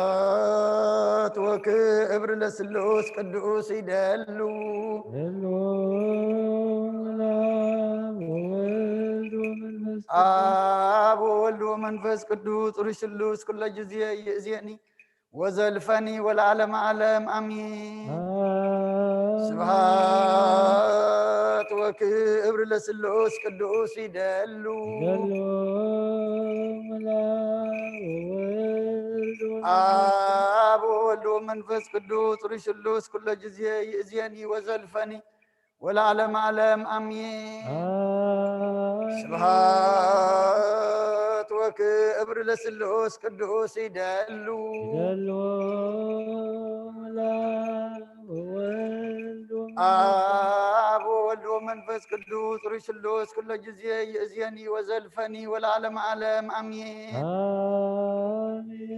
ስብሐት ወክብር ለስሉስ ቅዱስ ይደሉ። ደሉ ለአብ ወወልድ ወመንፈስ አብ ወወልድ ወመንፈስ ቅዱስ ጽሩይ ስሉስ ኩሎ ጊዜ ይእዜኒ ወዘልፈኒ ወለዓለመ ዓለም አሚን። አሜን። ስብሐት ወክብር ለስሉስ ቅዱስ ይደሉ። ደሉ ለአብ ወወልድ ወመንፈስ አብ ወወልድ ወመንፈስ ቅዱስ ጽሩይ ስሉስ ኩሎ ጊዜ ይእዜኒ ወዘልፈኒ ወለዓለመ ዓለም አሚን። አሜን። ስብሐት ወክብር ለስሉስ ቅዱስ ይደሉ። ደሉ ለአብ ወወልድ ወመንፈስ አብ ወወልድ ወመንፈስ ቅዱስ ጽሩይ ስሉስ ኩሎ ጊዜ ይእዜኒ ወዘልፈኒ ወለዓለመ ዓለም አሚን። አሜን።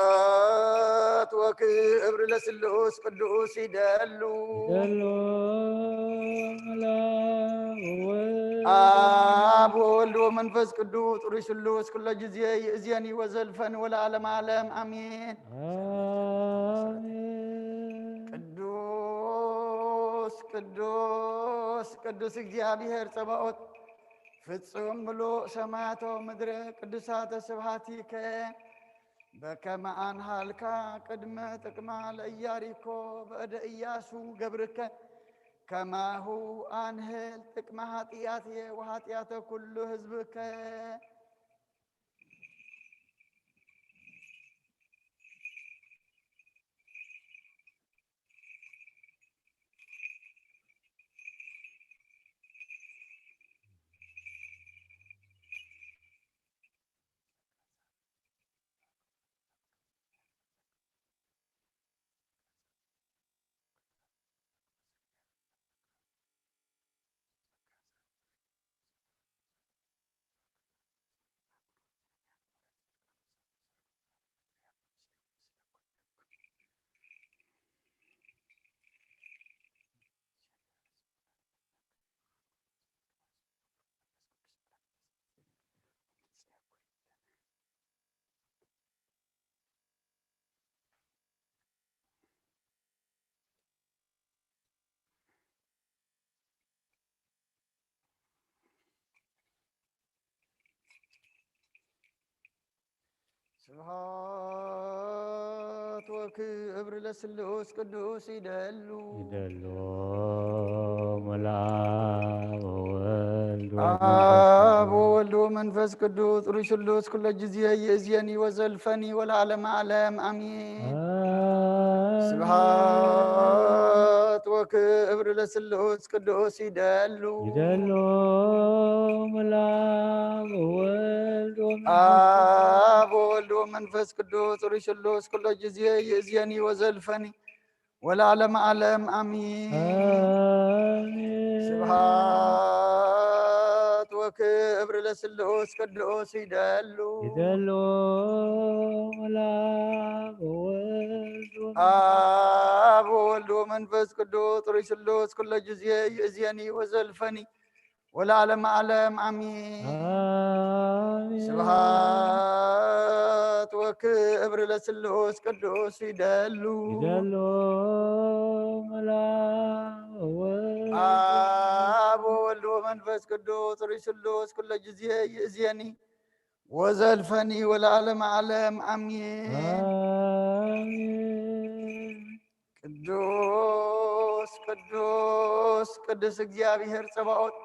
ስብሐት ወክብር ለስሉስ ቅዱስ ይደሉ። ደሉ ለአብ ወወልድ አብ ወወልድ ወመንፈስ ቅዱስ ጽሩይ ስሉስ ኩሎ ጊዜ ይእዜኒ ወዘልፈኒ ወለዓለመ ዓለም አሚን። አሜን። ቅዱስ ቅዱስ ቅዱስ እግዚኣብሔር ጸባኦት ፍጹም ምሉእ ሰማያቶ ምድረ ቅዱሳተ ስብሐቲከ በከመ አንሃልካ ቅድመ ጥቅማ ለኢያሪኮ በእደ ኢያሱ ገብርከ ከማሁ አንህል ጥቅመ ኃጢአትየ ወኃጢአተ ኩሉ ህዝብከ። ስብሐት ወክብር ለስሉስ ቅዱስ ይደሉ። ይደሉ ለአብ ወወልድ አብ ወወልድ ወመንፈስ ቅዱስ ጽሩይ ስሉስ ኩሎ ጊዜ ይእዜኒ ወዘልፈኒ ወለዓለመ ዓለም አሚን። አሜን። ስብሐት ወክብር ለስሉስ ቅዱስ ይደሉ። ይደሉ ለአብ ወወልድ ወመንፈስ አብ ወወልድ ወመንፈስ ቅዱስ ጽሩይ ስሉስ ኩሎ ጊዜ ይእዜኒ ወዘልፈኒ ወለዓለመ ዓለም አሚን። አሜን። ስብሐት ወክብር ለስሉስ ቅዱስ ይደሉ። ይደሉ ለአብ ወወልድ ወመንፈስ አብ ወወልድ ወመንፈስ ቅዱስ ጽሩይ ስሉስ ኩሎ ጊዜ ይእዜኒ ወዘልፈኒ ወለዓለመ ዓለም አሚን። አሜን። ስብሐት ወክብር ለስሉስ ቅዱስ ይደሉ። ይደሉ ለአብ ወወልድ አብ ወወልድ ወመንፈስ ቅዱስ ጽሩይ ስሉስ ኩሎ ጊዜ ይእዜኒ ወዘልፈኒ ወለዓለመ ዓለም አሚን። አሜን። ቅዱስ ቅዱስ ቅዱስ እግዚኣብሔር ጸባኦት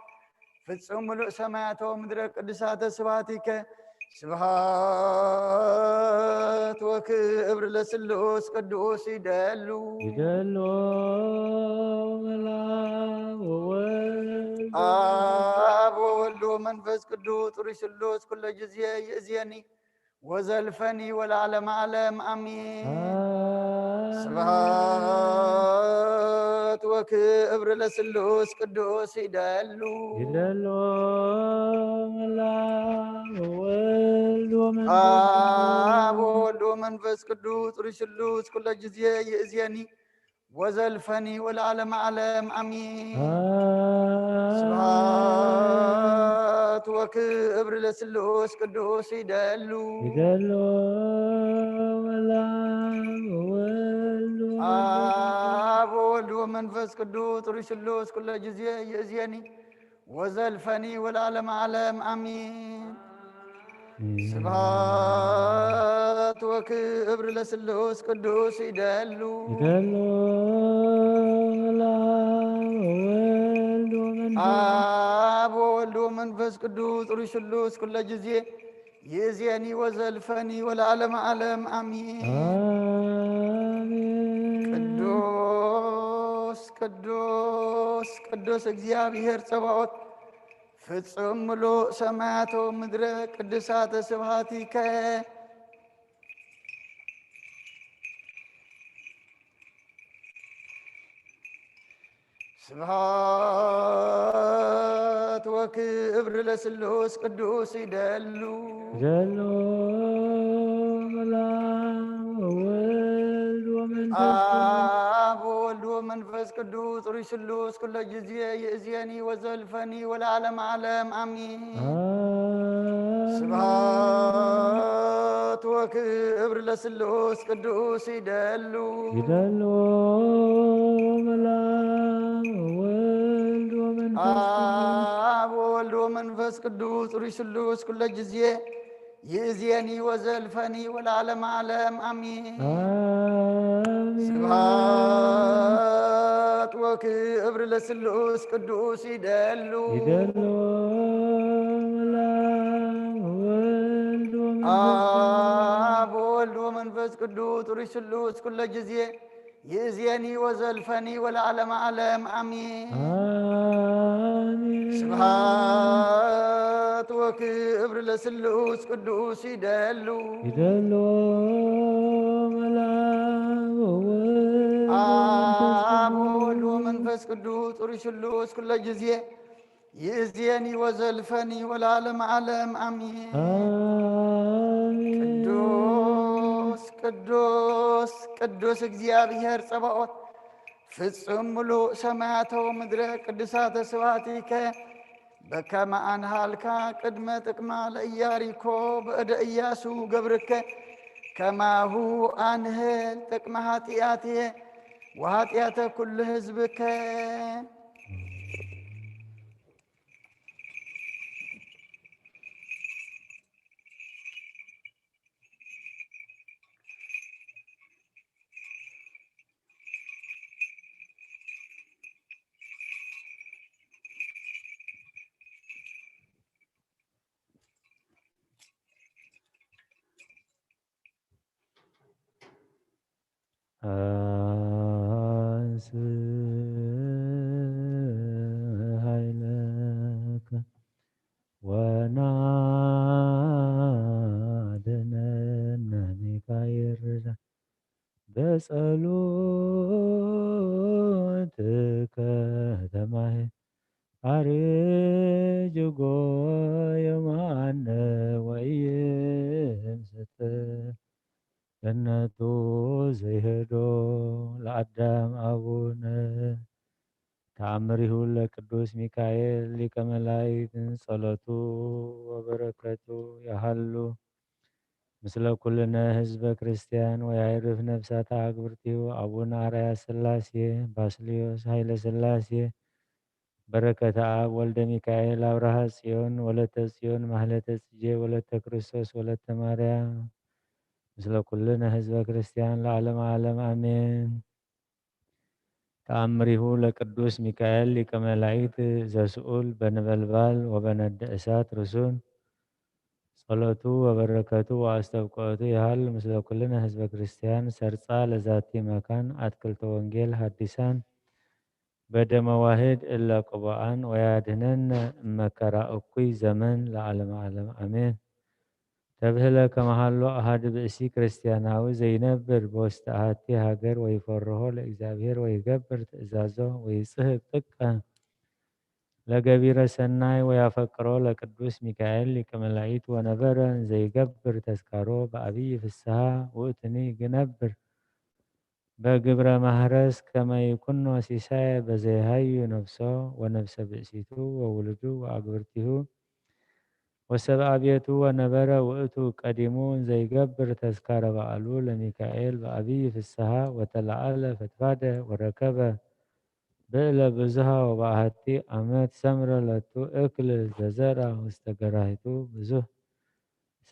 ፍጹም ምሉእ ሰማያት ወምድረ ቅዱሳተ ስብሐቲከ ስብሐት ወክብር ለስሉስ ቅዱስ ይደሉ። ይደሉ ለአብ ወወልድ አብ ወወልድ ወመንፈስ ቅዱስ ጽሩይ ስሉስ ኩሎ ጊዜ ይእዜኒ ወዘልፈኒ ወለዓለመ ዓለም አሚን። አሜን። ስብሐት ወክብር ለስሉስ ቅዱስ ይደሉ። ይደሉ ለአብ ወወልድ ወመንፈስ አብ ወወልድ ወመንፈስ ቅዱስ ጽሩይ ስሉስ ኩሎ ጊዜ ይእዜኒ ወዘልፈኒ ወለዓለመ ዓለም አሚን። አሜን። ስብሐት ወክብር ለስሉስ ቅዱስ ይደሉ። ይደሎ ወላ ወወልድ ወመንፈስ አብ ወወልድ ወመንፈስ ቅዱስ ጥሩይ ስሉስ ኩለ ጊዜ ይእዜኒ ወዘልፈኒ ወለዓለመ ዓለም አሚን። ስብሐት ወክብር ለስሉስ ቅዱስ ይደሉ። ይደሎ ወላ ወወልድ ወመንፈስ አብ ወወልድ ወመንፈስ ቅዱስ ጥሩይ ስሉስ ኩለ ጊዜ ይእዜኒ ወዘልፈኒ ወለዓለመ ዓለም አሚን። አሜን። ቅዱስ ቅዱስ ቅዱስ እግዚአብሔር ጸባኦት ፍጹም ምሉእ ሰማያት ወምድረ ቅዱሳተ ስብሐቲከ። ስብሐት ወክብር ለስሉስ ቅዱስ ይደሉ። ይደሎ ወላ ወወልድ ወመንፈስ ቅዱስ አብ ወወልድ ወመንፈስ ቅዱስ ጥሩይ ስሉስ ኩለ ጊዜ ይእዜኒ ወዘልፈኒ ወለዓለመ ዓለም አሚን። አሜን። ስብሐት ወክብር ለስሉስ ቅዱስ ይደሉ። ይደሎ ወላ ወወልድ ወመንፈስ ቅዱስ አብ ወወልድ ወመንፈስ ቅዱስ ጥሩይ ስሉስ ኩለ ጊዜ ይእዜኒ ወዘልፈኒ ወለዓለመ ዓለም አሚን። አሜን። ስብሐት ወክብር ለስሉስ ቅዱስ ይደሉ። ይደሎ ወላ ወወልድ ወመንፈስ አብ ወወልድ ወመንፈስ ቅዱስ ጥሩይ ስሉስ ኩለ ጊዜ ይእዜኒ ወዘልፈኒ ወለዓለመ ዓለም አሚን። አሜን። ስብሐት ወክብር ለስሉስ ቅዱስ ይደሉ። ይደሎ ወላ ወወልድ አብ ወወልድ ወመንፈስ ቅዱስ ጥሩይ ስሉስ ኩለ ጊዜ ይእዜኒ ወዘልፈኒ ወለዓለመ ዓለም አሚን። አሜን። ቅዱስ ቅዱስ ቅዱስ እግዚአብሔር ጸባኦት ፍጹም ምሉእ ሰማያተ ወምድረ ቅዱሳተ ስብሐቲከ በከመ አንሃልካ ቅድመ ጥቅማ ለኢያሪኮ በእደ ኢያሱ ገብርከ ከማሁ አንህል ጥቅመ ኃጢአትየ ወኃጢአተ ኩሉ ህዝብከ። አንስ ኃይለከ ወናድነነ ሚካኤል ርዳ በጸሎትከ ተማሄ አርጅጎ የማነ ወይንስት ገነቱ ዘይህዶ ለአዳም አቡነ። ተአምሪሁ ለቅዱስ ሚካኤል ሊቀ መላእክት ጸሎቱ ወበረከቱ ያሃሉ ምስለ ኩልነ ህዝበ ክርስቲያን ወያዕርፍ ነፍሳተ አግብርቲሁ አቡነ አርአያ ሥላሴ ባስልዮስ ኃይለ ሥላሴ በረከተ አብ ወልደ ሚካኤል አብርሃ ጽዮን ወለተ ጽዮን ማህለተ ጽጌ ወለተ ክርስቶስ ወለተ ማርያም ምስለ ኩልነ ህዝበ ክርስቲያን ለዓለመ ዓለም አሜን። ተአምሪሁ ለቅዱስ ሚካኤል ሊቀ መላእክት ዘስኡል በነበልባል ወበነደ እሳት ርሱን ጸሎቱ ወበረከቱ ወአስተብቆቱ ይሃሉ ምስለ ኩልነ ህዝበ ክርስቲያን። ሰርጻ ለዛቲ መካን አትክልተ ወንጌል ሐዲሳን በደመ ዋህድ እለ ቅቡአን ወያድህነነ እመከራ እኩይ ዘመን ለዓለመ ዓለም አሜን። ተብህለ ከመሃሎ አሃዱ ብእሲ ክርስቲያናዊ ዘይነብር በውስተ አሃቲ ሃገር ወይፈርሆ ለእግዚአብሔር ወይገብር ትእዛዞ ወይጽህብ ጥቀ ለገቢረ ሰናይ ወያፈቅሮ ለቅዱስ ሚካኤል ሊቀ መላእክት ወነበረ እንዘይገብር ተስካሮ በአብይ ፍስሃ ውእትኒ ግነብር በግብረ ማህረስ ከመ ይኩኖ ሲሳየ በዘይሃዩ ነፍሶ ወነፍሰ ብእሲቱ ወውሉዱ ወአግብርቲሁ ወሰብአ ቤቱ ወነበረ ውእቱ ቀዲሙ እንዘይገብር ተዝካረ በዓሉ ለሚካኤል በአብይ ፍስሃ ወተለዓለ ፈድፋደ ወረከበ ብእለ ብዙሃ ወበአሐቲ አመት ሰምረ ለቱ እክል ዘዘርአ ውስተ ገራሂቱ ብዙህ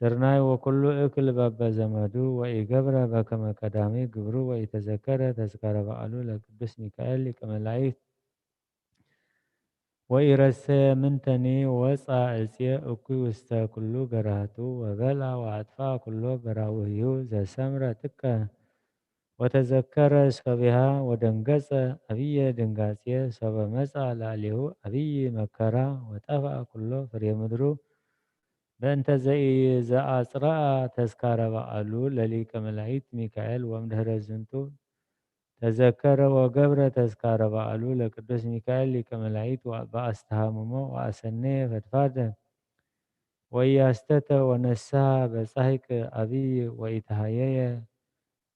ስርናይ ወኩሉ እክል በበዘመዱ ወኢገብረ በከመ ቀዳሚ ግብሩ ወኢተዘከረ ተዝካረ በዓሉ ለቅዱስ ሚካኤል ሊቀ መላእክት ወኢረሰየ ምንተኒ ወፃ እፅየ እኩይ ውስተ ኩሉ ገራህቱ ወበልአ ወአጥፍአ ኩሎ በራውህዩ ዘሰምረ ጥቀ ወተዘከረ ሶቢሃ ወደንገጸ አብየ ድንጋጼ ሶበ መፃ ላዕሌሁ አብይ መከራ ወጠፍአ ኩሎ ፍሬ ምድሩ በእንተ ዘኢ ዘአጽርአ ተዝካረ በዓሉ ለሊቀ መላእክት ሚካኤል ወእምድህረ ዝንቱ ተዘከረ ወገብረ ተዝካረ በዓሉ ለቅዱስ ሚካኤል ሊቀ መላእክት ወበአስተሃምሞ ወአሰነየ ፈድፋደ ወኢያስተተ ወነስሐ በጻሕቅ አብይ ወኢተሃየየ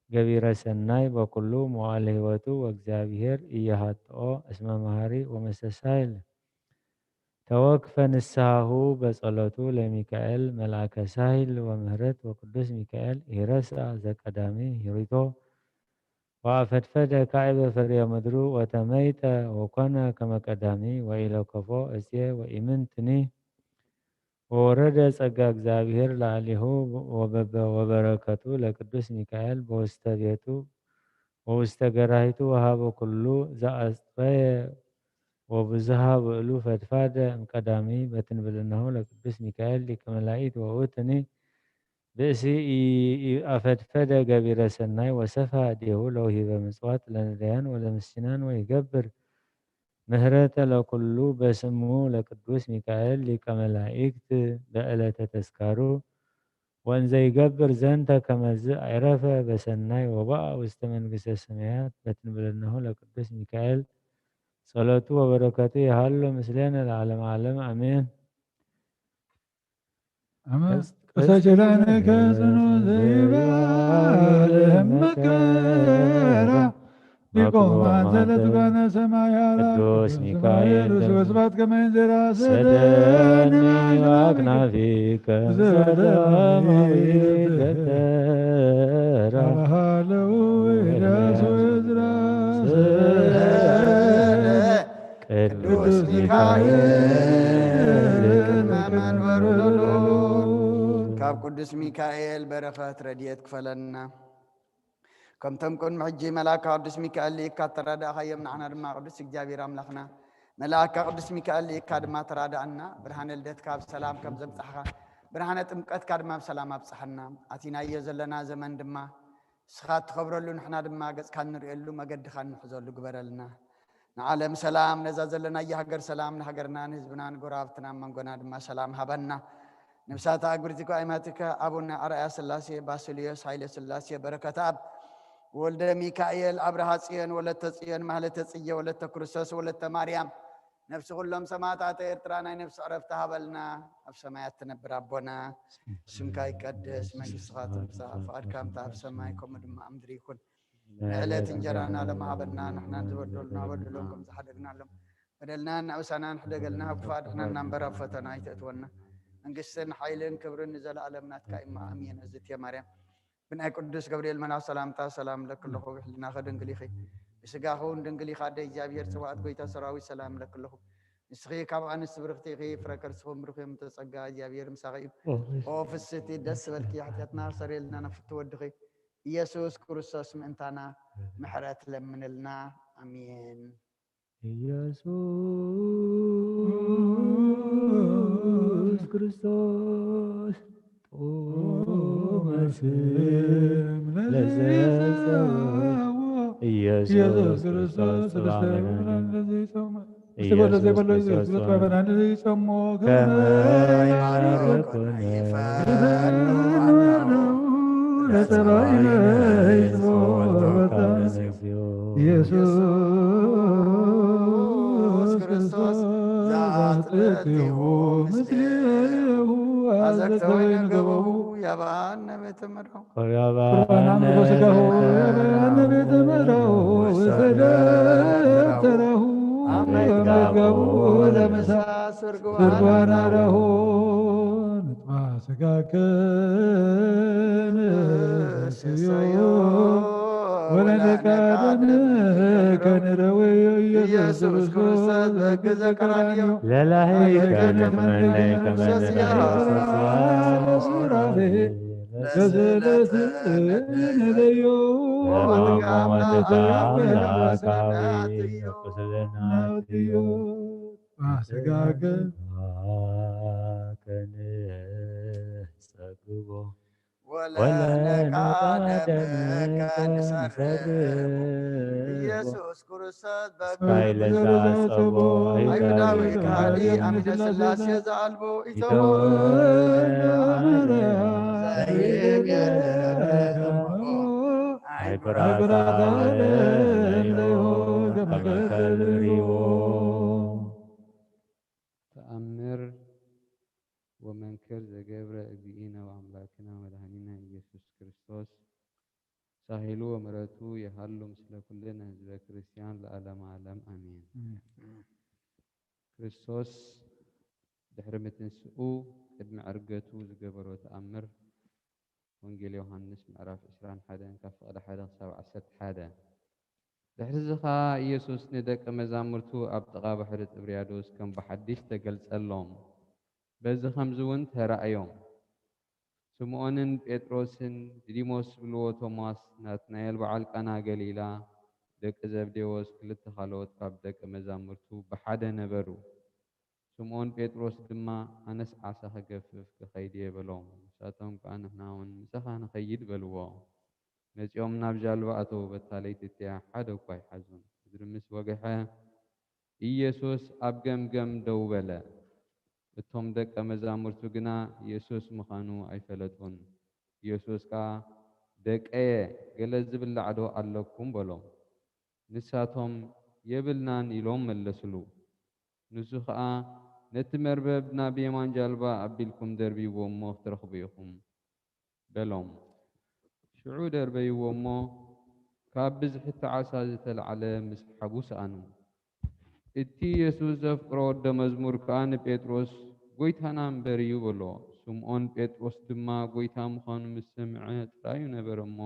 ገቢረ ሰናይ በኩሉ መዋዕለ ሕይወቱ ወእግዚአብሔር ኢያሃጥኦ እስመ መሐሪ ወመስተሳሂል ተወክፈ ንስሐሁ በጸሎቱ ለሚካኤል መልአከ ሳሂል ወምህረት ወቅዱስ ሚካኤል ኢረስአ ዘቀዳሚ ሂሪቶ ወአፈድፈደ ካዕበ ፍሬ ምድሩ ወተመይጠ ወኮነ ከመ ቀዳሚ ወኢለከፎ እጽየ ወኢምንትኒ ወወረደ ጸጋ እግዚአብሔር ላዕሌሁ ወበበ ወበረከቱ ለቅዱስ ሚካኤል በውስተ ቤቱ ወውስተ ገራሂቱ ወሃበ ኩሉ ዘአጽፈየ ወብዙሃ ውእሉ ፈድፋደ እምቀዳሚ በትንብልናሁ ለቅዱስ ሚካኤል ሊቀ መላእክት ወውእቱኒ ብእሲ አፈድፈደ ገቢረ ሰናይ ወሰፋ እዴሁ ለውሂበ ምጽዋት ለነዳያን ወለምስኪናን ወይገብር ምህረተ ለኩሉ በስሙ ለቅዱስ ሚካኤል ሊቀ መላእክት በዕለተ ተስካሩ ወእንዘ ይገብር ዘንተ ከመዝ አይረፈ በሰናይ ወበአ ውስተ መንግስተ ሰማያት በትንብልናሁ ለቅዱስ ሚካኤል ጸሎቱ ወበረከቱ ይሃሎ ምስሌነ ለዓለመ ዓለም አሜን። አመ- እስተ ኪዳንከ ጽኑ ዘይባል መከራ ሊቆም አንተ ለትባነ ሰማይ አራ ቅዱስ ሚካኤል ወስብሐት ከመ እንዜራ ሰደኒ አክናፊከ ዘላለማዊ ደተራ ለውዳስ ወዝራ ቅዱስ ሚካኤል ቅድመ መንበሩ ለልዑል። ካብ ቅዱስ ሚካኤል በረኸት ረድኤት ክፈለና። ከምቶም ቅድሚ ሕጂ መልኣካ ቅዱስ ሚካኤል ልኢካ ተራዳእኻዮም ንዓና ድማ ቅዱስ እግዚኣብሔር ኣምላኽና መልኣካ ቅዱስ ሚካኤል ልኢካ ድማ ተራዳእና። ብርሃነ ልደትካ ብሰላም ከም ዘብጻሕኻ ብርሃነ ጥምቀትካ ድማ ብሰላም ኣብጽሓና። ኣቲናዮ ዘለና ዘመን ድማ ንስኻ እትኸብረሉ ንሕና ድማ ገጽካ እንርእየሉ መገድኻ እንሕዘሉ ግበረልና። ንዓለም ሰላም፣ ነዛ ዘለናያ ሃገር ሰላም፣ ንሃገርና ንህዝብና ንጎረባብትና መንጎና ድማ ሰላም ሃበና። ነብሳት ኣግብርቲ ኣእማትከ ኣቡነ ኣርኣያ ስላሴ፣ ባስልዮስ ሃይለ ስላሴ፣ በረከት ኣብ ወልደ ሚካኤል፣ ኣብርሃ ጽዮን፣ ወለተ ጽዮን፣ ማህለተ ጽየ፣ ወለተ ክርስቶስ፣ ወለተ ማርያም፣ ነፍሲ ኩሎም ሰማዕታተ ኤርትራ ናይ ነፍሲ ዕረፍቲ ሃበልና። ኣብ ሰማያት ትነብር ኣቦና፣ ስምካ ይቀደስ፣ መንግስትኻ ትምጻእ፣ ፍቓድካ ከምታ ኣብ ሰማይ ከምኡ ድማ ኣብ ምድሪ ይኹን። ንዕለት እንጀራና ለመሃበና ንሕናን ዝበደሉና በድሎም ከም ዝሓደግናሎም በደልና እናውሳና ንሕደገልና፣ ኣብ ክፉእ ኣድሕነና እምበር ኣብ ፈተና ኣይተእትወና። መንግስትን ሓይልን ክብርን ንዘለኣለም ናትካ እማ ኣሜን። እዝእትየ ማርያም ብናይ ቅዱስ ገብርኤል መልኣክ ሰላምታ ሰላም እብለኪ ኣለኹ። ብሕልናኺ ድንግል ኢኺ፣ ብስጋኺ እውን ድንግል ኢኻ። ኣደ እግዚኣብሔር ጽባኦት ጎይታ ሰራዊት ሰላም እብለኪ ኣለኹ። ንስኺ ካብ ኣንስቲ ብርኽቲ ኢኺ፣ ፍረ ከርስኺ እውን ብሩኽ እዩ። እምተ ጸጋ እግዚኣብሔር ምሳኺ እዩ። ኦ ፍስቲ ደስ በልኪ፣ ሓጢኣትና ሰረየልና ናብ ፍትው ወድኺ ኢየሱስ ክርስቶስ ምእንታና ምሕረት ለምንልና። ኣሜን። ኢየሱስ ክርስቶስ ጡመ ስም ለዘጸውዖ ኢየሱስ ክርስቶስ ጽባሕ መድኃኒነ ኢየሱስ ክርስቶስ ጽባሕ መድኃኒነ ይጸሞ ከመ ይባርኮነ ለጸባኢነ ይጽሞ ኢየሱስ ክርስቶስ ዘአጽደቅቲሁ ምስሌሁ አዘቅተ ወይን ገበቡ ያብአነ ቤተ መድሆ። ቁርባነ ስጋሁ ያብአነ ቤተ መድሆ ወሰደተረሁ አመጋቡ ለምሳ ስርጓና ረሁ። ስጋከ ንርእስዮ ወለነቃደምከ ንረወዮ ኢየሱስ ክርስቶስ በግ ዘቀራንዮ ለላሂከ ንትመነይ ከመ ንርእስዮ ለሱራፌ ለስለተ ንደዮ ለመቃ አምላካዊ ቅስልና ናትዮ ስጋከ ከንጸግቦ ወለነቃደምከ ንሰርብ ኢየሱስ ክርስቶስ በግ ስካይ ለዛ ጸቦ ኣይሁዳዊ ከሃዲ ኣሚነ ስላሴ ዘኣልቦ ኢተወ ኢተወ ዘይገረሞ ኣይኩራታ ለዮ ከመ ከልብሪዎ ተኣምር ወመንክር ዘገብረ እግዚእነ ወኣምላክነ ወመድኃኒነ ኢየሱስ ክርስቶስ ሳህሉ ወምሕረቱ የሃሉ ምስለ ኩልነ ህዝበ ክርስቲያን ለዓለመ ዓለም ኣሜን። ክርስቶስ ድሕሪ ምትንስኡ ቅድሚ ዕርገቱ ዝገበሮ ተኣምር ወንጌል ዮሃንስ ምዕራፍ ዕስራን ሓደን ካብ ፍቕዲ ሓደ ክሳብ ዓሰርተ ሓደ። ድሕርዚ ኸኣ ኢየሱስ ንደቀ መዛሙርቱ ኣብ ጥቓ ባሕሪ ጥብርያዶስ ከም ብሓድሽ ተገልጸሎም። በዚ ኸምዚ እውን ተራእዮም። ስምዖንን ጴጥሮስን፣ ድዲሞስ ዝብልዎ ቶማስ፣ ናትናኤል በዓል ቃና ገሊላ፣ ደቂ ዘብዴዎስ ክልተ ካልኦት ካብ ደቀ መዛሙርቱ ብሓደ ነበሩ። ስምዖን ጴጥሮስ ድማ፣ ኣነስ ዓሳ ክገፍፍ ክኸይድ እየ በሎም። ንሳቶም ከኣ፣ ንሕና እውን ምሳኻ ንኸይድ በልዎ። መጺኦም ናብ ጃልባ ኣተዉ፣ በታ ለይቲ እቲኣ ሓደ እኳ ኣይሓዙን። ምድሪ ምስ ወግሐ፣ ኢየሱስ ኣብ ገምገም ደው በለ። እቶም ደቀ መዛሙርቱ ግና ኢየሱስ ምዃኑ ኣይፈለጡን። ኢየሱስ ከኣ፣ ደቀየ፣ ገለ ዝብላዕ ዶ ኣለኩም? በሎም። ንሳቶም፣ የብልናን ኢሎም መለስሉ። ንሱ ኸኣ፣ ነቲ መርበብ ናብ የማን ጃልባ ኣቢልኩም ደርብይዎ እሞ ክትረኽቡ ኢኹም። በሎም። ሽዑ ደርበይዎ እሞ፣ ካብ ብዝሒ እቲ ዓሳ ዝተላዕለ ምስሓቡ ሰኣኑ። እቲ የሱስ ዘፍቅሮ ወደ መዝሙር ከኣ ንጴጥሮስ፣ ጐይታና እምበር እዩ በሎ። ስምዖን ጴጥሮስ ድማ ጐይታ ምዃኑ ምስ ሰምዐ ጥራዩ ነበረ እሞ፣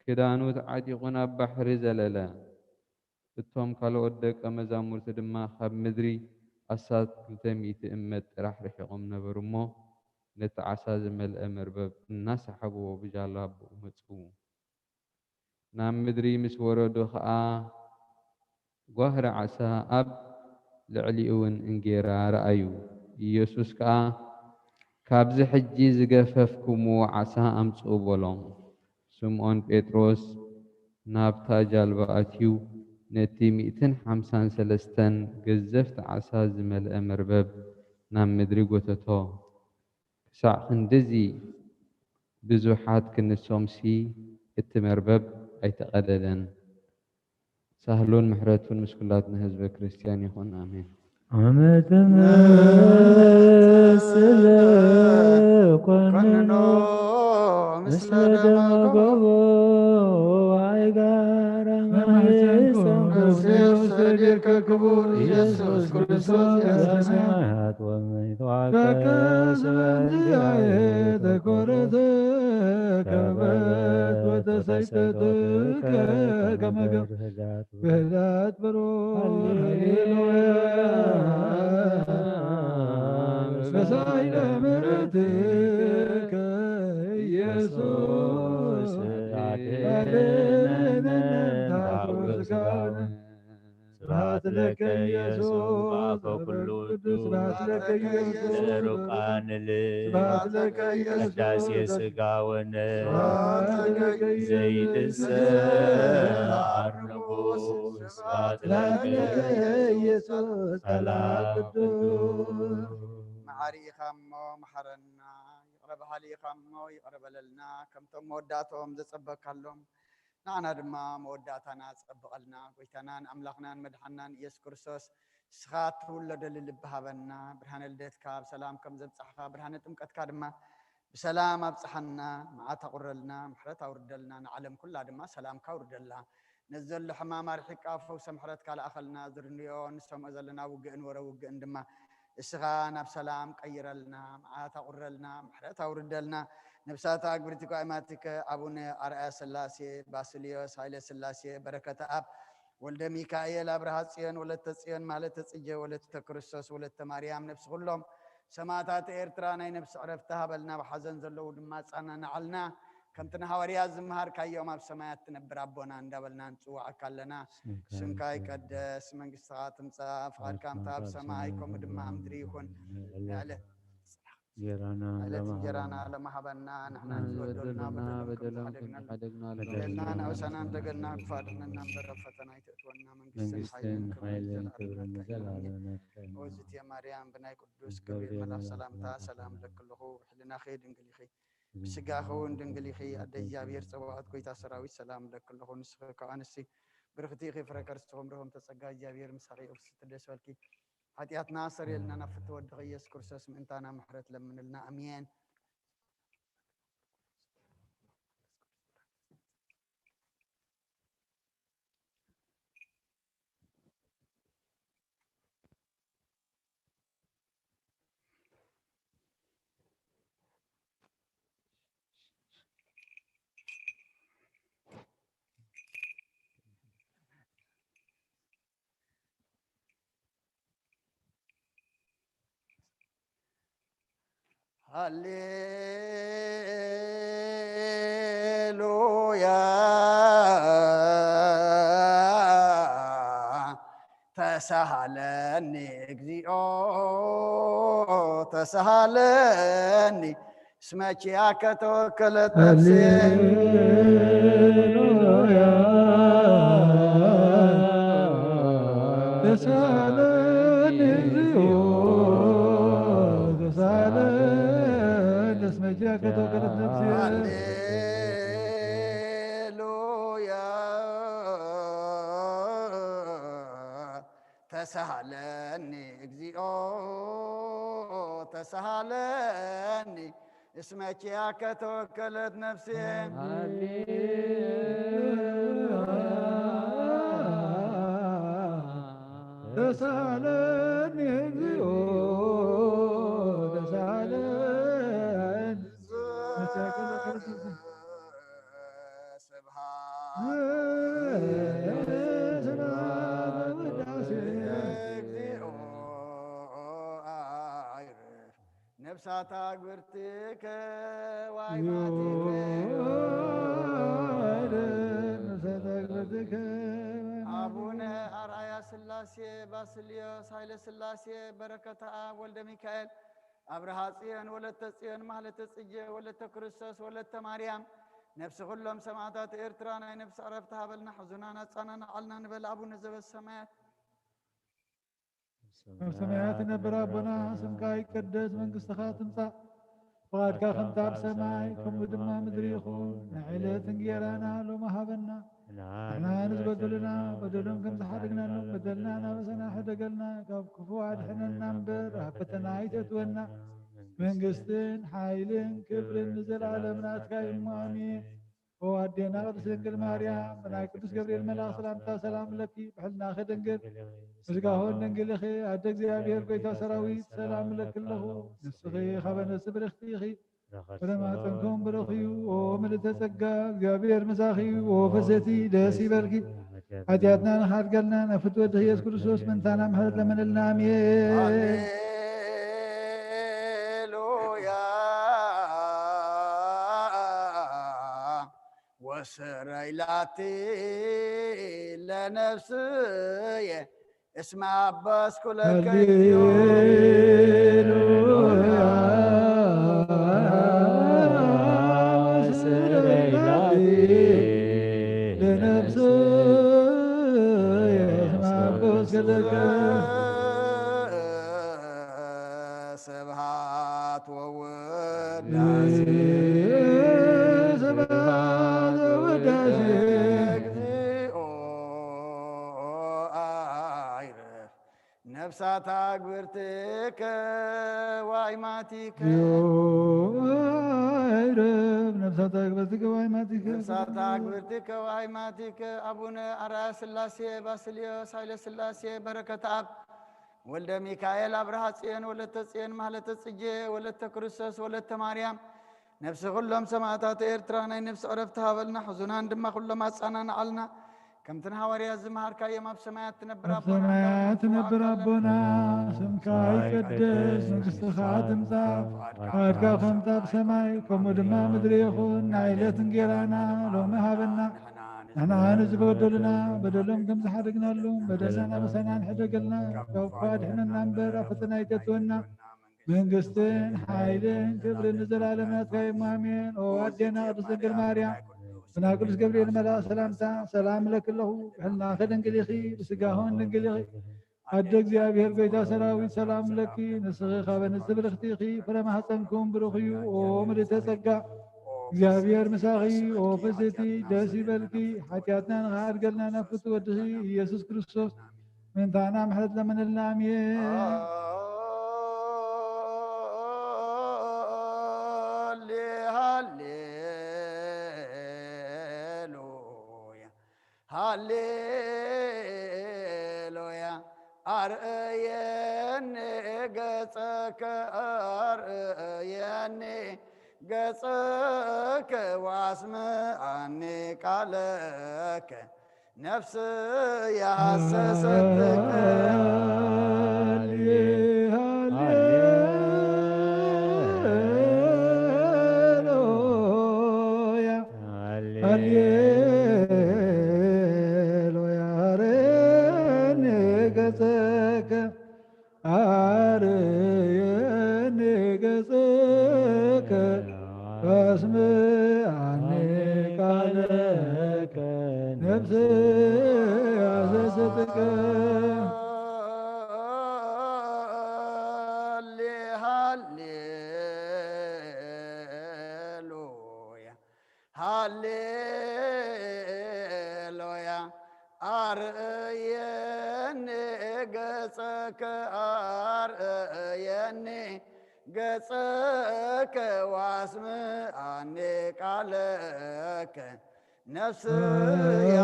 ክዳኑ ተዓጢቑ ናብ ባሕሪ ዘለለ። እቶም ካልኦት ደቀ መዛሙርቲ ድማ ካብ ምድሪ ኣስታት ክልተ ሚእቲ እመት ጥራሕ ርሒቖም ነበሩ እሞ፣ ነቲ ዓሳ ዝመልአ መርበብ እናሰሓብዎ ብጃላብኡ መጽኡ። ናብ ምድሪ ምስ ወረዱ ኸኣ፣ ጓህሪ ዓሳ ኣብ ልዕሊኡ እውን እንጌራ ረኣዩ። ኢየሱስ ከኣ፣ ካብዚ ሕጂ ዝገፈፍኩምዎ ዓሳ ኣምጽኡ በሎም። ስምዖን ጴጥሮስ ናብታ ጃልባ ኣትዩ፣ ነቲ ሚእትን ሓምሳን ሰለስተን ገዘፍቲ ዓሳ ዝመልአ መርበብ ናብ ምድሪ ጐተቶ። ክሳዕ ክንድዚ ብዙሓት ክንሶምሲ፣ እቲ መርበብ ኣይተቐደደን። ሳህሉን ምሕረቱን ምስ ኩላትና ህዝበ ክርስቲያን ይኹን። ኣሜን። ኣመተ መስለ ኮንኖ ምስለ ደመ ጎቦ ኣይጋራ መሕፀንኩም መሕፀንኩም ሰጊድከ ክቡር ኢየሱስ ክርስቶስ ያስነ ሰማያት ወመይተዋከ ከከ ስበንዚያየ ተኮረተ ከበበት ወተሰይተተ ከከመገብ ብህዳት ብሩር ሃሌሉያ። መሳይለ ምሕረትከ ኢየሱስ ኣድነነ ካብ ስጋነ። ስብሐት ለከ ኢየሱስ አፈ ኩሉ ውዱስ ስብሐት ለከ ኢየሱስ ርቃንል ስብሐት ለከ ኢየሱስ ቅዳሴ ስጋ ወነ ስብሐት ለከ ኢየሱስ ዘይትሰዓር ንጉስ ስብሐት ለከ ኢየሱስ ኢየሱስ ሰላም ቅዱስ። መሓሪ ኢኻ እሞ መሓረና፣ ይቕረ በሃሊ ኢኻ እሞ ይቕረ በለልና። ከምቶም መወዳእቶም ዘጸበካሎም ንዓና ድማ መወዳእታና ጸብቐልና። ጎይታናን ኣምላኽናን መድሓናን ኢየሱስ ክርስቶስ፣ ንስኻ እትውለደሉ ልቢ ሃበና። ብርሃነ ልደትካ ብሰላም ከም ዘብጻሕኻ፣ ብርሃነ ጥምቀትካ ድማ ብሰላም ኣብጽሓና። መዓት ኣቑረልና፣ ምሕረት ኣውርደልና፣ ንዓለም ኩላ ድማ ሰላምካ ኣውርደላ። ነዚ ዘሎ ሕማም ኣርሒቕካ ፈውሰ ምሕረትካ ለኣኸልና። ዝርንዮ ንሰምዖ ዘለና ውግእን ወረ ውግእን ድማ እስኻ ናብ ሰላም ቀይረልና፣ መዓት ኣቑረልና፣ ምሕረት ኣውርደልና። ነብሳት ኣግብርቲ ጓይማቲከ ኣቡነ ኣርኣያ ስላሴ፣ ባስልዮስ ሃይለ ስላሴ፣ በረከተ ኣብ ወልደ ሚካኤል፣ ኣብርሃ ጽዮን፣ ወለተ ጽዮን፣ ማለተ ጽጀ፣ ወለተ ክርስቶስ፣ ወለተ ማርያም፣ ነብሲ ኩሎም ሰማዕታት ኤርትራ ናይ ነብሲ ዕረፍቲ ሃበልና፣ ብሓዘን ዘለዉ ድማ ኣጸናንዓልና። ከምቲ ንሃዋርያት ዝመሃርካዮም ኣብ ሰማያት ትነብር ኣቦና እንዳበልና ንጽውዓካ ኣለና። ስምካ ይቀደስ፣ መንግስትኻ ትምጻእ፣ ፍቓድካ ከምታ ኣብ ሰማይ ከምኡ ድማ ኣብ ምድሪ ይኹን። ንዕለት ዕለት እንጀራና ሎሚ ሃበና፣ ንሕና ዝበደሉና በደሎም ከም ዝሓደግና፣ በደልና ንኣውሳና፣ ንደገልና ክፉእ ኣድሕነና እምበር ኣብ ፈተና ኣይተእትወና። መንግስትን መንግስትን ሓይልን ክብርን ሓይልን ክብርን ንዘለኣለሙ ናትካ እዩ። ንዘለኣለሙ ናትካ እዩ። ኦዝትየ ማርያም ብናይ ቅዱስ ገብርኤል መልኣኽ ሰላምታ ሰላም እለኪ ኣለኹ። ብሕልናኺ ድንግል ኢኺ፣ ብስጋኺ እውን ድንግል ኢኺ። ኣደ እግዚኣብሔር ጸባኦት፣ ጎይታ ሰራዊት ሰላም እለኪ ኣለኹ። ንስኺ ካብ ኣንስቲ ብርኽቲ ኢኺ፣ ፍረ ከርስኺ እውን ብርኹም ተጸጋ፣ እግዚኣብሔር ምሳኺ እዩ። ቅድስቲ ደስ በልኪ፣ ሓጢኣትና ኣስተሰርየልና፣ ናብ ፍትሒ ወድኺ ኢየሱስ ክርስቶስ ምእንታና ምሕረት ለምንልና። ኣሜን። ሃሌሉያ ተሳሃለኒ እግዚኦ ተሳሃለኒ እስመ ኪያከ ተወከለት ነፍሴ። ሃሌሉያ። ተሳለኒ እግዚኦ፣ ተሳለኒ እስመ ኪያከ ተወከለት ነፍሴ። ሃሌሉያ። ተሳሃለኒ እግዚኦ ተሳሃለኒ እስመ ኪያከ ተወከለት ነፍሴ። ተሳሃለኒ እግዚኦ ተሳሃለኒ እስመ ኪያከ ተወከለት ነፍሴ። ስብሐት ስብሐት ውዳሴ እግዚኦ አይርፍ ነፍሳት አግብርትከ ወአይማቲከ። አይርፍ ነፍሳት አግብርትከ። አቡነ አርአያ ሥላሴ ባስልዮስ ኃይለ ሥላሴ በረከተ አብ ወልደ ሚካኤል ኣብርሃ ጽዮን ወለተ ጽዮን ማህለተ ጽጌ ወለተ ክርስቶስ ወለተ ማርያም ነፍሲ ኩሎም ሰማዕታት ኤርትራ ናይ ነፍሲ ዕረፍቲ ሃበልና፣ ሕዙናን ኣጻናናዓልና ንበል። ኣቡነ ዘበሰማያት። ኣብ ሰማያት ትነብር ኣቦና፣ ስምካ ይቀደስ፣ መንግስትኻ ትምጻእ፣ ፍቓድካ ከምታ ኣብ ሰማይ ከምኡ ድማ ምድሪ ይኹን። ናይ ዕለት እንጌራና ሎሚ ሃበና፣ ንሕና ንዝበደሉና በደሎም ከም ዝሓደግናሎም በደልና ናበሰና ሕደገልና፣ ካብ ክፉ ኣድሕነና እምበር ኣብ ፈተና ኣይተእትወና። መንግስትን ሓይልን ክብርን ንዘለኣለም ናትካ እዩ እሞ ኣሜን። ኦ ኣዴና ቅድስት ድንግል ማርያም፣ ብናይ ቅዱስ ገብርኤል መልኣኽ ሰላምታ ሰላም እለኪ፣ ብሕልናኺ ድንግል፣ ብስጋኺ እውን ድንግል ኢኺ። ኣደ እግዚኣብሔር፣ ጎይታ ሰራዊት፣ ሰላም እለኪ ኣለኹ። ንስኺ ካብ ኣንስቲ ብርኽቲ ኢኺ፣ ፍረ ማህፀንኩም ብሩኽ እዩ። ኦ ምልእተ ጸጋ፣ እግዚኣብሔር ምሳኺ እዩ። ኦ ፍስሕቲ፣ ደስ ይበልኪ። ሓጢኣትና ንኻድገልና፣ ናብ ፍትወት ኢየሱስ ክርስቶስ ምእንታና ምሕረት ለምንልና። ኣሜን። ሃሌሉያ። ወስረይ ላቲ ለነፍስየ እስመ አበስኩ ለከ እግዚኦ። ሃሌሉያ። ወስረይ ላቲ ለነፍስየ እስመ አበስኩ ለከ። ስብሐት ወውዳሴ ስብሐት ወውዳሴ እግዚኦ አይርፍ ነፍሳት አግብርትከ ወአይማቲከ። አይርፍ ነፍሳት አግብርትከ ወአይማቲከ። ነፍሳት አግብርትከ ወአይማቲከ። አቡነ አርአያ ሥላሴ ባስልዮስ ኃይለ ሥላሴ በረከት አብ ወልደ ሚካኤል ኣብርሃ ጽዮን ወለተ ጽዮን ማህለተ ጽጌ ወለተ ክርስቶስ ወለተ ማርያም ነፍሲ ኩሎም ሰማእታት ኤርትራ ናይ ነፍሲ ዕረፍቲ ሃበልና። ሕዙናን ድማ ኩሎም ኣጻናንዓልና። ከምቲ ንሃዋርያት ዝመሃርካዮም ኣብ ሰማያት ትነብር ኣብ ኣቦና ሰማያት ትነብር ኣቦና፣ ስምካ ይቀደስ፣ መንግስትኻ ትምጻእ፣ ፍቓድካ ከምታ ብሰማይ ከምኡ ድማ ምድሪ ይኹን። ናይ ዕለት እንጌራና ሎሚ ሃበና። ንሕና ንዝበደሉና በደሎም ከም ዝሓደግናሎም በደልና ምሳና ንሕደገልና፣ ካብ ክፉ ኣድሕነና እምበር ኣብ ፈተና ኣይተእትወና። መንግስትን ሓይልን ክብርን ንዘለኣለም ናትካ እዩ፣ ኣሜን። ኦ ኣዴና ቅድስት ድንግል ማርያም፣ ብናይ ቅዱስ ገብርኤል መልኣክ ሰላምታ ሰላም እለኪ ኣለኹ። ብሕልናኺ ድንግል ኢኺ፣ ብስጋኽን ድንግል ኢኺ። ኣደ እግዚኣብሔር ጎይታ ሰራዊት ሰላም እለኪ። ንስኺ ካብ ኣንስቲ ብርኽቲ ኢኺ፣ ፍረ ማህፀንኩም ብሩኽ እዩ። ኦ ምልእተ ጸጋ፣ እግዚኣብሔር ምሳኺ። ኦ ፍስቲ ደስ ይበልኪ፣ ሓጢኣትና ንኽሓድገልና ናብ ፍቱ ወድኺ ኢየሱስ ክርስቶስ ምንታና ምሕረት ለምንልና። ኣሜን። ሃሌሉያ፣ ሃሌሉያ። ኣርእየኒ ገጸከ፣ ኣርእየኒ ገጸከ፣ ወኣስምዓኒ ቃለከ። ነፍስየ ሃሰሰትከ። ሃሌሉያ፣ ሃሌሉያ። ኣርእየኒ ገጸከ፣ ኣርእየኒ ገጸከ፣ ኣስምዓኒ ቃለከ፣ ነፍስየ ሃሰሰትከ። ሃሌ፣ ሃሌሉያ፣ ሃሌሉያ። ኣርእየኒ ገጸከ፣ ኣርእየኒ ገጸከ፣ ወኣስምዓኒ ቃለከ። ነፍስየ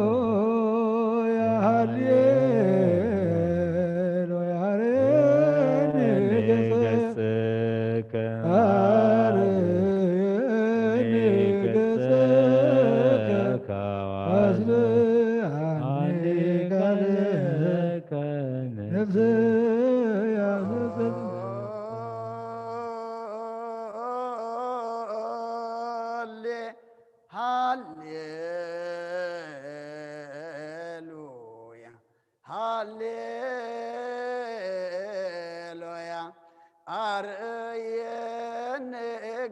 ሃሌሉያ፣ ሃሌሉያ። ኣርእየኒ ገጸከ፣ ኣርእየኒ ገጸከ፣ ኣስምዓኒ ቃለከ፣ ነፍስየ ሃሰሰትከ። ሃሌ፣ ሃሌሉያ፣ ሃሌሉያ። ኣርእየኒ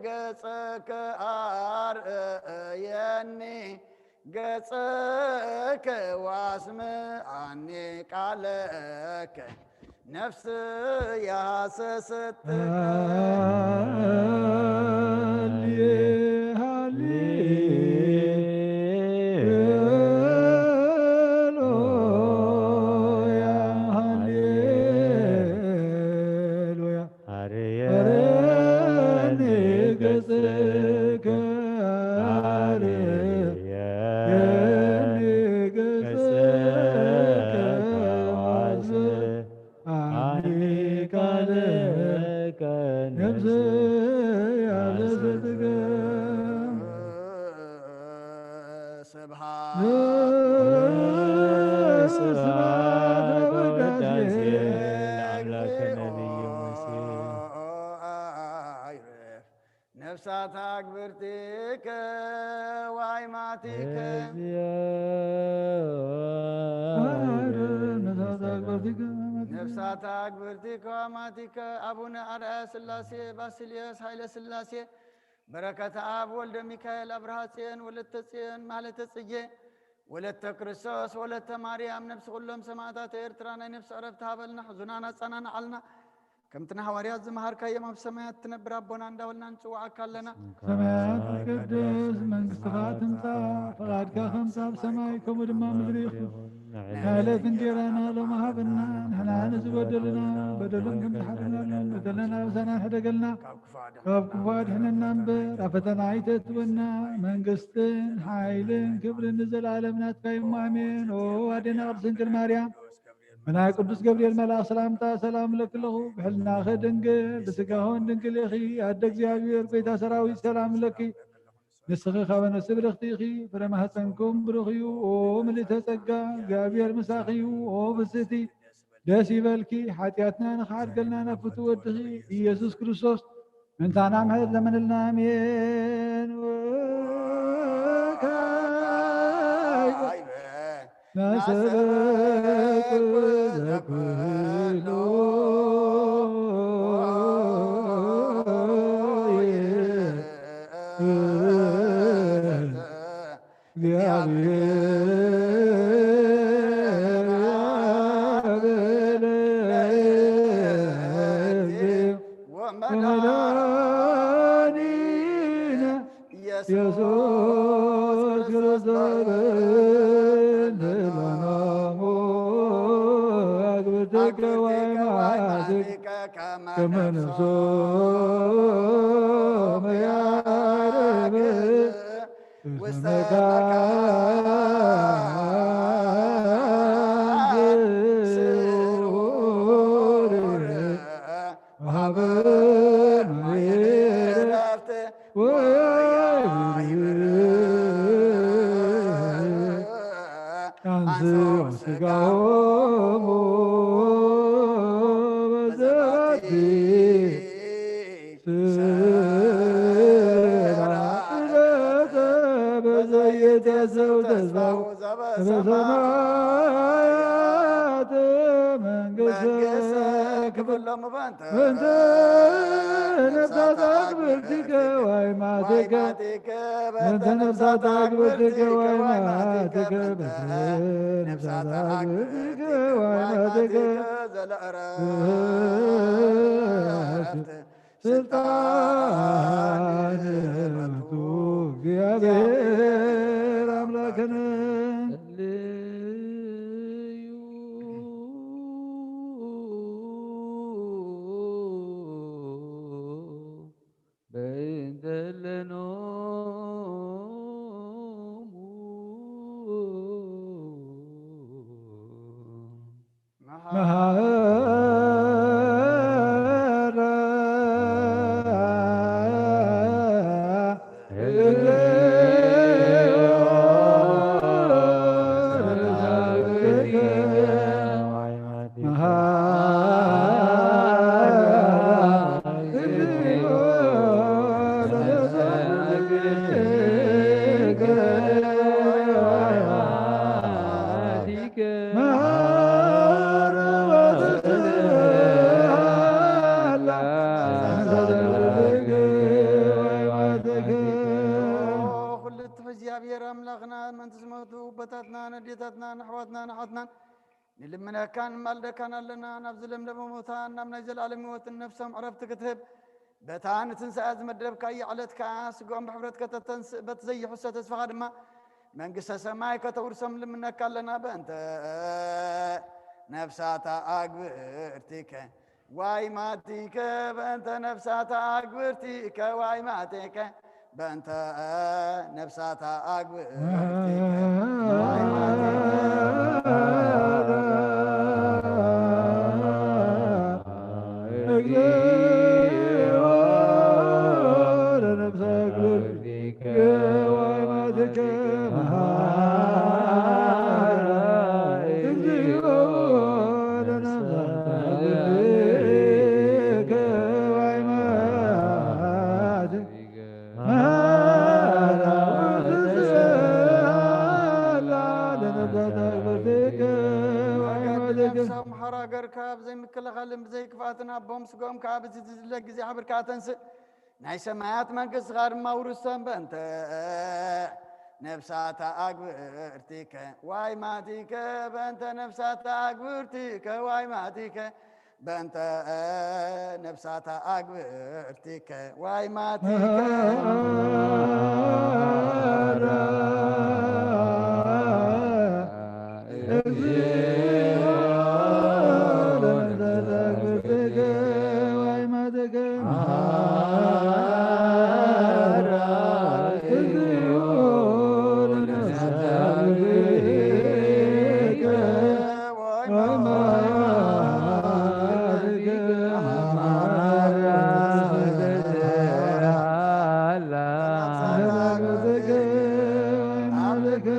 ገጸከ፣ ኣርእየኒ ገጸከ፣ ወኣስምዓኒ ቃለከ። ነፍስየ ሃሰሰትከ። ሃሌ፣ ሃሌሉያ፣ ሃሌሉያ። ኣርእየኒ ገጸከ፣ ኣርእየኒ ገጸከ፣ ኣስምዓኒ ቃለከ፣ ነፍስየ ሃሰሰትከ። ስብሐት፣ ስብሐት ወውዳሴ ለአምላከ ነቢይ ሙሴ። ነፍሳት ኣግብርቲከ ወኣይማቲከ። ነፍሳት ኣግብርቲከ ወኣማቲከ። ኣቡነ ኣርኣያ ስላሴ፣ ባስልዮስ ሃይለ ስላሴ፣ በረከተ ኣብ ወልደ ሚካኤል ኣብርሃ ጽዮን ወለተ ጽዮን ማህለተ ጽጌ ወለተ ክርስቶስ ወለተ ማርያም ነፍሲ ኩሎም ሰማእታት ኤርትራ ናይ ነፍሲ ዕረፍቲ ሃበልና። ሕዙናን ኣጸናንዓልና። ከምቲ ንሃዋርያት ዝመሃርካዮም ኣብ ሰማያት እትነብር ኣቦና እንዳበልና ንጽውዓካ ኣለና። ሰማያት ይትቀደስ፣ መንግስትኻ ትምጻእ፣ ፈቓድካ ከምቲ ኣብ ሰማይ ከምኡ ድማ ምድሪ ይኹን። ናይ ዕለት እንጀራና ሎሚ ሃበና፣ ንሕና ንዝበደሉና በደሎም ከም ዝሓለና ንበደለና ኣበሳና ሕደገልና፣ ካብ ክፉ ኣድሕነና እምበር ኣብ ፈተና ኣይተእትወና። መንግስትን ሓይልን ክብርን ንዘለኣለም ናትካ እዩ፣ ኣሜን። ኦ ኣዴና ቅድስት ድንግል ማርያም፣ ብናይ ቅዱስ ገብርኤል መልኣኽ ሰላምታ ሰላም እብለኪ ኣለኹ። ብሕልናኺ ድንግል፣ ብስጋኺ እውን ድንግል ኢኺ። ኣደ እግዚኣብሔር፣ ጎይታ ሰራዊት፣ ሰላም እብለኪ። ንስኺ ካብ ኣንስቲ ብርኽቲ ኢኺ፣ ፍረ ማህፀንኩም ብሩኽ እዩ። ኦ ምልእተ ጸጋ፣ እግዚኣብሔር ምሳኺ እዩ። ኦ ፍስህቲ፣ ደስ ይበልኪ፣ ሓጢኣትና ንኽሓድገልና ናብ ፍቱው ወድኺ ኢየሱስ ክርስቶስ ምእንታና ምሕረት ለምንልና፣ ኣሜን። ወካይ ናሰበኩ ዘኩሎ እግዚአብሔር አብ ለእግዚእ ወመድኃኒነ ኢየሱስ ክርስቶስ በእንተ ሎሙ አግብርቲከ ወአይማቲከ ከመ ነፍሶሙ ያርብ ውስተ መካን ስሩር ወሀበነ ዕረፍተ ወያይብር አንስኡ ስጋሆሙ በዘባቲ ስራ ዕለተ በዘይትየስው ተስፋው ዘበሰማያት መንግስተ ክብሎም በእንተ በእንተ ነፍሳት አክብርቲከ ዋይማቲከ በእንተ ነፍሳት አክብርቲከ ዋይማቲከ በእንተ ነፍሳት አክብርቲከ ዋይማቲከ ዘለዕረፍት ስልጣን ውእቱ እግዚአብሔር አምላክነ። በእንተ ለኖሙ መሐረ ኩሉ ትሑት እግዚኣብሔር ኣምላኽና፣ ምእንቲ ዝሞቱ ኣቦታትና፣ ነዴታትና፣ ንኣሕዋትና፣ ንሓትናን ንልምነካን ንማልደካን ኣለና። ናብዚ ለምለመ ቦታ ናብ ናይ ዘለኣለም ህይወትን ነፍሶም ዕረፍቲ ክትህብ፣ በታ ንትንሳኤ ዝመደብካያ ዕለት ከኣ ስግኦም ብሕፍረት ከተተንስእ፣ በቲ ዘይሕሰ ተስፋኻ ድማ መንግስተ ሰማይ ከተውርሶም ልምነካ ኣለና። በእንተ ነፍሳታ ኣግብርቲከ ዋይማቲከ፣ በእንተ ነፍሳታ ኣግብርቲከ ዋይማቲከ፣ በእንተ ነፍሳታ ኣግብርቲከ ዋይማቲከ። እግዚኦ ለነፍሳት ግብርቲከ ወአይማትከ መሐራ። እግዚኦ ለነፍሳት ግብርቲከ ወአይማትከ መሐራ። ወትስአላ ለነፍሳት ግብርቲከ ወአይማትከ። ነፍሶም ሓራ ገርካ ብዘይ ምክልኻልን ብዘይ ክፍኣትን ኣቦም ስግኦም ከኣ ብዚ ዝድለ ግዜ ሓቢርካ ኣተንስእ። ናይ ሰማያት መንግስትኻ ድማ ውርሶም። በእንተ ነፍሳታ ኣግብርቲከ ዋይማቲከ፣ በእንተ ነፍሳታ ኣግብርቲከ ዋይማቲከ፣ በእንተ ነፍሳታ ኣግብርቲከ ዋይማቲከ።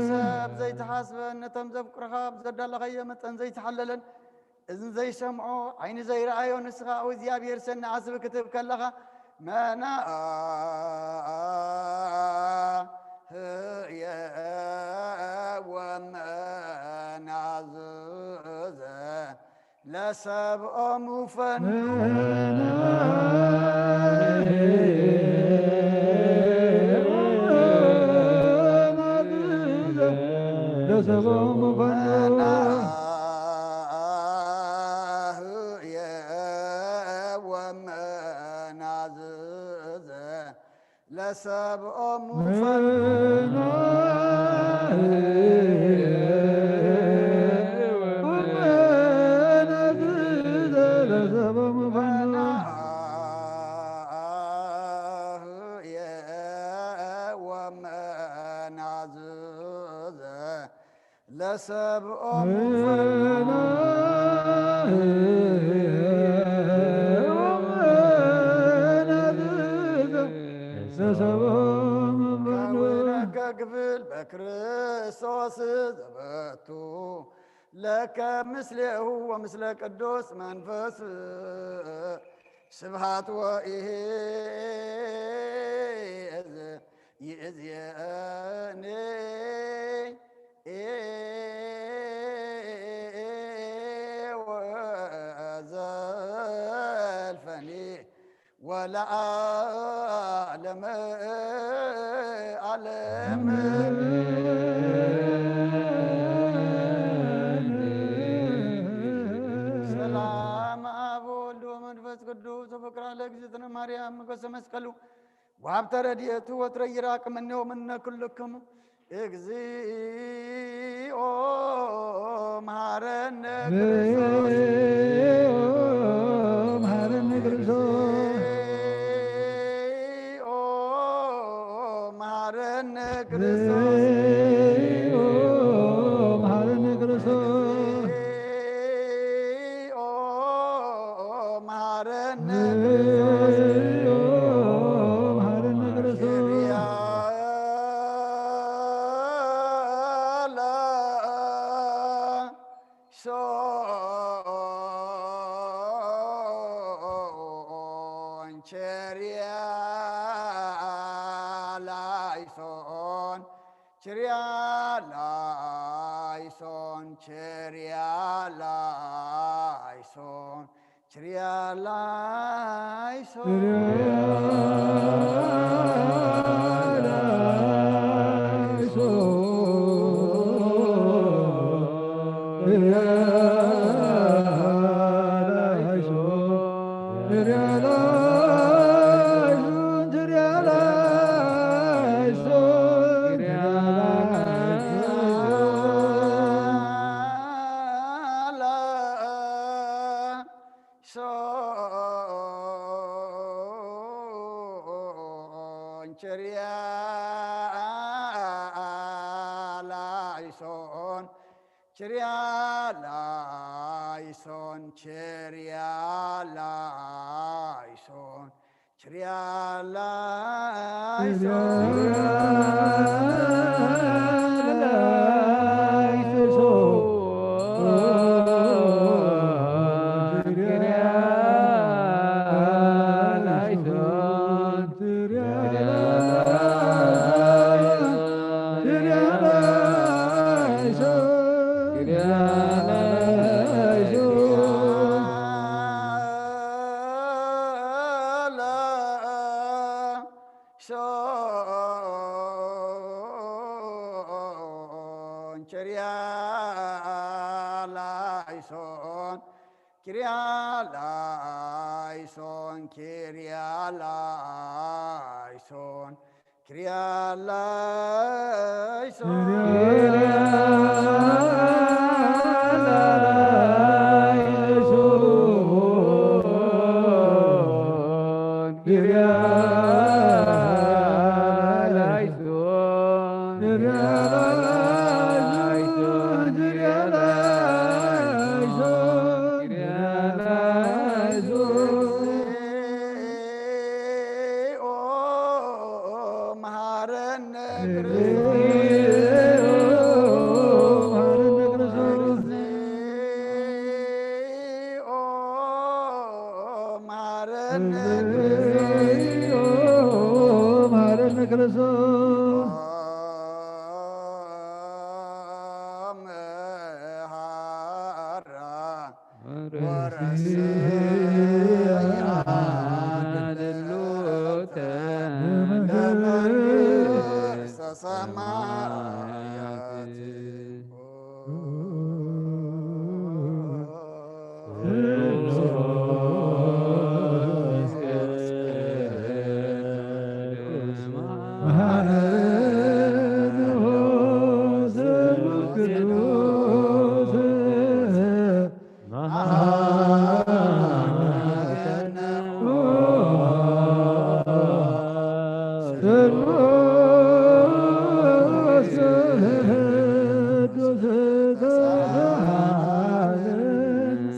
ሰብ ዘይትሓስበን ነቶም ዘፍቅርኻ ብዘዳለኻዮ መጠን ዘይትሓለለን እዝኒ ዘይሰምዖ ዓይኒ ዘይረኣዮ ንስኻ ኣብ እግዚኣብሔር ሰኒ ዓስቢ ክትህብ ከለኻ መና ህየ ወመናዝዘ ለሰብኦሙ ፈኑ ለሰብኦሙ ፈኑ ህየ ወመናዝዘ ለሰብኦሙ ፈኑ ለሰብኦሙ ፈኑ ከውነከ ክብል በክርስቶስ ዘበቱ ለከ ምስሌሁ ወምስለ ቅዱስ መንፈስ ስብሃት ወኢዝ ይእዝየኒ ወዘልፈኒ ወለዓለመ ዓለም። ሰላም አብ ወልድ ወመንፈስ ቅዱስ ወፍቅራ ለእግዝእትነ ማርያም ሞገሰ መስቀሉ ወሀብተ ረድኤቱ ወትረ ይራቅ ምኔ ወምነ ኩልክሙ እግዚኦ መሐረነ ክርስቶስ። መሐረነ ክርስቶስ። እግዚኦ መሐረነ ክርስቶስ። እግዚኦ መሐረነ ክርስቶስ። እግዚኦ መሐረነ ክርስቶስ። መሐረነ ክርስቶስ። ሶን ቸሪያ ላይሶን ቸሪያ ላይሶን ቸሪያ ላይሶን ቸሪያ ላይሶን ሶን ቸሪያ ላይሶን ቸሪያ ላይሶን ቸሪያ ላይሶን ቸሪያ ላይሶን ሶን ቸሪያ ላይሶን ኪርያላይሶን፣ ኪርያላይሶን፣ ኪርያላይሶን።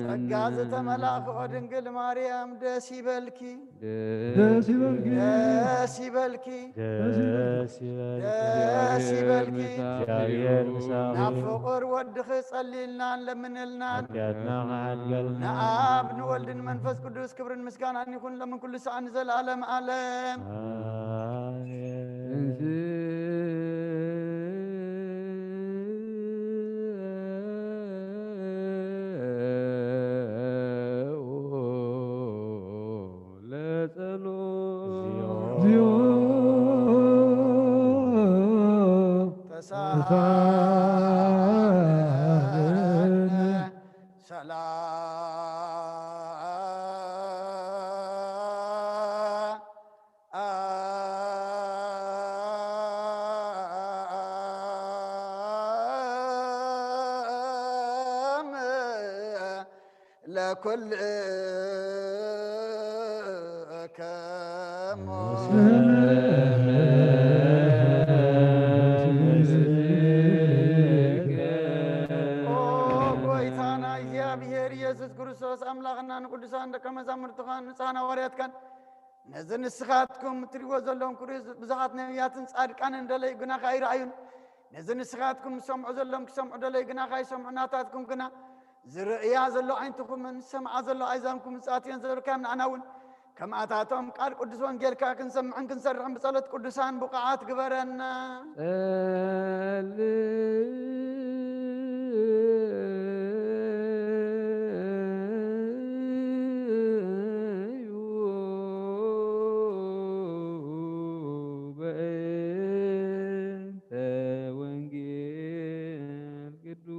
ጸጋ ዝተመላእኽኦ ድንግል ማርያም ደስ ይበልኪ። ደስ ይበልኪ። ደስ ይበልኪ። ደስ ይበልኪ። ደስ ይበልኪ። እግዚኣብሔር ምሳኺ። ናብ ፍቕር ወድኺ ጸልይልናን ለምንልናን። ሓጢኣትና ክሓድገልና። ንኣብ ንወልድን መንፈስ ቅዱስ ክብርን ምስጋናን ይኹን ለምን ኩሉ ሰዓት ንዘለዓለም ዓለም። ኣሜን። ለኩልከ ኦ ጎይታና እግዚኣብሔር ኢየሱስ ክርስቶስ ኣምላኽና ንቅዱሳን ደቀ መዛሙርትኻን ንጻን ሃዋርያትካን ነዚ ንስኻትኩም እትሪእዎ ዘለኹም ክሪኡ ብዙሓት ነቢያትን ጻድቃንን ደለዩ ግና ከኣ ኣይረኣዩን። ነዚ ንስኻትኩም ዝሰምዑ ዘለኹም ክሰምዑ ደለዩ ግና ከኣ ኣይሰምዑ። ናታትኩም ግና ዝርእያ ዘሎ ዓይንትኹምን ዝሰምዓ ዘሎ ኣእዛንኩም ዝኣትየን ዘበልካዮም ንኣና እውን ከምኣታቶም ቃል ቅዱስ ወንጌልካ ክንሰምዕን ክንሰርሕን ብጸሎት ቅዱሳን ብቑዓት ግበረና። ጸልዩ በእንተ ወንጌል ቅዱስ።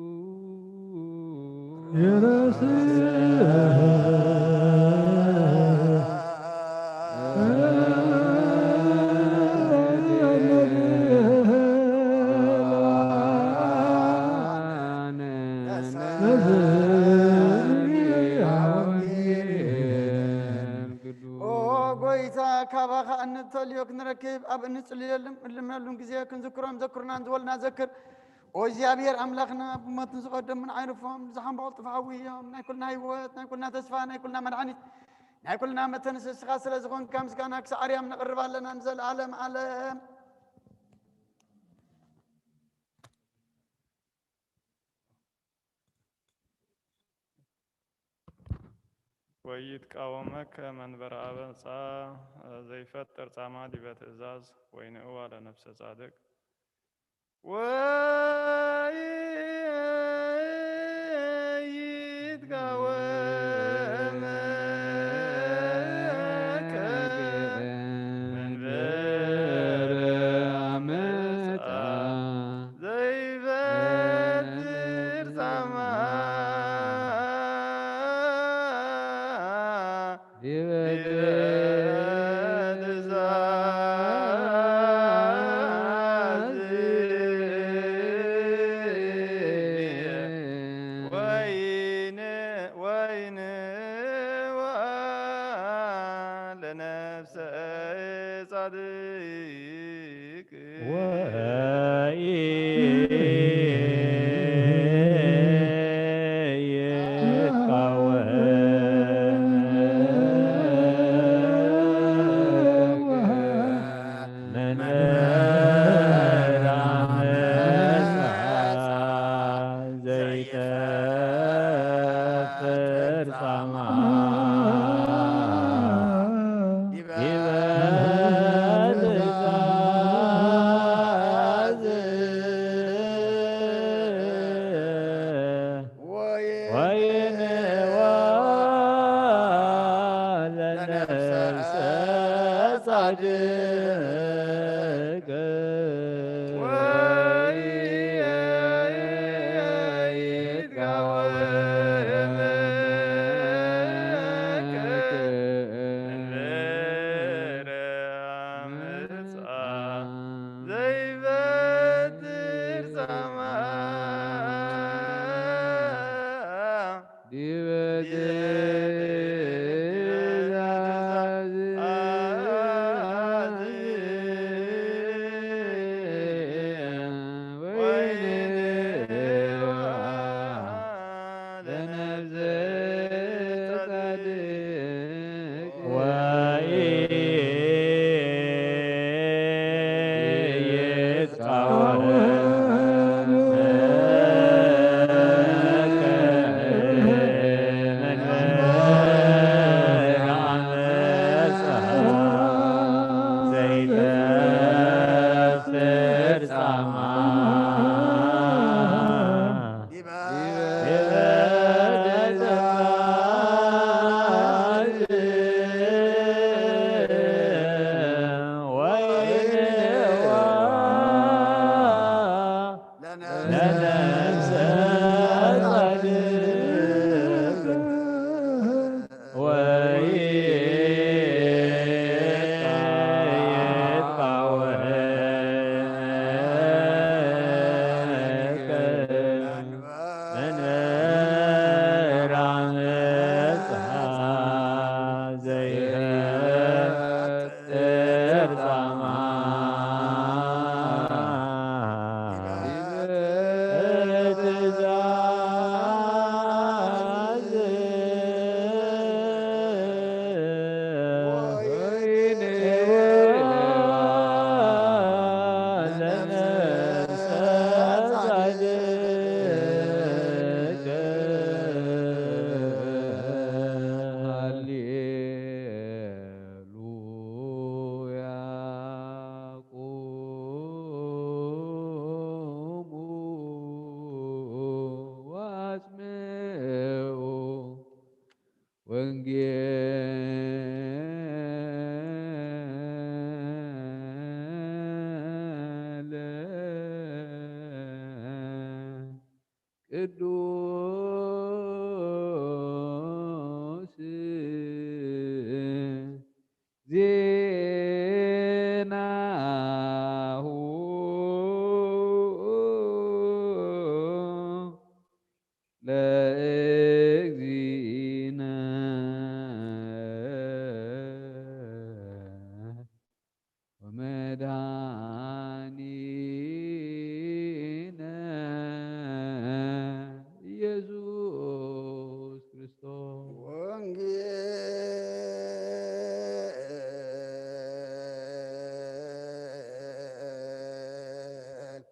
ኦ ጎይታ፣ ካባኻ እንተልዮ ክንረክብ ኣብ እንጽልየሉን እንልምነሉን ግዜ ክንዝክሮም ዘክሩና፣ ንዝበሉና ዘክር። ኦ እግዚኣብሔር ኣምላኽና፣ ብሞት ንዝቐደሙን ኣይርፎም፣ ዝሓምበቑ ጥፍሓዊ እዮም። ናይ ኩልና ህይወት፣ ናይ ኩልና ተስፋ፣ ናይ ኩልና መድሓኒት፣ ናይ ኩልና መተንስ ንስኻ ስለ ዝኾንካ ምስጋና ክሳዕ ኣርያም ነቕርብ ኣለና ንዘለኣለም ዓለም። ወይትቃወመከ መንበረ ኣበሳ ዘይፈጥር ጻማ ዲበ ትእዛዝ ወይንእዋ ለነፍሰ ጻድቅ። ወይትቃወመከ መንበረ ኣመፃ ዘይፈጥር ጻማ ዘይጠፍር ጻማ ዲበ ትእዛዝ ወይንዋ ለነፍሰ ጻድቅ ዘይበትር ጻማ ዲበ ትእዛዝ ወይንዋ ለነፍሰ ጻድቅ ወኢይትቃወም ዘይጠፍር ጻማ ዲበ ትእዛዝ ወይንዋ ለነፍሰ ጻድቅ ወይትቃወም መንበር ዓመፃ ዘይፈጥር ጻማ ትእዛዝ ወይንዋ ለነፍሰ ጻድቅ። ሃሌሉያ። ቁሙ ወአስምዑ ወንጌለ ቅዱስ ዜናሁ ለእግዚእነ ወመድኃኒነ ኢየሱስ ክርስቶስ። ወንጌል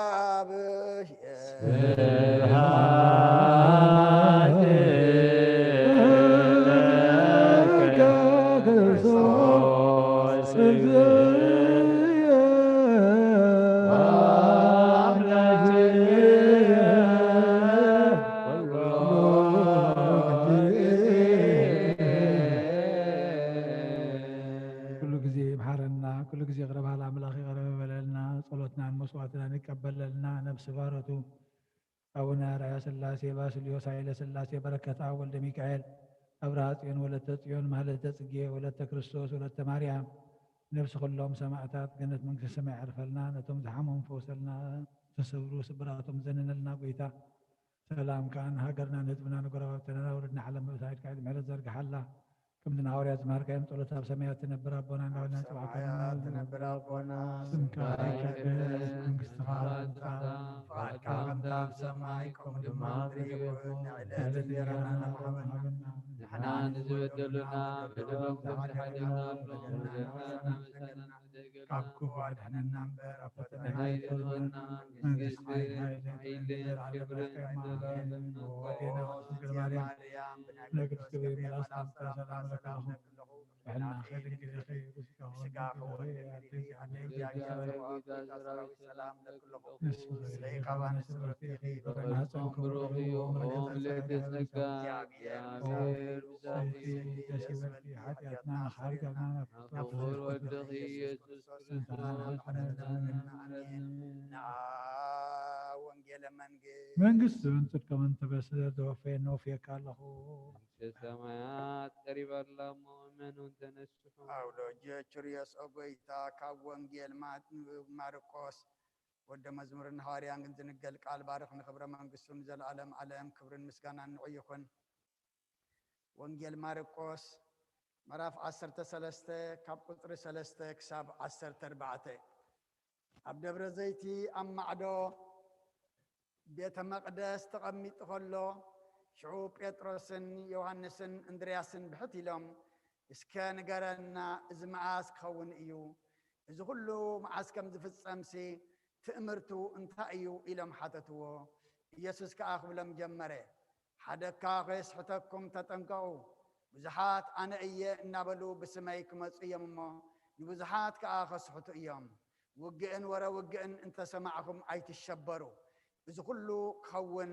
ለእግዚኣብሔር። ስብሐት ለከ ክርስቶስ እግዚእነ ወአምላክነ ኩሉ ጊዜ። ኩሉ ግዜ ይምሓረና፣ ኩሉ ግዜ ይቕረ በሃል ኣምላኽ ይቕረ በለልና፣ ጸሎትናን መስዋዕትናን ይቀበለልና። ነፍሲ ባሮቱ ኣቡነ ኣርኣያ ስላሴ፣ ባስልዮስ ሃይለ ስላሴ፣ በረከት ኣብ ወልደ ሚካኤል፣ ኣብርሃ ጽዮን፣ ወለተ ጽዮን፣ ማህለተ ጽጌ፣ ወለተ ክርስቶስ፣ ወለተ ማርያም፣ ነፍሲ ኩሎም ሰማዕታት ገነት መንግስተ ሰማይ ያዕርፈልና። ነቶም ዝሓመሙ ፈውሰልና፣ ዝተሰብሩ ስብራቶም ዘንነልና ጎይታ። ሰላምካ ንሃገርና ንህዝብና ንጎረባብትና ናውርድ ንዓለም ምእሳይድካ ኢድ ምሕረት ዘርግሓላ። ከምቲ ንሃዋርያት ዝመሃርካዮም ጸሎት ኣብ ሰማያት ትነብር ኣቦና እንዳበልና ንጽውዓካ ሰማያት ትነብር ኣቦና ስምካ ይቀደስ መንግስትኻ ትምጻእ ፍቃድካ ከምቲ ኣብ ሰማይ ከምኡ ድማ ኣብ ምድሪ ይኹን። ንዕለት እንጀራና ሃበና። ንሕና ንዝበደሉና በደሎም ከም ዝሓለና በደልና ንሕና መሳና ካብ ክፉ ኣድሕነና እምበር ኣብ ፈተና ኣይተእትወና። መንግስቲ ሓይልን ክብርን ንዘለኣለም። ወዴና ድንግል ማርያም ነግርስ ክብሪ መልኣስ ሰላም ለኪ ብሕና ኸድንግልኺ ብስጋኹ ስጋኹ ወልድኪ ኣደይ ጌታ ሰራዊት ሰላም ለክለኹ። ንስኺ ኸባነ ስብርቲኺ ብረናጽን ክብሩኺ ኦም ለተጸጋ እግዚኣብሔር ብዛቲ ደስ ይበልኪ። ሓጢኣትና መሓሪ ገብና ናብ ክቡር ወድኺ ኢየሱስ ክርስቶስ ንዓ ወንጌለ መንግስት መንግስትን ጽድቅን ተበስረ ዘወፈየኒ ወፍየካ ኣለኹ። መንግስተ ሰማያት ቀሪባ ኣላ እሞ እመኑ ተነስሑ። ኣውሎጅ ቹርዮስ ኦጎይታ ካብ ወንጌል ማት- ማርቆስ ወደ መዝሙርን ሃዋርያን ግን ዝንገል ቃል ባርኽ ንኽብረ መንግስቱ ንዘለዓለም ዓለም ክብርን ምስጋናን ንዑ ይኹን። ወንጌል ማርቆስ ምዕራፍ ዓሰርተ ሰለስተ ካብ ቁፅሪ ሰለስተ ክሳብ ዓሰርተ ኣርባዕተ። ኣብ ደብረ ዘይቲ ኣብ ማዕዶ ቤተ መቕደስ ተቐሚጡ ከሎ ሽዑ ጴጥሮስን ዮሃንስን እንድርያስን ብሕት ኢሎም እስከ ንገረና፣ እዚ መዓስ ክኸውን እዩ? እዚ ኩሉ መዓስ ከም ዝፍጸምሲ ትእምርቱ እንታይ እዩ? ኢሎም ሓተትዎ። ኢየሱስ ከኣ ክብሎም ጀመረ፣ ሓደ እካ ከየስሕተኩም ተጠንቀቑ። ብዙሓት ኣነ እየ እናበሉ ብስመይ ክመጹ እዮም እሞ ንብዙሓት ከኣ ከስሕቱ እዮም። ውግእን ወረ ውግእን እንተሰማዕኹም ኣይትሸበሩ። እዚ ኩሉ ክኸውን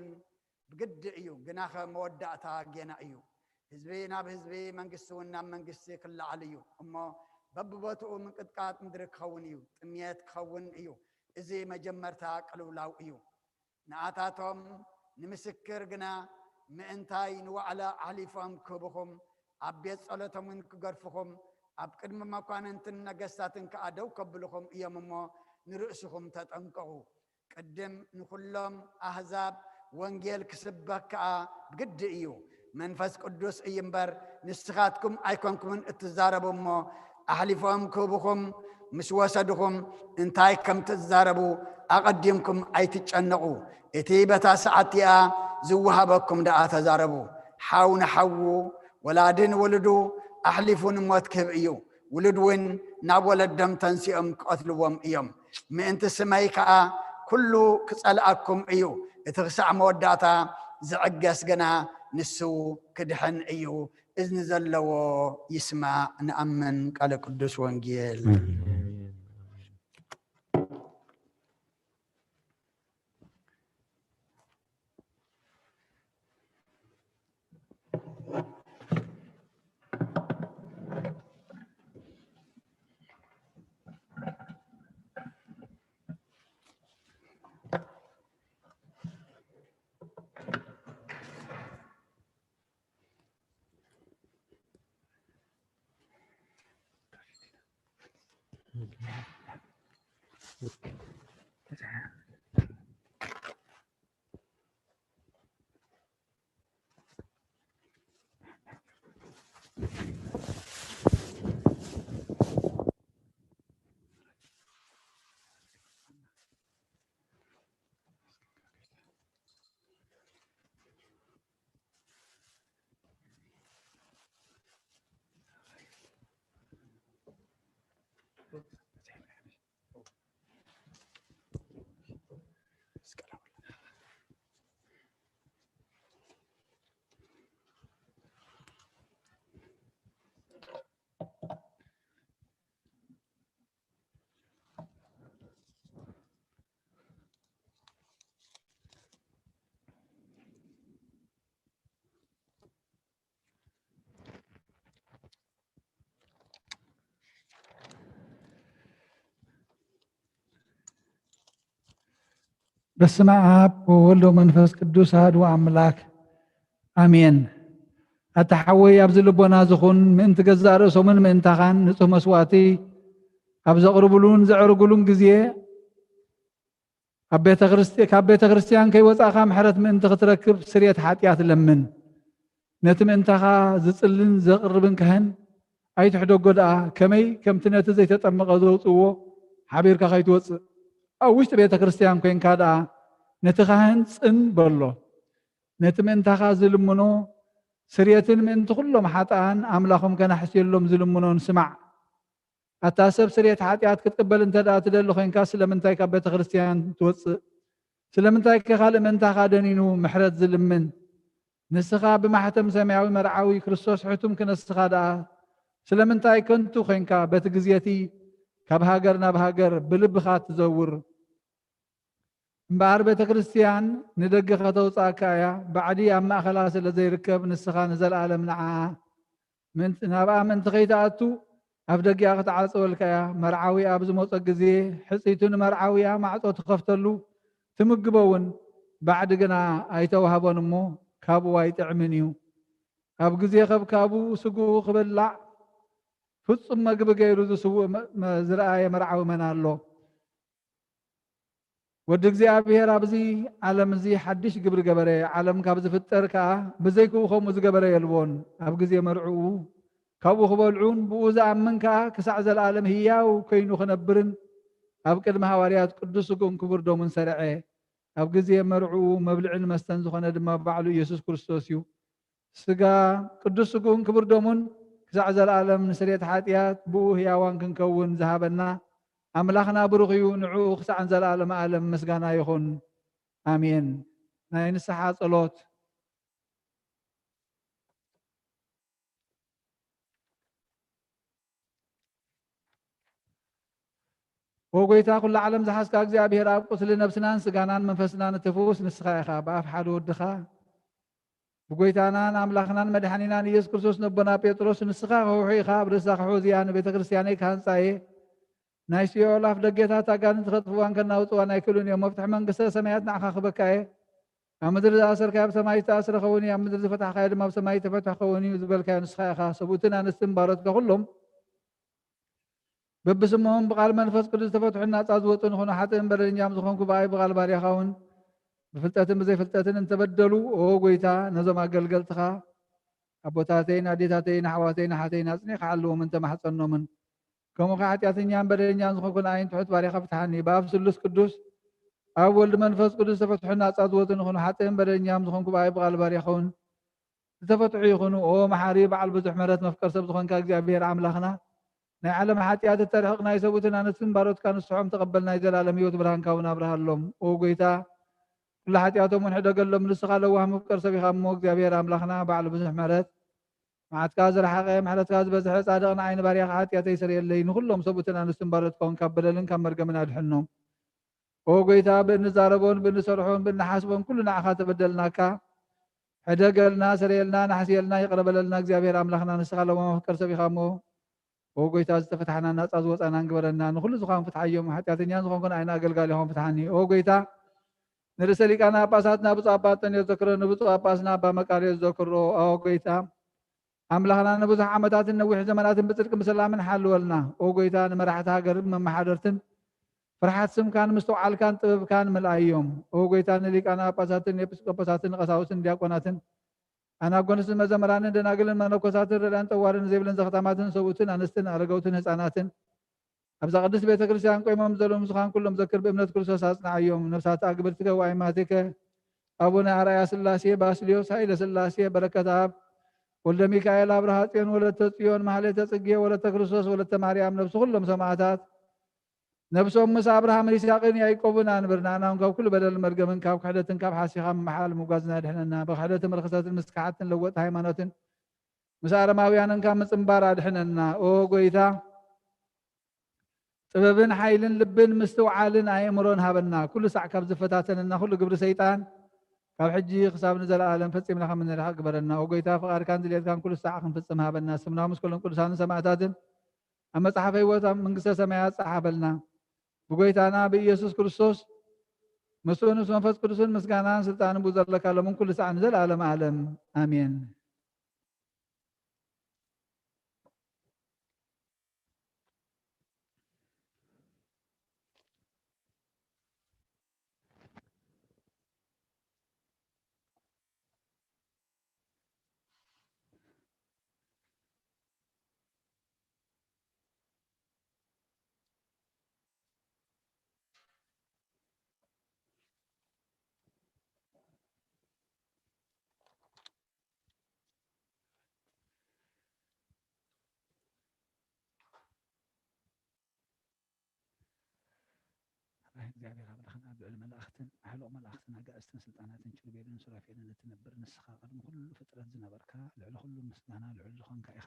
ብግዲ እዩ፣ ግናኸ መወዳእታ ጌና እዩ። ህዝቢ ናብ ህዝቢ፣ መንግስቲ እውን ናብ መንግስቲ ክለዓል እዩ። እሞ በብቦትኡ ምንቅጥቃጥ ምድሪ ክኸውን እዩ፣ ጥምየት ክኸውን እዩ። እዚ መጀመርታ ቅልውላው እዩ። ንኣታቶም ንምስክር ግና ምእንታይ ንዋዕላ ኣሕሊፎም ክህብኹም፣ ኣብ ቤት ጸሎቶም እውን ክገርፍኹም፣ ኣብ ቅድሚ መኳንንትን ነገስታትን ከኣ ደው ከብልኹም እዮም እሞ ንርእስኹም ተጠንቀቑ። ቅድም ንኹሎም ኣህዛብ ወንጌል ክስበክ ከኣ ግዲ እዩ። መንፈስ ቅዱስ እዩ እምበር ንስኻትኩም ኣይኮንኩምን እትዛረቡ እሞ ኣሕሊፎም ክህብኹም ምስ ወሰድኹም እንታይ ከም ትዛረቡ ኣቐዲምኩም ኣይትጨነቑ። እቲ በታ ሰዓት እቲኣ ዝወሃበኩም ደኣ ተዛረቡ። ሓው ንሓዉ፣ ወላዲ ንውሉዱ ኣሕሊፉ ንሞት ክህብ እዩ። ውሉድ እውን ናብ ወለዶም ተንሲኦም ክቐትልዎም እዮም። ምእንቲ ስመይ ከኣ ኩሉ ክጸልኣኩም እዩ። እቲ ክሳዕ መወዳእታ ዝዕገስ ግና ንሱ ክድሕን እዩ። እዝኒ ዘለዎ ይስማዕ። ንኣምን ቃለ ቅዱስ ወንጌል። በስመ አብ ወወልድ ወመንፈስ ቅዱስ አሐዱ አምላክ አሜን። ኣታ ሓወይ ኣብዚ ልቦና ዝኹን ምእንቲ ገዛእ ርእሶምን ምእንታኻን ንጹህ መስዋእቲ ኣብ ዘቕርብሉን ዘዕርግሉን ግዜ ኣብ ቤተ ክርስቲ-፣ ካብ ቤተ ክርስቲያን ከይወጻእካ ምሕረት ምእንቲ ክትረክብ ስርየት ሓጢኣት ለምን። ነቲ ምእንታኻ ዝጽልን ዘቕርብን ካህን ኣይትሕደጎ ደኣ፣ ከመይ ከምቲ ነቲ ዘይተጠመቐ ዘውጽእዎ ሓቢርካ ከይትወጽእ፣ ኣብ ውሽጢ ቤተ ክርስቲያን ኮይንካ ደኣ ነቲ ካህን ጽን በሎ። ነቲ ምእንታኻ ዝልምኖ ስርየትን ምእንቲ ኩሎም ሓጥኣን ኣምላኾም ከናሕስየሎም ዝልምኖን ስማዕ። ኣታ ሰብ ስርየት ሓጢኣት ክትቅበል እንተ ደኣ ትደሊ ኮይንካ ስለምንታይ ካብ ቤተ ክርስቲያን ትወጽእ? ስለምንታይ ከ ካልእ ምእንታኻ ደኒኑ ምሕረት ዝልምን? ንስኻ ብማሕተም ሰማያዊ መርዓዊ ክርስቶስ ሕቱም ክነስኻ ደኣ ስለምንታይ ከንቱ ኮይንካ በቲ ግዜ እቲ ካብ ሃገር ናብ ሃገር ብልብኻ ትዘውር? እምበኣር ቤተ ክርስቲያን ንደገ ከተውጽኣካ እያ። ባዕዲ ኣብ ማእከላ ስለ ዘይርከብ ንስኻ ንዘለኣለም ንዓኣ ምእንቲ-፣ ናብኣ ምእንቲ ከይትኣቱ ኣፍ ደጊኣ ክትዓጽወልካ እያ። መርዓዊ ኣብ ዝመጾ ግዜ ሕጽይቱ ንመርዓውያ ማዕጾ ትኸፍተሉ፣ ትምግቦ እውን፣ ባዕዲ ግና ኣይተዋህቦን እሞ ካብኡ ኣይጥዕምን እዩ። ኣብ ግዜ ከብካቡ ስግኡ ክበላዕ ፍጹም መግቢ ገይሩ ዝስውእ መ-፣ መ-፣ ዝረኣየ መርዓዊ መን ኣሎ? ወዲ እግዚኣብሔር ኣብዚ ዓለም እዚ ሓድሽ ግብሪ ገበረ። ዓለም ካብ ዝፍጠር ከኣ ብዘይክኡ ከምኡ ዝገበረ የልቦን። ኣብ ግዜ መርዕኡ ካብኡ ክበልዑን ብኡ ዝኣምን ከኣ ክሳዕ ዘለኣለም ህያው ኮይኑ ክነብርን ኣብ ቅድሚ ሃዋርያት ቅዱስ ስግኡን ክቡር ደሙን ሰርዐ። ኣብ ግዜ መርዕኡ መብልዕን መስተን ዝኾነ ድማ ባዕሉ ኢየሱስ ክርስቶስ እዩ። ስጋ ቅዱስ ስግኡን ክቡር ደሙን ክሳዕ ዘለኣለም ንስርየት ሓጢኣት ብኡ ህያዋን ክንከውን ዝሃበና ኣምላኽና ብሩኽ እዩ። ንዕኡ ክሳዕ ንዘለኣለም ዓለም ምስጋና ይኹን። ኣሜን። ናይ ንስሓ ጸሎት። ኦ ጎይታ፣ ኩሉ ዓለም ዝሓዝካ እግዚኣብሔር ኣብ፣ ቁስሊ ነብስናን ስጋናን መንፈስናን እትፍውስ ንስኻ ኢኻ። ብኣፍ ሓደ ወድኻ ብጎይታናን ኣምላኽናን መድሓኒናን ኢየሱስ ክርስቶስ ነቦና ጴጥሮስ፣ ንስኻ ክሕውሑ ኢኻ፣ ኣብ ርእሳ ክሕውዝ እያ፣ ንቤተ ክርስቲያነይ ክሃንጻ እየ። ናይ ሲኦል ኣፍ ደጌታት ኣጋንንቲ ከጥፍዋን ከናውጽዋን ኣይክእሉን እዮም። መፍትሒ መንግስተ ሰማያት ንዓኻ ክበካ እየ። ኣብ ምድሪ ዝኣሰርካዮ ኣብ ሰማይ ዝተኣስረ ኸውን እዩ፣ ኣብ ምድሪ ዝፈታሕካዮ ድማ ኣብ ሰማይ ዝተፈትሐ ኸውን እዩ ዝበልካዮ ንስኻ ኢኻ። ሰብኡትን ኣንስትን ባሮትካ ኩሎም በብስምኦም ብቓል መንፈስ ቅዱስ ዝተፈትሑን ናጻ ዝወጹን ይኹኑ። ሓጥእን በደለኛም ዝኾንኩ ብኣይ ብቓል ባርያኻ እውን ብፍልጠትን ብዘይፍልጠትን እንተበደሉ፣ ኦ ጎይታ፣ ነዞም ኣገልገልትኻ ኣቦታተይን ኣዴታተይን ኣሕዋተይን ኣሓተይን ኣጽኒዕካ ሓልዎምን ተማሕጸኖምን። ከምኡ ከኣ ሓጢኣተኛን በደለኛን ዝኾንኩ ንኣይን ትሑት ባርያኻ ፍትሓኒ። ብኣብ ስሉስ ቅዱስ፣ ኣብ ወልድ መንፈስ ቅዱስ ዝተፈትሑን ናጻ ዝወጹን ይኹኑ። ሓጥእን በደለኛም ዝኾንኩ ብኣይ ብቓል ባርያኻ እውን ዝተፈትሑ ይኹኑ። ኦ መሓሪ በዓል ብዙሕ ምሕረት መፍቀር ሰብ ዝኾንካ እግዚኣብሔር ኣምላኽና፣ ናይ ዓለም ሓጢኣት እተርሕቕ ናይ ሰብኡትን ኣንስትን ባሮትካ ንስሖም ተቐበል ናይ ዘላለም ህይወት ብርሃንካ እውን ኣብርሃሎም። ኦ ጎይታ፣ ኩሉ ሓጢኣቶም እውን ሕደገሎም። ንስኻ ለዋህ መፍቀር ሰብ ኢኻ እሞ እግዚኣብሔር ኣምላኽና በዓል ብዙሕ ምሕረት፣ መዓትካ ዝረሓቐ ምሕረትካ ዝበዝሐ ጻድቕ ንዓይ ንባርያኻ ሓጢኣተይ ስርየለይ። ንኹሎም ሰብኡትን ኣንስትን ባሮትካ እውን ካብ በደልን ካብ መርገምን ኣድሕኖም። ኦ ጎይታ፣ ብእንዛረቦን ብእንሰርሖን ብእንሓስቦን ኩሉ ንዓኻ ተበደልናካ። ሕደገልና፣ ስረየልና፣ ናሕስየልና፣ ይቕረ በለልና። እግዚኣብሔር ኣምላኽና ንስኻ ለዋህ መፍቀር ሰብ ኢኻ እሞ፣ ኦ ጎይታ፣ ዝተፈታሕና ናጻ ዝወጻናን ግበረና። ንኹሉ ዝኾን ፍትሓዮም፣ ሓጢኣተኛን ዝኾንኩን ኣይነ ኣገልጋሊኹም ፍትሓኒ። ኦ ጎይታ፣ ንርእሰ ሊቃነ ጳጳሳትና ብፁዕ ኣባ ኣንጠንዮስ ዘክሮ፣ ንብፁዕ ጳጳስና ኣባ መቃርዮስ ዘክሮ። ኦ ጎይታ ኣምላኽና፣ ንብዙሕ ዓመታትን ነዊሕ ዘመናትን ብጽድቅን ብሰላምን ሓልወልና። ኦ ጎይታ፣ ንመራሕቲ ሃገርን መመሓደርትን ፍርሓት ስምካን ምስትውዓልካን ጥበብካን ምልኣዮም። ኦ ጎይታ፣ ንሊቃነ ጳጳሳትን ኤጲስቆጶሳትን ቀሳውስትን ዲያቆናትን ኣናጎንስትን መዘምራንን ደናግልን መነኮሳትን ርእያን ጠዋርን ዘይብለን ዘኽታማትን ሰብኡትን ኣንስትን ኣረገውትን ህፃናትን ኣብዛ ቅድስት ቤተ ክርስቲያን ቆይሞም ዘለዉ ምስኻን ኩሎም ዘክር ብእምነት ክርስቶስ ኣጽንዓዮም። ነፍሳት ኣግብርትከ ወኣይማትከ ኣቡነ ኣርኣያ ስላሴ፣ ባስልዮስ ሃይለ ስላሴ፣ በረከት ኣብ፣ ወልደ ሚካኤል፣ ኣብርሃ ጽዮን፣ ወለተ ጽዮን፣ ማህሌተ ጽጌ፣ ወለተ ክርስቶስ፣ ወለተ ማርያም፣ ነፍሲ ኩሎም ሰማዕታት ነብሶም ምስ ኣብርሃምን ይስሐቅን ያዕቆብን ኣንብር። ንኣና እውን ካብ ኩሉ በደልን መርገምን ካብ ክሕደትን ካብ ሓሲኻ ምምሓል ምጓዝን ኣድሕነና። ብክሕደትን ርኽሰትን ምስ ክሓድትን ለወጥቲ ሃይማኖትን ምስ ኣረማውያንን ካብ ምጽንባር ኣድሕነና። ኦ ጎይታ፣ ጥበብን ሓይልን ልብን ምስትውዓልን ኣእምሮን ሃበና። ኩሉ ሳዕ ካብ ዝፈታተነና ኩሉ ግብሪ ሰይጣን ካብ ሕጂ ክሳብ ንዘለኣለም ፈጺምና ከም እንርሕቕ ግበረና። ኦ ጎይታ፣ ፍቓድካን ድሌትካን ኩሉ ሳዕ ክንፍጽም ሃበና። ስምና ምስ ኩሎም ቅዱሳንን ሰማዕታትን ኣብ መጽሓፈ ህይወት ኣብ መንግስተ ሰማያት ጸሓፈልና። ብጎይታና ብኢየሱስ ክርስቶስ ምስኡ ምስ መንፈስ ቅዱስን ምስጋናን ስልጣንን ብኡ ዘለካ ሎምን ኩሉ ሰዓት ንዘለዓለመ ዓለም። ኣሜን። ኣምላኽ እግዚኣብሔር ኣምላኽና፣ ኣብ ልዕሊ መላእኽትን ኣሕሉቕ መላእኽትን ኣጋእዝትን ስልጣናትን ኪሩቤልን ሱራፌልን እትነብር፣ ንስኻ ቅድሚ ኩሉ ፍጥረት ዝነበርካ፣ ልዕሊ ኩሉ ምስጋና ልዑል ዝኾንካ ኢኻ።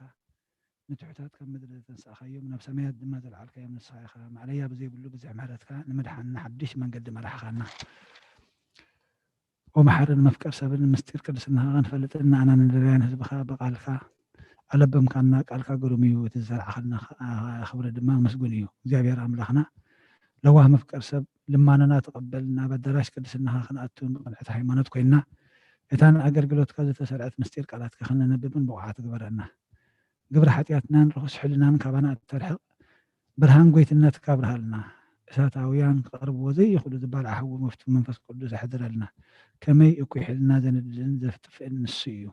ንትሑታት ካብ ምድሪ ዘተንሳእካዮም፣ ናብ ሰማያት ድማ ዘልዓልካዮም ንስኻ ኢኻ። ማዕለያ ብዘይብሉ ብዝሒ ምሕረትካ ንምድሓንና ሓድሽ መንገዲ መራሕኻና። ኦ መሓርን መፍቀር ሰብን ምስጢር ቅድስናኻ ክንፈልጥን ንኣና ንደልያን ህዝብኻ ብቃልካ ኣለበምካና። ቃልካ ግሩም እዩ፣ እቲ ዝሰራሕኻልና ክብሪ ድማ ምስጉን እዩ። እግዚኣብሔር ኣምላኽና ለዋህ መፍቀር ሰብ ልማኖና ተቐበል፣ ናብ ኣዳራሽ ቅድስናኻ ክንኣቱን ብቕንዕቲ ሃይማኖት ኮይንና እታ ንኣገልግሎትካ ዝተሰርዐት ምስጢር ቃላትካ ክንነብብን ብቑዓት ግበረና። ግብሪ ሓጢኣትናን ርኹስ ሕልናን ካባና እተርሕቕ ብርሃን ጎይትነትካ ኣብርሃልና። እሳታውያን ክቐርብዎ ዘይኽእሉ ዝባልዓ ሓዊ መፍትው መንፈስ ቅዱስ ኣሕድረልና። ከመይ እኩይ ሕልና ዘንድድን ዘፍጥፍእን ንሱ እዩ።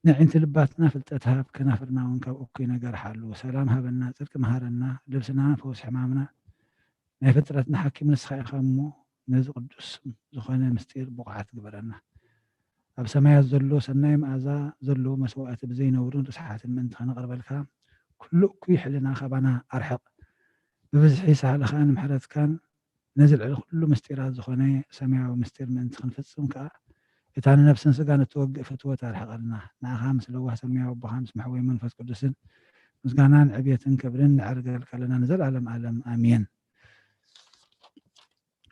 ንዕንቲ ልባትና ፍልጠት ሃብ፣ ከናፍርና እውን ካብ እኩይ ነገር ሓሉ። ሰላም ሃበና፣ ጽድቂ መሃረና፣ ልብስና ፈውስ ሕማምና፣ ናይ ፍጥረትና ሓኪም ንስኻ ኢኻ እሞ፣ ነዚ ቅዱስ ዝኾነ ምስጢር ብቑዓት ግበረና። ኣብ ሰማያት ዘሎ ሰናይ መኣዛ ዘለዎ መስዋእቲ ብዘይነውርን ርስሓትን ምእንቲ ከነቕርበልካ፣ ኩሉ እኩይ ሕልና ካባና ኣርሕቕ። ብብዝሒ ሳህልኻን ምሕረትካን ነዚ ልዕሊ ኩሉ ምስጢራት ዝኾነ ሰማያዊ ምስጢር ምእንቲ ክንፍጽም ከኣ፣ እታ ንነፍስን ስጋን እትወግእ ፍትወት ኣርሕቐልና። ንኣኻ ምስ ለዋህ ሰማያዊ ኣቦኻ ምስ መሕወይ መንፈስ ቅዱስን ምስጋናን ዕብየትን ክብርን ነዕርገልካ ኣለና ንዘለኣለም ዓለም። ኣሜን።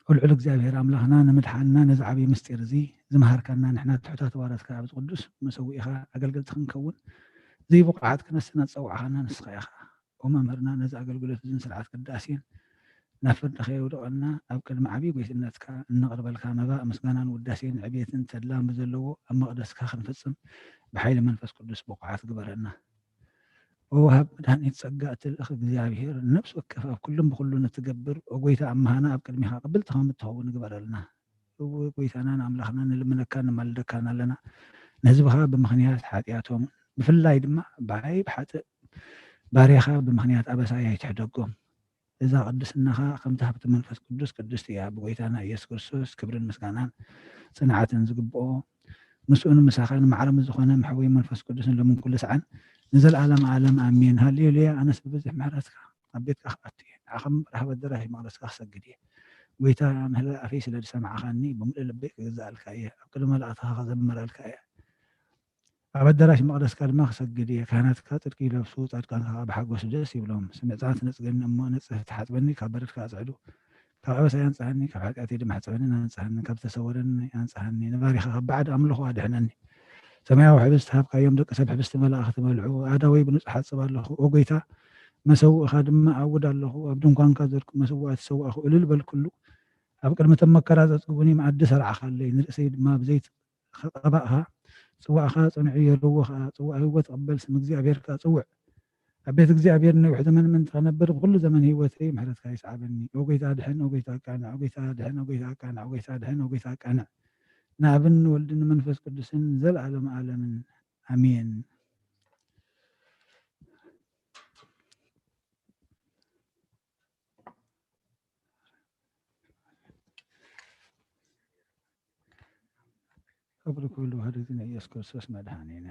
ልዑል እግዚኣብሔር ኣምላኽና ንምድሓንና ነዚ ዓብዪ ምስጢር እዚ ዝመሃርካና ንሕና ትሑታት ባሮትካ ኣብዚ ቅዱስ መሰውኢኻ ኣገልገልቲ ክንከውን ዘይብቑዓት ክነስና ዝጸዋዕኻና ንስኻ ኢኻ። ኦ መምህርና፣ ነዚ ኣገልግሎት እዝን ስርዓት ቅዳሴን ናብ ፍርዲ ከየውድቐና ኣብ ቅድሚ ዓብዪ ጎይትነትካ እነቕርበልካ መባእ ምስጋናን ውዳሴን ዕብየትን ተድላን ብዘለዎ ኣብ መቕደስካ ክንፍጽም ብሓይሊ መንፈስ ቅዱስ ብቑዓት ግበረና። ወወሃብ መድኃኒት ጸጋ እትልእኽ እግዚኣብሔር፣ ነፍሲ ወከፍ ኣብ ኩሉን ብኹሉን እትገብር፣ ኦ ጐይታ፣ ኣምሃና ኣብ ቅድሚኻ ቅብልቲ ከም እትኸውን ግበረልና። እወ ጐይታናን ኣምላኽናን፣ ንልምነካን ንማልደካን ኣለና። ንህዝብኻ ብምኽንያት ሓጢኣቶም፣ ብፍላይ ድማ ብዓይ ብሓጥእ ባርያኻ ብምኽንያት ኣበሳይ ኣይትሕደጎም። እዛ ቅድስናኻ ከምቲ ሃብቲ መንፈስ ቅዱስ ቅድስቲ እያ። ብጐይታና ኢየሱስ ክርስቶስ ክብርን ምስጋናን ጽንዓትን ዝግብኦ፣ ምስኡን ምሳኻን ማዕረ ምስ ዝኾነ መሕወይ መንፈስ ቅዱስን ሎምን ኩሉ ሰዓን ንዘለዓለም ዓለም ኣሜን። ሃሌሉያ። ኣነስ ብብዝሒ ምሕረትካ ኣብ ቤትካ ክኣቱ እየ። ንዓኻ ምብራህ ኣብ ኣደራሽ መቕደስካ ክሰግድ እየ። ጐይታ ምህላእ ኣፈይ ስለ ዝሰማዕኻኒ ብምሉእ ልበይ ክግዛኣልካ እየ። ኣብ ቅድሚ መላእኽትኻ ክዘምረልካ እየ። ኣብ ኣዳራሽ መቕደስካ ድማ ክሰግድ እየ። ካህናትካ ጽድቂ ይለብሱ፣ ጻድቃንካ ከኣ ብሓጎስ ደስ ይብሎም። ስምዕታ ትነጽገኒ እሞ ንጽህቲ ሓጽበኒ፣ ካብ በደልካ ኣጽዕዱ። ካብ ኣበሳይ ኣንጽሃኒ፣ ካብ ሓጢኣተይ ድማ ሕጸበንን ኣንጽሃኒ፣ ካብ ዝተሰወረኒ ኣንጽሃኒ። ንባሪኻ ካብ ባዕድ ኣምልኾ ኣድሕነኒ። ሰማያዊ ሕብስቲ ሃብካዮም፣ ደቂ ሰብ ሕብስቲ መላእኽቲ በልዑ። ኣእዳወይ ብንጹሓት እጽብ ኣለኹ። ኦ ጐይታ፣ መሰውእኻ ድማ ኣውድ ኣለኹ። ኣብ ድንኳንካ ዘርኩ መሰዋእቲ ሰዋእኹ እልል በልኩሉ። ኣብ ቅድሚ እቶም መከራ ዘጽግቡኒ መኣዲ ሰርዓኻለይ። ንርእሰይ ድማ ብዘይት ኸቐባእኻ፣ ጽዋዕኻ ጽንዑ የርዎ ኸኣ፣ ጽዋዕ ህይወት እቕበል፣ ስም እግዚኣብሔር ከኣ ጽውዕ። ኣብ ቤት እግዚኣብሔር ነዊሕ ዘመን ምእንቲ ኸነብር፣ ብኹሉ ዘመን ህይወተይ ምሕረትካ ይስዓበኒ። ኦ ጐይታ ድሕን፣ ኦ ጐይታ ኣቃንዕ፣ ኦ ጐይታ ድሕን፣ ኦ ጐይታ ኣቃንዕ፣ ኦ ጐይታ ድሕን፣ ኦ ጐይታ ኣቃንዕ። ንኣብን ንወልድን ንመንፈስ ቅዱስን ንዘለኣለመ ዓለምን። ኣሜን። ክብሪ ኩሉ ውህድ እዚ ንኢየሱስ ክርስቶስ መድኃኒነ።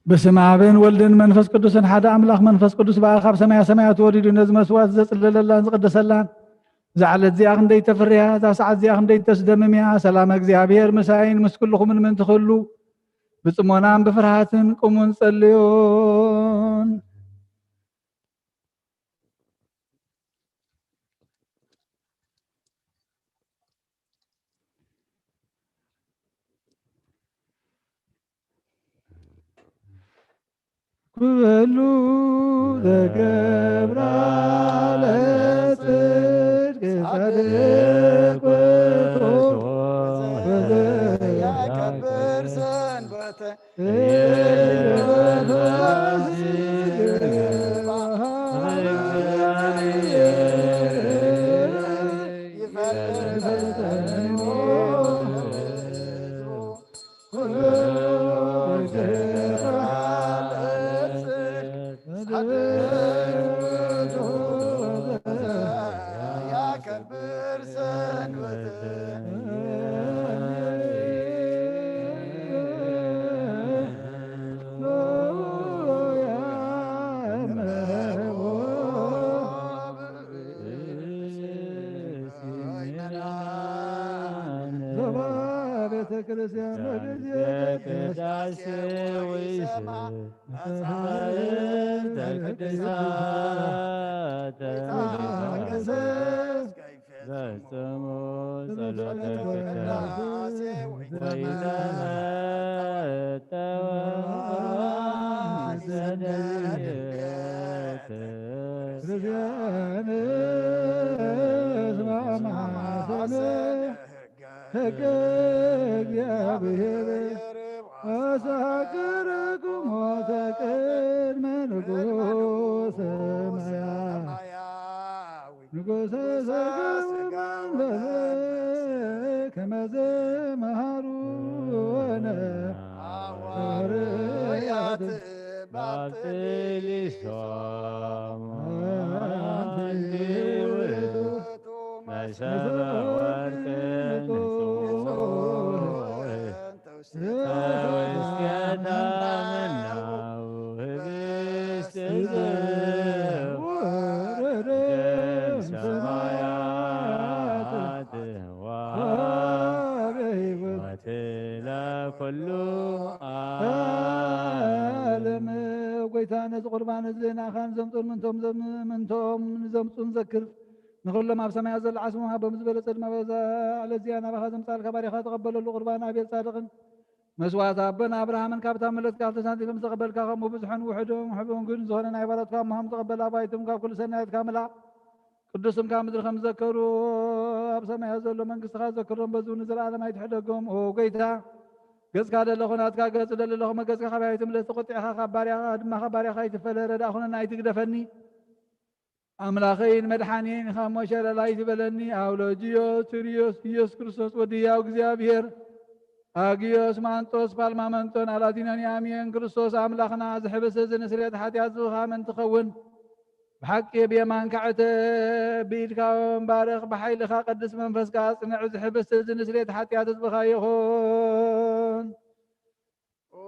በስመ ኣብን ወልድን መንፈስ ቅዱስን ሓደ ኣምላኽ። መንፈስ ቅዱስ ብኣኻ ካብ ሰማያ ሰማያት ወሪዱ ነዚ መስዋዕት ዘጽለለላን ዝቐደሰላን፣ እዛ ዕለት እዚኣ ክንደይ ተፍርያ፣ እዛ ሰዓት እዚኣ ክንደይ ተስደምም እያ። ሰላም እግዚኣብሔር ምሳይን ምስ ኩልኹምን ምእንቲ ክህሉ ብጽሞናን ብፍርሃትን ቁሙን ጸልዮን። ኩሉ ተገብራ ለጽድቅ ጻድቅ ውእቱ ወዘያከብር ሰንበተ ቤተ ክርስቲያን በጊዜ ቅዳሴ ወይስ መጻሕፍተ ቅዱሳት ፈጽሙ ጸሎተ ቅዳሴ ወይተመጠወ ሕገ እግዚአብሔር አሳክረኩሞ ተቅድመ ንጉሰ ሰማያዊ ንጉሰ ሥጋ ወመንፈስ ከመ ዘመሃሩነ ሐዋርያት ባብጥሊሶም እንዲውቱ መሰበ ወርቅ ንጹሕ ውስቴታ መናው ህብስት ዘወረደ ሰማያት ወሀበ ሕይወት ለኩሉ ዓለም። ጎይታ ነዚ ቁርባን እዚ ንኣኻን ዘምፁን ምንቶም ዘም-፣ ምንቶም ንዘምፁን ዘክር። ንኹሎም ኣብ ሰማያት ዘሎ ዓስቦም ሃቦም ዝበለጸ ድማ በዛ ዕለት እዚኣ ናባኻ ዘምጻልካ ባሪኻ ተቐበለሉ። ቁርባን ኣቤል ጻድቕን መስዋዕቲ ኣቦና ኣብርሃምን ካብታ ምለትካ ተሳቲፎም ዝተቐበልካ፣ ከምኡ ብዙሕን ውሑድን ውሑብን ግን ዝኾነ ናይ ባሮትካ እሞሆም ተቐበል። ኣባይቶም ካብ ኩሉ ሰናየትካ ምልኣ። ቅዱስም ካብ ምድሪ ከም ዝዘከሩ ኣብ ሰማያት ዘሎ መንግስትኻ ዘክሮም፣ በዚ እውን ንዘለኣለም ኣይትሕደጎም። ኦ ጎይታ፣ ገጽካ ደለኹ ናትካ ገጽ ደሊ ኣለኹ፣ መገጽካ ካባይ ኣይትምለስ፣ ተቆጢዕካ ካብ ባርያኻ ድማ ካብ ባርያኻ ኣይትፈለ። ረዳእ ኩነና ኣይትግደፈኒ። ኣምላኸይን መድሓኒየይን ኢኻ እሞ ሸለል ኣይትበለኒ። ኣውሎጅዮስ፣ ቱርዮስ፣ ኢየሱስ ክርስቶስ ወዲ ህያው እግዚኣብሔር፣ ኣግዮስ፣ ማንጦስ፣ ፓልማመንጦን ኣላቲኖን ኣሚየን ክርስቶስ ኣምላኽና፣ እዚ ሕብስቲ እዚ ንስርየት ሓጢኣት ዝብኻ ምእንቲ ኸውን፣ ብሓቂ ብየማንካ ዕተብ፣ ብኢድካ እውን ባርኽ፣ ብሓይልኻ ቅዱስ መንፈስካ ኣጽንዕ፣ እዚ ሕብስቲ እዚ ንስርየት ሓጢኣት ህዝብኻ ይኹን። ኦ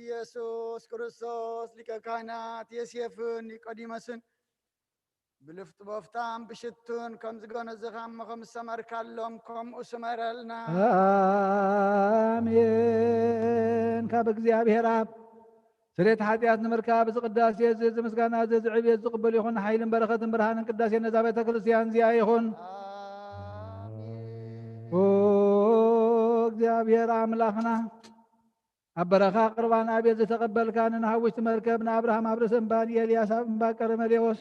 ኢየሱስ ክርስቶስ፣ ሊቀ ካህናት ዮሴፍን ኒቆዲሞስን ብልፍጥ ቦፍታን ብሽቱን ከም ዝገነዝኻ እሞ ከም ዝሰመርካሎም፣ ከምኡ ስመረልና። ኣሜን። ካብ እግዚኣብሔር ኣብ ስርየት ሓጢኣት ንምርካብ እዚ ቅዳሴ እዚ፣ እዚ ምስጋና እዚ፣ እዚ ዕብየት ዝቕበል ይኹን። ሓይልን በረኸትን ብርሃንን ቅዳሴ ነዛ ቤተ ክርስቲያን እዚኣ ይኹን። ኣሜን። ኦ እግዚኣብሔር ኣምላኽና፣ ኣብ በረኻ ቁርባን ኣቤል ዝተቐበልካ፣ ንናህውሽቲ መርከብ ንኣብርሃም ኣብ ርእሲ እምባ፣ ንኤልያስ ኣብ እምባ ቀርሜሌዎስ፣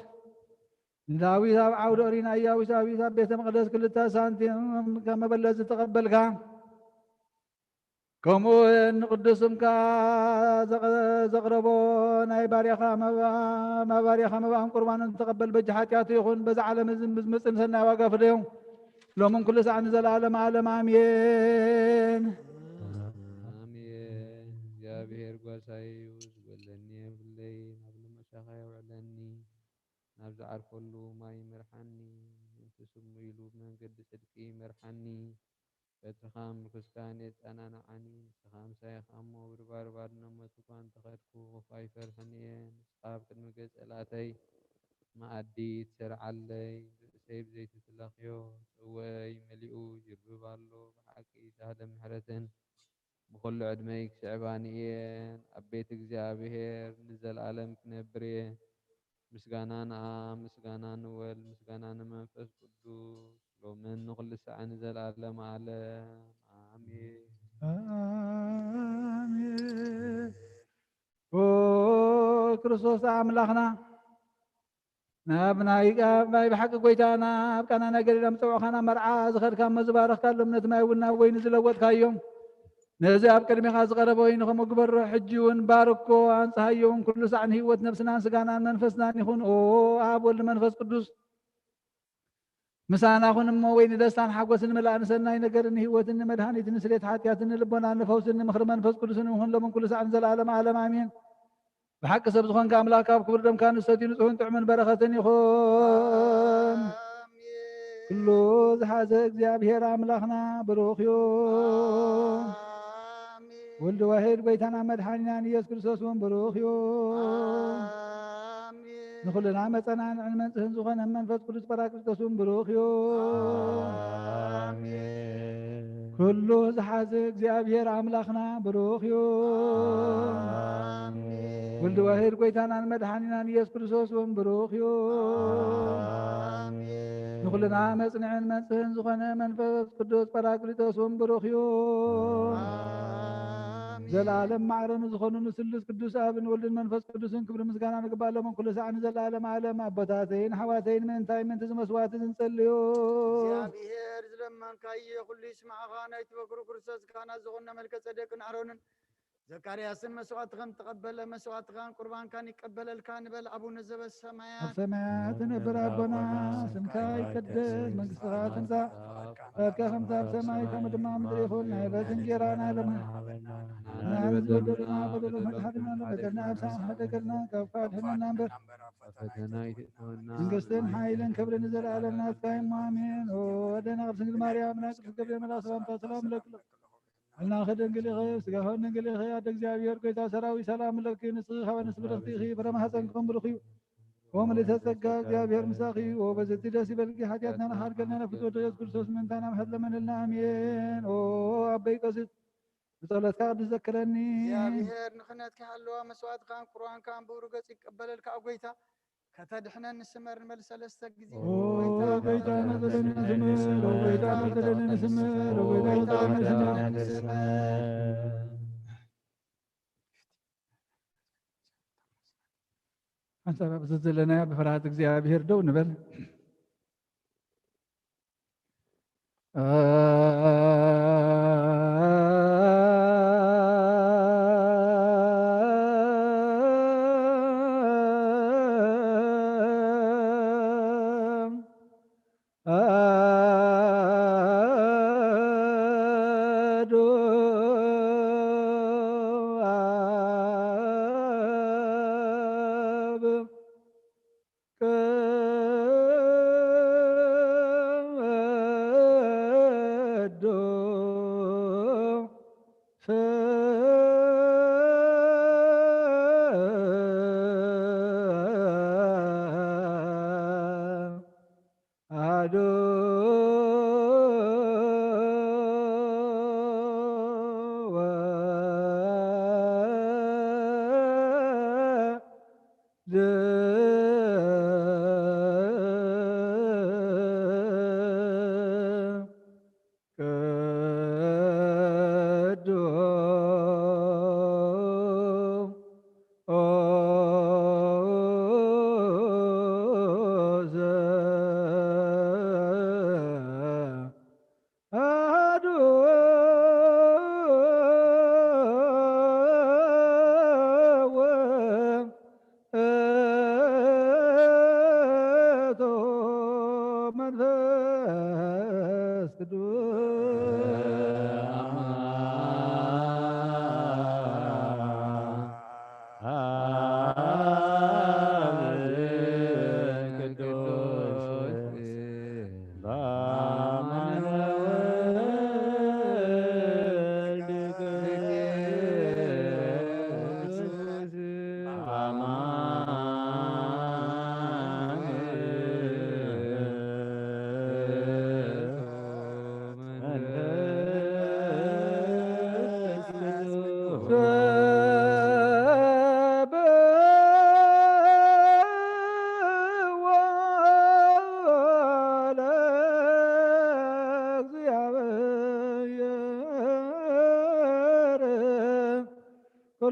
ንዳዊት ኣብ ዓውደ ኦሪን፣ ኣያውስ ዳዊት ኣብ ቤተ መቕደስ ክልተ ሳንቲም ከም መበለት ዝተቐበልካ፣ ከምኡ እውን ንቅዱስ ስምካ ዘቕ-፣ ዘቕረቦ ናይ ባርያኻ መባ-፣ መባርያኻ መባእን ቁርባንን ተቐበል። በጃ ሓጢኣቱ ይኹን፣ በዛ ዓለም እዚ ዝመጽእ ሰናይ ዋጋ ፍደዮም። ሎምን ኩሉ ሰዓት ንዘለዓለም ዓለም ኣሜን። ኣሜን። እግዚኣብሔር ጓሳይ እዩ፣ ዝበለኒ የብለይን፣ ኣብ ልመሻኻ የውዕለኒ። ናብ ዝዓርፈሉ ማይ ይምርሓኒ፣ ምእንቲ ስሙ ኢሉ ብመንገዲ ጽድቂ ይመርሓኒ። በትርኻ ምርኩስካን የጸናንዓኒ። ንስኻ ምሳይ ኢኻ እሞ፣ ብድባርባር ናብ ሞት እኳ እንተኸድኩ፣ ክፉእ ኣይፈርሕን እየ። ንስኻ ኣብ ቅድሚ ገጽ ጸላእተይ መኣዲ ትሰርዓለይ። ርእሰይ ብዘይቲ ትለኽዮ፣ ጽዋየይ መሊኡ ይርብብ ኣሎ። ብሓቂ ዛህደ ምሕረትን ብኹሉ ዕድመይ ክስዕባኒ እየን። ኣብ ቤት እግዚኣብሔር ንዘለኣለም ክነብር እየ። ምስጋና ንኣብ፣ ምስጋና ንወልድ፣ ምስጋና ንመንፈስ ቅዱስ፣ ሎምን ንኹሉ ሳዕ ንዘለኣለም ዓለም። ኣሜን። ኣሜን። ኦ ክርስቶስ ኣምላኽና፣ ናብ ናይ፣ ኣብ ናይ ብሓቂ ጎይታና፣ ኣብ ቃና ናይ ገሊላ ምጸውዕኻና መርዓ ዝኸድካ እሞ ዝባረኽካሎም፣ ነቲ ማይ እውን ናብ ወይኒ ዝለወጥካዮም፣ ነዚ ኣብ ቅድሜኻ ዝቐረበ ወይኒ ከምኡ ግበሮ። ሕጂ እውን ባርኮ፣ ኣንጽሃዮ እውን፣ ኩሉ ሳዕ ንህይወት ነፍስናን ስጋናን መንፈስናን ይኹን። ኦ ኣብ ወልድ መንፈስ ቅዱስ ምሳና ኩን እሞ፣ ወይ ንደስታን ሓጎስን ምልኣን ሰናይ ነገርን ንህይወትን ንመድሃኒትን ንስሌት ሓጢኣትን ንልቦናን ንፈውስን ንምኽሪ መንፈስ ቅዱስን ይኹን፣ ሎምን ኩሉ ሳዕን ዘለኣለም ዓለም ኣሜን። ብሓቂ ሰብ ዝኾንካ ኣምላኽ፣ ካብ ክቡር ደምካ ንሰትዩ ንጹሕን ጥዑምን በረኸትን ይኹን። ኣሜን። ኩሉ ዝሓዘ እግዚኣብሔር ኣምላኽና ብሩኽ እዩ። ኣሜን። ወልድ ዋሕድ ጎይታና መድሓኒናን ኢየሱስ ክርስቶስ እውን ብሩኽ እዩ። ኣሜን። ንኹልና መጸናንዕን መንጽህን ዝኾነ መንፈስ ቅዱስ ጳራቅሊጦስ እውን ብሩኽ እዩ። ኣሜን። ኩሉ ዝሓዘ እግዚኣብሔር ኣምላኽና ብሩኽ እዩ። ኣሜን። ወልድ ዋሕድ ጎይታናን መድሓኒናን ኢየሱስ ክርስቶስ እውን ብሩኽ እዩ። ኣሜን። ንኹልና መጽንዕን መንጽህን ዝኾነ መንፈስ ቅዱስ ጳራቅሊጦስ እውን ብሩኽ እዩ። ኣሜን። ዘለዓለም ማዕረ ንዝኾኑ ንስሉስ ቅዱስ ኣብን ወልድን መንፈስ ቅዱስን ክብሪ ምስጋና ንግባእ፣ ሎምን ኩሉ ሳዕ ንዘለዓለም ዓለም። ኣቦታተይን ኣሕዋተይን፣ ምእንታይ ምእንቲ ዝመስዋዕቲ ዝንጸልዮ እግዚኣብሔር ዝለመንካዮ ኩሉ ይስማዕኻ። ናይቲ በኩሩ ክርስቶስ ካህናት ዝኾነ መልከ ጸደቅን ኣሮንን ዘካርያስን መስዋዕትኸም ተቐበለ፣ መስዋዕትኻን ቁርባንካን ይቀበለልካ ንበል። ኣቡነ ዘበሰማያት፣ ኣብ ሰማያት እነብር ኣቦና፣ ስምካ ይቀደስ፣ መንግስትኻ ትምጻእ፣ ፈቃድካ ከምቲ ኣብ ሰማይ ከምኡ ድማ ኣብ ምድሪ ይኹን። ናይ ዕለት እንጀራና ሃበና፣ ንሕና ንበደለና በደሉ መድሓኒና በደልና ኣብ ሰዓት ሓደገልና፣ ካብ ክፉእ ኣድሕነና እምበር። ፈተና ኣይትእትወና። መንግስትን ሓይልን ክብርን ንዘለኣለም ናትካ እዩ፣ ኣሜን። ኦ ኣደና ቅድስት ድንግል ማርያም፣ ናይ ቅዱስ ገብርኤል መልኣክ ሰላምታ ሰላም እለኪ። ሕልናኺ ድንግል ኢኺ፣ ስጋኺ ድንግል ኢኺ። ኣደ እግዚኣብሔር፣ ጎይታ ሰራዊት፣ ሰላም እለኪ። ንስኺ ካብ ኣንስቲ ብርኽቲ ኢኺ፣ ፍረ ማህፀንኪ እውን ብሩኽ እዩ። ኦ ምልዕተ ጸጋ፣ እግዚኣብሔር ምሳኺ እዩ። ኦ በዝቲ ደስ ይበልኪ፣ ሓጢኣትና ንኻሕድገልና፣ ናብ ፍትወት ኢየሱስ ክርስቶስ ምእንታና ምሕረት ለመነልና። ኣሜን። ኦ ኣቦይ ቀሲስ፣ ብጸሎትካ ቅዱስ ዘክረኒ። እግዚኣብሔር ንኽህነትኪ ሃለዋ፣ መስዋዕትካን ቁርባንካን ብብሩህ ገጽ ይቀበለልካ። ኣብ ጎይታ ከተድሕነኒ ስመር ንበል ሰለስተ ግዜ። ኦ ጎይታ፣ ጎይታ፣ መጠለኒ ንስምር፣ ኦ ጎይታ፣ መጠለኒ ንስምር፣ ኦ ጎይታ፣ መጠለኒ ንስምር። ሓንሳብ ኣብዚ ዘለናዮ ብፍርሃት እግዚኣብሔር ደው ንበል።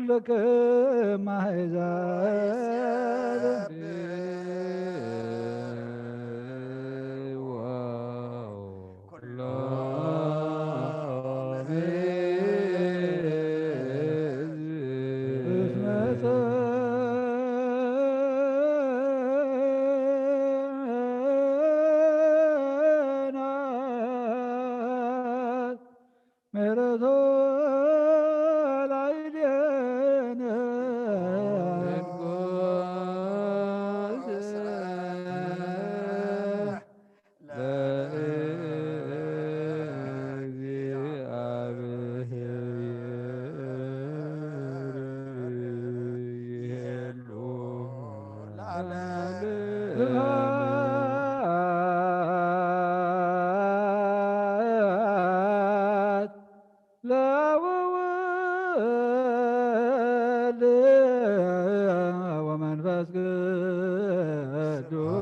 ኩልክም ኣሕዛብ እስመ ጸንዐት ምሕረቱ ላዕሌነ። ስብሐት ለአብ ወወልድ ወመንፈስ ቅዱስ።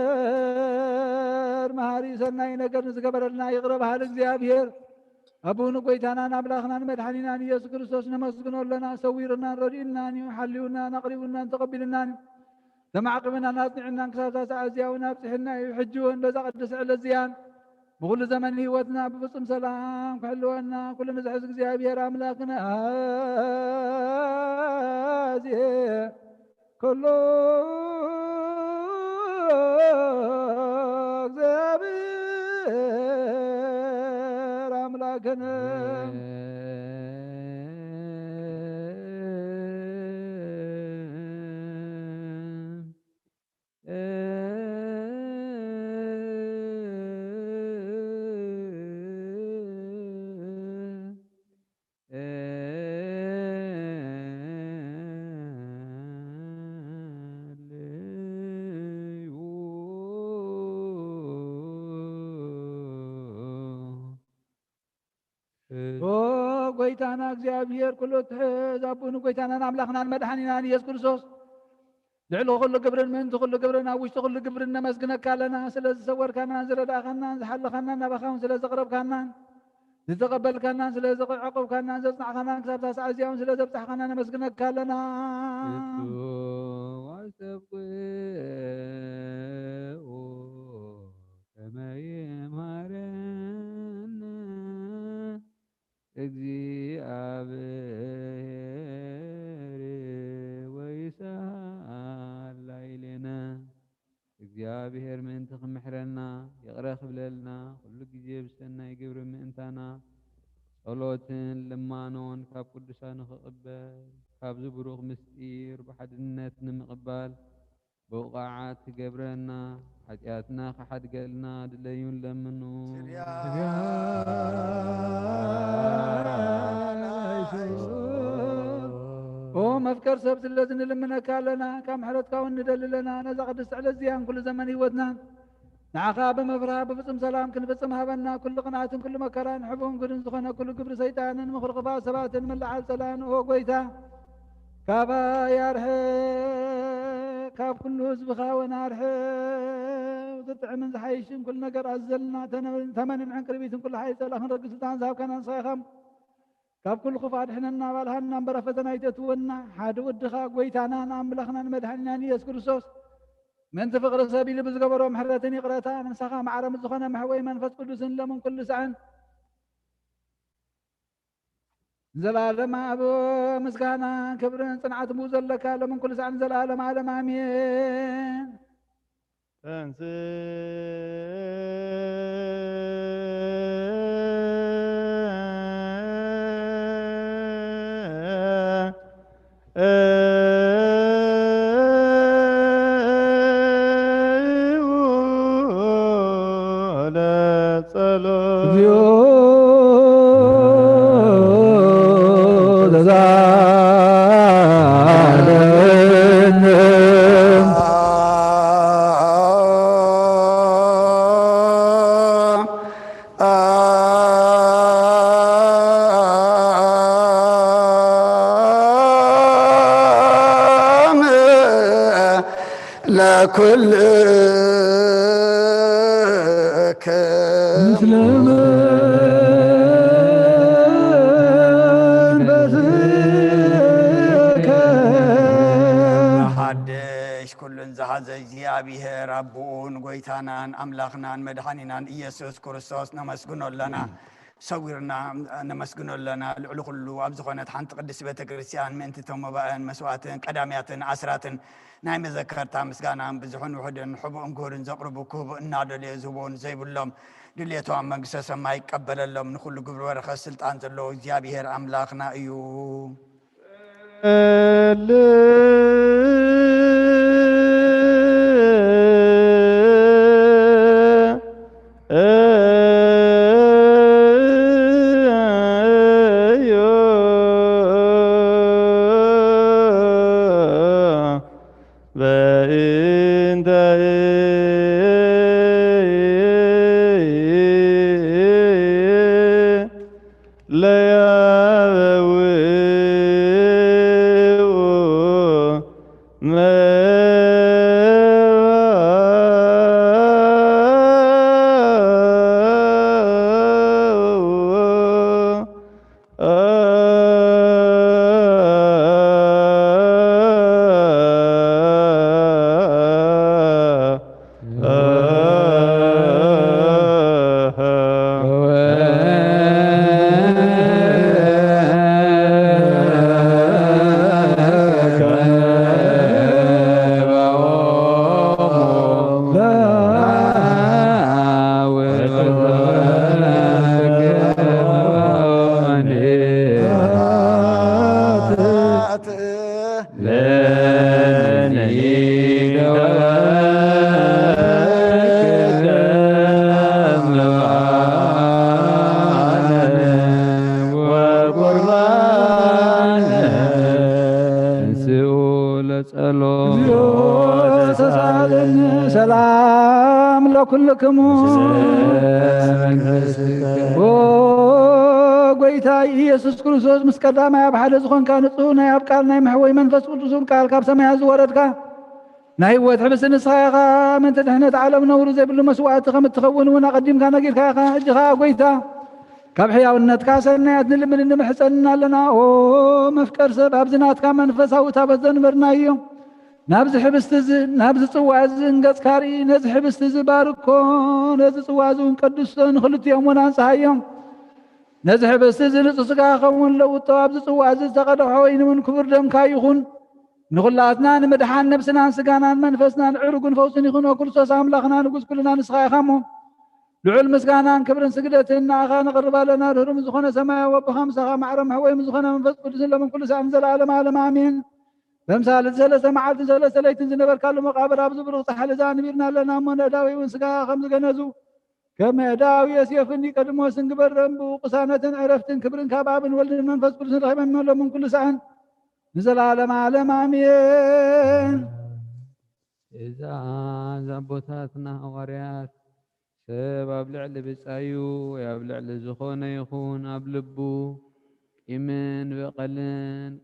እግዚኣብሔር መሃሪ ሰናይ ነገር ንዝገበረልና ይቕረ በሃሊ እግዚኣብሔር ኣቦን ጎይታናን ኣምላኽናን መድሓኒናን ኢየሱስ ክርስቶስ ነመስግኖ ኣለና። ሰዊሩናን ረዲኡናን እዩ፣ ሓልዩናን ኣቕሪቡናን ተቐቢሉናን እዩ። ተማዕቂብናን ኣጽኒዑናን ክሳብ እዛ ሰዓት እዚኣ እውን ኣብጽሕና እዩ። ሕጂ እውን በዛ ቅድስቲ ዕለት እዚኣን ብኹሉ ዘመን ህይወትና ብፍጹም ሰላም ክሕልወና ኩሉ ንዝሕዝ እግዚኣብሔር ኣምላኽና ኣዜ ኩሉ እግዚኣብሔር ኣምላክነ። ኦ ጎይታና እግዚኣብሔር ኩሉ እትሕዝ ኣቦን ጎይታናን ኣምላኽናን መድሓኒናን ኢየሱስ ክርስቶስ፣ ልዕሊ ኩሉ ግብርን ምእንቲ ኩሉ ግብርን ኣብ ውሽጢ ኩሉ ግብርን ነመስግነካ ኣለና። ስለ ዝሰወርካናን ዝረዳእካናን ዝሓለኻናን ናባኻ እውን ስለ ዘቕረብካናን ዝተቐበልካናን ስለ ዘዕቆብካናን ዘጽናዕካናን ክሳብ እዛ ሰዓት እዚኣ እውን ስለ ዘብጻሕካና ነመስግነካ ኣለና። እቱ ዋሰብኩ ከመ ይምሃረነ እግዚኣብሔር ወይስሃል ላዕሌነ። እግዚኣብሔር ምእንቲ ክምሕረና፣ ይቕረ ክብለልና፣ ኩሉ ግዜ ብሰናይ ግብሪ ምእንታና፣ ጸሎትን ልማኖን ካብ ቅዱሳኑ ክቕበል፣ ካብዚ ብሩኽ ምስጢር ብሓድነት ንምቕባል ብቑዓት ክገብረና፣ ሓጢኣትና ክሓድገልና ድለዩን ለምኑ። ኦ መፍቀር ሰብ ስለዚ ንልምነካ ኣለና፣ ካብ ምሕረትካ እውን ንደሊ ኣለና። ነዛ ቅድስቲ ዕለት እዚኣን ኩሉ ዘመን ህይወትናን ንዓኻ ብምፍራህ ብፍጹም ሰላም ክንፍጽም ሃበና። ኩሉ ቅንኣትን ኩሉ መከራን ሕቡን ግዱን ዝኾነ ኩሉ ግብሪ ሰይጣንን ምኽሪ ክፋእ ሰባትን ምልዓል ጸላእን ኦ ጎይታ ካባይ ኣርሕቕ፣ ካብ ኩሉ ህዝብኻ እውን ኣርሕቕ። ዝጥዕምን ዝሓይሽን ኩሉ ነገር ኣዘልና። ተነ-፣ ተመንን ዕንቅርቢትን ኩሉ ሓይሊ ጸላእ ክንረግጽ ስልጣን ዝሃብካና ንስኻ ኢኻ። ካብ ኩሉ ክፉእ ኣድሕነና፣ ባልሃና እምበር ኣብ ፈተና ኣይተእትወና። ሓደ ወድኻ ጎይታናን ኣምላኽናን መድሓኒናን ኢየሱስ ክርስቶስ ምእንቲ ፍቕሪ ሰብ ኢሉ ብዝገበሮ ምሕረትን ይቕረታን ምሳኻ ማዕረ ምስ ዝኾነ መሕወይ መንፈስ ቅዱስን ሎምን ኩሉ ሰዓን ንዘለዓለም ኣብ ምስጋና ክብርን ጽንዓትን ብኡ ዘለካ ሎምን ኩሉ ሰዓን ንዘለዓለም ዓለም ኣሜን። ተንስ ለጸሎት። እግዚኦ ተሳለነ። ለኩልክ ምስለ መንፈስከ። ሓድሽ ኩሉን ዝሓዘ እግዚኣብሔር ኣቦኡን ጎይታናን ኣምላኽናን መድሓኒናን ኢየሱስ ክርስቶስ ነመስግኖ ኣለና። ሰዊርና ነመስግኖ ኣለና። ልዕሊ ኩሉ ኣብ ዝኾነት ሓንቲ ቅድስቲ ቤተ ክርስቲያን ምእንቲ ተመባእን መስዋዕትን ቀዳምያትን ኣስራትን ናይ መዘከርታ ምስጋና ብዝሑን ውሑድን ሕቡእን ክቡርን ዘቕርቡ ክህቡ እናደለየ ዝህቦ ንዘይብሎም ድሌቶም መንግስተ ሰማይ ይቀበለሎም። ንኹሉ ግብሪ በረኸት ስልጣን ዘለዎ እግዚኣብሔር ኣምላኽና እዩ። በእንተ ለያበውኡ ጸሎት። እግዚኦ ተሳለነ ሰላም ለኩልክሙ። ኦ ጎይታ ኢየሱስ ክርስቶስ ምስ ቀዳማይ ኣብ ሓደ ዝኾንካ ንጹህ ናይ ኣብ ቃል ናይ መሕወይ መንፈስ ቅዱስ እውን ቃል ካብ ሰማያት ዝወረድካ ናይ ህይወት ሕብስቲ ንስኻ ኢኻ። ምእንቲ ድሕነት ዓለም ነውሪ ዘይብሉ መስዋእቲ ከም እትኸውን እውን ኣቐዲምካ ነጊርካ ኢኻ። ሕጂ ኸኣ ጐይታ፣ ካብ ሕያውነትካ ሰናያት ንልምንን ንምሕጸንን ኣለና። ኦ መፍቀር ሰብ፣ ኣብዚ ናትካ መንፈሳዊ ታቦት ዘንበርናዮ፣ ናብዚ ሕብስቲ እዚ፣ ናብዚ ጽዋ እዚ ንገጽካ ርኢ። ነዚ ሕብስቲ እዚ ባርኮ፣ ነዚ ጽዋ እዚ እውን ቀድሶ፣ ንኽልቲኦም እውን ኣንጽሃዮም። ነዚ ሕብስቲ እዚ ንጹህ ስጋ ክኸውን ለውጦ፣ ኣብዚ ጽዋ እዚ ዝተቐድሖ ወይኒ እውን ክቡር ደምካ ይኹን። ንኹላትና ንምድሓን ነብስናን ስጋናን መንፈስናን ዕሩግን ፈውስን ይኹኖ። ክርስቶስ ኣምላኽና ንጉስ ኩልና ንስኻ ኢኻ እሞ፣ ልዑል ምስጋናን ክብርን ስግደትን ንኣኻ ነቕርብ ኣለና። ርህሩም ዝኾነ ሰማያዊ ኣቦኻ ምሳኻ ማዕረ መሕወይ ምስ ዝኾነ መንፈስ ቅዱስን ሎምን ኩሉ ሰዓትን ዘለዓለም ዓለም ኣሜን። ተምሳል ሰለስተ መዓልትን ሰለስተ ለይትን ዝነበርካሉ መቃብር ኣብዚ ብሩኽ ጻሕሊ እዚ ኣንቢርና ኣለና እሞ፣ ነዳዊ እውን ስጋ ከም ዝገነዙ ከም ዳዊ ዮሴፍን ኒቆዲሞስን ግበረን። ብኡ ቅሳነትን ዕረፍትን ክብርን ካብ ኣብን ወልድን መንፈስ ቅዱስን ረኺበን፣ ሎምን ኩሉ ሰዓን ንዘለዓለም ዓለም ኣሜን። እዛ፣ እዛ ኣቦታትና ሃዋርያት፣ ሰብ ኣብ ልዕሊ ብጻዩ ወይ ኣብ ልዕሊ ዝኾነ ይኹን ኣብ ልቡ ቂምን በቐልን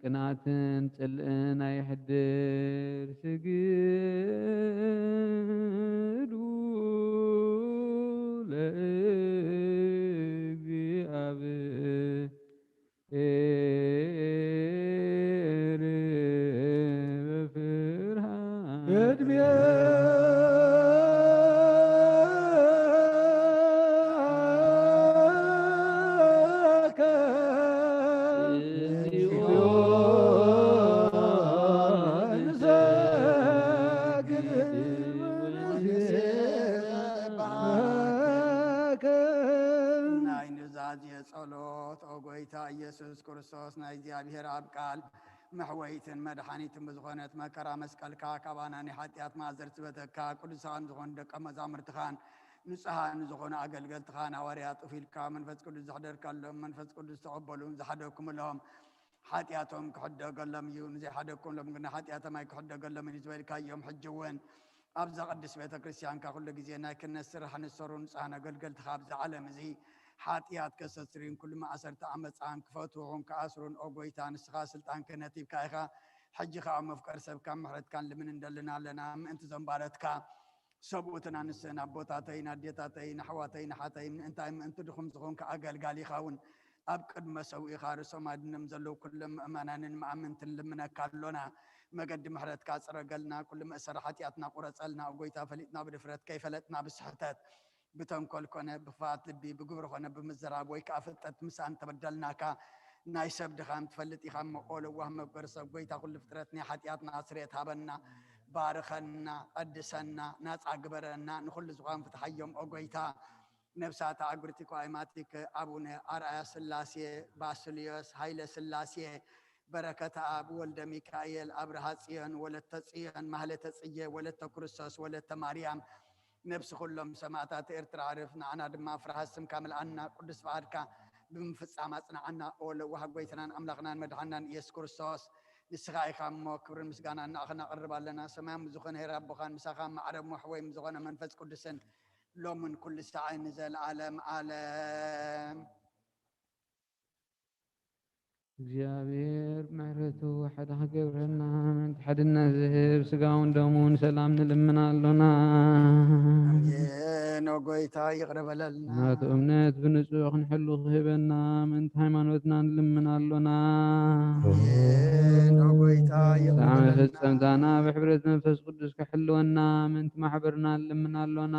ቅንኣትን ጽልእን ኣየሕድር። ስግዱ ለእግዚኣብሔር በፍርሃት። ናይ ኑዛዜ ጸሎት። ኦ ጐይታ ኢየሱስ ክርስቶስ፣ ናይ እግዚኣብሔር ኣብ ቃል መሕወይትን መድሓኒትን ብዝኾነት መከራ መስቀልካ፣ ካባና ናይ ሓጢኣት ማእዘር ዝበተካ፣ ቅዱሳን ዝኾኑ ደቀ መዛሙርትኻን ንጹሃን ዝኾኑ ኣገልገልትኻን ሃዋርያት ጡፍ ኢልካ መንፈስ ቅዱስ ዘሕደርካሎም፣ መንፈስ ቅዱስ ተቐበሉን ዝሓደግኩምሎም፣ ሓጢኣቶም ክሕደገሎም እዩ፣ ንዘይሓደግኩምሎም ግና ሓጢኣቶም ኣይክሕደገሎምን እዩ ዝበልካዮም፣ ሕጂ እውን ኣብዛ ቅድስት ቤተ ክርስቲያንካ ኩሉ ግዜ ናይ ክህነት ስራሕ ንሰሩ ንጹሃን ኣገልገልትኻ ኣብዚ ዓለም እዚ ሓጢኣት ከሰስርዩን ኩሉ ማእሰርቲ ዓመፃን ክፈትሑን ክኣስሩን፣ ኦ ጐይታ፣ ንስኻ ስልጣን ክህነት ሂብካ ኢኻ። ሕጂ ኸኣ መፍቀር ሰብ ካብ ምሕረትካን ልምን እንደልና ኣለና። ምእንቲ ዘንባረትካ ሰብኡትን ኣንስትን፣ ኣቦታተይን ኣዴታተይን ኣሕዋተይን ኣሓተይን፣ እንታይ ምእንቲ ድኹም ዝኾንካ ኣገልጋሊኻ እውን ኣብ ቅድሚ መሰውኢኻ ርእሶም ኣድኖም ዘለዉ ኩሎም ምእመናንን መኣምንትን ልምነካ ኣሎና። መገዲ ምሕረትካ ጽረገልና፣ ኩሉ መእሰሪ ሓጢኣትና ቁረጸልና። ኦ ጐይታ፣ ፈሊጥና ብድፍረት፣ ከይፈለጥና ብስሕተት፣ ብተንኮል ኮነ ብኽፍኣት ልቢ፣ ብግብሪ ኮነ ብምዝራብ፣ ወይ ከኣ ፍልጠት ምሳን ተበደልናካ፣ ናይ ሰብ ድኻም ትፈልጥ ኢኻ እሞ፣ ኦ ለዋህ መፍቀሪ ሰብ፣ ጐይታ ኩሉ ፍጥረት ናይ ሓጢኣትና ስርየት ሃበና። ባርኸና፣ ቀድሰና፣ ናጻ ግበረና፣ ንኹሉ ዝዃን ፍትሓዮም ኦ ጐይታ። ነብሳት ኣግሪቲኮ ኣይማቲክ፣ ኣቡነ ኣርኣያ ስላሴ፣ ባስልዮስ ሃይለ ስላሴ፣ በረከተ ኣብ፣ ወልደ ሚካኤል፣ ኣብርሃ ጽዮን፣ ወለተ ጽዮን፣ ማህለተ ጽጌ፣ ወለተ ክርስቶስ፣ ወለተ ማርያም፣ ነብሲ ኩሎም ሰማእታት ኤርትራ ዕርፍ፣ ንዓና ድማ ፍርሃት ስምካ ምልኣና፣ ቅዱስ ፍቓድካ ብምፍጻም ኣጽንዓና። ኦ ለዋህ ጐይታናን ኣምላኽናን መድሓናን ኢየሱስ ክርስቶስ፣ ንስኻ ኢኻ እሞ ክብርን ምስጋናን ንኣኻ ነቕርብ ኣለና። ሰማያዊ ዝኾነ ሄር ኣቦኻን ምሳኻ ማዕረ እሞ ሕወይ ምስ ዝኾነ መንፈስ ቅዱስን ሎምን ኩሉ ሳዕን ንዘለዓለም ዓለም። እግዚኣብሔር ምሕረቱ ሓደ ክገብረና፣ ምእንቲ ሓድነት ዝህብ ስጋውን ደሙን ሰላም ንልምን ኣሎና። ኣሜን። ኦ ጐይታ ይቕረ በለልና። ናቱ እምነት ብንጹህ ክንሕሉ ክህበና፣ ምእንቲ ሃይማኖትና ንልምን ኣሎና። ኣሜን። ኦ ጐይታ ይቕረ ሰላም በለልና። መፈጸምታና ብሕብረት መንፈስ ቅዱስ ክሕልወና፣ ምእንቲ ማሕበርና ንልምን ኣሎና።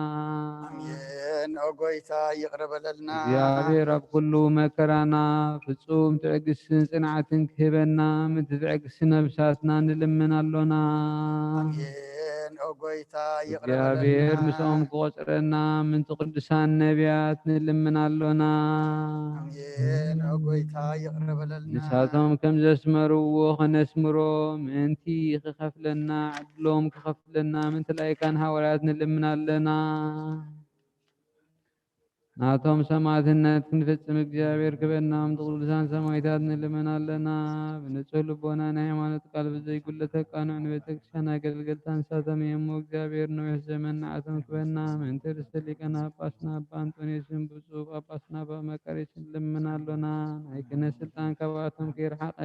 ኣሜን። ኦ ጐይታ ይቕረ በለልና። እግዚኣብሔር ኣብ ኩሉ መከራና ፍጹም ትዕግስትን ጽንዓትን ክህበና፣ ምእንቲ ትዕግስቲ ነብሳትና ንልምን ኣሎና። ኣሜን። ኦ ጐይታ ይቕረ እግዚኣብሔር በለልና። ምስኦም ክቖጽረና፣ ምእንቲ ቅዱሳን ነቢያት ንልምን ኣሎና። ኣሜን። ኦ ጐይታ ይቕረ በለልና። ንሳቶም ከም ዘስመርዎ ኸነስምሮ፣ ምእንቲ ክኸፍለና፣ ዕድሎም ክኸፍለና፣ ምእንቲ ላይካን ሃዋርያት ንልምን ኣለና። ናቶም ሰማዕትነት ክንፍጽም እግዚኣብሔር ክበና፣ ምእንቲ ቅዱሳን ሰማዕታት ንልምን ኣለና። ብንጹህ ልቦና ናይ ሃይማኖት ቃል ብዘይጉለት ኣቃንዑ ንቤተ ክርስቲያን ኣገልገልታ ንሳቶም እዮም እሞ፣ እግዚኣብሔር ነዊሕ ዘመን ንዓቶም ክበና፣ ምእንቲ ርእሰ ሊቃነ ጳጳስና ኣባ እንጦንዮስን ብፁዕ ጳጳስና ኣባ መቃርዮስን ንልምን ኣሎና። ናይ ክህነት ስልጣን ካብኣቶም ከይረሓቐ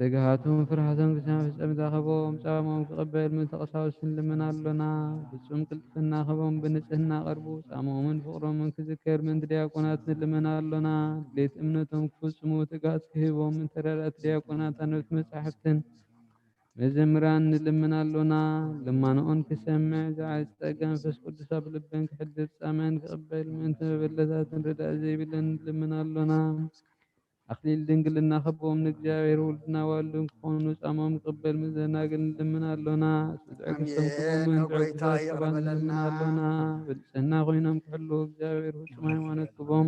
ትግሃቶም ፍርሃቶም ክሳብ ፍጸም ዝረኸቦም ጻሞም ክቕበል ምእንቲ ቀሳውስት ንልምን ኣሎና። ፍጹም ቅልጥፍና ክህቦም ብንጽህና ቀርቡ ጻሞምን ፍቕሮምን ክዝከር ምእንቲ ዲያቆናት ንልምን ኣሎና። ድሌት እምነቶም ክፍጽሙ ትግሃት ክህቦም ምእንቲ ረዳእት ዲያቆናት ኣንበብቲ መጻሕፍትን መዘምራን ንልምን ኣሎና። ልማንኦን ክሰምዕ ዝዓይ ጸጋ መንፈስ ቅዱስ ኣብ ልበን ክሕድር ጻመን ክቕበል ምእንቲ መበለታትን ረዳእ ዘይብለን ንልምን ኣሎና። ኣኽሊል ድንግልና ክህቦም ንእግዚኣብሔር ወልድና ዋልዱን ክኾኑ ጻሞም ክቕበል ምእንቲ ዘናግል ንልምን ኣሎና። ስድዐ ክርስቶም ኣሜን። ክህቦም ምእንቲ ኦ ጎይታ ዕጉባት ይቕረ ሰባት ንልምን በለልና። ኣሎና። ብንጽህና ኮይኖም ክሕልዉ እግዚኣብሔር ፍጹም ሃይማኖት ክህቦም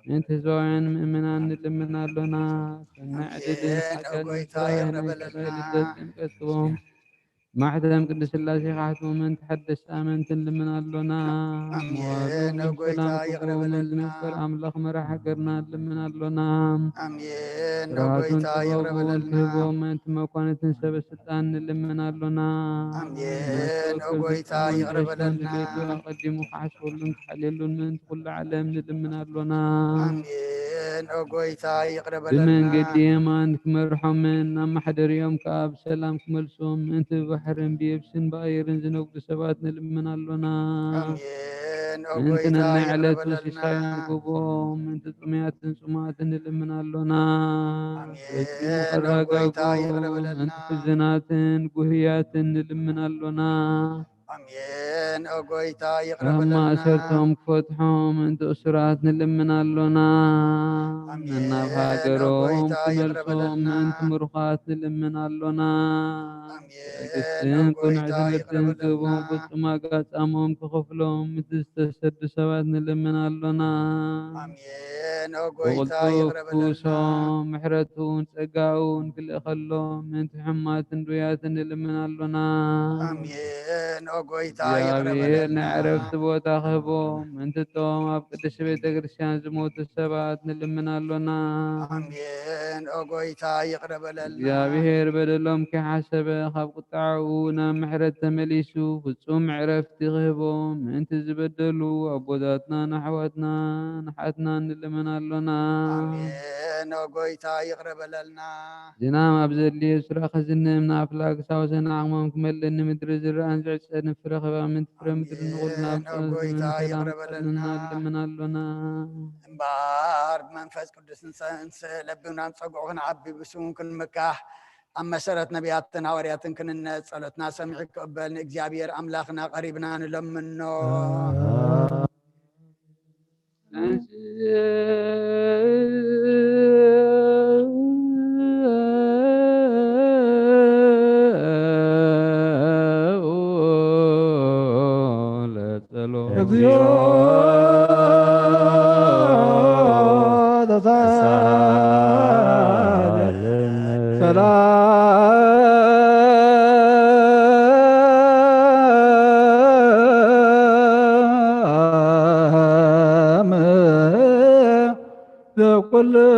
ምእንቲ ህዝባውያን ምእመናን ንልምን ኣሎና። ሰናይ ዕድልን ኣሜን። ኦ ሓጋን ጎይታ ይቕረ ናይ በለልና። ልደት ጥምቀት ክህቦም ማሕተም ቅድስት ሥላሴ ካሕትሙ ምእንቲ ሓደስቲ ኣመንቲ ንልምን ኣሎና። ኣሜን። መዋሉ ኦ ጎይታ ሰላም ይቕረ ክህቦም በለልና። ዝመጽእ ኣምላኽ መራሕ ሃገርና ንልምን ኣሎና። ኣሜን። ኦ ስራቱን ጎይታ ይቕረ ጥበቡን በለልና። ክህቦም ምእንቲ መኳንንትን ሰበ ስልጣን ንልምን ኣሎና። ኣሜን። ኦ ጎይታ ይቕረ በለልና። ድሌቱ ኣቐዲሙ ክሓስበሉን ክሓልየሉን ምእንቲ ኩሉ ዓለም ንልምን ኣሎና። ኣሜን። ኦ ጎይታ ይቕረ በለልና። ብመንገዲ የማን ክመርሖምን ናብ ማሕደሪኦም ከኣ ብሰላም ክመልሶም ምእንቲ ብባሕርን ብየብስን ብኣየርን ዝነግዱ ሰባት ንልምን ኣሎና። ኣሜን። ኦ ምእንቲ ጎይታ ነናይ ይቕረ ዕለቱ በለልና። ሲሳዮም ክህቦም ምእንቲ ጥሙያትን ጽሙኣትን ንልምን ኣሎና። ኣሜን። ፈጺሙ ኦ ከረጋግኦም ጎይታ ይቕረ በለልና። ምእንቲ ሕዙናትን ጉህያትን ንልምን ኣሎና። ኣሜን። ኦ ጎይታ ይቕረ ካብ በለልና። ማእሰርቶም ክፈትሖም ምእንቲ እሱራት ንልምን ኣሎና። ኣሜን። ነናብ ኦ ሃገሮም ጎይታ ይቕረ ክመልሶም በለልና። ምእንቲ ምሩኻት ንልምን ኣሎና። ኣሜን። ትዕግስትን ኦ ቅኑዕ ጎይታ ይቕረ ትምህርትን በለልና። ክህቦም ፍጹም ኣጋጻሞም ክኸፍሎም ምእንቲ ዝተሰዱ ሰባት ንልምን ኣሎና። ኣሜን። ኦ ጎይታ ብቕልጡፍ ይቕረ በለልና። ክፍውሶም ምሕረቱን ጸጋኡን ክልእኸሎም ምእንቲ ሕሙማትን ድውያትን ንልምን ኣሎና። ኣሜን። ኦ ጎይታ ይቕረ እግዚኣብሔር በለልና። ናይ ዕረፍቲ ቦታ ክህቦም ምእንቲ እቶም ኣብ ቅድስቲ ቤተ ክርስቲያን ዝሞቱ ሰባት ንልምን ኣሎና። ኣሜን። ኦ ጎይታ ይቕረ በለልና። እግዚኣብሔር በደሎም ከይሓሰበ ካብ ቁጥዓኡ ናብ ምሕረት ተመሊሱ ፍጹም ዕረፍቲ ክህቦም ምእንቲ ዝበደሉ ኣቦታትናን ኣሕዋትናን ኣሓትናን ንልምን ኣሎና። ኣሜን። ኦ ጎይታ ይቕረ በለልና። ዝናም ኣብ ዘድልዮ ስፍራ ከዝንም ንኣፍላግ ሳወሰን ዓቕሞም ክመልእን ንምድሪ ዝረኣን ዝዕጸድን ፍረ ክህባ ምእንቲ ፍረ ምድሪ ንኹልና ኣሜን። ኦ ብጸሎት ጎይታ ዝመን ሰላም ይቕረ በለልና። ክፈጥረልና ንልምን ኣሎና። እምበኣር ብመንፈስ ቅዱስ ንሰ-፣ ንስ-፣ ለቢብና ንጸግዑ ክንዓቢ ብስሙ ክንምካሕ ኣብ መሰረት ነቢያትን ሃዋርያትን ክንነጽ ጸሎትና ሰሚዑ ክቕበል ንእግዚኣብሔር ኣምላኽና ቀሪብና ንለምኖ። ለጸሎት። እግዚኦ ተሳለ ሰላም ለኩልክሙ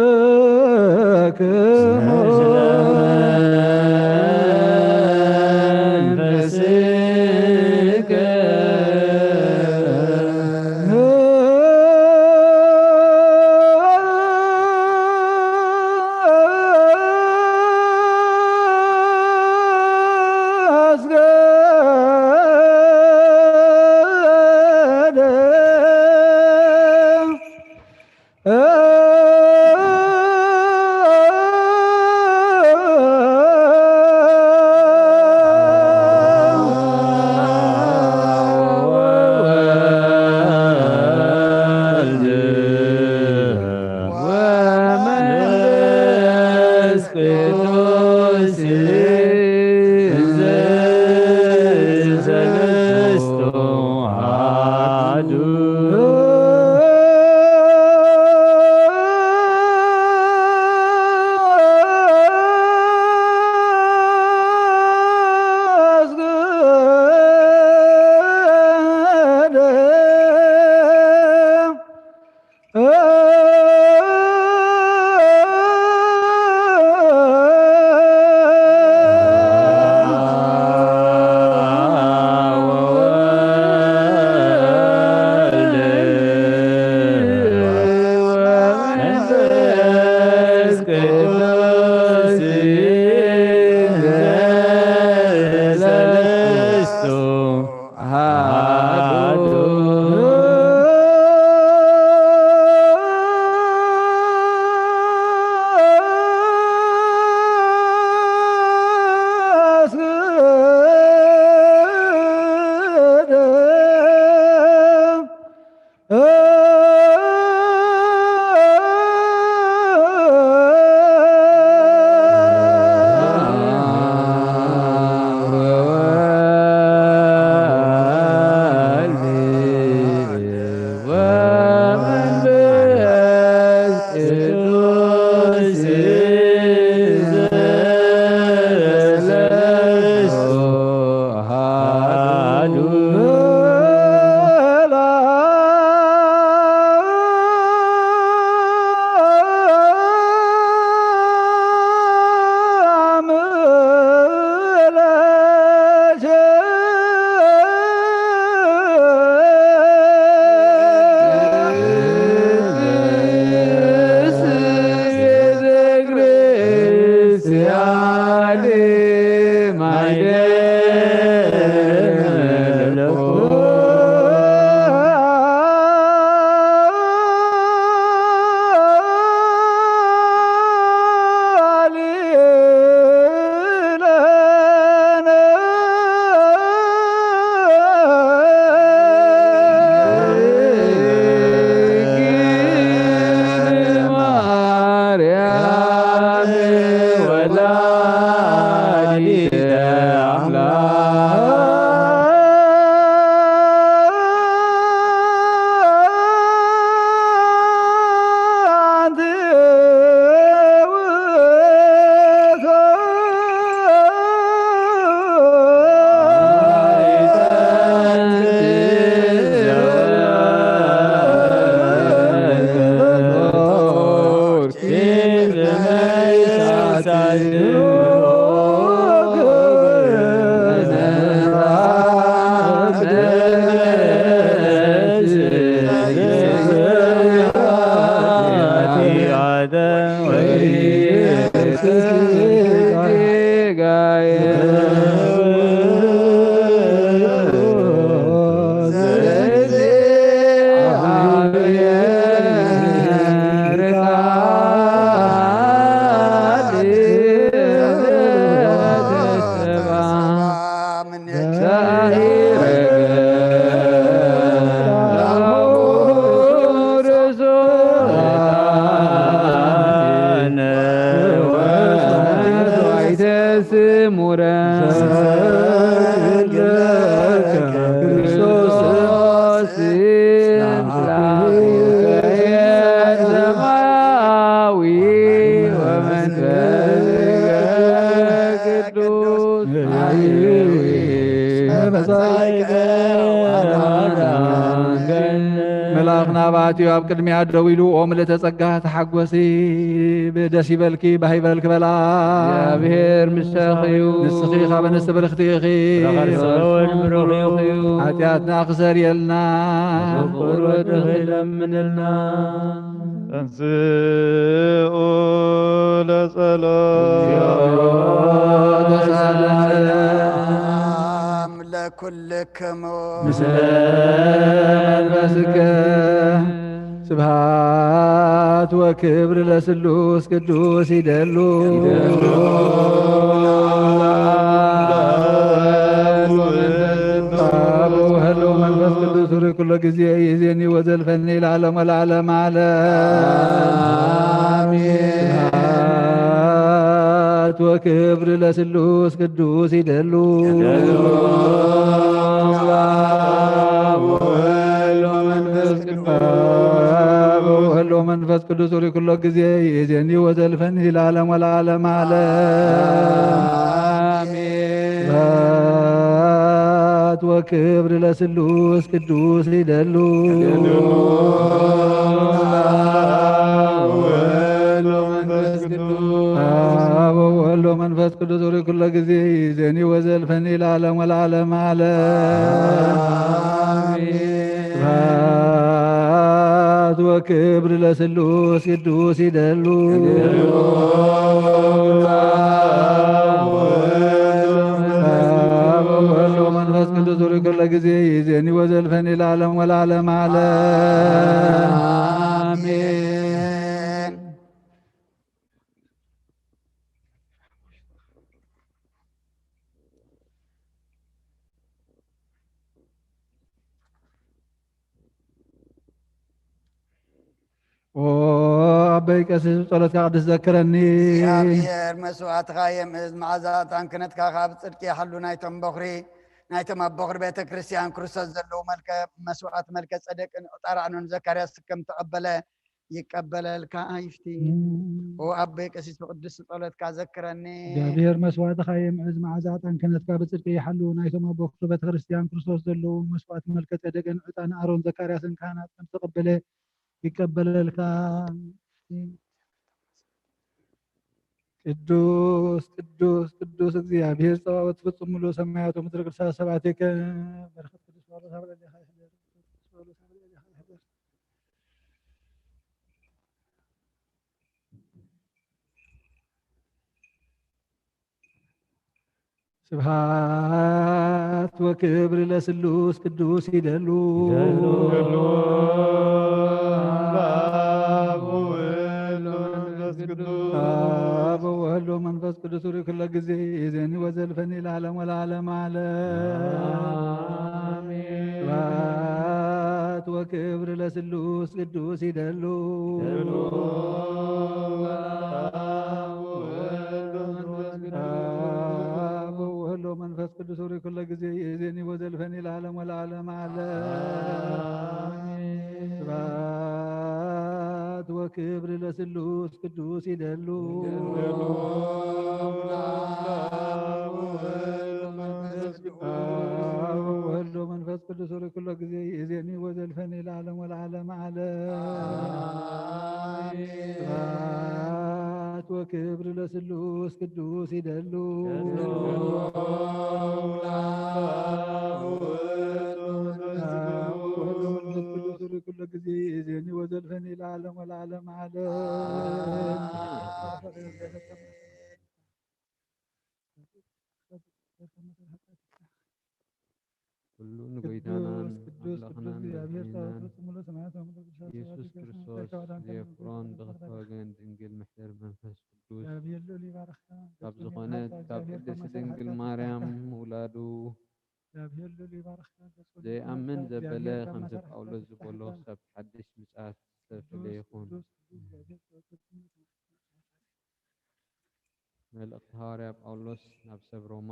ናባትዩ ኣብ ቅድሚያ ደው ኢሉ፣ "ኦ ምልእተ ጸጋ ተሓጎሲ፣ ብደስ ይበልኪ፣ ባህ ይበልኪ" በላ። እግዚኣብሔር ምሳኺ እዩ። ንስኺ ካብ ኣንስቲ ብርኽቲ ኢኺ። ፍረ ከርሥኺ እውን ብሩኽ እዩ። ሓጢኣትና ክሰርየልና። ፍቁር ወድኺ ለምንልና። ተንሥኡ ለጸሎት። ተሳለነ። ለኩልክሙ። ምስለ መንፈስከ። ስብሐት ወክብር ለስሉስ ቅዱስ ይደሉ። ይደሉ። አብ ወወልድ ወመንፈስ ቅዱስ ርኩሎ ጊዜ ይዜኒ ወዘልፈኒ ለዓለም ወለዓለም ዓለም። አሜን። ስብሐት ወክብር ለስሉስ ቅዱስ ይደሉ። ይደሉ። አብ ወወልድ ወመንፈስ ቅዱስ። አብ ወወልድ ወመንፈስ ቅዱስ ርኩሎ ጊዜ ይዜኒ ወዘልፈኒ ለዓለም ወለዓለም ዓለም። አሜን። ስብሐት ወክብር ለስሉስ ቅዱስ ይደሉ። ይደሉ። አብ ወወልድ ወመንፈስ ቅዱስ። አብ ወወልድ ወመንፈስ ቅዱስ ርኩሎ ጊዜ ይዜኒ ወዘልፈኒ ለዓለም ወለዓለም ዓለም። አሜን። ስብሐት ወክብር ለስሉስ ቅዱስ ይደሉ። ይደሉ። አብ ወወልድ ወመንፈስ ቅዱስ። አብ ወወልድ ወመንፈስ ቅዱስ ርኩሎ ጊዜ ይዜኒ ወዘልፈኒ ለዓለም ወለዓለም ዓለም። አሜን። ኦ ኣበይ ቀሲስ ብጸሎትካ ቅድስ ዘክረኒ። እግዚኣብሔር መስዋዕትኻ የምእዝ፣ መዓዛ ዕጣን ክህነትካ ካብ ጽድቂ ይሓሉ። ናይቶም በኹሪ፣ ናይቶም ኣብ በኹሪ ቤተ ክርስቲያን ክርስቶስ ዘለዉ መልከ መስዋዕት መልከ ጸደቅን ዕጣን ኣሮንን ዘካርያስ ከም ተቐበለ ይቀበለልካ ይፍቲ። እም። ኦ ኣቦይ ቀሲስ ብቅዱስ ጸሎትካ ዘክረኒ። እግዚኣብሔር መስዋዕትኻ የምዕዝ፣ መዓዛ ዕጣን ክህነትካ ብጽድቂ ይሓሉ። ናይቶም ኣብ በኹሪ ቤተ ክርስቲያን ክርስቶስ ዘለዉ መስዋዕት መልከ ጸደቅን ዕጣን ኣሮን ዘካርያስን ካህናት ከም ተቐበለ ይቀበለልካ። ቅዱስ ቅዱስ ቅዱስ እግዚኣብሔር ጸባኦት ፍጹም ሙሉ ሰማያት ወምድር ቅዱሳት ሰባቴከ። በረኸት ቅዱስ ጳውሎስ ኣብ ልዕሌኻ ይሕደር። ቅዱስ ጳውሎስ ኣብ ልዕሌኻ ይሕደር። ስብሐት ወክብር ለስሉስ ቅዱስ ይደሉ። ይደሉ። አብ ወወልድ ወመንፈስ ቅዱስ። አብ ወወልድ ወመንፈስ ቅዱስ ርኩሎ ጊዜ ይዜኒ ወዘልፈኒ ለዓለም ወለዓለም ዓለም። አሜን። ስብሐት ወክብር ለስሉስ ቅዱስ ይደሉ። ይደሉ። አብ ወወልድ ወመንፈስ ቅዱስ። አብ ወወልድ ወመንፈስ ቅዱስ ርኩሎ ጊዜ ይዜኒ ወዘልፈኒ ለዓለም ወለዓለም ዓለም። አሜን። ስብሐት ወክብር ለስሉስ ቅዱስ ይደሉ። ይደሉ። አብ ወወልድ ወመንፈስ ቅዱስ። አብ ወወልድ ወመንፈስ ቅዱስ ርኩሎ ጊዜ ይዜኒ ወዘልፈኒ ለዓለም ወለዓለም ዓለም። አሜን። ስብሐት ወክብር ለስሉስ ቅዱስ ይደሉ። ይደሉ። አብ ወወልድ ወመንፈስ ቅዱስ። አብ ወወልድ ወመንፈስ ቅዱስ ርኩሎ ጊዜ ይዜኒ ወዘልፈኒ ለዓለም ወለዓለም ዓለም። አሜን። ኩሉ ንጎይታናን ቅዱስ፣ ቅዱስ፣ ኣምላኽናን ቅዱስ እግዚኣብሔር መድሓኒናን ጸባኦት ፍጹም ሙሉ ሰማያት ወምድር ቅዱሳት ኢየሱስ ስብሐት ይገስጽ ክርስቶስ ተካዋዳን ዘየፍቅሮን ከመ ብኽልተ ወገን ድንግል ምሕደር መንፈስ ቅዱስ እግዚኣብሔር ልዑል ይባርኽካ። ካብ ዝኾነት ካብ ቅድስቲ ድንግል ማርያም ምውላዱ እግዚኣብሔር ልዑል ይባርኽካ። ዘይኣምን ዘበለ ከምቲ ጳውሎስ ዝበሎ ክሳብ ሓድሽ ምጽኣት ዝተፈለየ ይኹን። ቅዱስ፣ ቅዱስ እግዚኣብሔር ጸባኦት ፍጹም ሙሉ ሰማያት መልእኽቲ ሃዋርያ ጳውሎስ ናብ ሰብ ሮማ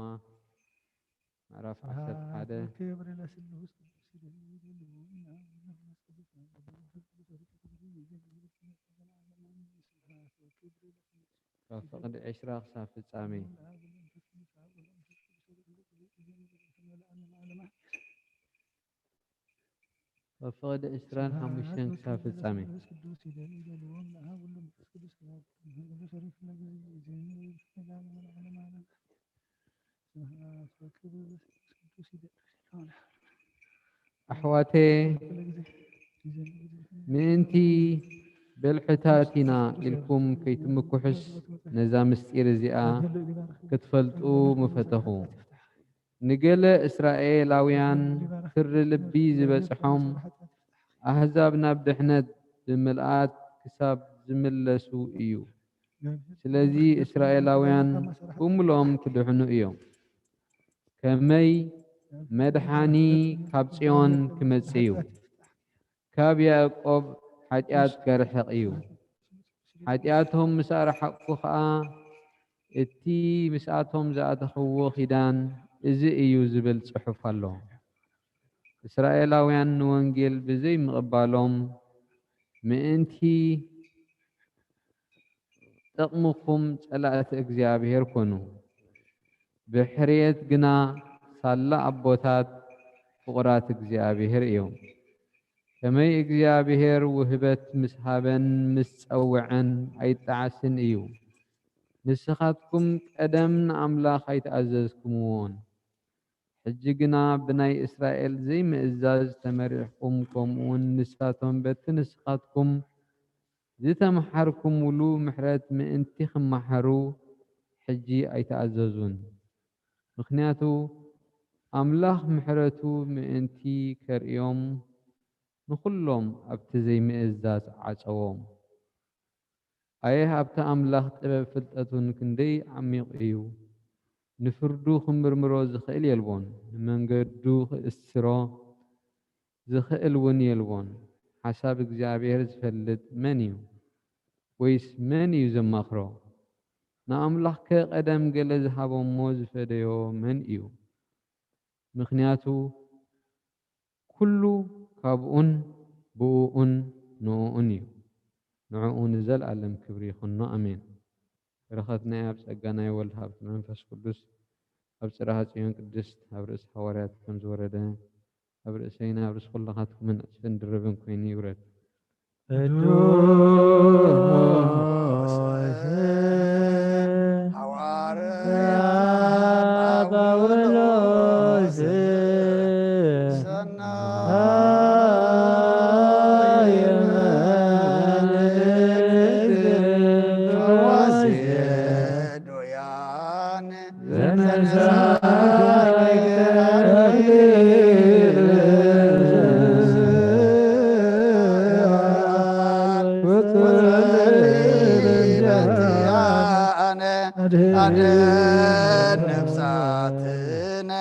ምዕራፍ ዓሰርተ ሓደ። ስብሐት ወክብር ለስሉስ ቅዱስ ይደሉ ይደሉ። ካብ ፍቕዲ ዕስራ ክሳብ ፍጻሜ። ካብ ፍቕዲ ዕስራን ሓሙሽተን ክሳብ ፍጻሜ። ኣሕዋተየ፣ ምእንቲ ብልሑታት ኢና ኢልኩም ከይትምክሑስ፣ ነዛ ምስጢር እዚኣ ክትፈልጡ ምፈተኹ። ንገለ እስራኤላውያን ትሪ ልቢ ዝበጽሖም ኣህዛብ ናብ ድሕነት ብምልኣት ክሳብ ዝምለሱ እዩ። ስለዚ እስራኤላውያን ብምልኦም ክድሕኑ እዮም። ከመይ መድሓኒ ካብ ጽዮን ክመጽእ እዩ። ካብ ያዕቆብ ሓጢኣት ከርሕቕ እዩ። ሓጢኣቶም ምስ ኣርሓቕኩ ኸኣ፣ እቲ ምስኣቶም ዝኣተኽዎ ኪዳን እዚ እዩ ዝብል ጽሑፍ ኣሎ። እስራኤላውያን ንወንጌል ብዘይምቕባሎም ምእንቲ ጥቕምኹም ጸላእቲ እግዚኣብሔር ኮኑ። ብሕርየት ግና ሳላ ኣቦታት ፍቑራት እግዚኣብሔር እዮም። ከመይ እግዚኣብሔር ውህበት ምስ ሃበን ምስ ጸውዐን ኣይጠዓስን እዩ። ንስኻትኩም ቀደም ንኣምላኽ ኣይተኣዘዝኩምዎን። ሕጂ ግና ብናይ እስራኤል ዘይምእዛዝ ተመሪሕኩም፣ ከምኡውን ንሳቶም በቲ ንስኻትኩም ዝተምሓርኩምሉ ምሕረት ምእንቲ ክመሓሩ ሕጂ ኣይተኣዘዙን። ምኽንያቱ ኣምላኽ ምሕረቱ ምእንቲ ከርእዮም ንኹሎም ኣብቲ ዘይምእዛዝ ዓጸዎም። ኣየ ኣብቲ ኣምላኽ ጥበብ ፍልጠቱን ክንደይ ዓሚቕ እዩ! ንፍርዱ ክምርምሮ ዝኽእል የልቦን፣ ንመንገዱ ክእስሮ ዝኽእል እውን የልቦን። ሓሳብ እግዚኣብሔር ዝፈልጥ መን እዩ? ወይስ መን እዩ ዘማኽሮ? ንኣምላኽከ ቀደም ገለ ዝሃቦ እሞ ዝፈደዮ መን እዩ? ምኽንያቱ ኩሉ ካብኡን ብእኡን ንእኡን እዩ። ንዕኡ ንዘለኣለም ክብሪ ይኹኖ። ኣሜን። በረኸት ናይ ኣብ ጸጋ ናይ ወልድ ሃብቲ መንፈስ ቅዱስ ኣብ ጽርሃ ጽዮን ቅድስት ኣብ ርእሲ ሃዋርያት ከም ዝወረደ ኣብ ርእሰይን ኣብ ርእሲ ኩልኻትኩምን ዕጽፍን ድርብን ኮይኑ ይውረድ። ቅዱስ ሃዋርያ ጳውሎስ ሰናይ መልእክት ተዋስየ ዶያን ዘነሳእከ ኣድህን ነፍሳትነ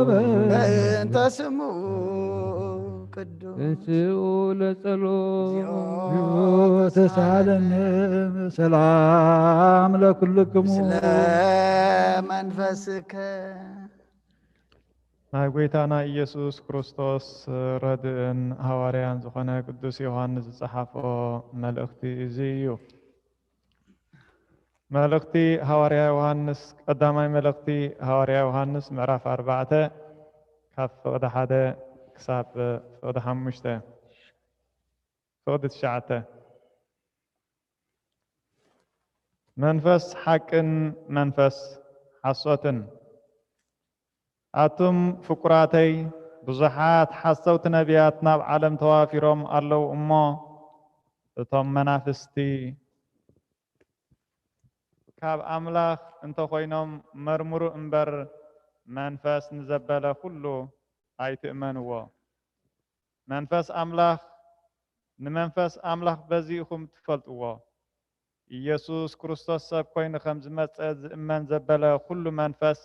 በእንተ ስሙ ቅዱስ ተንስኡ ለጸሎት። ተሳለነ ሰላም ለኩልክሙ። ስለ መንፈስከ። ናይ ጐይታና ኢየሱስ ክርስቶስ ረድእን ሃዋርያን ዝኾነ ቅዱስ ዮሃንስ ዝጸሓፎ መልእኽቲ እዚ እዩ። መልእኽቲ ሃዋርያ ዮሃንስ፣ ቀዳማይ መልእኽቲ ሃዋርያ ዮሃንስ ምዕራፍ ኣርባዕተ ካብ ፍቕዲ ሓደ ክሳብ ፍቕዲ ሓሙሽተ። ፍቕዲ ትሽዓተ። መንፈስ ሓቅን መንፈስ ሓሶትን። ኣቱም ፍቁራተይ፣ ብዙሓት ሓሰውቲ ነቢያት ናብ ዓለም ተዋፊሮም ኣለዉ እሞ፣ እቶም መናፍስቲ ካብ ኣምላኽ እንተኾይኖም መርምሩ እምበር፣ መንፈስ ንዘበለ ኩሉ ኣይትእመንዎ። መንፈስ ኣምላኽ፣ ንመንፈስ ኣምላኽ በዚ ኢኹም ትፈልጥዎ። ኢየሱስ ክርስቶስ ሰብ ኮይኑ ከም ዝመጸ ዝእመን ዘበለ ኩሉ መንፈስ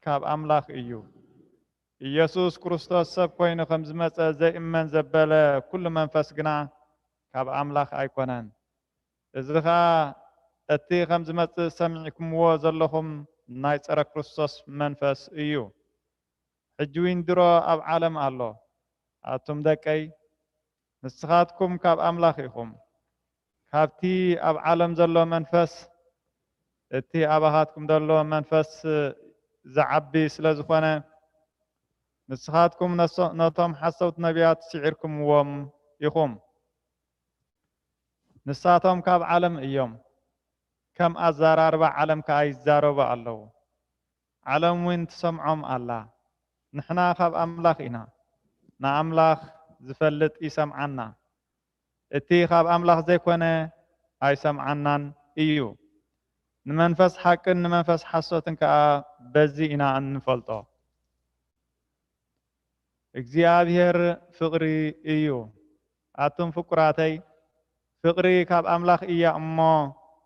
ካብ ኣምላኽ እዩ። ኢየሱስ ክርስቶስ ሰብ ኮይኑ ከም ዝመጸ ዘይእመን ዘበለ ኩሉ መንፈስ ግና ካብ ኣምላኽ ኣይኮነን። እዚ ኸኣ እቲ ከም ዝመጽእ ሰሚዕኩምዎ ዘለኹም ናይ ጸረ ክርስቶስ መንፈስ እዩ። ሕጂ እውን ድሮ ኣብ ዓለም ኣሎ። ኣቱም ደቀይ፣ ንስኻትኩም ካብ ኣምላኽ ኢኹም። ካብቲ ኣብ ዓለም ዘሎ መንፈስ እቲ ኣባኻትኩም ዘሎ መንፈስ ዝዓቢ ስለ ዝኾነ፣ ንስኻትኩም ነሶ-፣ ነቶም ሓሰውቲ ነቢያት ስዒርኩምዎም ኢኹም። ንሳቶም ካብ ዓለም እዮም፣ ከም ኣዘራርባ ዓለም ከኣ ይዛረቡ ኣለዉ። ዓለም እውን ትሰምዖም ኣላ። ንሕና ካብ ኣምላኽ ኢና፣ ንኣምላኽ ዝፈልጥ ይሰምዓና። እቲ ካብ ኣምላኽ ዘይኮነ ኣይሰምዓናን እዩ። ንመንፈስ ሓቅን ንመንፈስ ሓሶትን ከኣ በዚ ኢና እንፈልጦ። እግዚኣብሔር ፍቕሪ እዩ። ኣቱም ፍቁራተይ፣ ፍቕሪ ካብ ኣምላኽ እያ እሞ፣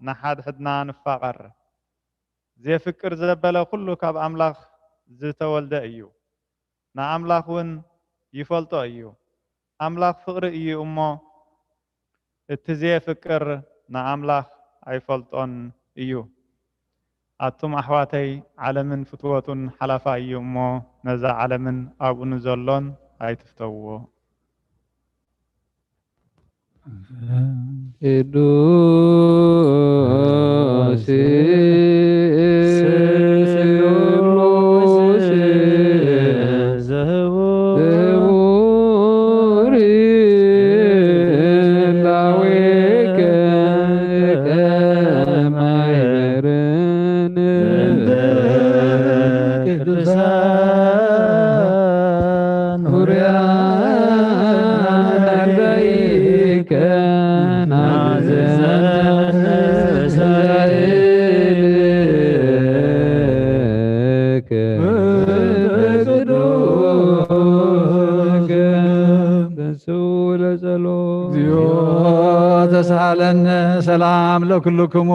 ንሓድሕድና ንፋቐር። ዜፍቅር ዘበለ ኹሉ ካብ ኣምላኽ ዝተወልደ እዩ፣ ንኣምላኽ እውን ይፈልጦ እዩ። ኣምላኽ ፍቕሪ እዩ እሞ፣ እቲ ዜፍቅር ንኣምላኽ ኣይፈልጦን እዩ። ኣቱም ኣሕዋተይ፣ ዓለምን ፍትወቱን ሓላፋ እዩ እሞ፣ ነዛ ዓለምን ኣብኡ ንዘሎን ኣይትፍተውዎ። ቅዱስ ስሉስ ዘህቡ ክቡር ላዌከ ከማይበርን ቅዱሳን ሁርያን አርዳኢከ ናዘን ተሳኢልከ በቅዱስከ። ተንሥኡ ለጸሎት። እግዚኦ ተሳሃለነ ሰላም ለኩልክሙ።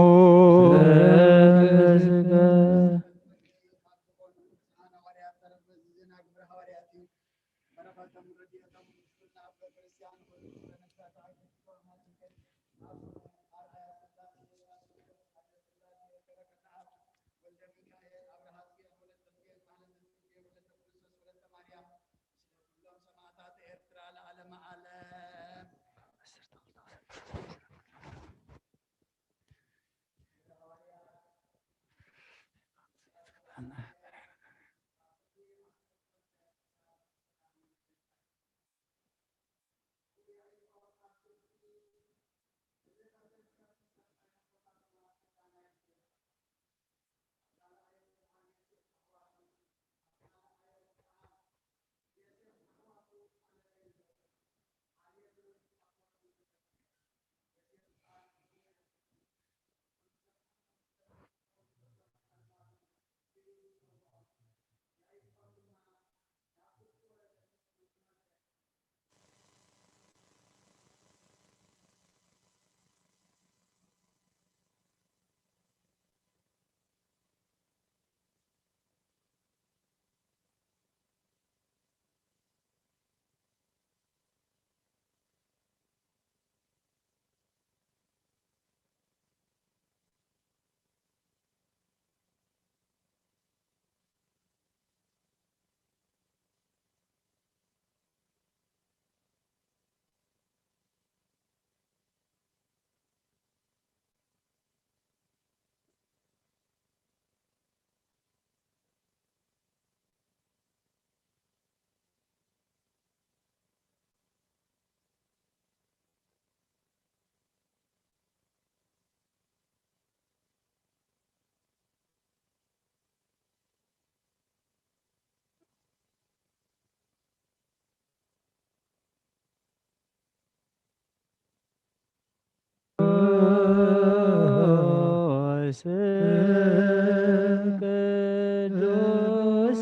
ቅዱስ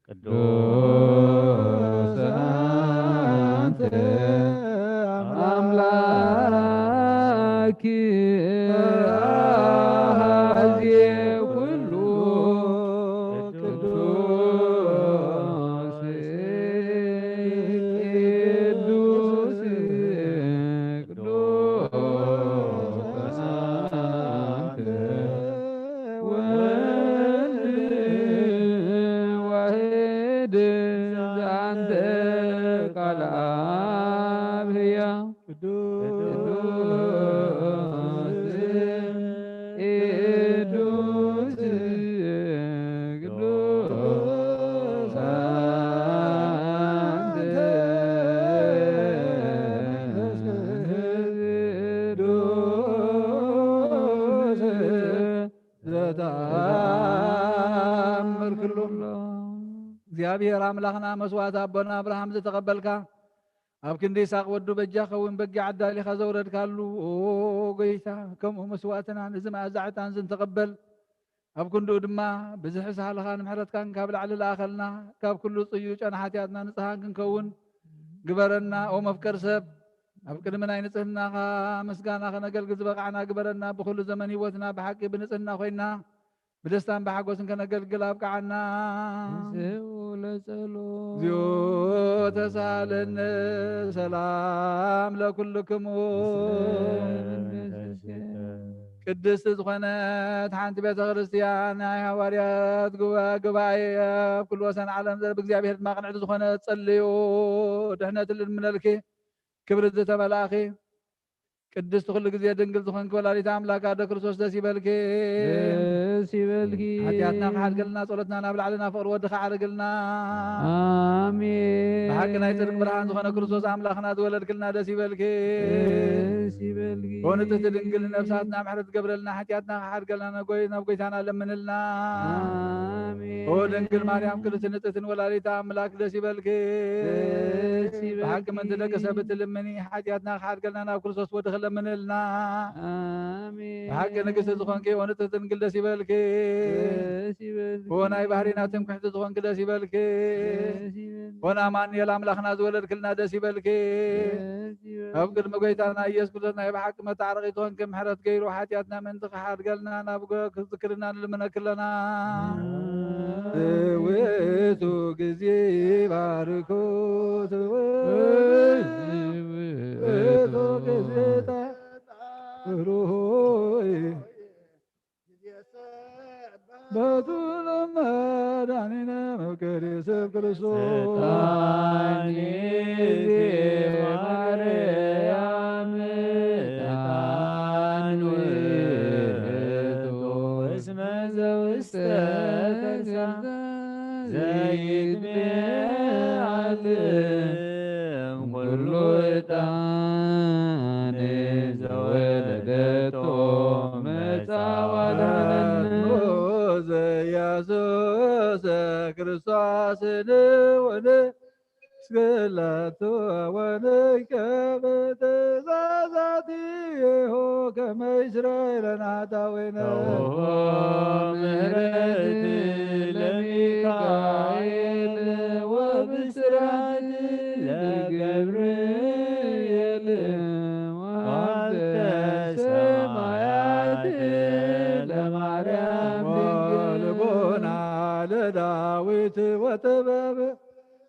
ቅዱስ አንተ አምላክ አሐዜ ኩሉ ቅዱስ ቅዱስ ቅዱስ አንተ ወልድ ዋሕድ ዘአንተ ቃል አብ ሕያው ቅዱስ ቅዱስ እግዚኣብሔር ኣምላኽና መስዋዕቲ ኣቦና ኣብርሃም ዝተቐበልካ፣ ኣብ ክንዲ ይስሐቅ ወዱ በጃ ኸውን በጊዕ ኣዳሊኻ ዘውረድካሉ፣ ኦ ጎይታ፣ ከምኡ መስዋዕትና ነዚ መኣዛ ዕጣን እዚ ንተቐበል። ኣብ ክንድኡ ድማ ብዝሒ ሳህልኻን ምሕረትካን ካብ ላዕሊ ለኣኸልና፣ ካብ ኩሉ ጽዩጨን ሓጢኣትና ንጽሃን ክንከውን ግበረና። ኦ መፍቀር ሰብ፣ ኣብ ቅድሚ ናይ ንጽህናኻ ምስጋና ከነገልግል ዝበቓዕና ግበረና። ብኹሉ ዘመን ህይወትና ብሓቂ ብንጽህና ኮይና ብደስታን ብሓጎስን ከነገልግል ኣብቅዓና። ንስኡ ለጸሎ። እግዚኦ ተሳለነ። ሰላም ለኩልክሙ። ቅድስቲ ዝኾነት ሓንቲ ቤተ ክርስቲያን ናይ ሃዋርያት ጉባ-፣ ጉባኤ ኣብ ኩሉ ወሰን ዓለም ዘር ብእግዚኣብሔር ድማ ቅንዕቲ ዝኾነት ጸልዩ ድሕነት ልምነልኪ። ክብሪ ዝተመላእኺ ቅድስቲ ኩሉ ግዜ ድንግል ዝኾንኪ ወላዲት ኣምላክ ኣደ ክርስቶስ ደስ ይበልኪ። ደስ ይበልኪ። ሓጢኣትና ክሓድገልና ጸሎትና ናብ ላዕልና ፍቕሪ ወድኻ ዓርግልና። ኣሜን። ብሓቂ ናይ ጽድቅ ብርሃን ዝኾነ ክርስቶስ ኣምላኽና ዝወለድክልና ደስ ይበልኪ። ደስ ይበልኪ። ኦ ንጽሕቲ ድንግል ነብሳትና ምሕረት ገብረልና ሓጢኣትና ክሓድገልና ነጎይ-፣ ናብ ጎይታና ለምንልና። ኣሜን። ኦ ድንግል ማርያም ቅድስቲ ንጽሕትን ወላዲት ኣምላክ ደስ ይበልኪ። ደስ ይበልኪ። ብሓቂ ምእንቲ ደቂ ሰብ እትልምኒ ሓጢኣትና ክሓድገልና ናብ ክርስቶስ ወድኺ ለምንልና። ኣሜን። ብሓቂ ንግስቲ ዝኾንኪ ኦ ንጽሕቲ ድንግል ደስ ይበልኪ። ደስ ይበልኪ። ኦ ናይ ባህሪና ትምክሕቲ ዝኾንኪ ደስ ይበልኪ። ደስ ይበልኪ። ኦ ንኣማኑኤል ኣምላኽና ዝወለድክልና ደስ ይበልኪ። ደስ ይበልኪ። ኣብ ቅድሚ ጎይታና ኢየሱስ ክርስቶስ ናይ ብሓቂ መታረቒ ዝኾንኪ ምሕረት ገይሩ ሓጢኣትና ምእንቲ ክሓድገልና ናብ ጎ-፣ ክዝክርና ንልምነኪ ኣለና። እም። ውእቱ ግዜ ባርኮት ውእቱ ግዜ ሩሆይ በቱ ለመዳኒነ መፍቀሪ ሰብ ክርስቶስ። ስልጣን ማርያም ዕጣን ውእቱ እስመ ዘውስተ ከርሳ ዘይትመዓልም ኩሉ ዕጣን ዘወለደቶ መጻ ዋዳነነ። ዘያሱስ ክርስቶስ ንውነ ስግለቱ ወንከ ብትእዛዛቲሁ ከመ ይስረይ ለነ ኃጣውኢነ። ተውህቦ ምሕረት ለሚካኤል ወብስራት ለገብርኤል ወሀብተ ሰማያት ለማርያም ድንግል። ወልቦና ለዳዊት ወጥበብ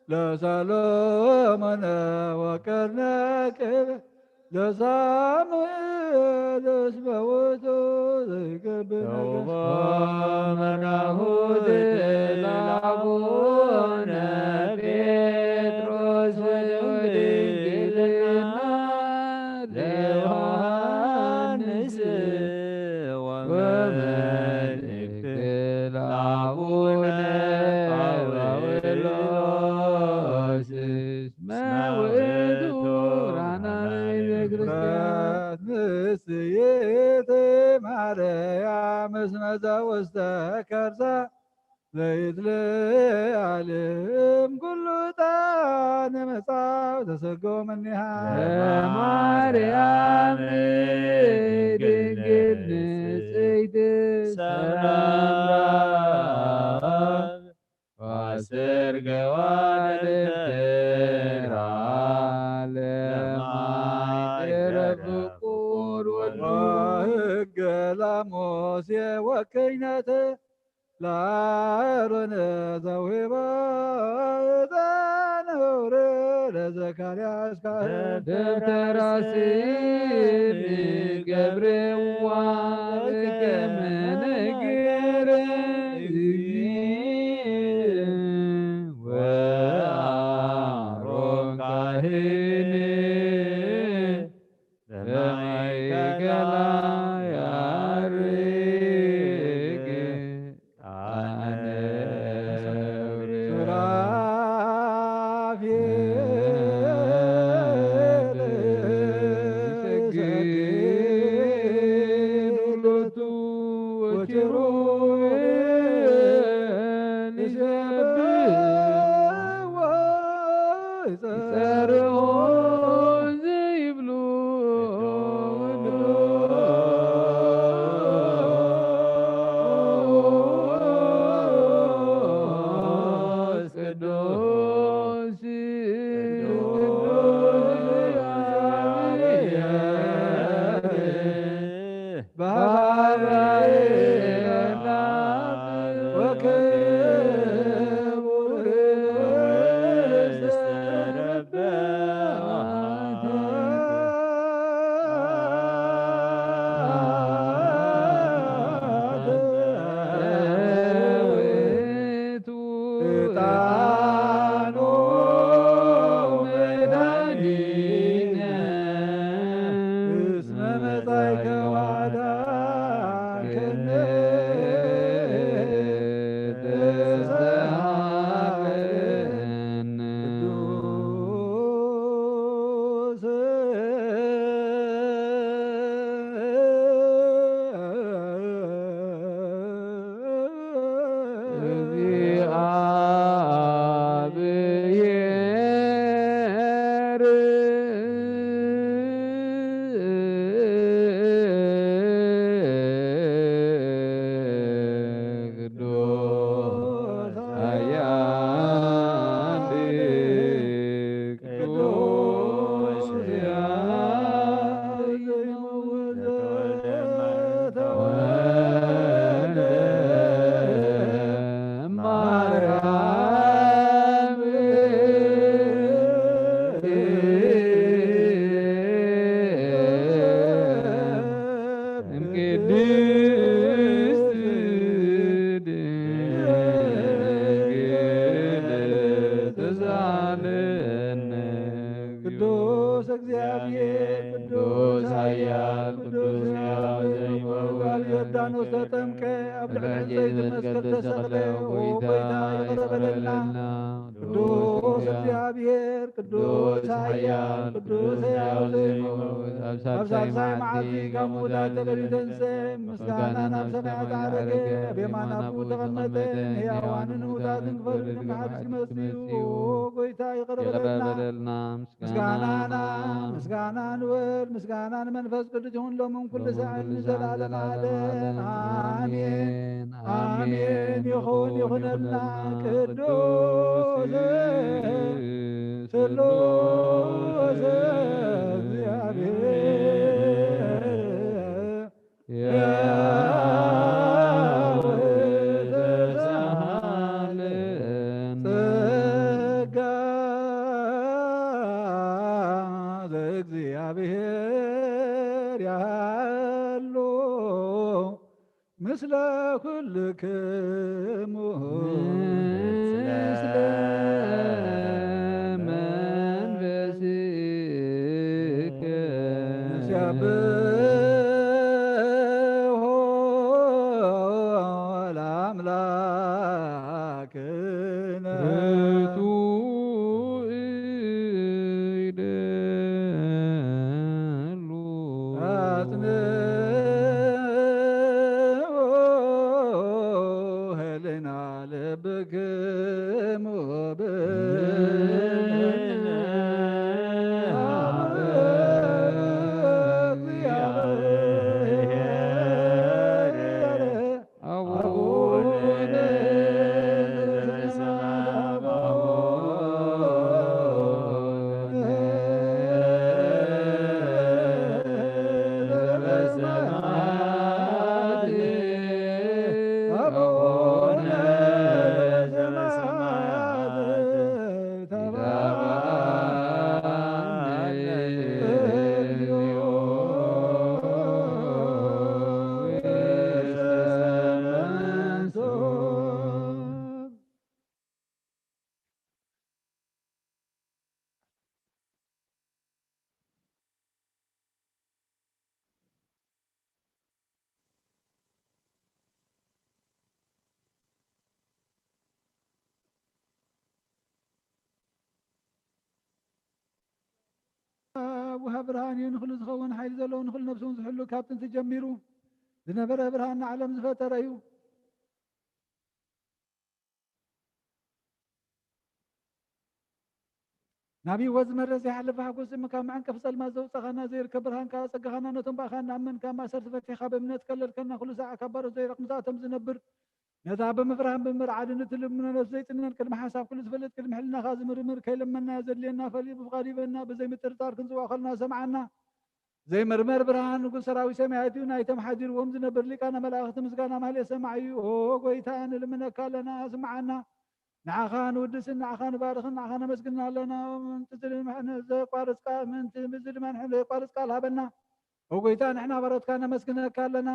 ለሰሎሞን ወቀርነ ቅብ ለሳሙኤል እስመ ውእቱ ዘይገብር ተውቦ መራሁት ለአቡነ ጴጥሮስ ወድንግልና ለዮሐንስ ወመልእክት ለአቡነ ጳውሎስ። እስመ ውእቱ ብርሃነ ለቤተ ክርስቲያን። ምስይእቲ ማርያም እስመ ዘውስተ ከርሳ ዘይትለዓልም ኩሉ ዕጣን መጻው ተሰጎ እምኔሃ። ለማርያም ድንግል ንጽሕት ሰላም ወአስር ገዋርትራ ለማይ ፍቁር ወልዱ። ወሕገ ለሙሴ ወክህነተ ለአሮን ዘውሂቦ ዕጣን ሑር ለዘካርያስ ካህን። ደብተራ ስም ገብርዋ በከመ ነገረ እግዚእ ወአሮን ካህን በማእከላ ያርግ ዕጣነ ሱራፌል ቅዱስ እግዚአብሔር፣ ቅዱስ ኃያል፣ ቅዱስ ሕያው ዘይመውት፣ ኣብ ዮርዳኖስ ተጠምቀ፣ ኣብ ልዕሊ ዕንጸይቲ መስቀል ተሰቕለ። ኦ ጐይታ፣ ይቕረ በለልና። ቅዱስ እግዚአብሔር፣ ቅዱስ ኃያል፣ ቅዱስ ሕያው ዘይመውት፣ ኣብ ሳልሳይ መዓልቲ ካብ ምዉታት ተለዩ ተንሥአ፣ ምስጋና ናብ ሰማያት ዓረገ፣ ኣብ የማን ኣቦኡ ተቐመጠ፣ ንሕያዋንን ምዉታትን ክፈርድ ከም ሓድሽ መጺኡ። ኦ ጐይታ፣ ይቕረ በለልና። ምስጋናና ምስጋና ንወልድ፣ ምስጋና ንመንፈስ ቅዱስ ይኹን፣ ሎምን ኩሉ ሰዓት ንዘለዓለመ ዓለም። ኣሜን። ኣሜን። ይኹን፣ ይኹንልና። ቅዱስ ስሉስ እግዚአብሔር፣ ያው ተሳሃለን። ጸጋ ዘእግዚአብሔር ያሉ ምስለ ኩልክሙ። ምስለ መንፈስከ። ንስብሖ ለአምላክነ። ርቱዕ ይደሉ። አጽንዑ ህልና ልብክሙ ብነ። አቡነ ዘበሰማያት። ውሃ ብርሃን እዩ። ንኹሉ ዝኸውን ሓይሊ ዘለዎ፣ ንኹሉ ነፍሱ እውን ዝሕሉ፣ ካብ ጥንቲ ጀሚሩ ዝነበረ፣ ብርሃን ንዓለም ዝፈጠረ እዩ። ናብ ህይወት ዝመርሕ ዘይሓልፍ ሓጎስ እምካ፣ ካብ መዐንቀፊ ጸልማት ዘውጻኻና፣ ዘይርከብ ብርሃን ከኣ ኣጸጋኻና፣ ነቶም ብኣኻ እናኣመንካ ማእሰርቲ ፈቲሕካ፣ ብእምነት ከለልከና፣ ኩሉ ሳዕ ካብ ባሮት ዘይረቕ ምስኣቶም ዝነብር፣ ነታ ብምፍራህን ብምርዓድን እትልምኖ ነፍሲ ዘይጥነን፣ ቅድሚ ሓሳብ ኩሉ ዝፈልጥ፣ ቅድሚ ሕልናኻ ዝምርምር፣ ከይለመንናዮ ዘድልየና ፈሊጡ ብፍቓዱ ይበና፣ ብዘይምጥርጣር ክንጽውዖ ከለና ሰምዓና። ዘይምርመር ብርሃን ንጉስ ሰራዊት ሰማያት እዩ። ናይቶም ሓዲርዎም ዝነብር ሊቃነ መላእኽቲ ምስጋና ማህሌት ሰማዒ እዩ። ኦ ጐይታ፣ ንልምነካ ኣለና፣ ስምዓና። ንዓኻ ንውድስን ንዓኻ ንባርኽን ንዓኻ ነመስግን ኣለና። ምእንቲ እዚ ድማ ንዘቋርጽ ቃል፣ ምእንቲ እዚ ድማ ንሕና ዘቋርጽ ቃል ሃበና። ኦ ጐይታ፣ ንሕና ባሮትካ ነመስግነካ ኣለና።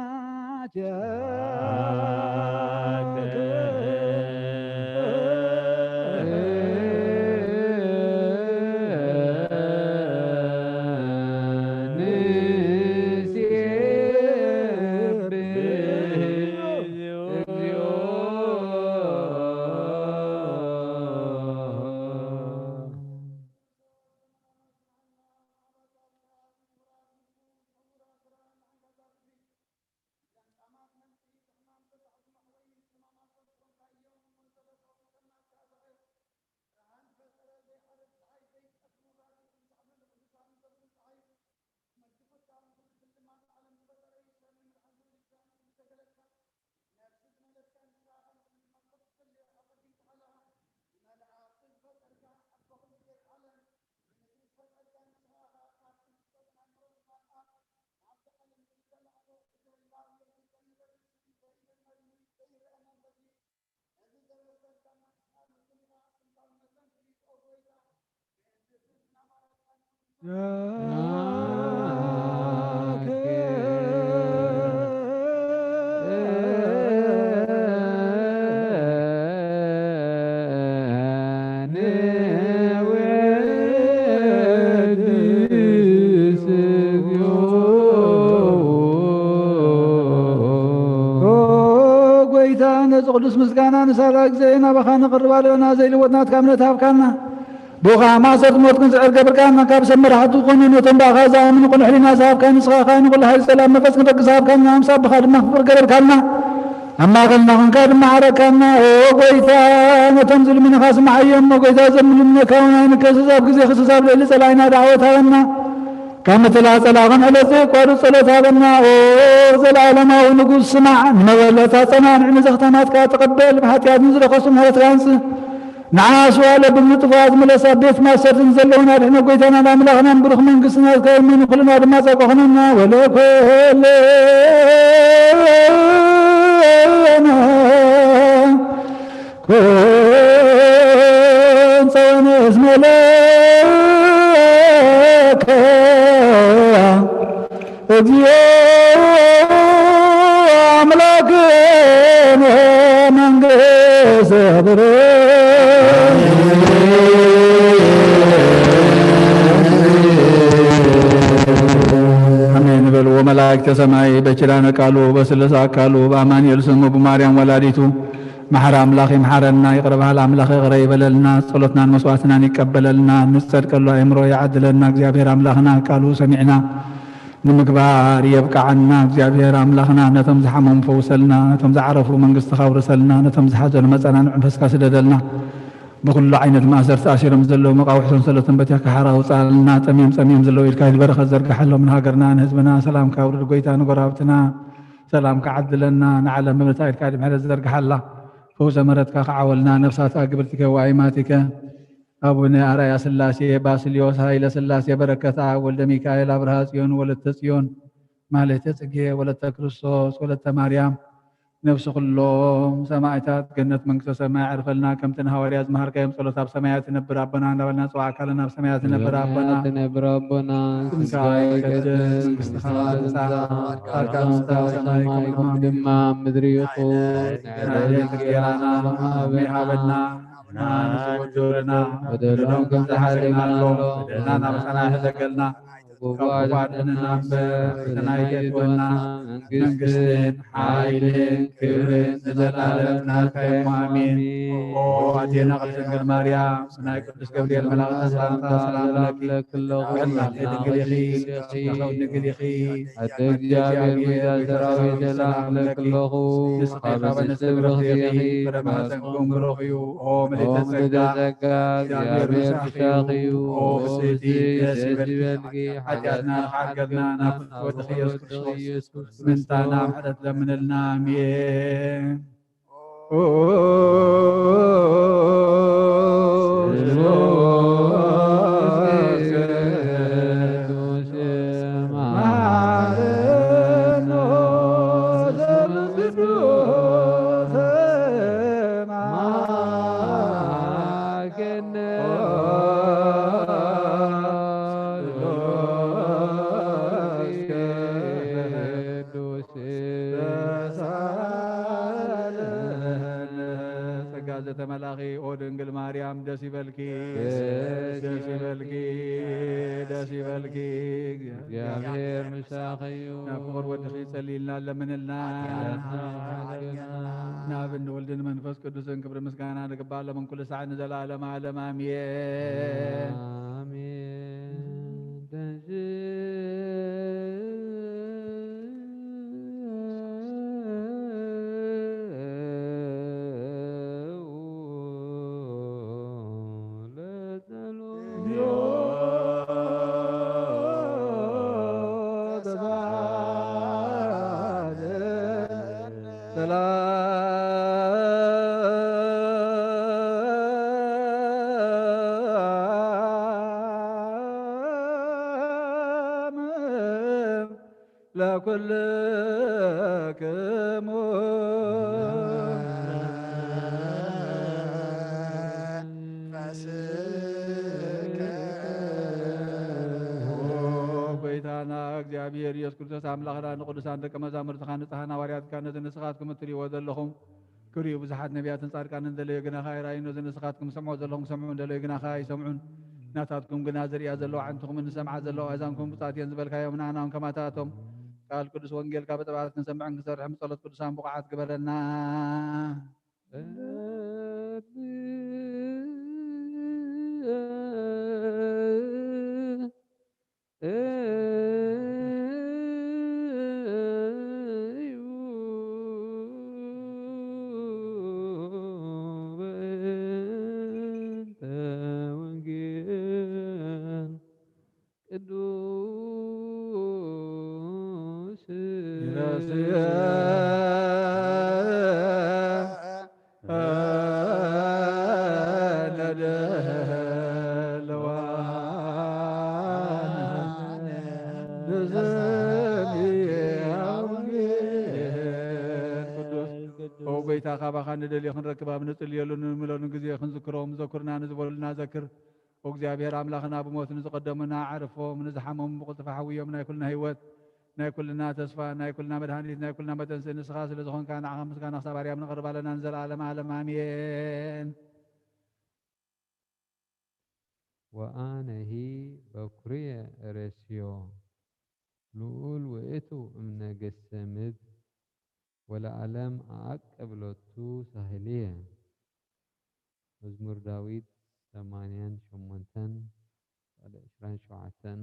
ቅዱስ ምስጋና ንሳላ ግዜ ናባኻ ነቕርብ ኣለና። ዘይልወጥ ናትካ እምነት ሃብካና። ብኡኻ ማእሰርቲ ሞት ክንስዕር ገብርካና። ካብ ሰብ መራሕቲ ዝኾኑ ነቶም ብኣኻ ዝኣምኑ ቅኑዕ ሕሊና ዝሃብካ ንስኻ ኻይኑ ኩሉ ሓይሊ ጸላም መንፈስ ክንረግጽ ሃብካና። ኣምሳብኻ ድማ ፍቕሪ ገበርካልና። ኣብ ማእከልና ኾንካ ድማ ዓረካና። ኦ ጎይታ፣ ነቶም ዝልምንኻ ስምዓዮም። ኦ ጎይታ፣ ዘምልምነካ እውን ኣይንከስስ። ኣብ ግዜ ክስስ ኣብ ልዕሊ ጸላኢና ደዓወት ሃበና። ካብ ምትላጸላ ክንሕለፍ ዘይቋርጽ ጸሎት ሃበና። ኦ ዘለኣለማዊ ንጉስ፣ ስማዕ፣ ንመበለታ ጸናንዕ፣ ንዘኽተማትካ ተቐበል፣ ብሓጢኣት ንዝረኸሱ ምሕረትካ ኣምጽእ። ንዓስ ዋለ ብምጥፋት ምለስ፣ ኣብ ቤት ማእሰርቲ ዘለዉና ኣድሕነ። ጎይታናን ኣምላኽናን ብሩኽ መንግስቲ ናትካ ይመኑ፣ ኩልና ድማ ጸድቂ ኩነና። ወለኮለነ ኩን ጸወነ እስመ ለከ እግዚኦ ኣምላክነ መንግስተ ብርክ። ኣሜን በሉ። ወመላእክተ ሰማይ በኪዳነ ቃሉ በስሉስ ኣካሉ በአማኑኤል ስሙ ብማርያም ወላዲቱ መሓሪ ኣምላኽ ይምሓረና፣ ይቕረ በሃል ኣምላኽ ይቕረ ይበለልና፣ ጸሎትናን መስዋዕትናን ይቀበለልና፣ ንጸድቀሉ ኣእምሮ ይዓድለና። እግዚኣብሔር ኣምላኽና ቃሉ ሰሚዕና ንምግባር የብቅዓና። እግዚኣብሔር ኣምላኽና ነቶም ዝሓመሙ ፈውሰልና፣ ነቶም ዝዓረፉ መንግስትኻ ኣውርሰልና፣ ነቶም ዝሓዘኑ መጸናንዒ መንፈስካ ስደደልና። ብኹሉ ዓይነት ማእሰርቲ ተኣሲሮም ዘለዉ መቃውሕ ሰንሰለቶም በጃካ ሓራ ኣውፅኣልና። ጠምዮም ጸሚዮም ዘለዉ ኢድካ ኢድ በረኸት ዘርግሓሎም። ንሃገርና ንህዝብና ሰላምካ ኣውርድ ጎይታ፣ ንጎረባብትና ሰላምካ ዓድለና። ንዓለም ብምልእታ ኢድካ ኢድ ምሕረት ዘርግሓላ። ፈውሰ ምሕረትካ ክዓወልና። ነፍሳት ኣግብርቲከ ወኣይማቲከ ኣቡነ ኣርኣያ ስላሴ፣ ባስልዮስ ሃይለ ስላሴ፣ በረከታ ወልደ ሚካኤል፣ ኣብርሃ ጽዮን፣ ወለተ ጽዮን፣ ማህሌተ ጽጌ፣ ወለተ ክርስቶስ፣ ወለተ ማርያም፣ ነፍሲ ኩሎም ሰማዕታት ገነት መንግስተ ሰማይ ዕርፈልና። ከምቲ ንሃዋርያ ዝመሃርካዮም ጸሎት ኣብ ሰማያት ትነብር ኣቦና እንዳበልና ንጽዋዕካ ኣለና። ኣብ ሰማያት ትነብር ኣቦና ትነብር ኣቦና ስምካ ይቀደስ፣ መንግስትኻ ትምጻእ፣ ፈቃድካ ኣብ ሰማይ ከም ድማ ኣብ ምድሪ ይኹን። ናይ ዕለታዊ እንጀራና ሎሚ ሃበና። ንሕና ንዝወደሉና በደሎም ከም ዝሓሰብናሎም በደልና ናብ ሰማይ ሕደገልና። ካብ ክፉእ ኣድሕነና እምበር፣ ፈተና ኣይተእትወና። መንግስትን ሓይልን ክብርን ንዘለኣለም ናትካ እዩ። ኣሜን። ኦ ኣዴና ቅድስት ድንግል ማርያም፣ ብናይ ቅዱስ ገብርኤል መልኣኽ ሰላምታ ሰላም እብለኪ። ኣለኪ ኣለኹ፣ ጥዕና ድንግል ኢኺ፣ ስጋኺ ድንግል ኢኺ። ኣደ እግዚኣብሔር፣ ጓይታ ሰራዊት፣ ሰላም እብለኪ ኣለኹ። ንስኺ ካብ ኣንስቲ ብርኽቲ ኢኺ፣ ፍረ ማህፀንኩም ብሩኽ እዩ። ኦ ምልዕተ ጸጋ፣ ጸጋ፣ እግዚኣብሔር ምሳኺ እዩ። ኦ ፍስሕቲ፣ ደስ ይበልኪ፣ ሓጢኣትና ሓጢኣትና ክሓድገልና ናብ ፍቅርቲ ወድኺ ኢየሱስ ክርስቶስ ምንታና ምሕረት ለምንልና። ኣሜን። ጸጋ ዘተመላኺ ኦ ድንግል ማርያም ደስ ይበልኪ፣ ደስ ይበልኪ፣ ደስ ይበልኪ። እግዚኣብሔር ምሳኺ እዩ። ናብ ፍቕር ወድኺ ጸልይልና ለምንልና። ሓጢኣትና ሓድገና። ንኣብን ንወልድን መንፈስ ቅዱስን ክብሪ ምስጋና ንግባእ ሎምን ኩሉ ሳዕ ንዘለዓለመ ዓለም ኣሜን። ኣሜን። ሰላም ለኩልክሙ። ኦ ጎይታና እግዚኣብሔር ኢየሱስ ክርስቶስ ኣምላኽና ንቅዱሳን ደቀ መዛሙርትኻ ንጽሓን ሃዋርያትካ ነዚ ንስኻትኩም እትርእይዎ ዘለኹም ክርእዩ ብዙሓት ነቢያትን ጻድቃንን ደለዩ ግናኻ ኣይረኣዩን። ነዚ ንስኻትኩም ትሰምዑ ዘለኹም ክሰምዑ እንደለዩ ግናኻ ኣይሰምዑን። ናታትኩም ግና ዝርእያ ዘለዋ ኣዕንትኹምን ዝሰምዓ ዘለዋ ኣእዛንኩም ብጻት እየን ዝበልካዮም ንኣና እውን ከማታቶም ቃል ቅዱስ ወንጌልካ ብጥበባት ክንሰምዕን ክንሰርሕን ብጸሎት ቅዱሳን ብቑዓት ግበረና። ቅዱስ ይረስየ ቅዱስ። ኦ ጎይታ፣ ካባኻ ንደልዮ ክንረክብ ኣብ ንጽልየሉ ንምለሉ ግዜ ክንዝክሮም ዘኩርና ንዝበሉና ዘክር። እግዚኣብሔር ኣምላኽና ብሞት ንዝቐደሙና ኣዕርፎም፣ ንዝሓመሙ ብቕልጥፋ ሓውዮም፣ ናይ ኩልና ህይወት፣ ናይ ኩልና ተስፋ፣ ናይ ኩልና መድሃኒት፣ ናይ ኩልና መተንስኢ ንስኻ ስለ ዝኾንካ ንዓኻ ምስጋና ክሳብ ኣርያም ነቕርብ ኣለና ንዘለዓለም ዓለም ኣሜን። ወኣነሂ በኩርየ እሬስዮ፣ ልዑል ውእቱ እምነገሰ ምድር፣ ወለዓለም ኣዕቅብ ሎቱ ሳህልየ። መዝሙር ዳዊት ሰማንያን ሸሞንተን፣ ቃለ ዕስራን ሸውዓተን።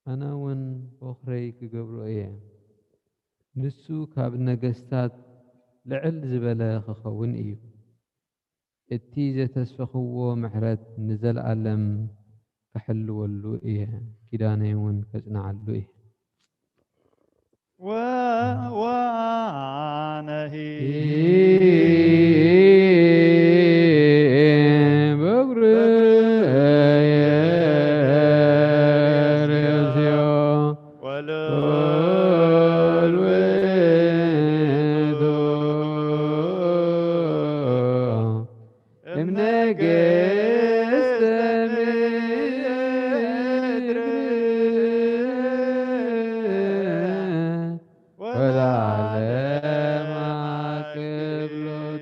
ኣነ እውን በኹረይ ክገብሮ እየ። ንሱ ካብ ነገስታት ልዕል ዝበለ ክኸውን እዩ። እቲ ዘተስፈኽዎ ምሕረት ንዘለኣለም ክሕልወሉ እየ፣ ኪዳነይ እውን ከጽንዓሉ እየ። ወ-፣ ወኣነሂ በኩርየ ርእስዮ ወልዑል ውእቱ እምነገስተ ምድር ወለዓለም ኣክብሎቱ።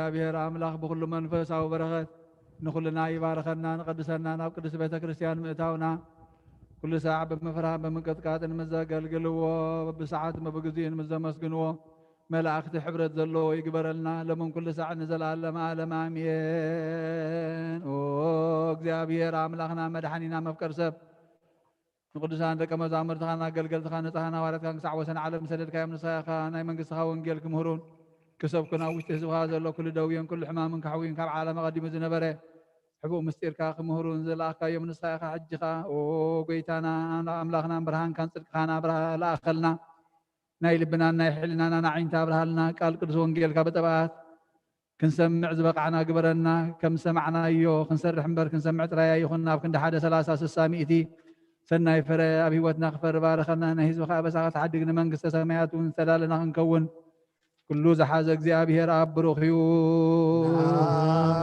እግዚኣብሔር ኣምላኽ ብኹሉ መንፈሳዊ በረኸት ንኹልና ይባርኸና፣ ንቐድሰና፣ ናብ ቅድስት ቤተ ክርስቲያን ምእታውና፣ ኩሉ ሳዕ ብምፍራህ ብምንቅጥቃጥን ምስ ዘገልግልዎ፣ ብሰዓት ብግዜኡን ምስ ዘመስግንዎ፣ መላእኽቲ ሕብረት ዘለዎ ይግበረልና፣ ሎምን ኩሉ ሳዕ ንዘለዓለም ዓለም ኣሜን። ኦ እግዚኣብሔር ኣምላኽና መድሓኒና መፍቀር ሰብ፣ ንቅዱሳን ደቀ መዛሙርትኻን ኣገልገልትኻን ንጻህን ሃዋርያትካን ክሳዕ ወሰን ዓለም ዝሰደድካዮም፣ ንስኻ ኢኻ ናይ መንግስትኻ ወንጌል ክምህሩን ክሰብኩን ኣብ ውሽጢ ህዝብኻ ዘሎ ኩሉ ደውዮን ኩሉ ሕማምን ከሕውዩን ካብ ዓለም ኣቐዲሙ ዝነበረ ሕቡእ ምስጢርካ ክምህሩን ዝለኣኽካዮም ንስኻ ኢኻ። ሕጂ ኸኣ ኦ ጎይታና ኣምላኽናን ብርሃንካን ጽድቅኻን ኣብርሃ ለኣኸልና። ናይ ልብናን ናይ ሕልናናን ኣዒንቲ ኣብርሃልና። ቃል ቅዱስ ወንጌልካ ብጠብኣት ክንሰምዕ ዝበቓዕና ግበረና። ከም ዝሰማዕናዮ ክንሰርሕ እምበር ክንሰምዕ ጥራይ ኣይኹን። ኣብ ክንዲ ሓደ ሰላሳ ስሳ ሚእቲ ሰናይ ፍረ ኣብ ህይወትና ክፈሪ ባርኸና። ናይ ህዝብኻ ኣበሳ ክትሓድግ ንመንግስተ ሰማያት እውን ዝተዳለና ክንከውን ኩሉ ዝሓዘ እግዚኣብሔር ኣብ ብሩኽ እዩ።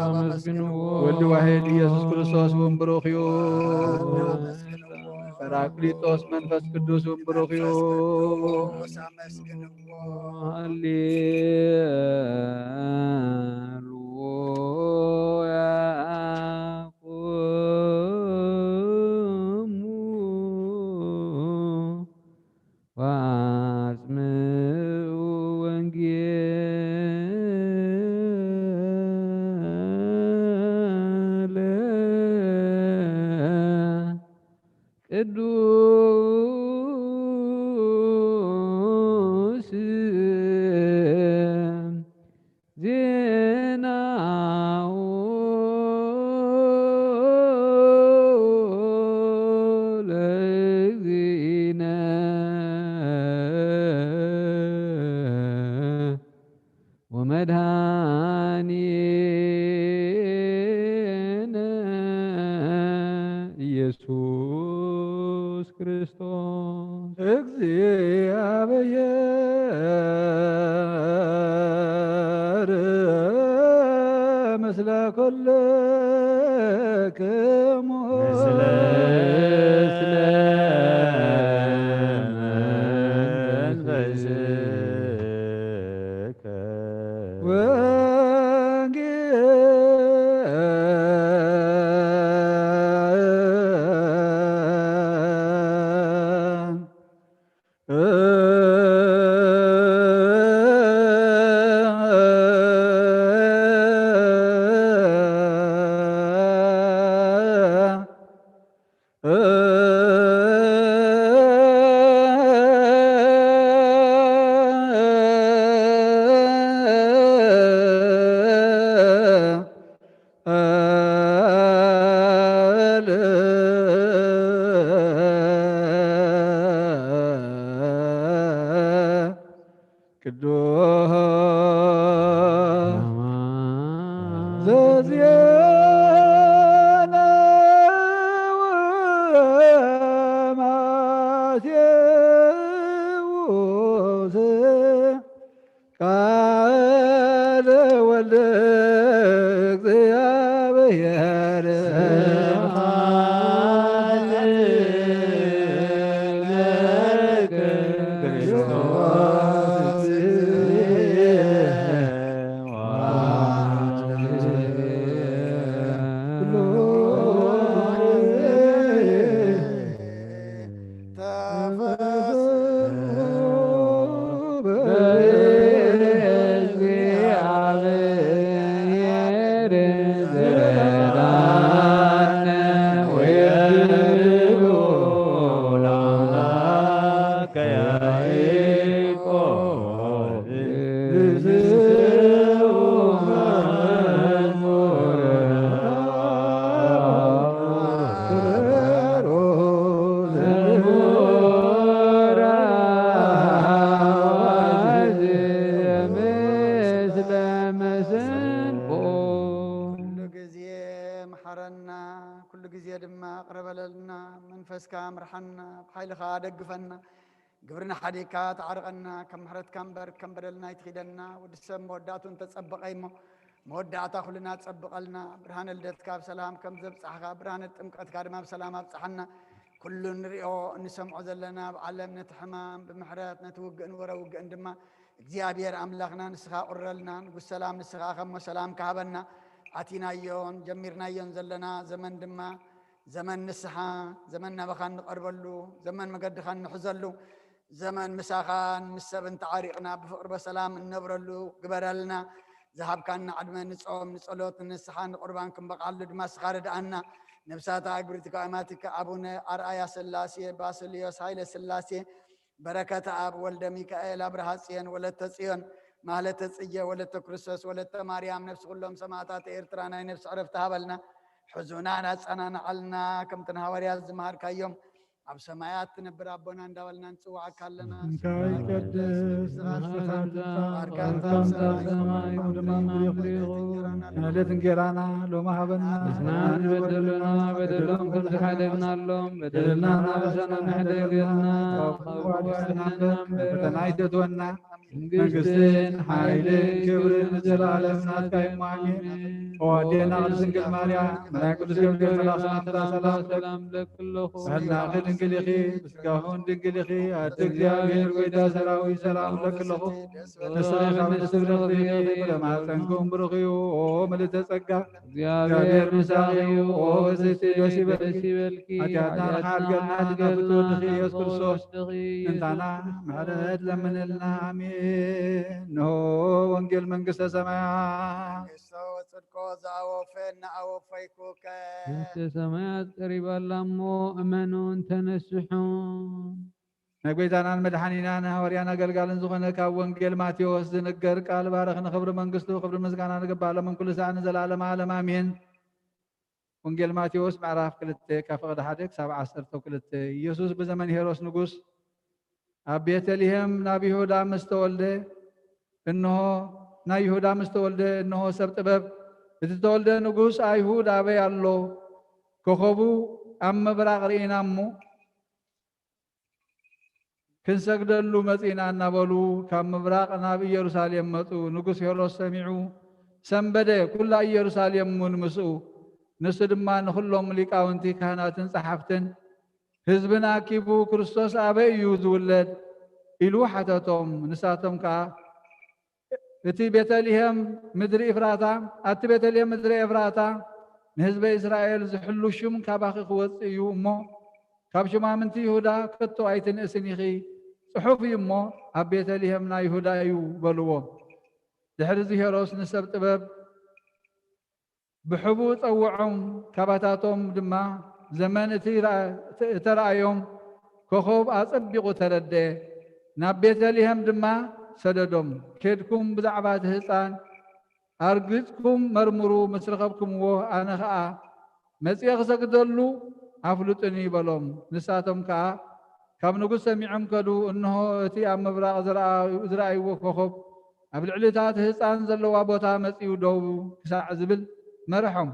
እናመስግንዎ። ወልድ ዋሕድ ኢየሱስ ክርስቶስ እውን ብሩኽ እዩ። እናመስግንዎ። ጳራቅሊጦስ መንፈስ ቅዱስ እውን ብሩኽ እዩ። እናመስግንዎ። ሃሌሉያ። ቁሙ ወአጽምዑ ወንጌለ ቅዱስ ዜናሁ ለእግዚእነ ወመድኃኒነ ኢየሱስ ክርስቶስ። እግዚአብሔር ምስለ ኩልክሙ። ምስለ መንፈስከ። ወንጌል ቅዱስ ዘዜነው ማቴዎስ ቃለ ወልደ እግዚአብሔር። ስብሐት ለከ ክርስቶስ። ኩሉ ግዜ መሓረና፣ ኩሉ ግዜ ድማ ቅረ በለልና። መንፈስካ ምርሓና፣ ብሓይልኻ ደግፈና። ግብርና ሓዲግካ ተዓርቐና፣ ከም ምሕረትካ እምበር ከም በደልና ኣይትኺደና። ወዲ ሰብ መወዳእቱ እንተጸበቐ እሞ፣ መወዳእታ ኩልና ጸብቐልና። ብርሃነ ልደትካ ብሰላም ከም ዘብጻሕካ፣ ብርሃነ ጥምቀትካ ድማ ብሰላም ኣብጽሓና። ኩሉ ንሪኦ እንሰምዖ ዘለና ኣብ ዓለም ነቲ ሕማም ብምሕረት ነቲ ውግእን ወረ ውግእን ድማ እግዚኣብሔር ኣምላኽና ንስኻ ቁረልና። ንጉስ ሰላም ንስኻ ከሞ ሰላም ክሃበና። ኣቲናዮን ጀሚርናዮን ዘለና ዘመን ድማ ዘመን ንስሓ፣ ዘመን ናባኻ እንቐርበሉ፣ ዘመን መገድኻ እንሕዘሉ፣ ዘመን ምሳኻን ምስ ሰብን ተዓሪቕና ብፍቕሪ በሰላም እንነብረሉ ግበረልና። ዝሃብካና ዕድመ ንጾም፣ ንጸሎት፣ ንንስሓ፣ ንቁርባን ክንበቕዓሉ ድማ ንስኻ ርድኣና። ነብሳታ ኣግብርቲ ከማቲከ ኣቡነ ኣርኣያ ስላሴ፣ ባስልዮስ ሃይለ ስላሴ፣ በረከተ ኣብ ወልደ ሚካኤል፣ ኣብርሃ ጽዮን፣ ወለተ ጽዮን፣ ማህለተ ጽጌ፣ ወለተ ክርስቶስ፣ ወለተ ማርያም፣ ነፍሲ ኩሎም ሰማዕታት ኤርትራ ናይ ነፍሲ ዕረፍቲ ሃበልና። ሕዙናን ኣጸናንዓልና፣ ከምቲ ንሃዋርያት ዝመሃርካዮም ኣብ ሰማያት ትነብር ኣቦና እንዳበልና ንጽውዓካ ኣለና። ስምካ ይቀደስ፣ መንግስትኻ ትምጻእ፣ ፍቃድካ ኣብ ሰማይ ከም ኣብ ሰማይ ይኹን። ከም ኣብ ምድሪ ይኹን። ዕለት እንጀራና ሎሚ ሃበና። ንሕና ንበደሉና በደሎም ከም ዝሓደግናሎም በደልና እናበሰና ንሕደገልና፣ ካብ ክፉእ ኣድሕነና እምበር፣ ፈተና ኣይተእትወና። መንግስትን ሓይልን ክብርን ንዘለኣለም ናትካ እዩ። ኣሜን። ኣሜን። ኦ ኣዴና ቅድስት ድንግል ማርያም፣ መልኣክ ቅዱስ ገብርኤል መልኣክ ሰላምታ ሰላም እብለኪ። ሰላም እብለኪ ኣለኹ። ብሕልናኺ ድንግል ኢኺ፣ ብስጋኺ እውን ድንግል ኢኺ። ኣደ እግዚኣብሔር፣ ጎይታ ሰራዊት፣ ሰላም እብለኪ ኣለኹ። ንስኺ ካብ ኣንስቲ ብርኽቲ ኢኺ፣ ፍረ ማህፀንኪ እውን ብሩኽ እዩ። ኦ ምልእተ ጸጋ፣ እግዚኣብሔር ምሳኺ እዩ። ኦ ብፅዕቲ ደስ ይበልኪ። ደስ ይበልኪ። ሓጢኣትና ሓጢኣትና ንሓድገልና ናብ ፍትወድኺ ኢየሱስ ክርስቶስ ወድኺ ምእንታና ኢየሱስ ምሕረት ለምንልና። ኣሜን። እንሆ ወንጌል መንግስተ ሰማያት። መንግስቶ ወጽድቆ ዝኣወፈ እናኣወፈይኩከ። መንግስተ ሰማያት ቀሪባ ኣላ እሞ እመኑን ተነስሑን። ናይ ጐይታናን መድሓኒናን ሃዋርያን ኣገልጋልን ዝኾነ ካብ ወንጌል ማቴዎስ ዝንገር ቃል ባርኽ። ንኽብሪ መንግስቱ ክብሪ ምስጋና ንግባእ ሎምን ኩሉ ሰዓት ንዘለዓለመ ዓለም ኣሜን። ወንጌል ማቴዎስ ምዕራፍ ክልተ ካብ ፍቕዲ ሓደ ክሳብ ዓሰርተ ክልተ። ኢየሱስ ብዘመን ሄሮስ ንጉስ ኣብ ቤተልሔም ናብ ይሁዳ ምስ ተወልደ እንሆ፣ ናይ ይሁዳ ምስ ተወልደ እንሆ ሰብ ጥበብ፣ እቲ ተወልደ ንጉስ ኣይሁድ ኣበይ ኣሎ? ኮኸቡ ኣብ ምብራቕ ርኢና እሞ ክንሰግደሉ መጺእና እናበሉ ካብ ምብራቕ ናብ ኢየሩሳሌም መጹ። ንጉስ ሄሮድስ ሰሚዑ ሰንበደ፣ ኩላ ኢየሩሳሌም እውን ምስኡ። ንሱ ድማ ንኹሎም ሊቃውንቲ ካህናትን ጸሓፍትን፣ ህዝብን ኣኪቡ፣ "ክርስቶስ ኣበይ እዩ ዝውለድ?" ኢሉ ሓተቶም። ንሳቶም ከኣ እቲ ቤተልሔም ምድሪ ኤፍራታ፣ ኣቲ ቤተልሔም ምድሪ ኤፍራታ፣ ንህዝበ እስራኤል ዝሕሉ ሽም ካባኺ ክወጽእ እዩ እሞ፣ ካብ ሹማምንቲ ይሁዳ ከቶ ኣይትንእስን ኢኺ። ጽሑፍ እዩ እሞ፣ ኣብ ቤተልሔም ናይ ይሁዳ እዩ በልዎ። ድሕሪ እዚ ሄሮድስ ንሰብ ጥበብ ብሕቡእ ጸውዖም፣ ካባታቶም ድማ ዘመን እቲ ራ-፣ እተረኣዮም ኮኾብ ኣጸቢቑ ተረድኤ። ናብ ቤተልሔም ድማ ሰደዶም። "ኬድኩም ብዛዕባ እቲ ህጻን ኣርጊጽኩም መርምሩ፣ ምስ ረኸብኩምዎ ኣነ ኸኣ መጺኤ ክሰግደሉ ኣፍልጡኒ" በሎም። ንሳቶም ከኣ ካብ ንጉስ ሰሚዖም ከዱ። እንሆ እቲ ኣብ ምብራቕ ዝረኣ-፣ ዝረኣይዎ ኮኾብ ኣብ ልዕሊ እታ እቲ ህጻን ዘለዋ ቦታ መጺኡ ደው ክሳዕ ዝብል መርሖም።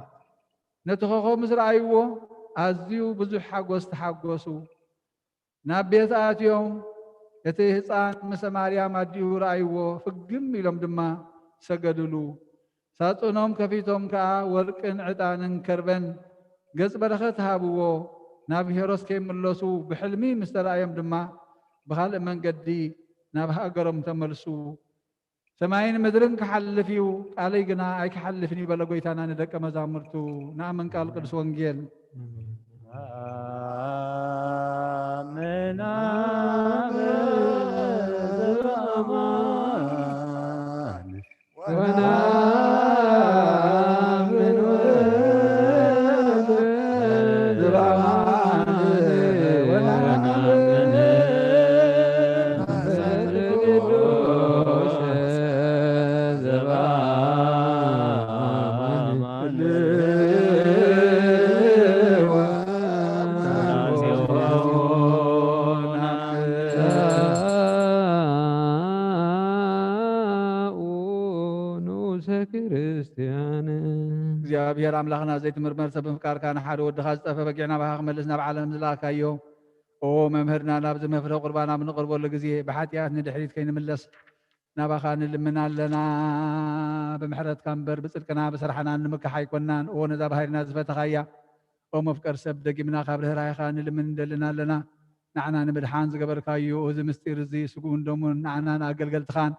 ነቲ ኮኾብ ምስ ረኣይዎ ኣዝዩ ብዙሕ ሓጎስ ተሓጎሱ። ናብ ቤት ኣትዮም እቲ ህጻን ምስ ማርያም ኣዲኡ ረኣይዎ፣ ፍግም ኢሎም ድማ ሰገዱሉ። ሳጹኖም ከፊቶም ከኣ ወርቅን ዕጣንን ከርበን ገጽ በረኸት ሃብዎ። ናብ ሄሮድስ ከይምለሱ ብሕልሚ ምስ ተራእዮም ድማ ብኻልእ መንገዲ ናብ ሃገሮም ተመልሱ። "ሰማይን ምድርን ክሓልፍ እዩ፣ ቃለይ ግና ኣይክሓልፍን እዩ" በለ ጐይታና ንደቀ መዛሙርቱ። ንኣምን ቃል ቅዱስ ወንጌል። ንኡሰ ክርስቲያን። እግዚኣብሔር ኣምላኽና ዘይትምርመር ሰብ ብምፍቃርካ ንሓደ ወድኻ ዝጠፈ በጊዕና ባኻ ክመልስ ናብ ዓለም ዝለኣካዮ። ኦ መምህርና፣ ናብዚ መፍረ ቁርባን ኣብ ንቕርበሉ ግዜ ብሓጢኣት ንድሕሪት ከይንምለስ ናባኻ ንልምን ኣለና። ብምሕረትካ እምበር ብጽድቅና ብስራሕና ንምካሕ ኣይኮናን። ኦ ነዛ ባህሪና ዝፈተኻያ፣ ኦ መፍቀር ሰብ፣ ደጊምና ካብ ርህራሄኻ ንልምን እንደልና ኣለና። ንዓና ንምድሓን ዝገበርካዮ እዚ ምስጢር እዚ ስግኡን ደሙን ንዓናን ኣገልገልትኻን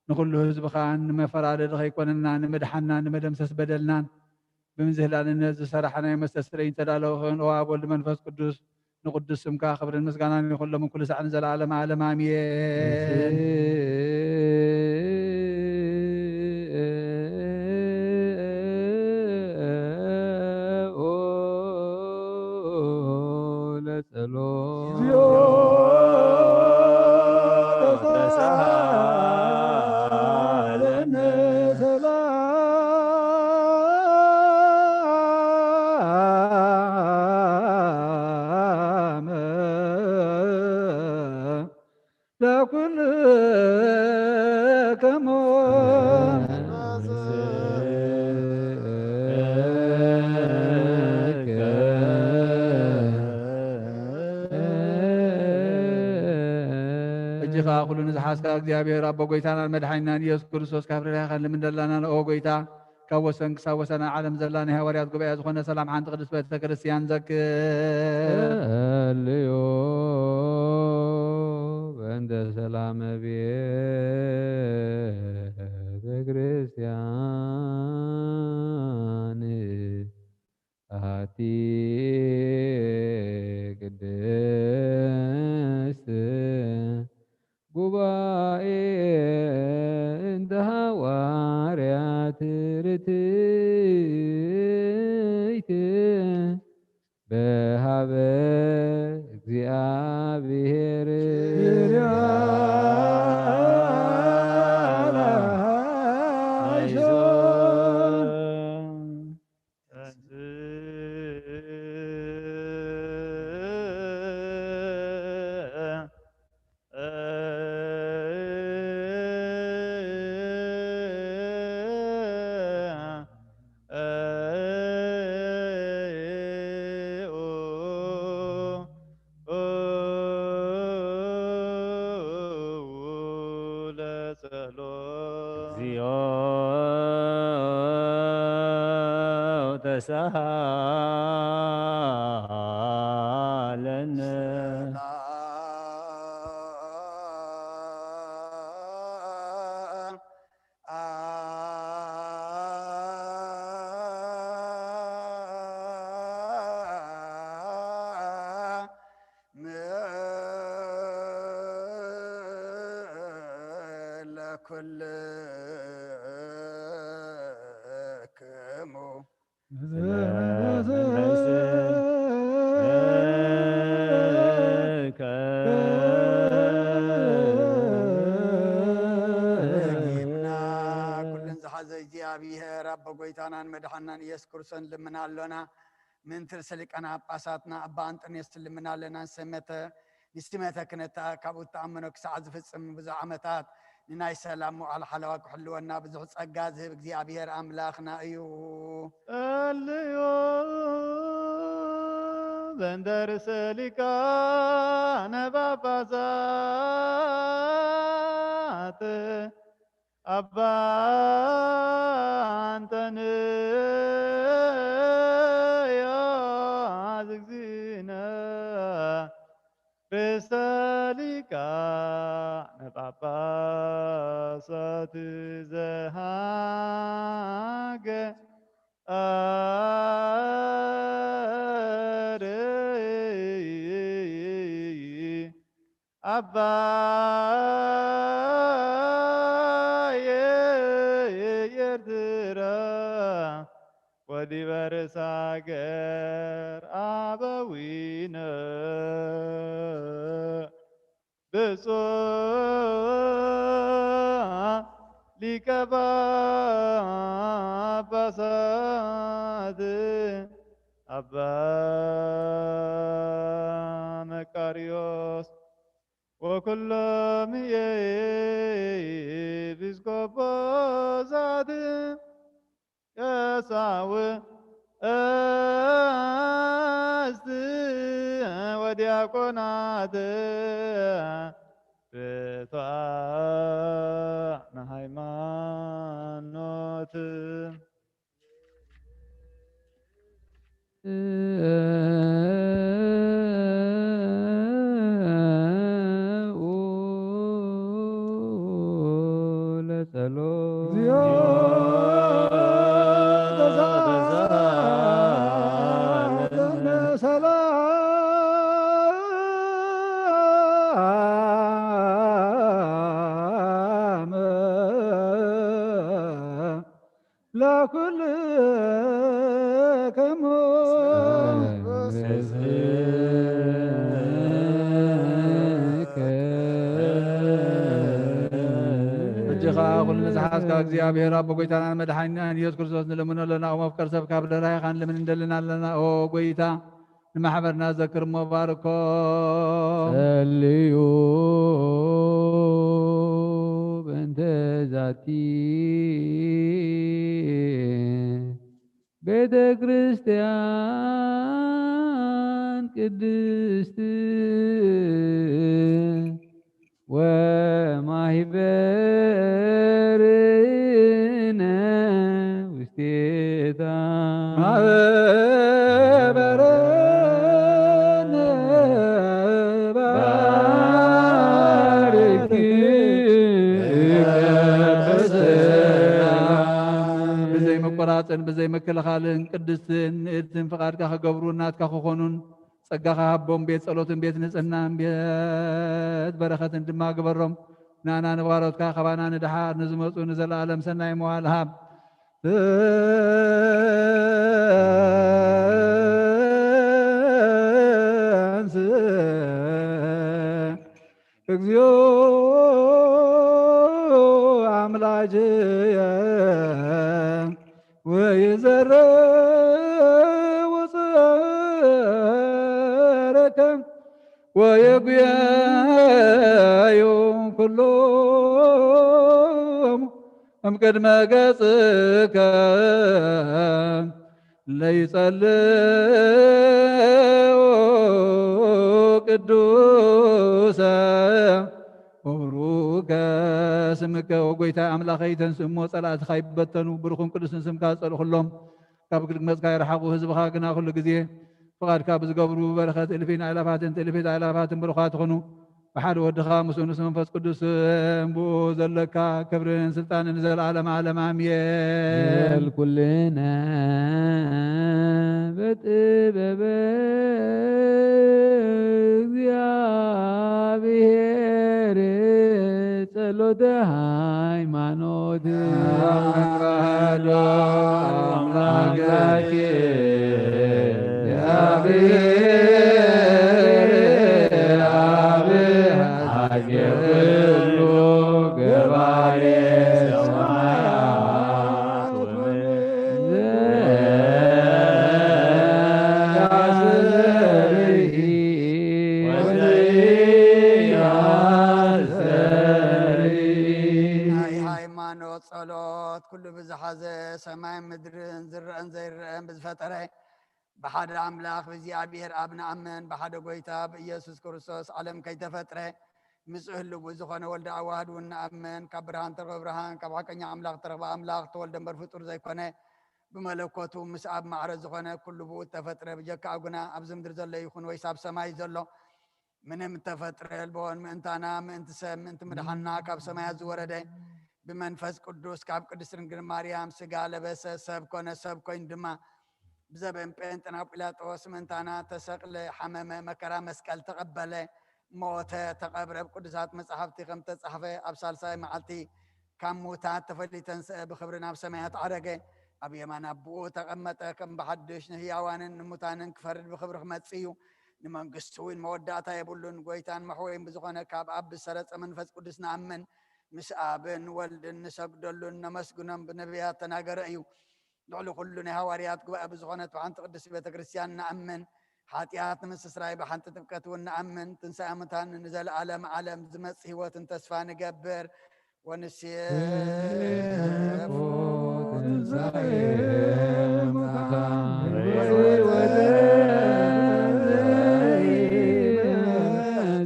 ንኹሉ ህዝብኻን ንመፈራረዲ ከይኮነና ንምድሓና ንመደምሰስ በደልናን ብምህላንነት ዝሰራሕናዮ መስተስረይ ዝተዳለወ ክህን ኦ ኣብ ወልድ መንፈስ ቅዱስ ንቅዱስ ስምካ ክብርን ምስጋናን ይኹን ሎምን ኩሉ ሳዕ ንዘለዓለም ዓለም ኣሜን። ሕጂ ኸኣ ኩሉ ንዝሓዝካ እግዚኣብሔር ኣቦ ጎይታናን መድሓኒናን ኢየሱስ ክርስቶስ ካብ ርህራሄኻ ንልምን ደላና ንኦ ጎይታ ካብ ወሰን ክሳብ ወሰን ዓለም ዘላ ናይ ሃዋርያት ጉባኤ ዝኾነ ሰላም ሓንቲ ቅድስት ቤተ ክርስቲያን ዘክር። ጸልዮ በእንተ ሰላመ ቤተ ክርስቲያን ኣቲ ቅድስት ጉባኤ እንተ ሃዋርያት ርትይት በሃበ እግዚኣብሔር ለጸሎት። እግዚኦ ተሳሃለነ። ለኩልክሙ። ኩልን ዝሓዘ እግዚኣብሔር ኣቦ ጎይታናን መድሓናን ኢየሱስ ክርስቶስ ንልምን ኣሎና። ምእንቲ ርእሰ ሊቃነ ጳጳሳትና ኣባ ኣንጦንዮስ ትልምና ኣለና። ንሰመተ ንስመተ ክነታ ካብኡ እተኣመኖ ክሳዕ ዝፍጽም ብዙሕ ዓመታት ንናይ ሰላም መዋዕል ሓለዋ ክሕልወና ብዙሕ ጸጋ ዝህብ እግዚኣብሔር ኣምላኽና እዩ። ጸልዮ በእንተ ርእሰ ሊቃነ ጳጳሳት ኣባ ኣንጠንዮስ እግዚእነ ርእሰ ሊቃነ ጳጳሳት ዘሃገረ ኣባየ ኤርትራ ወዲበ ርእሰ ሃገር ኣበዊነ ብፁዕ ሊቀ ጳጳሳት ኣባ መቃርዮስ ወኩሎም ኤጲስቆጶሳት ቀሳውስት ወዲያቆናት ርቱዓነ ሃይማኖት። ጸሎት። እግዚኦ ተሳለነ ሰላም ለኩልክሙ። ሕጂ ኸዓ ኩሉ ንዝሓዝካ እግዚኣብሔር ኣቦ ጎይታናን መድሓኒናን ኢየሱስ ክርስቶስ ንልምኖ ኣለና። ኦ መፍቀር ሰብ ካብ ደራይኻን ልምን እንደልን ኣለና። ኦ ጎይታ ንማሕበርና ዘክር እሞ ባርኮ። ጸልዩ በእንተ ዛቲ ቤተ ክርስቲያን ቅድስት ወማህበርነ ውስቴታ። ማህበርነ ባርኪ። ብዘይ ምቁራጽን ብዘይ ምክልኻልን ቅድስትን ንእድትን ፍቓድካ ክገብሩ ናትካ ክኾኑን ጸጋኻ ሃቦም። ቤት ጸሎትን ቤት ንጽህናን ቤት በረኸትን ድማ ግበሮም። ናና ንባሮትካ ካባና ንድሓር ንዝመጹ ንዘለኣለም ሰናይ መዋል ሃብ። ትንስእ እግዚኦ አምላክየ ወይዘርእ ውፅረከ ወየጉየዩ ኩሎም እምቅድመ ገጽከ ለይጸልኡ ቅዱሰ ወብሩከ ስምከ። ወጎይታ ኣምላኸይ ተንስእ እሞ ጸላእትኻ ይበተኑ፣ ብሩኹን ቅዱስን ስምካ ዝጸልኹሎም ካብ ግድግመጽካ ይርሓቑ። ህዝብኻ ግና ኩሉ ግዜ ፍቓድካ ብዝገብሩ በረኸት እልፊን ኣእላፋትን ትእልፊት ኣእላፋትን ብሩኻት ይኹኑ። ብሓደ ወድኻ ምስኡ ምስ መንፈስ ቅዱስ ብኡ ዘለካ ክብርን ስልጣንን ንዘለዓለም ዓለም ኣሜን። በል ኩልነ በጥበበ እግዚኣብሔር ጸሎተ ሃይማኖት። አሐዱ አምላክ አብ አብ ሀገር ኩሉ ገባሬ ሰማያት ወምድር ዘያስርይ ወዘያስተርይ። ናይ ሃይማኖት ጸሎት ኩሉ ብዝሓዘ ሰማይን ምድርን ዝረአን ዘይረአን ብዝፈጠረ ብሓደ ኣምላኽ ብእግዚኣብሔር ኣብ ንኣምን፣ ብሓደ ጎይታ ብኢየሱስ ክርስቶስ ዓለም ከይተፈጥረ ምስ ህልው ዝኾነ ወልደ ኣዋህድ እውን ንኣምን። ካብ ብርሃን ተረኸበ ብርሃን፣ ካብ ሓቀኛ ኣምላኽ ተረኸበ ኣምላኽ፣ ተወልደ እምበር ፍጡር ዘይኮነ፣ ብመለኮቱ ምስ ኣብ ማዕረ ዝኾነ ኩሉ ብኡ እተፈጥረ፣ ብጀካ ኣጉና ኣብዚ ምድሪ ዘሎ ይኹን ወይስ ኣብ ሰማይ ዘሎ ምንም እተፈጥረ የልቦን። ምእንታና፣ ምእንቲ ሰብ፣ ምእንቲ ምድሓንና ካብ ሰማያት ዝወረደ፣ ብመንፈስ ቅዱስ ካብ ቅድስት ድንግል ማርያም ስጋ ለበሰ፣ ሰብ ኮነ፣ ሰብ ኮይኑ ድማ ብዘበን ጴንጥና ጲላጦስ ምእንታና ተሰቕለ፣ ሓመመ፣ መከራ መስቀል ተቐበለ፣ ሞተ፣ ተቐብረ። ኣብ ቅዱሳት መጻሕፍቲ ከም ተጻሕፈ ኣብ ሳልሳይ መዓልቲ ካብ ሙታት ተፈልዩ ተንስአ፣ ብኽብሪ ናብ ሰማያት ዓረገ፣ ኣብ የማን ኣቦኡ ተቐመጠ። ከም ብሓድሽ ንህያዋንን ንሙታንን ክፈርድ ብኽብሪ ክመጽእ እዩ። ንመንግስቱ እውን መወዳእታ የብሉን። ጎይታን መሕወይን ብዝኾነ ካብ ኣብ ብዝሰረጸ መንፈስ ቅዱስ ንኣምን። ምስ ኣብን ወልድን ንሰግደሉን ነመስግኖም ብነቢያት ተናገረ እዩ። ልዕሊ ኩሉ ናይ ሃዋርያት ጉባኤ ብዝኾነት ብሓንቲ ቅድስቲ ቤተ ክርስቲያን ንኣምን። ሓጢኣት ንምስስራይ ብሓንቲ ጥምቀት እውን ንኣምን። ትንሳኤ ሙታን ንዘለዓለም ዓለም ዝመጽእ ህይወትን ተስፋ ንገብር። ወንሴፎ ትንሳኤ ሙታን ወሕይወተ ዘይመጽእ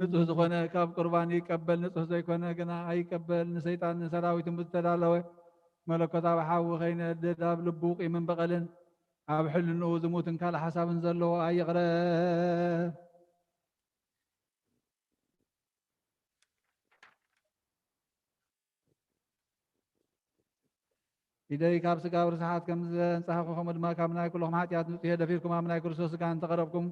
ንጹህ ዝኾነ ካብ ቁርባን ይቀበል፣ ንጹህ ዘይኮነ ግና ኣይቀበል። ንሰይጣን ንሰራዊቱን ብዝተዳለወ መለኮታዊ ሓዊ ከይነድድ ኣብ ልቡ ቂምን በቐልን ኣብ ሕልንኡ ዝሙትን ካልእ ሓሳብን ዘለዎ ኣይቕረብ። ኢደይ ካብ ስጋብ ርስሓት ከም ዘንጻህኩ፣ ከምኡ ድማ ካብ ናይ ኩልኹም ሓጢኣት ንጹሕ እየ። ደፊርኩም ኣብ ናይ ክርስቶስ ስጋ እንተቐረብኩም፣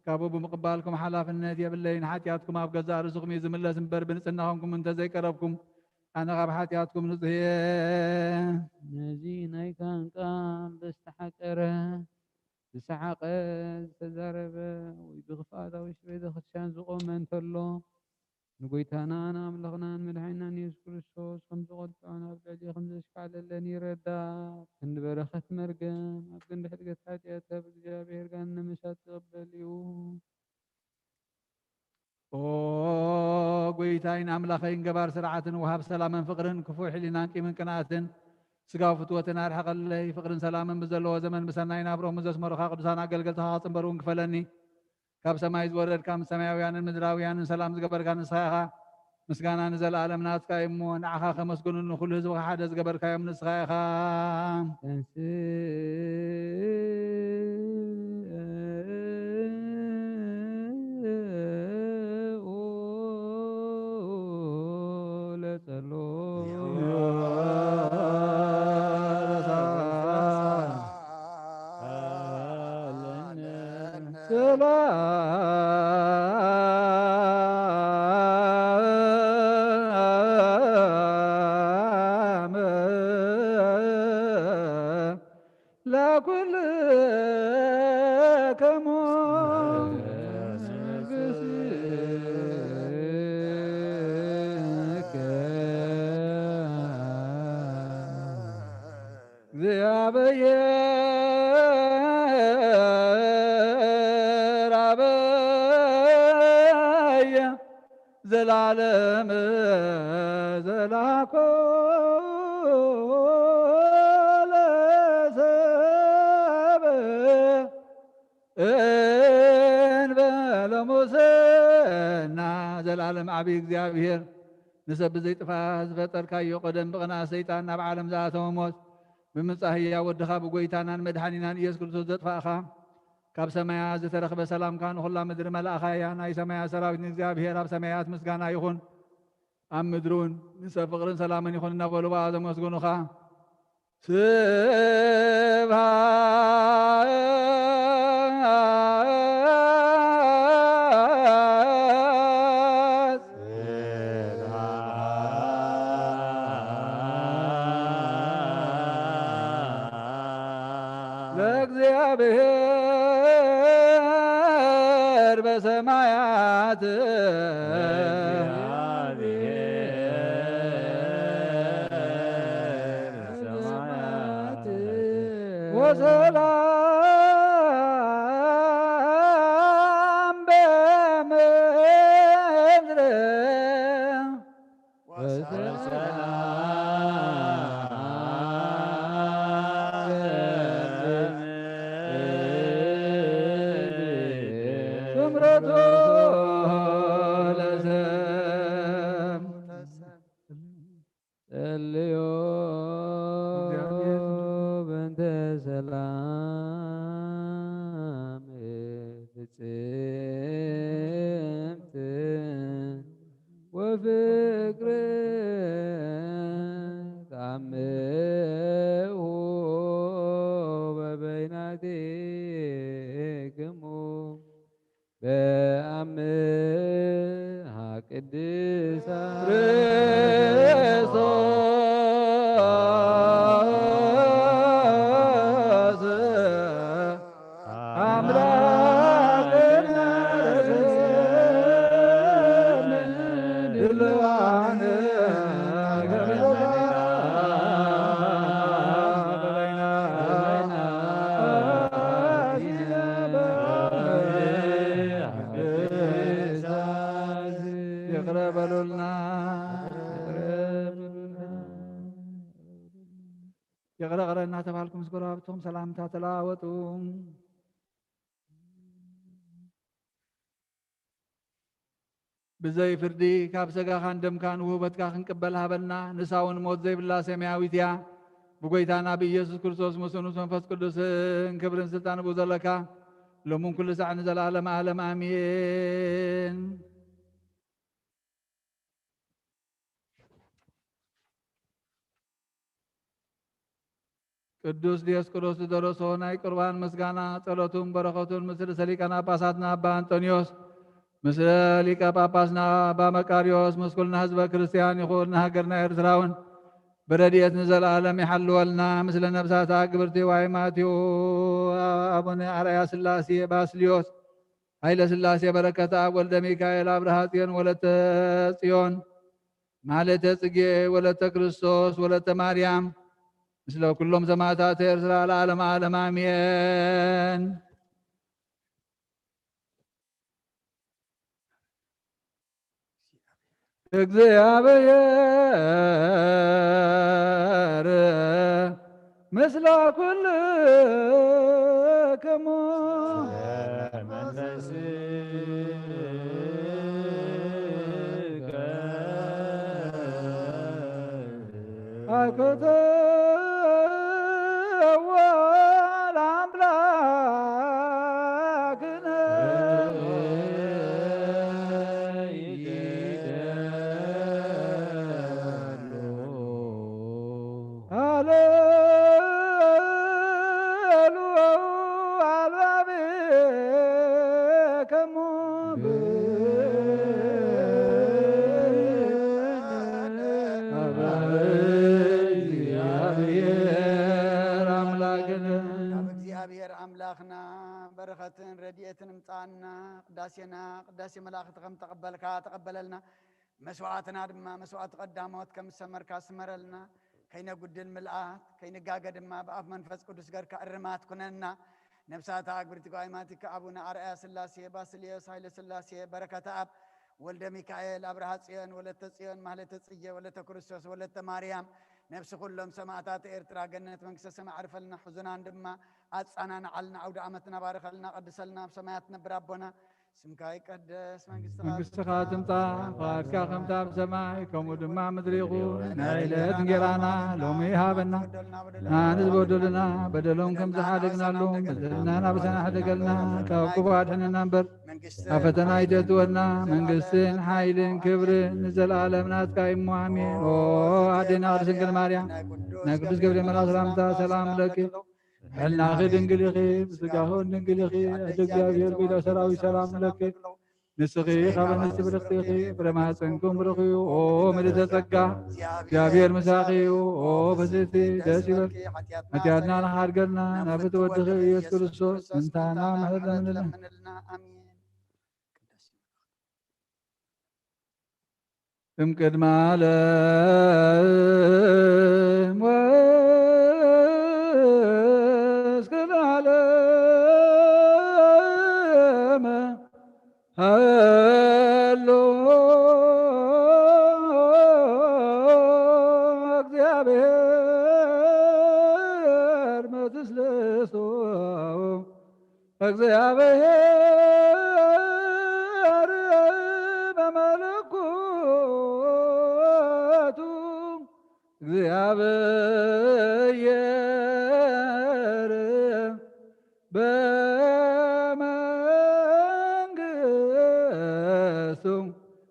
ካብኡ ብምቕባልኩም ሓላፍነት የብለይን። ሓጢኣትኩም ኣብ ገዛእ ርእስኹም እዩ ዝምለስ እምበር፣ ብንጽህና ኾንኩም እንተ ዘይቀረብኩም፣ ኣነ ካብ ሓጢኣትኩም ንጹሕ እየ። ነዚ ናይካን ቃል ዝተሓቀረ፣ ዝሰሓቐ፣ ዝተዛረበ፣ ወይ ብኽፍኣት ኣብ ውሽጢ ቤተ ክርስቲያን ዝቖመ እንተሎ፣ ንጎይታናን ኣምላኽናን መድሓኒናን የሱስ ክርስቶስ ከም ዝቐጥዖን ኣብ ልዕሊ ከም ዘሽካዕለለን ይረዳእ። ክንዲ በረኸት መርገም ኣብ ክንዲ ሕድገት ሓጢኣት ኣብ እግዚኣብሔር ጋን ነመሻት ዝቕበል እዩ። ኦ ጎይታይን ኣምላኸይን፣ ገባር ስርዓትን ወሃብ ሰላምን ፍቕርን፣ ክፉእ ሕሊናን ቂምን ቅንኣትን ስጋዊ ፍትወትን ኣርሕቐለይ። ፍቕርን ሰላምን ብዘለዎ ዘመን ብሰናይ ናብርኦም ዘስመሩኻ ቅዱሳን ኣገልገልትኻ ክጽንበሩ እውን ክፈለኒ። ካብ ሰማይ ዝወረድካ፣ ምስ ሰማያውያንን ምድራውያንን ሰላም ዝገበርካ ንስኻ ኢኻ። ምስጋና ንዘለኣለም ናትካ እዩ እሞ፣ ንዓኻ ከመስግኑ ንኹሉ ህዝብኻ ሓደ ዝገበርካዮም ንስኻ ኢኻ። ተንሥኡ ለጸሎት። ሰላም ለኩልክሙ እግዚአብሔር አበየ ዘላለም ዘላኮ ለሰብ እንበለ ሙስና። ዘላለም ዓቢ እግዚኣብሔር፣ ንሰብ ብዘይጥፋእ ዝፈጠርካዮ፣ ቀደም ብቕንኣት ሰይጣን ናብ ዓለም ዝኣተወ ሞት፣ ብምጻእ ህያው ወድኻ ብጎይታናን መድሓኒናን ኢየሱስ ክርስቶስ ዘጥፋእኻ፣ ካብ ሰማያት ዝተረኽበ ሰላምካ ንኹላ ምድሪ መላእኻያ። ናይ ሰማያት ሰራዊት ንእግዚኣብሔር ኣብ ሰማያት ምስጋና ይኹን፣ ኣብ ምድሪ እውን ንሰብ ፍቕርን ሰላምን ይኹን እናበሉ ብኣ ዘመስግኑኻ። ስብሐት ለእግዚአብሔር በሰማያት። ወሰላም በምድር ወሰላም ስምረቱ ለሰብ። ጸልዮ በእንተ ሰላም ፍጽምት ወፍቅር ተአምሁ በበይናቲክሙ በአምሃ ቅድሳ ክርስቶስ አምላክነ ለዘለዓለም ድልዋነ ይቅረ በሉልና። ይቕረ ይቕረ እናተባህልኩም ምስ ጎረባብትኹም ሰላምታ ተለዋወጡ። ብዘይ ፍርዲ ካብ ሥጋኻን ደምካን ውህበትካ ክንቅበል ሃበና። ንሳ እውን ሞት ዘይብላ ሰማያዊት እያ። ብጎይታና ብኢየሱስ ክርስቶስ ምስኡ ምስ መንፈስ ቅዱስን ክብርን ስልጣን ብኡ ዘለካ ሎምን ኩሉ ሳዕ ንዘለዓለም ዓለም ኣሜን። ቅዱስ ዲዮስቆሮስ ዝደረሶ ናይ ቁርባን ምስጋና፣ ጸሎቱን በረኸቱን ምስ ርእሰ ሊቃነ ጳጳሳትና ኣባ ኣንጦንዮስ፣ ምስ ሊቀ ጳጳስና ኣባ መቃርዮስ፣ ምስ ኩልና ህዝበ ክርስቲያን ይኹን፣ ንሃገርና ኤርትራ እውን ብረድኤት ንዘለኣለም ይሓልወልና። ምስለ ነብሳታ ግብርቲ ዋይ ማቴዎ፣ ኣቡነ ኣርኣያ ስላሴ ባስልዮስ፣ ሃይለ ስላሴ በረከተ ኣብ ወልደ ሚካኤል ኣብርሃ ጽዮን ወለተ ጽዮን ማለተ ጽጌ ወለተ ክርስቶስ ወለተ ማርያም፣ ምስለ ኩሎም ሰማዕታት ኤርትራ ለዓለመ ዓለም ኣሜን። እግዚኣብሔር ምስለ ኩልክሙ። አክትዎ ለአምላክነ። ሃሌሉ አልባቤከሙ። እግዚአብሔር አምላክነ። ካብ እግዚኣብሔር ኣምላኽና በረኸትን ረድኤትን እምጻኣና። ቅዳሴና ቅዳሴ መላእኽቲ ከም ተቐበልካ ተቐበለልና። መስዋዕትና ድማ መስዋዕቲ ቀዳሞት ከም ዝሰመርካ ስመረልና። ከይነጉድል ምልኣት፣ ከይንጋገ ድማ ብኣፍ መንፈስ ቅዱስ ገርካ እርማት ኩነና። ነብሳታ ኣግብርቲ ጓይማቲካ ኣቡነ ኣርኣያ ስላሴ፣ ባስልዮስ ሃይለ ስላሴ፣ በረከተ ኣብ፣ ወልደ ሚካኤል፣ ኣብርሃ ጽዮን፣ ወለተ ጽዮን፣ ማህለተ ጽጌ፣ ወለተ ክርስቶስ፣ ወለተ ማርያም፣ ነፍሲ ኩሎም ሰማዕታት ኤርትራ ገነት መንግስተ ሰማይ ዓርፈልና፣ ሕዙናን ድማ ኣጻናንዓልና፣ ኣውደ ዓመትና ባርኸልና፣ ቀድሰልና፣ ኣብ ሰማያት ትነብር ኣቦና፣ ስምካ ይቀደስ፣ መንግስትኻ መንግስትኻ ትምጻእ፣ ፍቓድካ ከምታ ኣብ ሰማይ፣ ከምኡ ድማ ኣብ ምድሪ ይኹን። ናይ ዕለት እንጌራና ሎሚ ሃበና። ንሕና ንዝበደሉና በደሎም ከም ዝሓደግናሉ፣ በደልና ናብሰና ሕደገልና፣ ካብ ክፉ ኣድሕነና እምበር፣ ኣብ ፈተና ኣይተእትወና። መንግስትን ሓይልን ክብርን ንዘለኣለም ናትካ እዩ እሞ፣ ኣሜን። ኦ ኣዴና ቅድስት ድንግል ማርያም፣ ናይ ቅዱስ ገብርኤል መልኣክ ሰላምታ ሰላም ንብለኪ። ሕልናኺ ድንግል ኢኺ፣ ብስጋኺ እውን ድንግል ኢኺ። ኣደ እግዚኣብሔር ቤላ ሰራዊት ሰላም ንብለኪ። ንስኺ ካብ ኣንስቲ ብርኽቲ ኢኺ፣ ፍረ ማህፀንኩም ብሩኽ እዩ። ኦ ምልዕተ ጸጋ፣ እግዚኣብሔር ምሳኺ እዩ። ኦ ፍስሕቲ ደስ ይበል። ሓጢኣትና ንኻሓድገልና ናብ ፍትወድኺ ኢየሱስ ክርስቶስ ምንታና ምሕረት ለምንልና። እም ቅድመ ዓለም ወእስከ ለዓለመ ሃሎ እግዚአብሔር መትስልስቶ እግዚአብሔር በመለኮቱ እግዚአብሔር በመንግስቱ።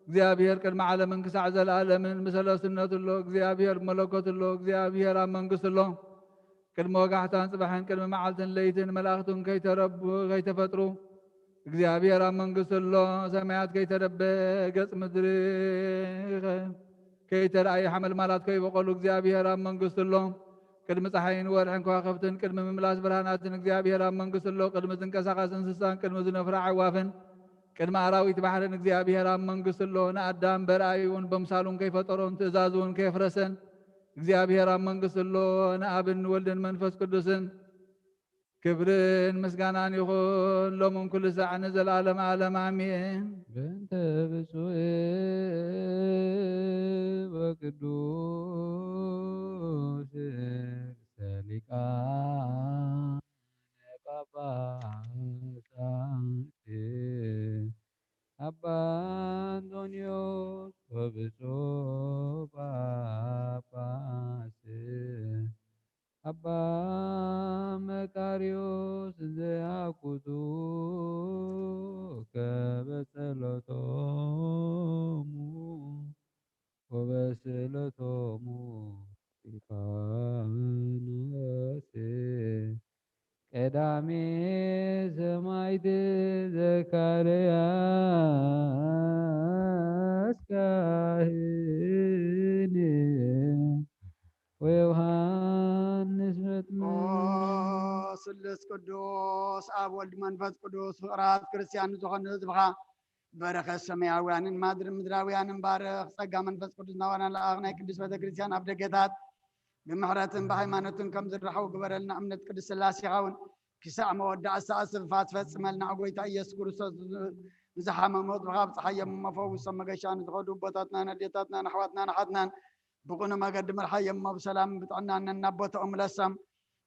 እግዚኣብሔር ቅድሚ ዓለምን ክሳዕ ዘለኣለምን ብሰለስትነቱ ኣሎ። እግዚኣብሔር ብመለኮቱ ኣሎ። እግዚኣብሔር ኣብ መንግስቱ ኣሎ። ቅድሚ ወጋሕታን ጽባሕን፣ ቅድሚ መዓልትን ለይትን መላእኽቱን ከይተረቡ-፣ ከይተፈጥሩ፣ እግዚኣብሔር ኣብ መንግስቱ ኣሎ። ሰማያት ከይተደበ፣ ገጽ ምድሪ ከ-፣ ከይተረኣየ፣ ሓመልማላት ከይበቆሉ፣ እግዚኣብሔር ኣብ መንግስቱ ኣሎ። ቅድሚ ጸሓይን ወርሕን ከዋኽብትን፣ ቅድሚ ምምላስ ብርሃናትን፣ እግዚኣብሔር ኣብ መንግስቱ ኣሎ። ቅድሚ ዝንቀሳቐስ እንስሳን፣ ቅድሚ ዝነፍራ ኣዕዋፍን፣ ቅድሚ ኣራዊት ባሕርን እግዚኣብሔር ኣብ መንግስቱ ኣሎ። ንኣዳም በርኣዩን በምሳሉን ከይፈጠሮን ትእዛዙን ከየፍረሰን እግዚኣብሔር ኣብ መንግስቱ ኣሎ። ንኣብን ንወልድን መንፈስ ቅዱስን ክብርን ምስጋናን ይኹን፣ ሎምን ኩሉ ሳዕ ንዘለዓለም ዓለም ኣሜን። በእንተ ብፁዕ ወቅዱስ ርእሰ ሊቃነ ጳጳሳት አባ አንጦንዮስ ወብፁዕ ጳጳስ አባ መቃርዮስ ዘያኩቱ ከበጸሎቶሙ ወበስእለቶሙ እስጢፋኖስ። ኣብ ወልድ መንፈስ ቅዱስ ፍቕራት ክርስቲያን ዝኾኑ ህዝብኻ በረኸት ሰማያውያንን ማድር ምድራውያንን ባርኽ። ጸጋ መንፈስ ቅዱስ ናባና ለኣኽ። ናይ ቅድስት ቤተ ክርስቲያን ኣብ ደገታት ብምሕረትን ብሃይማኖትን ከም ዝረኸቡ ግበረልና። እምነት ቅድስት ሥላሴኻ እውን ክሳዕ መወዳእታ ኣስፍፋ ትፈጽመልና። ጎይታ ኢየሱስ ክርስቶስ ንዝሓመሙ ህዝብኻ ኣብጽሓዮም እሞ ፈውሶም። መገሻ ንዝኸዱ ኣቦታትናን ኣዴታትናን ኣሕዋትናን ኣሓትናን ብቕኑዕ መገዲ ምርሓዮም እሞ ብሰላም ብጥዕና ነናብ ቦታኦም ምለሶም።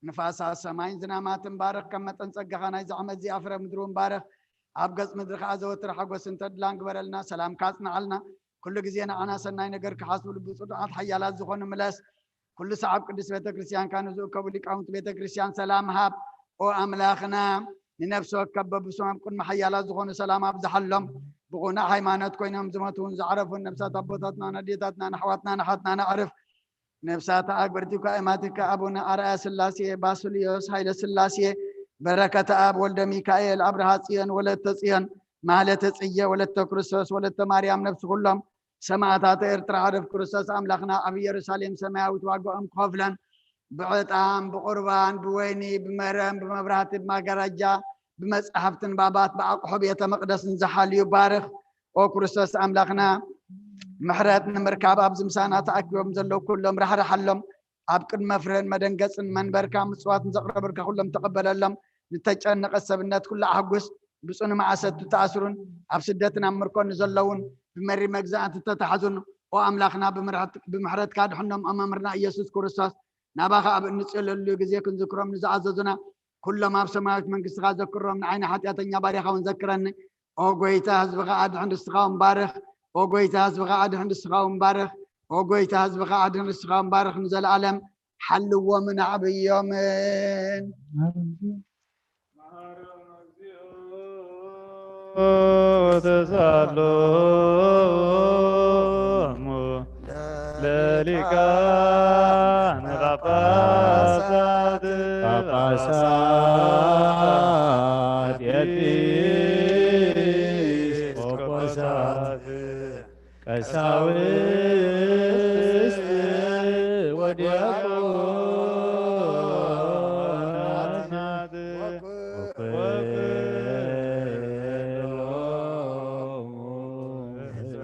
ንፋሳት ሰማይን ዝናማትን ባርኽ። ከም መጠን ጸጋኻ ናይዚ ዓመት እዚኣ ፍረ ምድሪ እውን ባርኽ። ኣብ ገጽ ምድሪ ከኣ ዘወትር ሓጎስን ተድላን ግበረልና። ሰላምካ ኣጽንዓልና። ኩሉ ግዜ ንዓና ሰናይ ነገር ክሓስቡ ልቢ ጽኑዓት ሓያላት ዝኾኑ ምለስ። ኩሉ ሰዓብ ቅድስት ቤተ ክርስቲያንካ ንዝእከቡ ሊቃውንቲ ቤተ ክርስቲያን ሰላም ሃብ። ኦ ኣምላኽና፣ ንነፍሲ ወከፍ በብስም ኣብ ቅድሚ ሓያላት ዝኾኑ ሰላም ኣብዝሓሎም። ብቑኑዕ ሃይማኖት ኮይኖም ዝሞቱን ዝዓረፉን ነፍሳት ኣቦታትናን ኣዴታትናን ኣሕዋትናን ኣሓትናን ኣዕርፍ። ነፍሳት ኣግብርቲካ ኤማቲካ ኣቡነ ኣርኣያ ስላሴ፣ ባስልዮስ ሃይለ ስላሴ፣ በረከተ ኣብ ወልደ ሚካኤል፣ ኣብርሃ ጽዮን፣ ወለተ ጽዮን፣ ማህለተ ጽየ፣ ወለተ ክርስቶስ፣ ወለተ ማርያም፣ ነፍሲ ኩሎም ሰማዕታት ኤርትራ፣ ዕርፍ ክርስቶስ ኣምላኽና ኣብ ኢየሩሳሌም ሰማያዊት ዋጋኦም ክኸፍለን ብዕጣን፣ ብቁርባን፣ ብወይኒ፣ ብመረም፣ ብመብራህቲ፣ ብማጋረጃ፣ ብመጻሕፍትን ባባት፣ ብኣቕሑ ቤተ መቕደስን ዝሓልዩ ባርኽ። ኦ ክርስቶስ ኣምላኽና፣ ምሕረት ንምርካብ ኣብዚ ምሳና ተኣኪቦም ዘለዉ ኩሎም ራሕርሓሎም። ኣብ ቅድሚ መፍርህን መደንገጽን መንበርካ ምጽዋት ንዘቕረበልካ ኩሎም ተቐበለሎም። ንተጨነቐ ሰብነት ኩሉ ኣሕጉስ። ብጽኑ መኣሰት ዝተኣስሩን ኣብ ስደትን ኣብ ምርኮን ንዘለዉን ብመሪ መግዛእቲ ዝተታሕዙን ኦ ኣምላኽና ብምሕረት-፣ ብምሕረትካ ድሕኖም። ኦ መምህርና ኢየሱስ ክርስቶስ ናባኻ ኣብ እንጽለሉ ግዜ ክንዝክሮም ንዝኣዘዙና ኩሎም ኣብ ሰማያዊት መንግስትኻ ዘክሮም። ንዓይኒ ሓጢኣተኛ ባርያኻ እውን ዘክረኒ። ኦ ጎይታ ህዝብኻ ኣድሕን ርስትኻ እውን ባርኽ። ኦ ጎይታ ህዝብኻ ኣድሕን ርስትኻ እውን ባርኽ። ኦ ጎይታ ህዝብኻ ኣድሕን ርስትኻ እውን ባርኽ። ንዘለኣለም ሓልዎምን ኣዕብዮምን። ተሳሎሙ ለሊቃነ ጳጳሳት ጳጳሳት ኤጲስቆጶሳት ቀሳውስት ወዲያቆናት ወኩሎሙ ህዝበ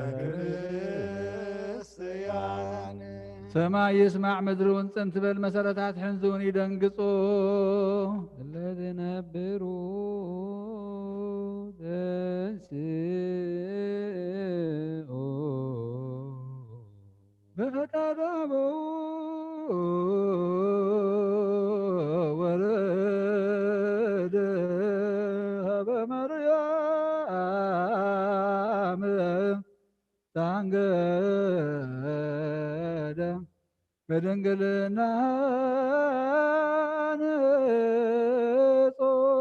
ክርስቲያን። ሰማይ ይስማዕ ምድሪ እውን ጽን ትበል፣ መሰረታት ሕንዚ እውን ይደንግጹ። እለ ዝነብሩ ተንሥኡ ብፍቃድ አበው ወረደ ሀበ ማርያም ታንገደ በድንግልና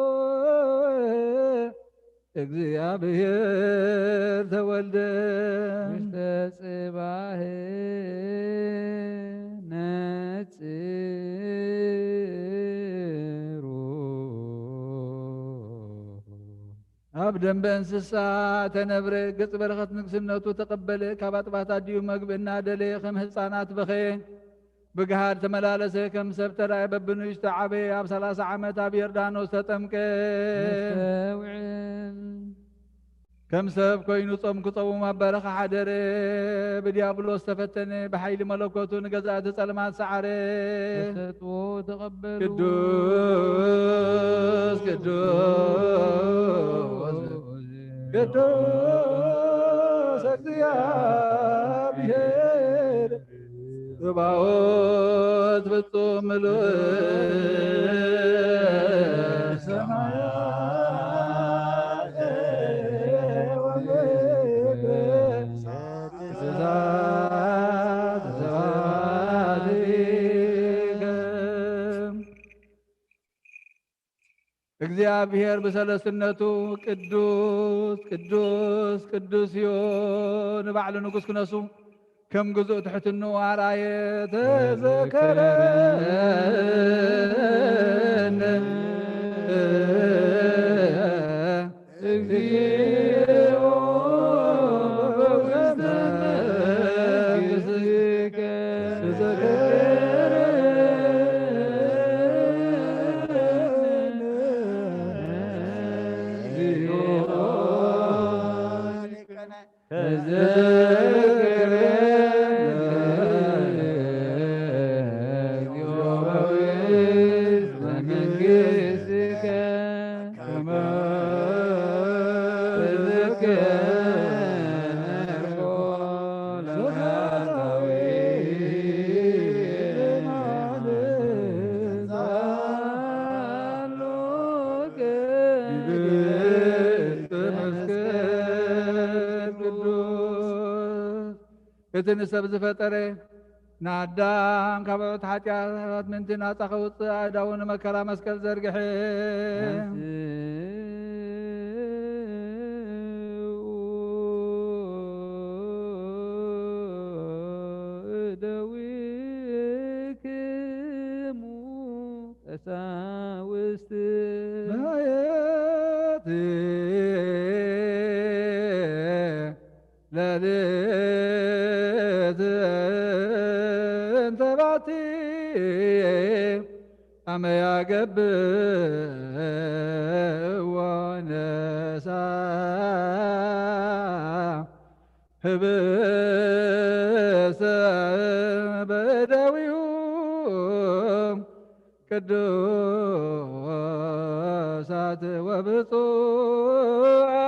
ንጹሕ እግዚአብሔር ተወልደ ውስተ ጽባሕ ነጽሩ። ኣብ ደንበ እንስሳ ተነብረ፣ ገጽ በረኸት ንግስነቱ ተቐበለ። ካብ ኣጥባት ኣዲኡ መግቢ እናደለየ ከም ህፃናት በኸየ። ብግሃድ ተመላለሰ፣ ከም ሰብ ተራእየ፣ በብንእሽቶ ዓበየ። ኣብ ሠላሳ ዓመት ኣብ ዮርዳኖስ ተጠምቀ። ነስተውዕል። ከም ሰብ ኮይኑ ጾም ክጸውም ኣብ በረኻ ሓደረ። ብዲያብሎስ ተፈተነ፣ ብሓይሊ መለኮቱ ንገዛእቲ ጸልማት ሰዓረ። ተሰጥኦ ተቐበሉ። ቅዱስ፣ ቅዱስ፣ ቅዱስ እግዚኣብሔር ጸባኦት ፍጹም ምሉእ ሰማያት ወምድር እሳት ስብሐትከ። እግዚኣብሔር ብሰለስትነቱ ቅዱስ፣ ቅዱስ፣ ቅዱስ እዩ። ንባዕሉ ንጉስ ክነሱ ከም ግዙእ ትሕትንኡ ኣርኣየ ተዘከረነ። እግዚኦ ውስተ መንግሥትከ ተዘከረነ። ተዘክረነ እግዚኦ በውስተ መንግሥትከ ከመ ትዝክር ኩሉ እቲ ንሰብ ዝፈጠረ ንኣዳም ካብ ዕት ሓጢኣት ምእንቲ ናጻ ከውጽእ ኣእዳዉ ንመከራ መስቀል ዘርግሐ። እደዊክሙ ቀሳውስት ማየት ለልእት እንተባቲ ኣመ ያገብእዎ ነሳ ህብስ በደዊሁ ቅዱሳት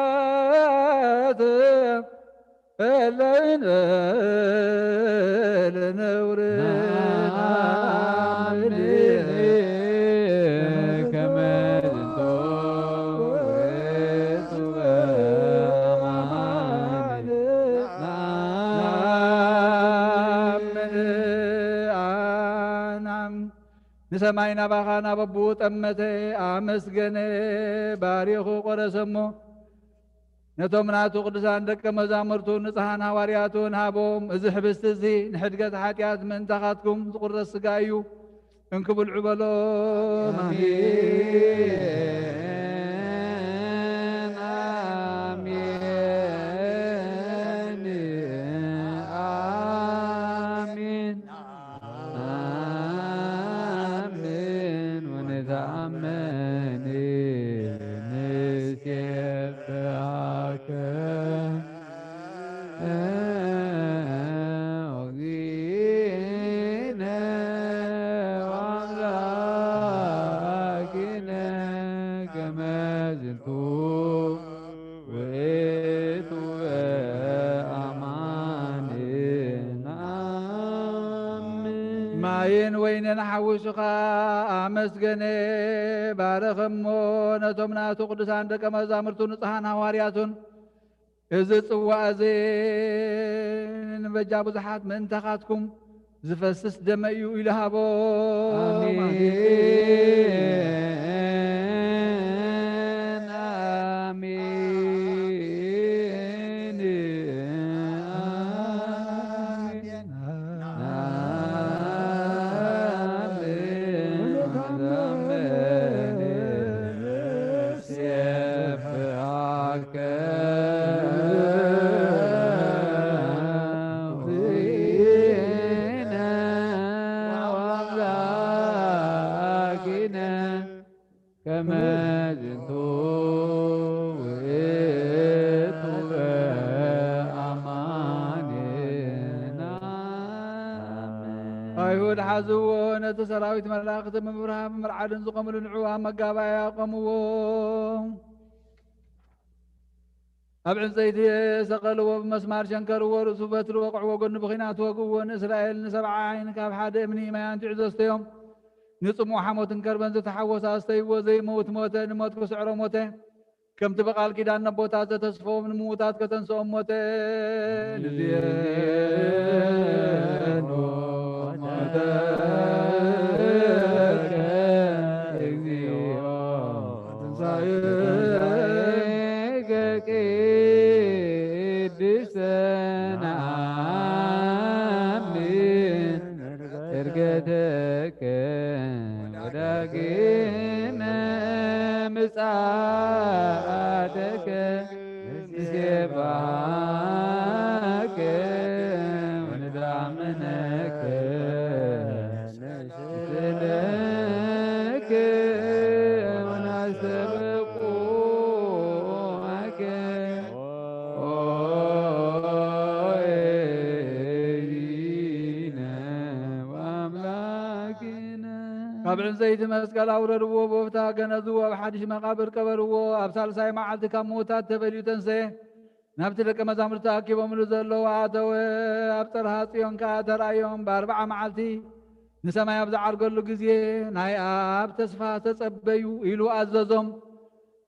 ወብፁዓት እለ እንበለ ነውር ነአምን ከመ ዝንቱ ውእቱ አማን። ነአምን ኣናም ንሰማይ ናባኻ ናብ ኣቦኡ ጠመተ፣ ኣመስገነ፣ ባሪኹ ቆረሰ እሞ ነቶም ናቱ ቅዱሳን ደቀ መዛሙርቱ ንጽሓን ሃዋርያቱን ሃቦም። እዚ ሕብስቲ እዚ ንሕድገት ሓጢኣት ምእንታኻትኩም ዝቑረስ ስጋ እዩ። እንኪ ብልዑ በሎ። ኣሜን፣ ኣሜን፣ ኣሜን። ነአምን ወነተአመን ንሴብሐከ እግዚእነ ወአምላክነ ከመ ዝንቱ ውእቱ አማን። ነአምን። ማይን ወይንን ሓዊሱኻ ኣመስገነ፣ ባረኸ እሞ ነቶም ናቱ ቅዱሳን ደቀ መዛሙርቱ ንጹሓን ሃዋርያቱን፣ እዚ ጽዋእ እዚ ንበጃ ብዙሓት ምእንታኻትኩም ዝፈስስ ደመ እዩ ኢሉ ሃቦም። ኣሜን፣ ኣሜን፣ ኣሜን። ከመ ዝንቱ ውእቱ አማኔና። ኣይሁድ ሓዝዎ፣ ነቲ ሰራዊት መላእኽቲ ብምብርሃን ብምርዓድን ዝቖምሉ ንዑ ኣብ መጋባእያ ኣቆምዎ። ኣብ ዕንጸይቲ ሰቐልዎ፣ ብመስማር ሸንከርዎ፣ ርእሱ በትሪ ወቕዕዎ፣ ጎኑ ብኲናት ወግእዎ። ንእስራኤል ንሰብዓ ዓይን ካብ ሓደ እምኒ ማይ ኣንቲዑ ዘስተዮም። ንጽሙእ ሓሞትን ከርበን ዝተሓወሰ ኣስተይዎ፣ ዘይመውት ሞተ፣ ንሞት ክስዕሮ ሞተ። ከምቲ ብቓል ኪዳን ነቦታት ዘተስፈዎም ንምዉታት ከተንስኦም ሞተ። ንዜኑ ሞተከ እግዚኦ ትንሳኤከ ቅድስተ ነአምን ዕርገተከ ወዳግመ ምጽኣተከ ንሴብሐከ ወንዳመነከ። ካብ ዕንፀይቲ መስቀል ኣውረድዎ፣ ብወፍታ ገነዝዎ፣ ኣብ ሓድሽ መቓብር ቀበርዎ። ኣብ ሳልሳይ መዓልቲ ካብ ምዉታት ተፈልዩ ተንሰየ። ናብቲ ደቀ መዛሙርቲ ተኣኪቦምሉ ዘለዉ ኣተወ። ኣብ ጽርሃ ጽዮን ከኣ ተራእዮም። ብኣርብዓ መዓልቲ ንሰማይ ኣብ ዝዓርገሉ ግዜ ናይ ኣብ ተስፋ ተጸበዩ ኢሉ ኣዘዞም።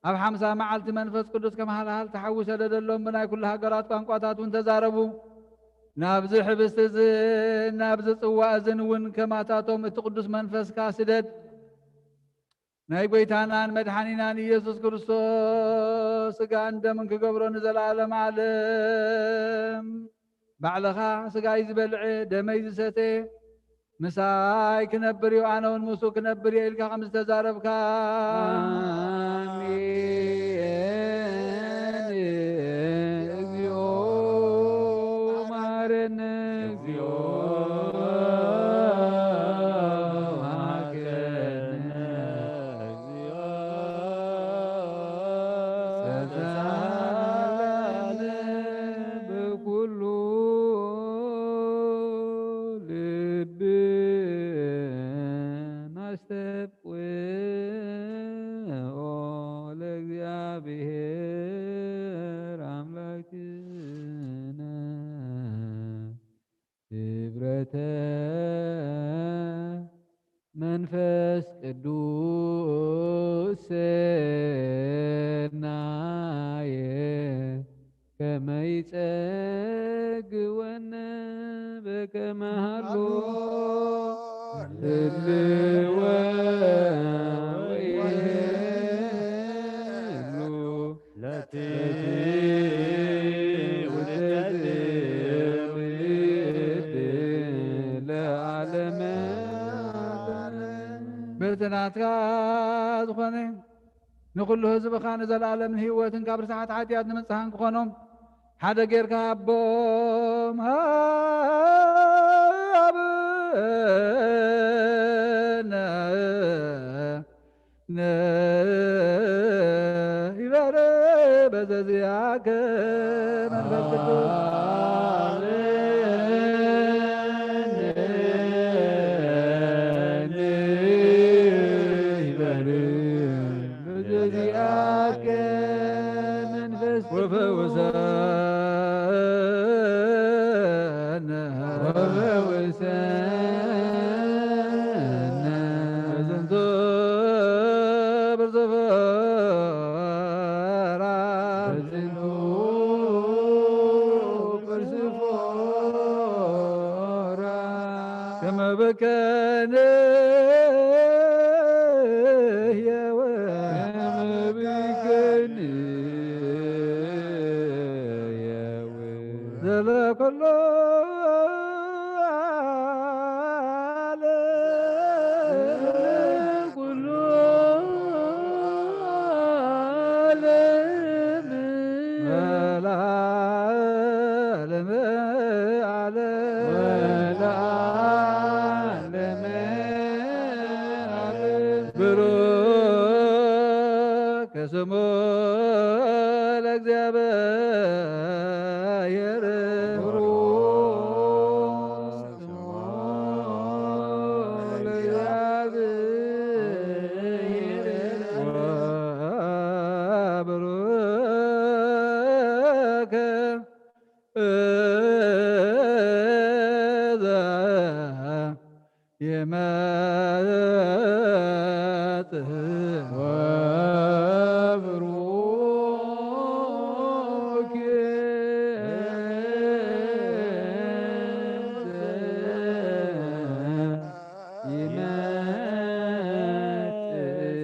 ኣብ ሓምሳ መዓልቲ መንፈስ ቅዱስ ከም ሃልሃል ተሓዊ ሰደደሎም። ብናይ ኩሉ ሃገራት ቋንቋታት እውን ተዛረቡ። ናብዚ ሕብስቲ እዝን ናብዚ ጽዋ እዝን እውን ከማታቶም እቲ ቅዱስ መንፈስካ ስደድ። ናይ ጐይታናን መድሓኒናን ኢየሱስ ክርስቶስ ስጋን ደምን ክገብሮ ንዘለዓለም ዓለም። ባዕልኻ ስጋይ ዝበልዐ ደመይ ዝሰተ ምሳይ ክነብር እዩ፣ ኣነ እውን ምስኡ ክነብር እየ ኢልካ ከም ዝተዛረብካ። ኣሜን። እግዚኦ መሐረነ። እግዚኦ መሐረነ። እግዚኦ ተሳሃለነ። በኩሉ ልብና አስተብቅዖ ለእግዚአብሔር አምላክነ። ክብረተ መንፈስ ቅዱስ ሰናየ ከመ ይጸግወነ በከመ ሃሎ ህልወ ወይህሉ ለትውልድ ለዓለመ። በቲ ናትካ ዝኾነ ንኹሉ ህዝብኻ ንዘለኣለምን ህይወትን ካብ ርስሓት ሓጢኣት ንምጽሃን ክኾኖም ሓደ ጌርካ ሃቦም። ሃበነ ይበረ በዘዚአከ መንፈስ ቅዱስ። ይበረ በዘዚአከ መንፈስ ቅዱስ። ወፈውሰነ። ወፈውሰነ። በዝንቱ ብርዝፎራ። በዝንቱ ብርዝፎራ። ከመ በከነ ህያወ። ከመ በከነ ህያወ። ዘለኩሎ ዓለም። ኩሎ ዓለም። ወለዓለመ ዓለም። ወለዓለመ ዓለም። ብሩክ ስሙ ለእግዚአብሔር። ብሩክ ስሙ ለእግዚአብሔር። ወብሩክ እዘ ይመጽእ ወብሩክ ይመጽእ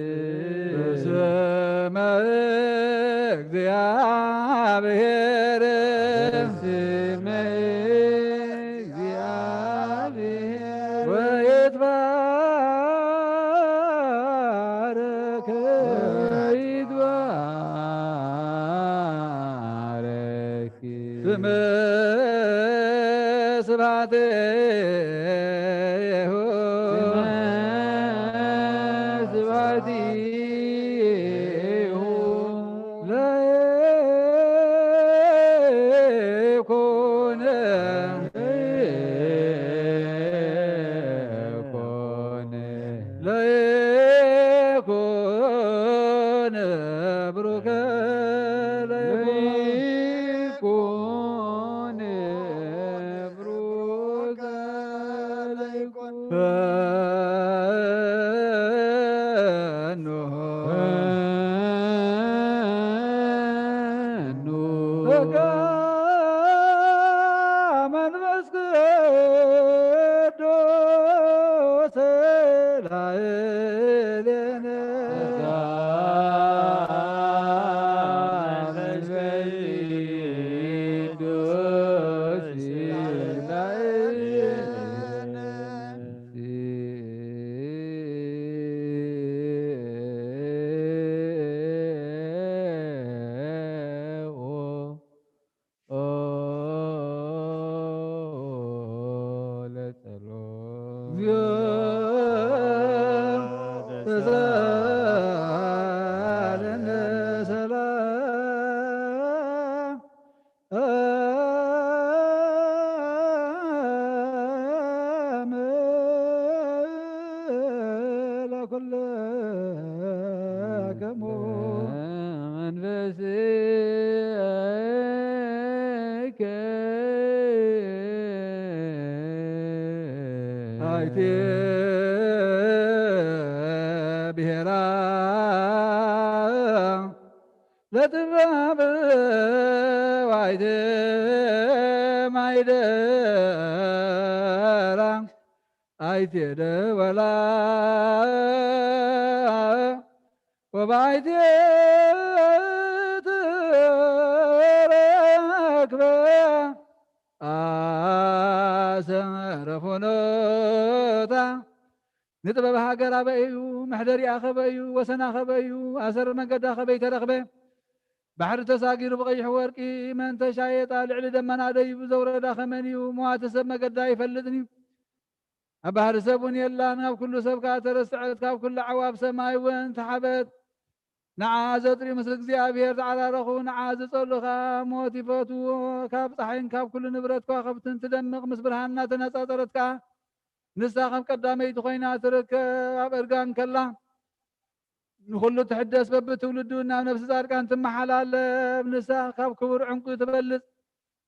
በስመ እግዚአብሔር። በስመ እግዚአብሔር። ወይትባረክ። ወይትባረክ። ስመ ስብሐቲሁ። ስመ ስብሐቲሁ። ለይኩን። ለይኩን። ኣይቴ ብሔራ ለጥበብ ዋይቴ ማይደራ ኣይቴ ደወላ ወባይቴ ትረክበ ኣሰመረ ፍኖታ ንጥበብ ሃገር ኣበይ እዩ? መሕደሪኣ ኸበይ እዩ? ወሰና ኸበይ እዩ? ኣሰር መገዳ ኸበይ ተረኽበ? ባሕሪ ተሳጊሩ ብቐይሕ ወርቂ መን ተሻየጣ? ልዕሊ ደመና ደይቡ ዘውረዳ ኸመን እዩ? መዋቲ ሰብ መገዳ ኣይፈልጥን እዩ። ኣብ ባሕሪ ሰብ እውን የላን። ካብ ኩሉ ሰብ ከኣ ተረስዐት፣ ካብ ኩሉ ኣዕዋፍ ሰማይ እውን ተሓበት። ንዓ ዘጥርዩ ምስ እግዚኣብሔር ተዓራረኹ፣ ንዓ ዝጸሉ ከኣ ሞት ይፈትዎ። ካብ ጸሓይን ካብ ኩሉ ንብረት ከዋኽብትን ትደምቕ፣ ምስ ብርሃን እናተነጻጸረት ከኣ ንሳ ከም ቀዳመይቲ ኮይና ትርከብ። ኣብ እርጋን ከላ ንኹሉ ትሕደስ፣ በብትውልዱ ናብ ነፍሲ ጻድቃን ትመሓላለፍ። ንሳ ካብ ክቡር ዕንቁ ትበልጽ።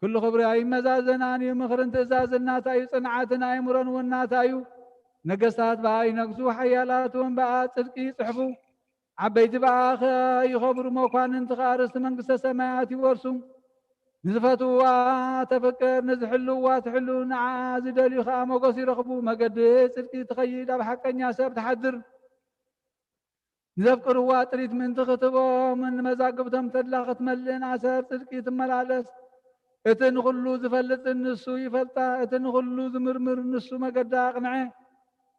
ኩሉ ክብሪ ኣይመዛዘናን እዩ። ምኽርን ትእዛዝን ናታ እዩ። ጽንዓትን ኣእምሮን እውን ናታ እዩ። ነገስታት ብኣ ይነግሱ፣ ሓያላት እውን ብኣ ጽድቂ ይጽሕፉ። ዓበይቲ ብኣኸ ይኸብሩ፣ መኳንንቲ ኸኣ ርስቲ መንግስተ ሰማያት ይወርሱ። ንዝፈትውዋ ተፍቅር፣ ንዝሕልውዋ ትሕሉ፣ ንዓ ዝደልዩ ኸኣ ሞገስ ይረኽቡ። መገዲ ጽድቂ ትኸይድ፣ ኣብ ሓቀኛ ሰብ ትሓድር። ንዘፍቅርዋ ጥሪት ምእንቲ ክትቦም፣ ንመዛግብቶም ተድላ ክትመልእን ኣሰር ጽድቂ ትመላለስ። እቲ ንኹሉ ዝፈልጥን ንሱ ይፈልጣ፣ እቲ ንኹሉ ዝምርምር ንሱ መገዳ ኣቕንዐ።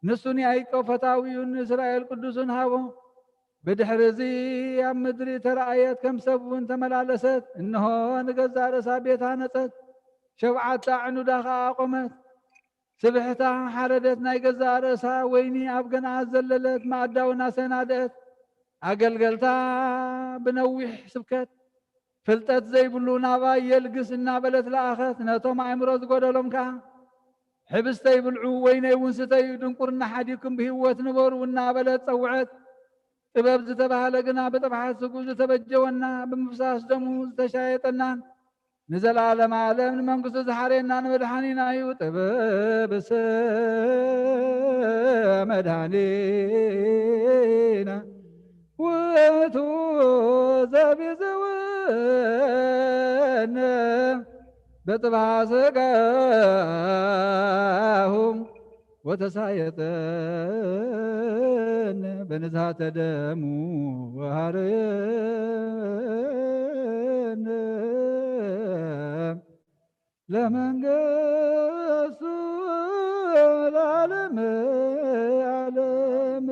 ንሱ ንያዕቆብ ፈታዊኡን ንእስራኤል ቅዱሱን ሃቦ። ብድሕሪ እዚ ኣብ ምድሪ ተራእየት፣ ከም ሰብ እውን ተመላለሰት። እንሆ ንገዛእ ርእሳ ቤት ሃነጸት፣ ሸውዓተ ኣዕኑዳ ኸኣ ኣቖመት። ስብሕታ ሓረደት፣ ናይ ገዛእ ርእሳ ወይኒ ኣብ ገንኣት ዘለለት፣ ማእዳ እውን ኣሰናድአት። ኣገልገልታ ብነዊሕ ስብከት፣ ፍልጠት ዘይብሉ ናባይ የልግስ እናበለት ለኣኸት። ነቶም ኣእምሮ ዝጎደሎም ከኣ፣ ሕብስተይ ብልዑ፣ ወይነይ እውን ስተዩ፣ ድንቁርና ሓዲግኩም ብህይወት ንበሩ እናበለት ጸውዐት። ጥበብ ዝተባህለ ግና ብጥብሓት ስጉ ዝተበጀወና፣ ብምፍሳስ ደሙ ዝተሻየጠናን ንዘለዓለም ዓለም ንመንግስቱ ዝሓረየና ንመድሓኒና እዩ። ጥበብሰ መድሓኒና ውእቱ ዘቢጽወነ በጥብዓ ስጋሁ ወተሳየጠነ በንዝሃተ ደሙ ወሃረየነ ለመንግስቱ ለዓለመ ዓለም።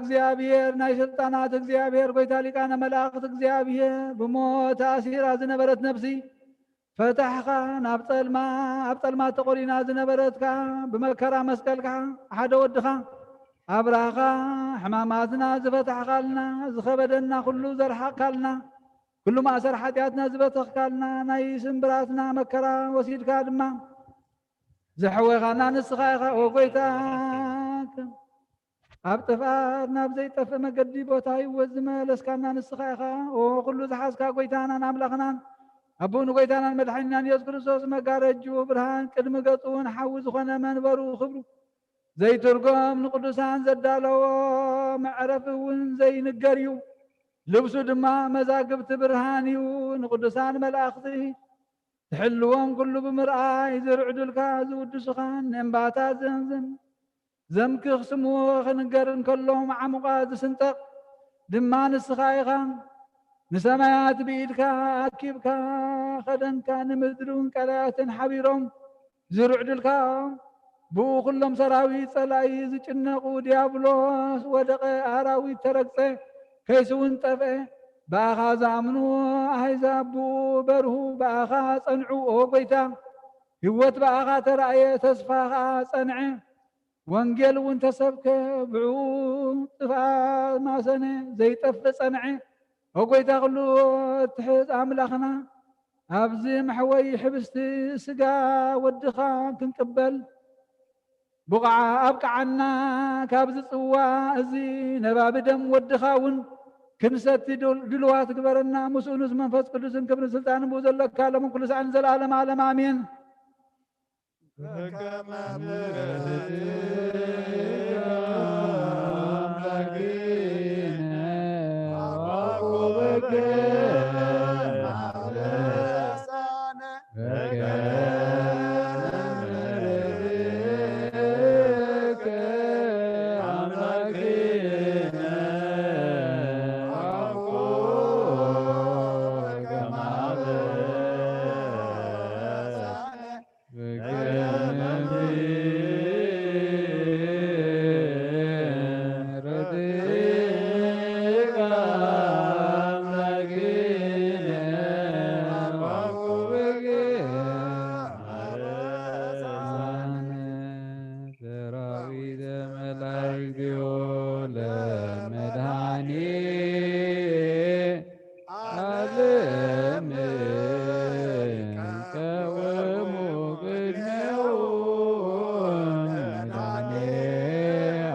እግዚኣብሔር፣ ናይ ስልጣናት እግዚኣብሔር፣ ጐይታ ሊቃነ መላእኽት እግዚኣብሔር፣ ብሞት ተኣሲራ ዝነበረት ነፍሲ ፈታሕኻ፣ ናብ ጸልማ፣ ኣብ ጸልማት ተቖሪና ዝነበረትካ፣ ብመከራ መስቀልካ ሓደ ወድኻ ኣብራኻ፣ ሕማማትና ዝፈታሕካልና፣ ዝኸበደና ኩሉ ዘርሓቕካልና፣ ኩሉ ማእሰር ሓጢኣትና ዝበተኽካልና፣ ናይ ስምብራትና መከራ ወሲድካ ድማ ዘሕወኻና ንስኻ ኢኻ። ኦ ጐይታ፣ ኣብ ጥፍኣት ናብ ዘይጠፍእ መገዲ ቦታ ህይወት ዝመለስካና ንስኻ ኢኻ። ኦ ኩሉ ዝሓዝካ ጐይታናን ኣምላኽናን፣ ኣቦኡ ንጐይታናን መድሓኒናን የሱስ ክርስቶስ፣ መጋረጅኡ ብርሃን ቅድሚ ገጹ እውን ሓዊ ዝኾነ፣ መንበሩ ክብሩ ዘይትርጎም፣ ንቅዱሳን ዘዳለዎ መዕረፊ እውን ዘይንገር እዩ። ልብሱ ድማ መዛግብቲ ብርሃን እዩ። ንቅዱሳን መላእኽቲ ትሕልዎም ኩሉ ብምርኣይ ዝርዕዱልካ ዝውድሱኻን፣ ንእምባታት ዘምዝም ዘምክኽ ስሙ ክንገር እንከሎ፣ መዓሙቓ ዝስንጠቕ ድማ ንስኻ ኢኻ። ንሰማያት ብኢድካ ኣኪብካ ኸደንካ፣ ንምድሪ እውን ቀላያትን ሓቢሮም ዝርዕዱልካ። ብኡ ኩሎም ሰራዊት ጸላኢ ዝጭነቑ፣ ዲያብሎስ ወደቐ፣ ኣራዊት ተረግጸ፣ ከይሲ እውን ጠፍአ። ብኣኻ ዝኣምኑ ኣህዛብ ብኡ በርሁ፣ ብኣኻ ጸንዑ ኦ ጐይታ። ህይወት ብኣኻ ተራእየ፣ ተስፋ ኸኣ ጸንዐ። ወንጌል እውን ተሰብከ፣ ብዕኡ ጥፍኣት ማሰነ፣ ዘይጠፍእ ጸንዐ። ኦ ጐይታ ኩሉ እትሕዝ ኣምላኽና፣ ኣብዚ መሕወዪ ሕብስቲ ስጋ ወድኻ ክንቅበል ብቑዓ ኣብቅዓና። ካብዚ ጽዋ እዚ ነባቢ ደም ወድኻ እውን ክንሰቲ ድል-፣ ድልዋት ግበረና። ምስኡ ንስ መንፈስ ቅዱስን ክብርን ስልጣንን ብኡ ዘለካ፣ ሎምን ኩሉ ሰዓትን ዘለዓለም ዓለም ኣሜን። በከመ ምሕረትከ አምላኪነ አባኩበከ ማህበሳነ በከመ ምሕረትከ አምላኪነ አባኩበከ ማህበሳነ ሰራዊተ መላእክቲሁ ለመድኃኔ ዓለም ቀወሙ ቅድሜሁ ለመድኃኔ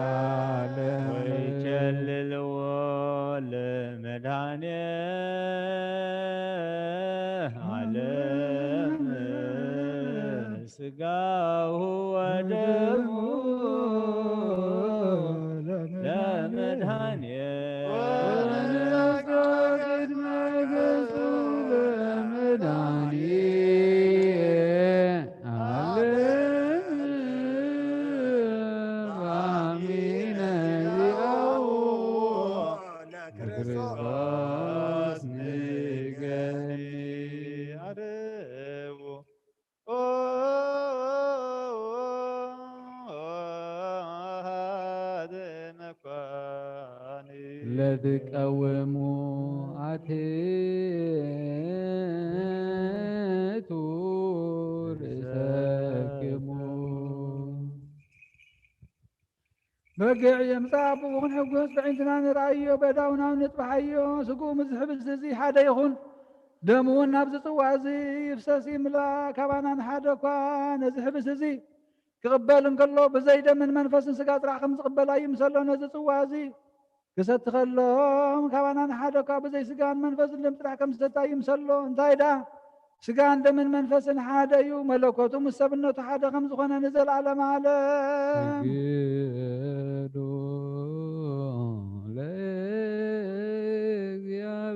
ዓለም። ወይቸልልዎ ለመድኃኔ ዓለም ስጋሁ ወደሙ ለመድኃኔ ወነስግድ መገጹ ለመድኃኔ ዓለም አሚነ ዚአው ለክርስቶስ ንገኒ አደቡ ለትቀውሙ አትቱ ርእሰክሙ። በጊዕ የምጽእ ኣቦኡ ክንሕጎስ፣ በዒንትና ንርኣዮ፣ በእዳውና ንጥብሓዮ። ስግኡ ምስ ዝሕብስ እዚ ሓደ ይኹን፣ ደሙ እውን ናብዚ ጽዋ እዚ ይፍሰስ ይምላእ። ካባና ንሓደ እኳ ነዚ ሕብስ እዚ ክቕበል እንከሎ፣ ብዘይ ደምን መንፈስን ስጋ ጥራሕ ከም ዝቕበል ኣይምሰሎ። ነዚ ጽዋ እዚ ክሰቲ ከሎ፣ ካባና ንሓደ እኳ ብዘይ ስጋን መንፈስን ደም ጥራሕ ከም ዝሰቲ ኣይምሰሎ። እንታይ ደኣ? ስጋን ደምን መንፈስን ሓደ እዩ፣ መለኮቱ ምስ ሰብነቱ ሓደ ከም ዝኾነ ንዘለዓለመ ዓለም። ስግዱ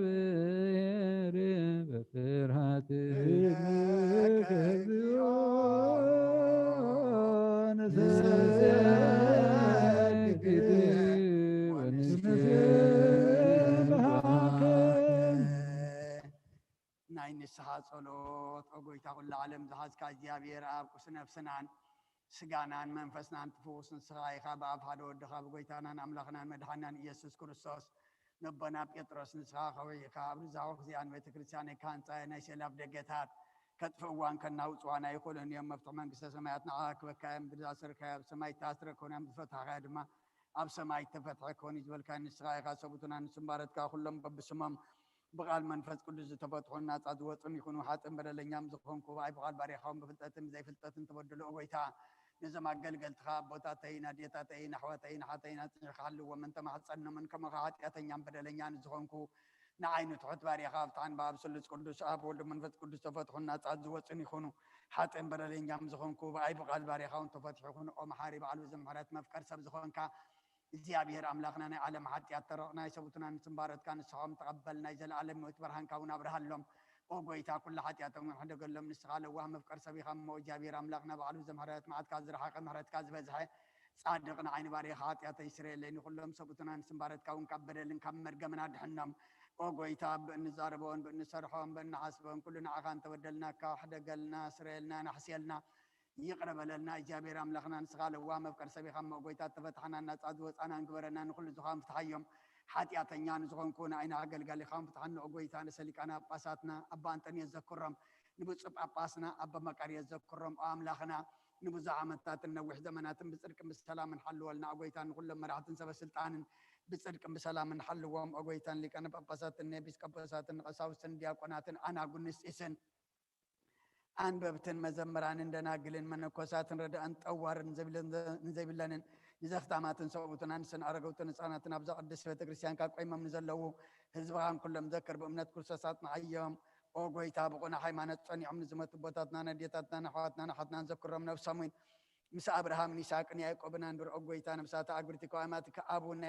ለእግዚኣብሔር በፍርሃት። ናይ ንስሓ ጸሎት። ኦ ጐይታ ኵሉ ዓለም ዝሓዝካ እግዚኣብሔር ኣብ፣ ቁስ ነፍስናን ስጋናን መንፈስናን ትፍውስ ንስኻ ኢኻ። ብኣብ ሓደ ወድኻ ብጎይታናን ኣምላኽናን መድሓናን ኢየሱስ ክርስቶስ ነቦና ጴጥሮስ ንስኻ ከዊዕካ ኣብ ርዛኹ እዚኣን ቤተ ክርስቲያን ክሃንጻ ናይ ሴላፍ ደገታት ከጥፍእዋን ከናውጽዋን ኣይኽእሉን እዮም። መፍትሒ መንግስተ ሰማያት ንዓኻ ክበካ እዮም። ብዛ ሰርካዮ ኣብ ሰማይ ተኣስረ ክኾን እዮም፣ ዝፈታሕካዮ ድማ ኣብ ሰማይ ተፈትሐ ክኾን እዩ ዝበልካ ንስኻ ኢኻ። ሰቡትና ንስምባረትካ ኩሎም በብስሞም ብቓል መንፈስ ቅዱስ ዝተፈትሑን ናጻ ዝወጹን ይኹኑ። ሓጥእን በደለኛም ዝኾንኩ ብኣይ ብቓል ባሪኻውን ብፍልጠትን ብዘይፍልጠትን ተበድሎ ጎይታ፣ ነዞም ኣገልገልትኻ ኣቦታተይን ኣዴታተይን ኣሕዋተይን ኣሓተይን ኣጽኒዕካ ሃልዎም እንተማሕጸኖምን ከማኻ ሓጢኣተኛን በደለኛን ዝኾንኩ ንዓይ ንትሑት ባሪኻ ኣብታ ዕንባ ኣብ ስሉስ ቅዱስ ኣብ ወልድ መንፈስ ቅዱስ ተፈትሑን ናጻ ዝወጹን ይኹኑ። ሓጥእን በደለኛም ዝኾንኩ ብኣይ ብቓል ባሪኻ እውን ተፈትሑ ይኹኑ። ኦ መሓሪ በዓል ብዙሕ ምሕረት መፍቀር ሰብ ዝኾንካ እግዚኣብሔር ኣምላኽና ናይ ዓለም ሓጢኣት ተረቕ ናይ ሰቡትና ንስምባረትካ ንስኻኦም ተቐበል ናይ ዘለኣለም ህይወት ብርሃንካ እውን ኣብርሃሎም። ኦ ጎይታ ኩሉ ሓጢኣቶም እውን ሕደገሎም ንስኻ ለዋህ መፍቀር ሰብ ኢኻ እሞ እግዚኣብሔር ኣምላኽና በዓል ብዙሕ ምሕረት መዓትካ ዝረሓቐ ምሕረትካ ዝበዝሐ ጻድቕ ንዓይኒ ባሪኻ ሓጢኣተይ ስረየለይ ንኹሎም ሰቡትና ንስምባረትካ እውን ካብ በደልን ካብ መርገምን ኣድሕኖም። ኦ ጎይታ ብእንዛረቦን ብእንሰርሖን ብእንሓስቦን ኩሉ ንዓኻ እንተበደልናካ ሕደገልና ስረየልና ናሕስየልና ይቕረ በለልና እግዚኣብሔር ኣምላኽና ንስኻ ለዋ መፍቀር ሰብ ኢኻ እሞ ጎይታ ተፈትሓና ናጻ ዝወጻና ንግበረና ንኹሉ ዝኾን ፍትሓዮም ሓጢኣተኛ ንዝኾንኩ ንኣይና ኣገልጋሊኻን ፍትሓኒ ኦ ጎይታ ንሰሊቃና ጳጳሳትና ኣባ ኣንጠንዮስ ዘክሮም ንብፁዕ ጳጳስና ኣባ መቃርዮስ ዘክሮም ኦ ኣምላኽና ንብዙሕ ዓመታትን ነዊሕ ዘመናትን ብጽድቅን ብሰላምን ሓልወልና ኦ ጎይታ ንኹሎም መራሕትን ሰበ ስልጣንን ብጽድቅን ብሰላምን ሓልዎም ኦ ጎይታን ሊቃነ ጳጳሳትን ኤጲስቆጶሳትን ቀሳውስትን ዲያቆናትን ኣናጉንስጢስን ኣንበብትን መዘምራንን ደናግልን መነኮሳትን ረዳእን ጠዋርን ንዘይብለንን ንዘኽታማትን ሰብኡትን ኣንስትን ኣረገውትን ህፃናትን ኣብዛ ቅድስት ቤተ ክርስቲያን ካብ ቆይሞም ንዘለዉ ህዝብኻን ኩሎም ዘክር ብእምነት ክርስቶስ ኣፅንዓዮም። ኦ ጎይታ ብቑና ሃይማኖት ፀኒዖም ንዝመቱ ኣቦታትናን ኣዴታትናን ኣሕዋትናን ኣሓትናን ዘክሮም ነብሶም እውን ምስ ኣብርሃምን ይስሐቅን ያዕቆብን ኣንብር ኦ ጎይታ ነብሳተ ኣግብርቲ ከዋማትከ ኣቡነ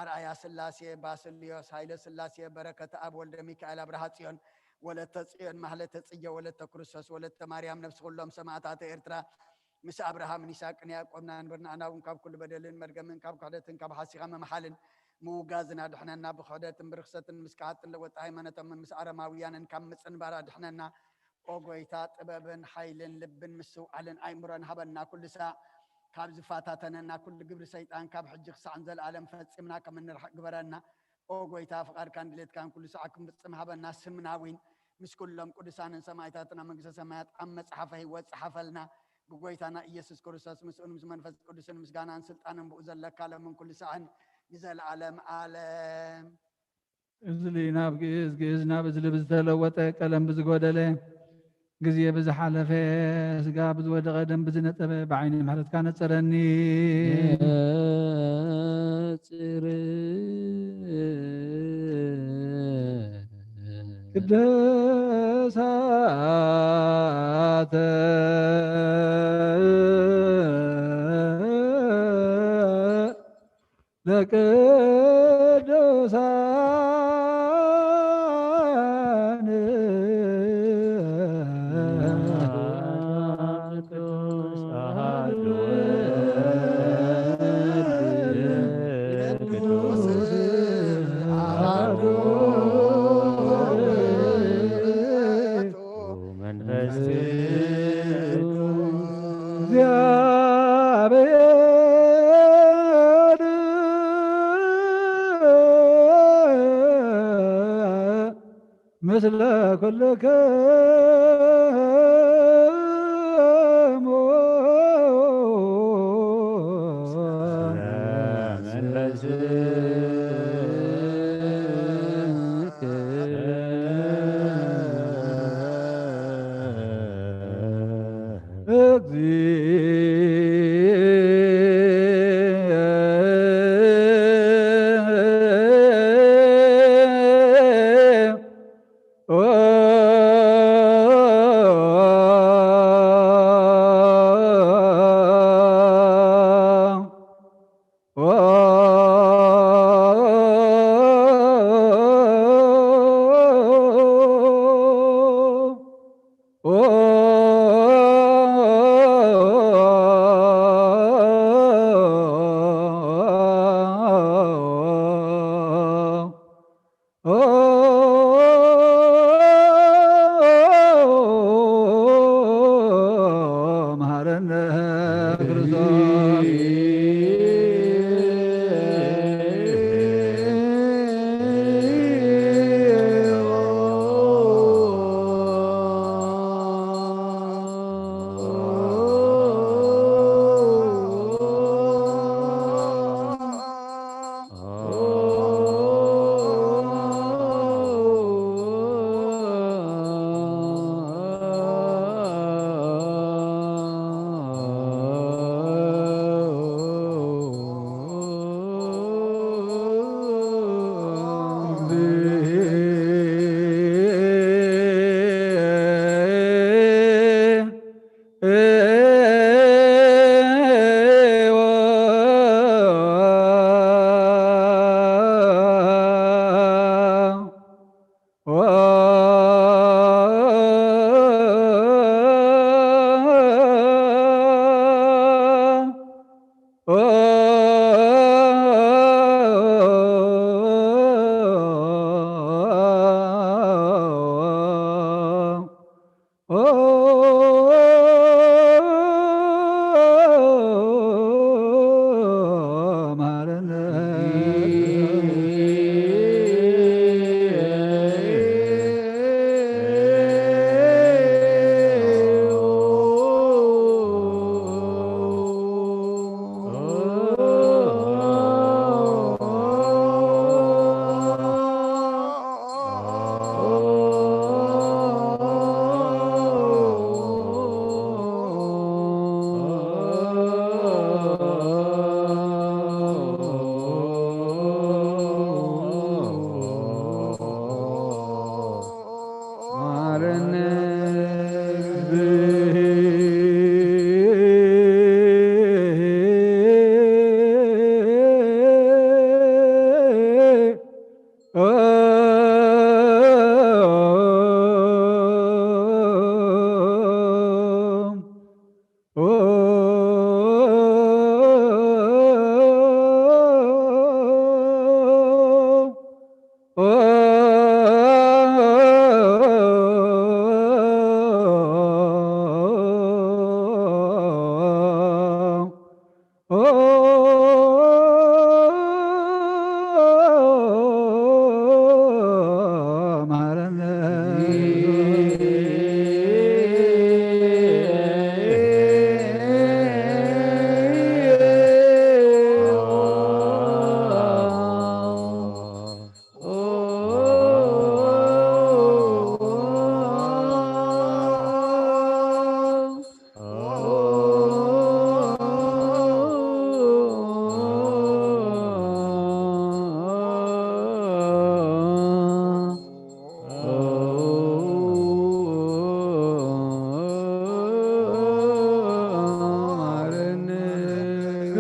ኣርኣያ ስላሴ ባስልዮስ ሃይለ ስላሴ በረከተ ኣብ ወልደ ሚካኤል ኣብርሃ ጽዮን ወለተ ጽዮን ማህለተ ጽጌ ወለተ ክርስቶስ ወለተ ማርያም ነብሲ ኩሎም ሰማእታተ ኤርትራ ምስ ኣብርሃምን ይስሐቅን ያዕቆብን ኣንብር ንኣና እውን ካብ ኩሉ በደልን መርገምን ካብ ክሕደትን ካብ ሓሲኻ ምምሓልን ምውጋዝን ኣድሕነና ብክሕደትን ብርክሰትን ምስ ከሃጥን ለወጢ ሃይማኖቶምን ምስ ኣረማውያንን ካብ ምጽንባር ኣድሕነና ኦ ጎይታ ጥበብን ሓይልን ልብን ምስትውዓልን ኣእምሮን ሃበና ኩሉ ሳዕ ካብ ዝፈታተነና ኩሉ ግብሪ ሰይጣን ካብ ሕጂ ክሳዕ ንዘለኣለም ፈጺምና ከም እንርሕቅ ግበረና ኦ ጎይታ ፍቃድካን ድሌትካን ኩሉ ሳዕ ክንፍጽም ሃበና ስምና እውን ምስ ኩሎም ቅዱሳንን ሰማይታትን ኣብ መንግስተ ሰማያት ኣብ መጽሓፈ ህይወት ጸሓፈልና ብጎይታና ኢየሱስ ክርስቶስ ምስኡን ምስ መንፈስ ቅዱስን ምስጋናን ስልጣንን ብኡ ዘለካ ለምን ኩሉ ሳዕን ንዘለኣለም ኣለም እዝሊ ናብ ግእዝ፣ ግእዝ ናብ እዝሊ ብዝተለወጠ፣ ቀለም ብዝጎደለ፣ ግዜ ብዝሓለፈ፣ ስጋ ብዝወደቐ፣ ደም ብዝነጸበ፣ ብዓይኒ ምሕረትካ ነጸረኒ። ነጽር ቅዱሳተ ለቅዱሳን መንፈስ ቅዱስ ምስለ ኩልክሙ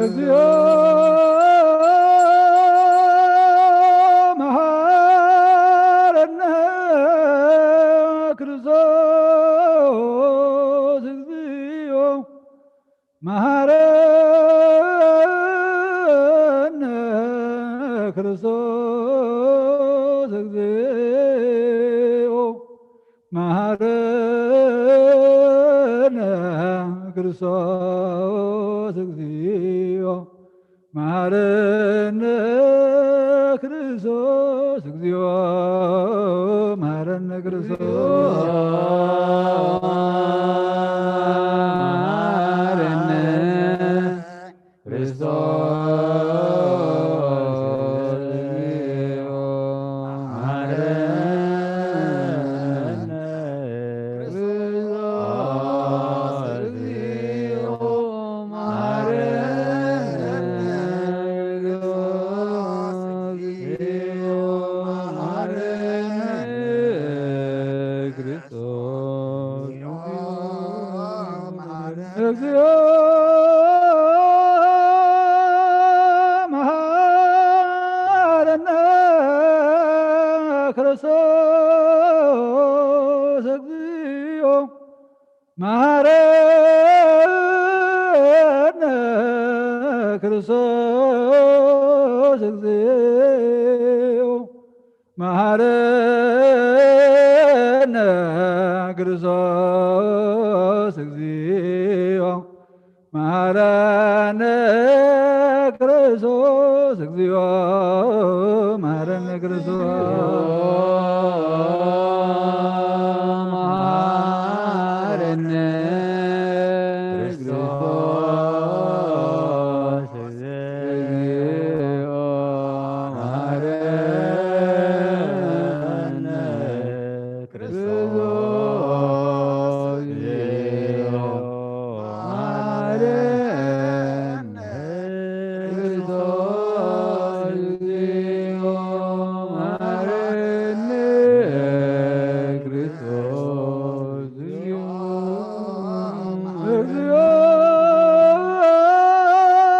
እግዚኦ መሐረነ ክርስቶስ፣ እግዚኦ መሐረነ ክርስቶስ፣ እግዚኦ መሐረነ ክርስቶስ፣ እግዚኦ መሐረነ ክርስቶስ፣ እግዚኦ መሐረነ ክርስቶስ። መሐረነ ክርስቶስ፣ እግዚኦ መሐረነ ክርስቶስ፣ እግዚኦ መሐረነ ክርስቶስ፣ እግዚኦ መሐረነ ክርስቶስ። እግዚኦ መሐረነ ክርስቶስ፣ እግዚኦ መሐረነ ክርስቶስ፣ እግዚኦ መሐረነ ክርስቶስ፣ እግዚኦ መሐረነ ክርስቶስ፣ እግዚኦ መሐረነ ክርስቶስ። መሐረነ ክርስቶስ፣ እግዚኦ መሐረነ ክርስቶስ፣ እግዚኦ መሐረነ ክርስቶስ፣ እግዚኦ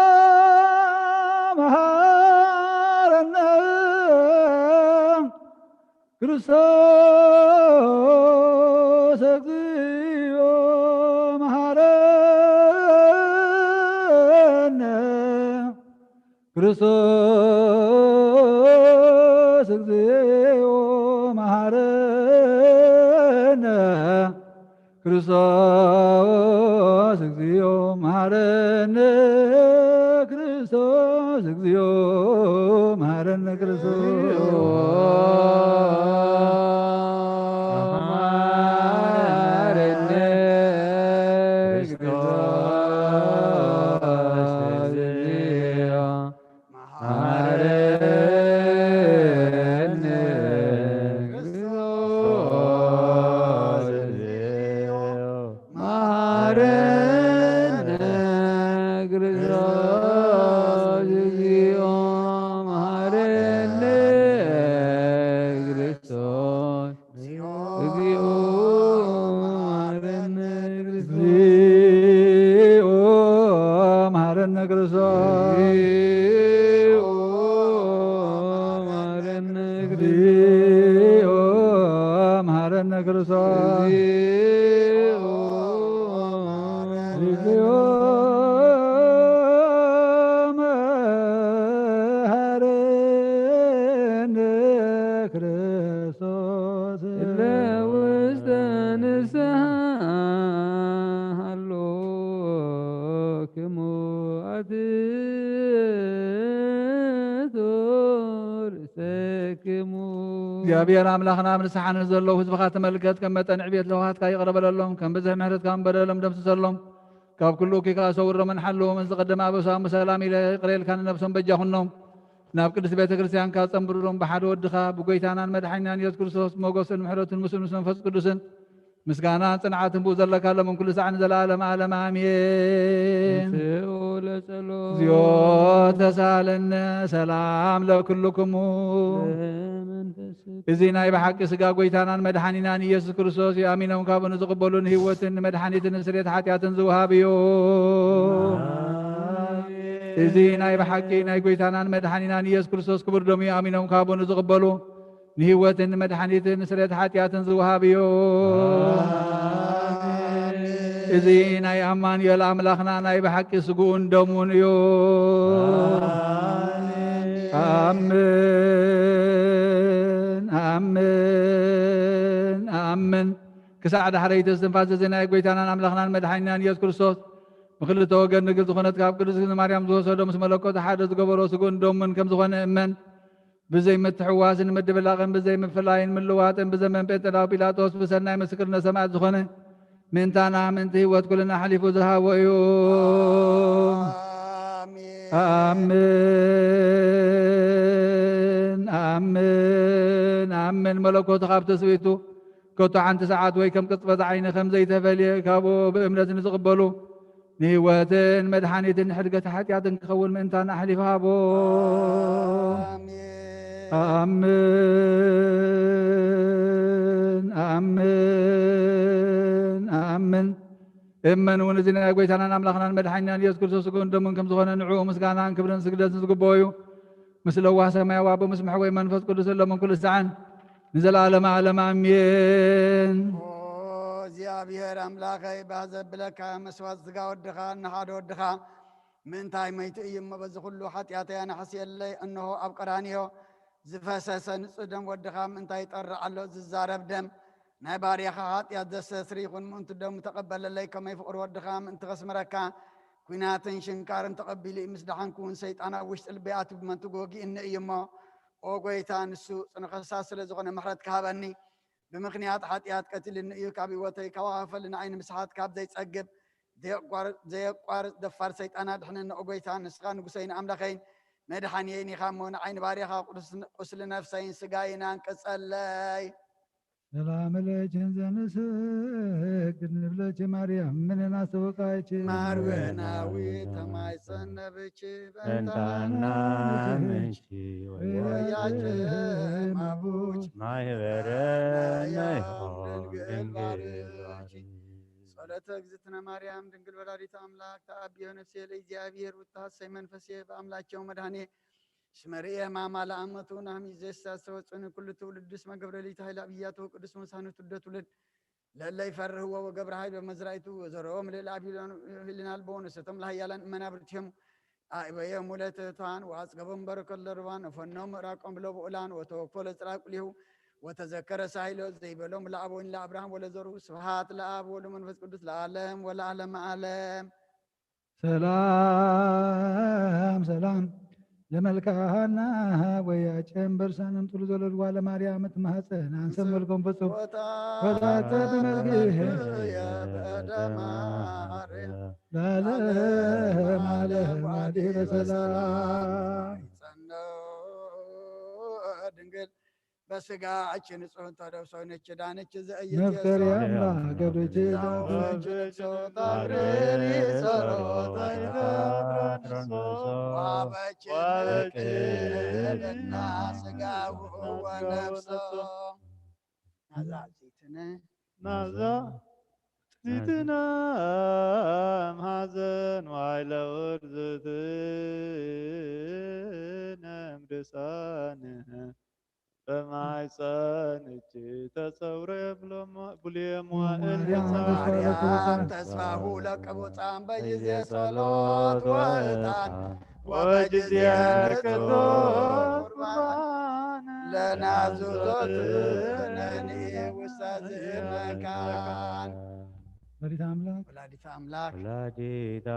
መሐረነ ክርስቶስ፣ እግዚኦ መሐረነ ክርስቶስ፣ እግዚኦ መሐረነ ክርስቶስ፣ እግዚኦ መሐረነ ክርስቶስ፣ እግዚኦ መሐረነ ክርስቶስ፣ እግዚኦ መሐረነ ክርስቶስ። መሐረነ ክርስቶስ፣ እግዚኦ መሐረነ ክርስቶስ፣ እግዚኦ መሐረነ ክርስቶስ፣ እግዚኦ መሐረነ ክርስቶስ። እግዚኦ መሐረነ ክርስቶስ። እግዚኦ መሐረነ ክርስቶስ። እግዚኦ መሐረነ ክርስቶስ። እግዚኦ መሐረነ ክርስቶስ። እግዚኦ መሐረነ እግዚኦ መሐረነ ክርስቶስ። እለ ውስተ ንስሐ ሃሎክሙ አትሕቱ ርእሰክሙ። እግዚኣብሔር ኣምላኽና፣ ኣብ ንስሓ ንዘለዉ ህዝብኻ ተመልከት፣ ከም መጠን ዕቤት ለውሃትካ ይቕረ በለሎም፣ ከም ብዝሒ ምሕረትካ እውን በደሎም ደምስሰሎም። ካብ ኩሉ እኩይ ከኣ ሰውሮምን ሓልዎምን። ዝቐደመ ኣበሳኦም ብሰላም ኢለ ይቕረ ኢልካ ንነብሶም በጃ ኩኖም። ናብ ቅድስት ቤተ ክርስቲያንካ ጸንብሮም። ብሓደ ወድኻ ብጎይታናን መድሓኒናን ኢየሱስ ክርስቶስ ሞገስን ምሕረትን ምስኡ ምስ መንፈስ ቅዱስን ምስጋናን ጽንዓትን ብኡ ዘለካ ሎምን ኩሉ ሳዕ ንዘለዓለመ ዓለም ኣሜን። ንስኡ ለጸሎት። እግዚኦ ተሳለነ ሰላም ለኩልክሙ። ለመንፈስ እዚ ናይ ብሓቂ ስጋ ጎይታናን መድሓኒናን ኢየሱስ ክርስቶስ እዩ። ኣሚኖም ካብኡ ንዝቕበሉ ንህይወትን ንመድሓኒትን ንስርየት ሓጢኣትን ዝወሃብ እዩ። እዚ ናይ ብሓቂ ናይ ጐይታናን መድሓኒናን ኢየሱስ ክርስቶስ ክቡር ደሙ እዩ። ኣሚኖም ካብ ንዝቕበሉ ንህይወትን ንመድሓኒትን ንስርየት ሓጢኣትን ዝወሃብ እዩ። እዚ ናይ ኣማኑኤል ኣምላኽና ናይ ብሓቂ ስግኡን ደሙን እዩ። ኣምን ኣምን ኣምን። ክሳዕ ዳሕረይቲ እስትንፋስ እዚ ናይ ጐይታናን ኣምላኽናን መድሓኒናን ኢየሱስ ክርስቶስ ብክልተ ወገን ድንግል ዝኾነት ካብ ቅድስት ማርያም ዝወሰዶ ምስ መለኮት ሓደ ዝገበሮ ስግኡን ደሙን ከም ዝኾነ እመን። ብዘይ ምትሕዋስን ምድብላቕን ብዘይ ምፍላይን ምልዋጥን ብዘመን ጴንጠላዊ ጲላጦስ ብሰናይ ምስክርነት ሰማዕት ዝኾነ ምእንታና ምእንቲ ህይወት ኩልና ኣሕሊፉ ዝሃቦ እዩ። ኣሜን። ኣምን ኣምን ኣምን። መለኮቱ ካብ ትስብእቱ ከቶ ሓንቲ ሰዓት ወይ ከም ቅጽበት ዓይኒ ከም ዘይተፈልየ ካብኡ ብእምነት ንዝቕበሉ ንህይወትን መድሓኒትን ንሕድገት ሓጢኣትን ክኸውን ምእንታን ኣሕሊፉ ሃቦ። ኣሜን። ኣምን ኣምን ኣምን። እመን እውን እዚ ናይ ጐይታናን ኣምላኽናን መድሓኒናን ኢየሱስ ክርስቶስ ስግኡን ደሙን ከም ዝኾነ ንዕኡ ምስጋናን ክብርን ስግደትን ዝግብኦ እዩ። ምስ ለዋህ ሰማያዊ ኣቦ ምስ መሕወይ መንፈስ ቅዱስ እሎምን ኩሉ ሰዓን ንዘለዓለመ ዓለም ኣሜን። ኦ እግዚኣብሔር ኣምላኸይ፣ ባህ ዘብለካ መስዋዕቲ ስጋ ወድኻ ንሓደ ወድኻ ምእንታይ መይቱ እዩ እሞ፣ በዚ ኩሉ ሓጢኣተይ ኣናሕስየለይ። እንሆ ኣብ ቀራንዮ ዝፈሰሰ ንጹህ ደም ወድኻ ምእንታይ ይጠርዕ ኣሎ? ዝዛረብ ደም ናይ ባርያኻ ሓጢኣት ዘስተስሪ ይኹን። ምእንቲ ደሙ ተቐበለለይ፣ ከመይ ፍቕሪ ወድኻ ምእንቲ ከስምረካ ኲናትን ሽንካርን ተቐቢሉ እዩ። ምስ ደሓንኩ እውን ሰይጣን ኣብ ውሽጢ ልበይ ኣትዩ ብመንትጉ ወጊእኒ እዩ እሞ፣ ኦ ጐይታ፣ ንሱ ጽኑዕ ከሳሲ ስለ ዝኾነ ምሕረት ክሃበኒ። ብምኽንያት ሓጢኣት ቀቲልኒ እዩ። ካብ ህይወተይ ካብ ኣኸፈል ንዓይ ንምስሓት ካብ ዘይጸግብ ዘየቋር-፣ ዘየቋርጽ ደፋር ሰይጣን ኣድሕነኒ። ኦ ጐይታ፣ ንስኻ ንጉሰይን ኣምላኸይን መድሓኒየይን ኢኻ እሞ፣ ንዓይ ንባርያኻ ቅዱስ ቁስሊ ነፍሰይን ስጋይን ኣንቅጸለይ። ሰላም ለኪ ዘንሰግድ ንብለኪ ማርያም ምንና ሰበቃይኪ። ማርዌናዊ ተማይጸን ነብኪ በእንታና ምንኪ ወያችን ማቡች ማህበረ ማርያም ድንግል ድንግል ባርኪ። ጸሎተ እግዝእትነ ማርያም ድንግል ወላዲተ ኣምላክ ተአብዮ ነፍሴ ለእግዚኣብሔር ውታሐሰይ መንፈሴ በአምላቸው መድኃኔ እስመ ርእየ ሕማማ ለአመቱ ናህሚ ዘሳሰወ ጽኑ ኩሉ ትውልድ እስመ ገብረ ሊት ኃይለ አብያቶ ቅዱስ ሙሳኑ ትውልደ ትውልድ ለለ ይፈርህዎ ወገብረ ኃይል በመዝራይቱ ወዘረኦም ልዕለ አቢሎን ህልና ልቦ ነሰቶም ለሃያላን እመናብርቲሆም አእበዮም ወለትህቷን ወአጽገቦም በረከት ለርባን ወፈኖም ምዕራቆም ብለብኡላን ወተወክፎ ለጽራቅ ሊሁ ወተዘከረ ሳይሎ ዘይበሎም ለአብ ወይን ለአብርሃም ወለዘሩ ስብሃት ለአብ ወለመንፈስ ቅዱስ ለዓለም ወለዓለም ዓለም። ሰላም ሰላም ለመልክዓና ወያጨን በርሳን እንጥሉ ዘለድዋ ለማርያም እትማህፀን አንሰም መልኮም ፍጹም ወታተ ብመልክህ የበደማር ለዓለም ዓለም ዓዲ በሰላም ጸነው ድንግል በስጋች ንጹህ ተደብሶ ንች ዳንች ዘእይት መፍቀሪ አምላክ ገብርች ዛዎች ንጹህ ታብሬሪ ጸሎት ዋበች ቅድና ስጋው ወነፍሶ ናዛ ዘይትነ ናዛ ዚትነ ማዘን ዋይለውር ዝትነ ምድሳን በማይፀን እጅ ተፀውረ ብሎም ብሉየ መዋእል ማርያም ተስፋሁ ለቅቡፃን በጊዜ ጸሎት ወዕጣን ወበጊዜ ቅዱስ ቁርባን ለናዙዞት ነኒ ውስተ ዝመካን። ወላዲተ አምላክ ወላዲተ አምላክ ወላዲተ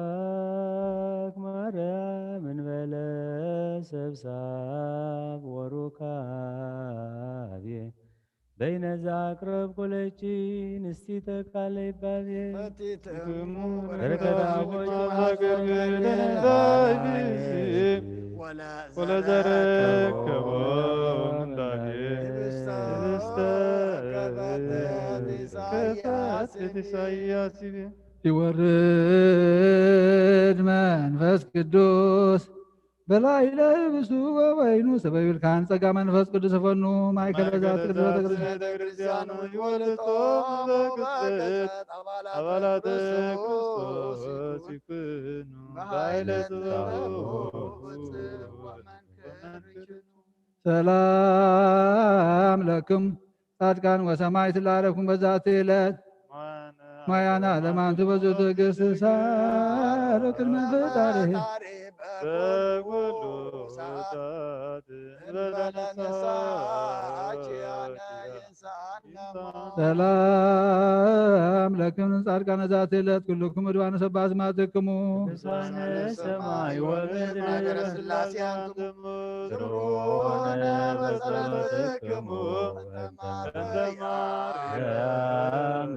አምላክ ማርያም እንበለ ሰብሳብ ወሩካቤ በይነ ዘአቅረብኩ ለኪ ንስቲተ ቃለ ይባቤ ፈቲትሙ በረከት በረከት አቦይ አቦይ ተማገር ተማገር ገዳይ ወለ ወለዘረከቦ እንዳቤ ህብስተ ህብስተ ከፈተ ኢሳያስ ከፈተ ኢሳያስ ይቤ ይወርድ መንፈስ ቅዱስ በላዕለ ህብስቱ ወወይኑ ሰበ ይብልካን ጸጋ መንፈስ ቅዱስ ፈኑ ማእከለ ዛቲ ቅድስት ቤተ ክርስቲያን። ቤተ ክርስቲያኑ ይወልጦ በቅድስት አባላተ ክርስቶስ ይኩኑ በኃይለ ጸባኦት ወመንክር ሰላም ለክሙ ጻድቃን ወሰማዕት ላረኩም በዛቲ ዕለት ማያና ለማንቱ በዙ ትዕግስት ሳሉ ቅድመ ፈጣሪ በኩሉ ሰዓት እንበለ ንስሐ ኪያነ ይንሳነ ሞት። ሰላም ለክሙ ጻድቃነ ዛቲ ዕለት ኩልኩም እድዋነ ሰባ አስማትክሙ ቅዱሳነ ሰማይ ወምድር ነገረ ሥላሴ አንትሙ ስሩነ በጸሎትክሙ በእንተ ማርያም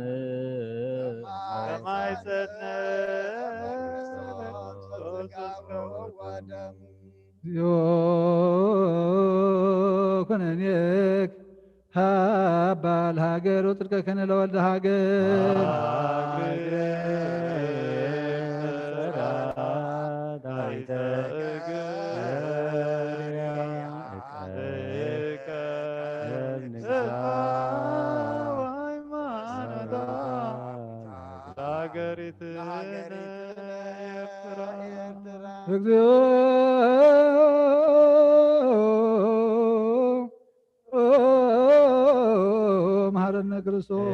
ማይጸነ እግዚኦ ኩነኔክ ሃባ ለሃገር ወጽድቀከነ ለወልደ ሃገር። ለሃገሪትነ ኤርትራ። እግዚኦ መሐረነ ክርስቶስ።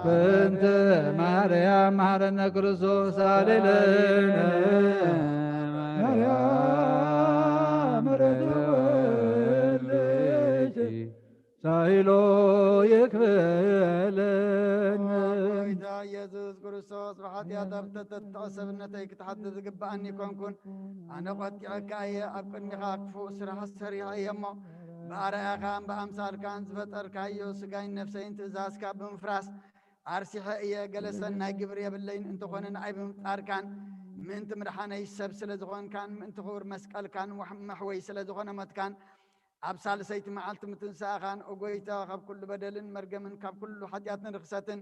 በእንተ ማርያም መሐረነ ክርስቶስ ሳሊ ለነ። ማርያም ምሕረት ወልድኪ ሳይሎ ይክፈለነ። ጌታ ኢየሱስ ክርስቶስ ብሓጢኣት ኣብ ተተጥዐ ሰብነተይ ክትሓቲ ዝግብኣኒ ይኮንኩን። ኣነ ቆጢዐካ እየ፣ ኣብ ቅድሚኻ ክፉእ ስራሕ ሰሪሐ እየ እሞ፣ ብኣርኣያኻን ብኣምሳልካን ዝፈጠርካዮ ስጋይን ነፍሰይን ትእዛዝካ ብምፍራስ ኣርሲሐ እየ። ገለ ሰናይ ግብሪ የብለይን፣ እንተኾነ ንኣይ ብምፍጣርካን ምእንቲ ምድሓነይ ሰብ ስለ ዝኾንካን ምእንቲ ክቡር መስቀልካን ወሕ-፣ መሕወይ ስለ ዝኾነ ሞትካን ኣብ ሳልሰይቲ መዓልቲ ምትንሳእኻን፣ ኦ ጎይታ፣ ካብ ኩሉ በደልን መርገምን ካብ ኩሉ ሓጢኣትን ርኽሰትን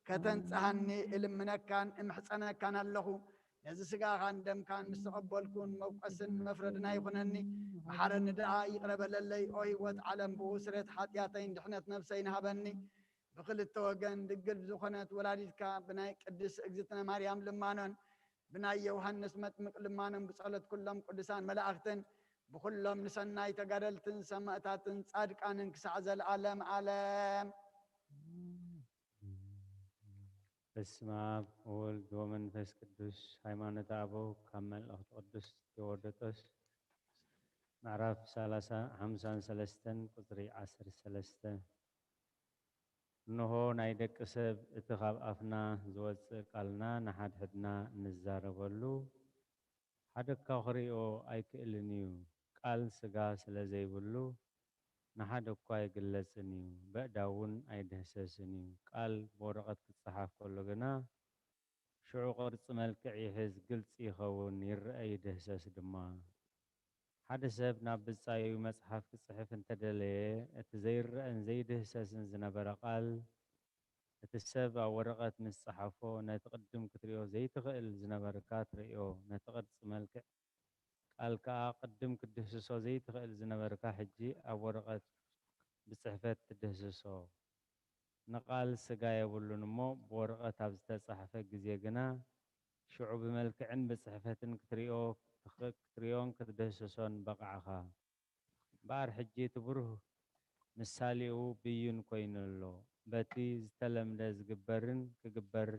ከተንጽሃኒ እልምነካን እምሕጸነካን ኣለኹ። ነዚ ስጋኻን ደምካን ምስ ተቐበልኩን መውቀስን መፍረድና ይኹነኒ። መሓረኒ ደኣ ይቕረ በለለይ። ኦ ህይወት ዓለም፣ ብኡ ስሬት ሓጢኣተይን ድሕነት ነፍሰይን ሃበኒ። ብኽልተ ወገን ድንግል ዝኾነት ወላዲትካ ብናይ ቅድስት እግዝእትነ ማርያም ልማኖን ብናይ ዮሃንስ መጥምቅ ልማኖን ብጸሎት ኩሎም ቅዱሳን መላእኽትን ብኹሎም ንሰናይ ተጋደልትን ሰማእታትን ጻድቃንን ክሳዕ ዘለዓለም ዓለም። በስመ አብ ወወልድ ወመንፈስ ቅዱስ። ሃይማኖተ አበው ካብ መልእኽቲ ቅዱስ ቴዎዶጦስ ምዕራፍ ሰላሳ፣ ሓምሳን ሰለስተን ቁጽሪ ዓሰርተ ሰለስተ። እንሆ ናይ ደቂ ሰብ እቲ ካብ ኣፍና ዝወጽእ ቃልና ንሓድሕድና እንዛረበሉ፣ ሓደ እኳ ክርእዮ ኣይክእልን እዩ። ቃል ስጋ ስለ ዘይብሉ ንሓደ እኳ ኣይግለጽን እዩ፣ በእዳ እውን ኣይድህሰስን እዩ። ቃል ብወረቐት ክጸሓፍ ከሎ ግና ሽዑ ቅርጺ መልክዕ ይሕዝ፣ ግልጺ ይኸውን፣ ይረአ፣ ይድህሰስ ድማ። ሓደ ሰብ ናብ ብጻዩ መጽሓፍ ክጽሕፍ እንተደለየ፣ እቲ ዘይረኣን ዘይድህሰስን ዝነበረ ቃል፣ እቲ ሰብ ኣብ ወረቐት ምስ ጸሓፎ፣ ነቲ ቅድም ክትርእዮ ዘይትኽእል ዝነበርካ ትርእዮ፣ ነቲ ቅርጺ መልክዕ ቃል ከኣ ቅድም ክትድህስሶ ዘይትኽእል ዝነበርካ፣ ሕጂ ኣብ ወረቐት ብጽሕፈት ትድህስሶ። ንቓል ስጋ የብሉን እሞ፣ ብወረቐት ኣብ ዝተጻሕፈ ግዜ ግና፣ ሽዑ ብመልክዕን ብጽሕፈትን ክትሪኦ፣ ክትሪኦን ክትድህስሶን በቓዕኻ። እምበኣር ሕጂ እቲ ብሩህ ምሳሌኡ ብይን ኮይኑ ኣሎ። በቲ ዝተለምደ ዝግበርን ክግበር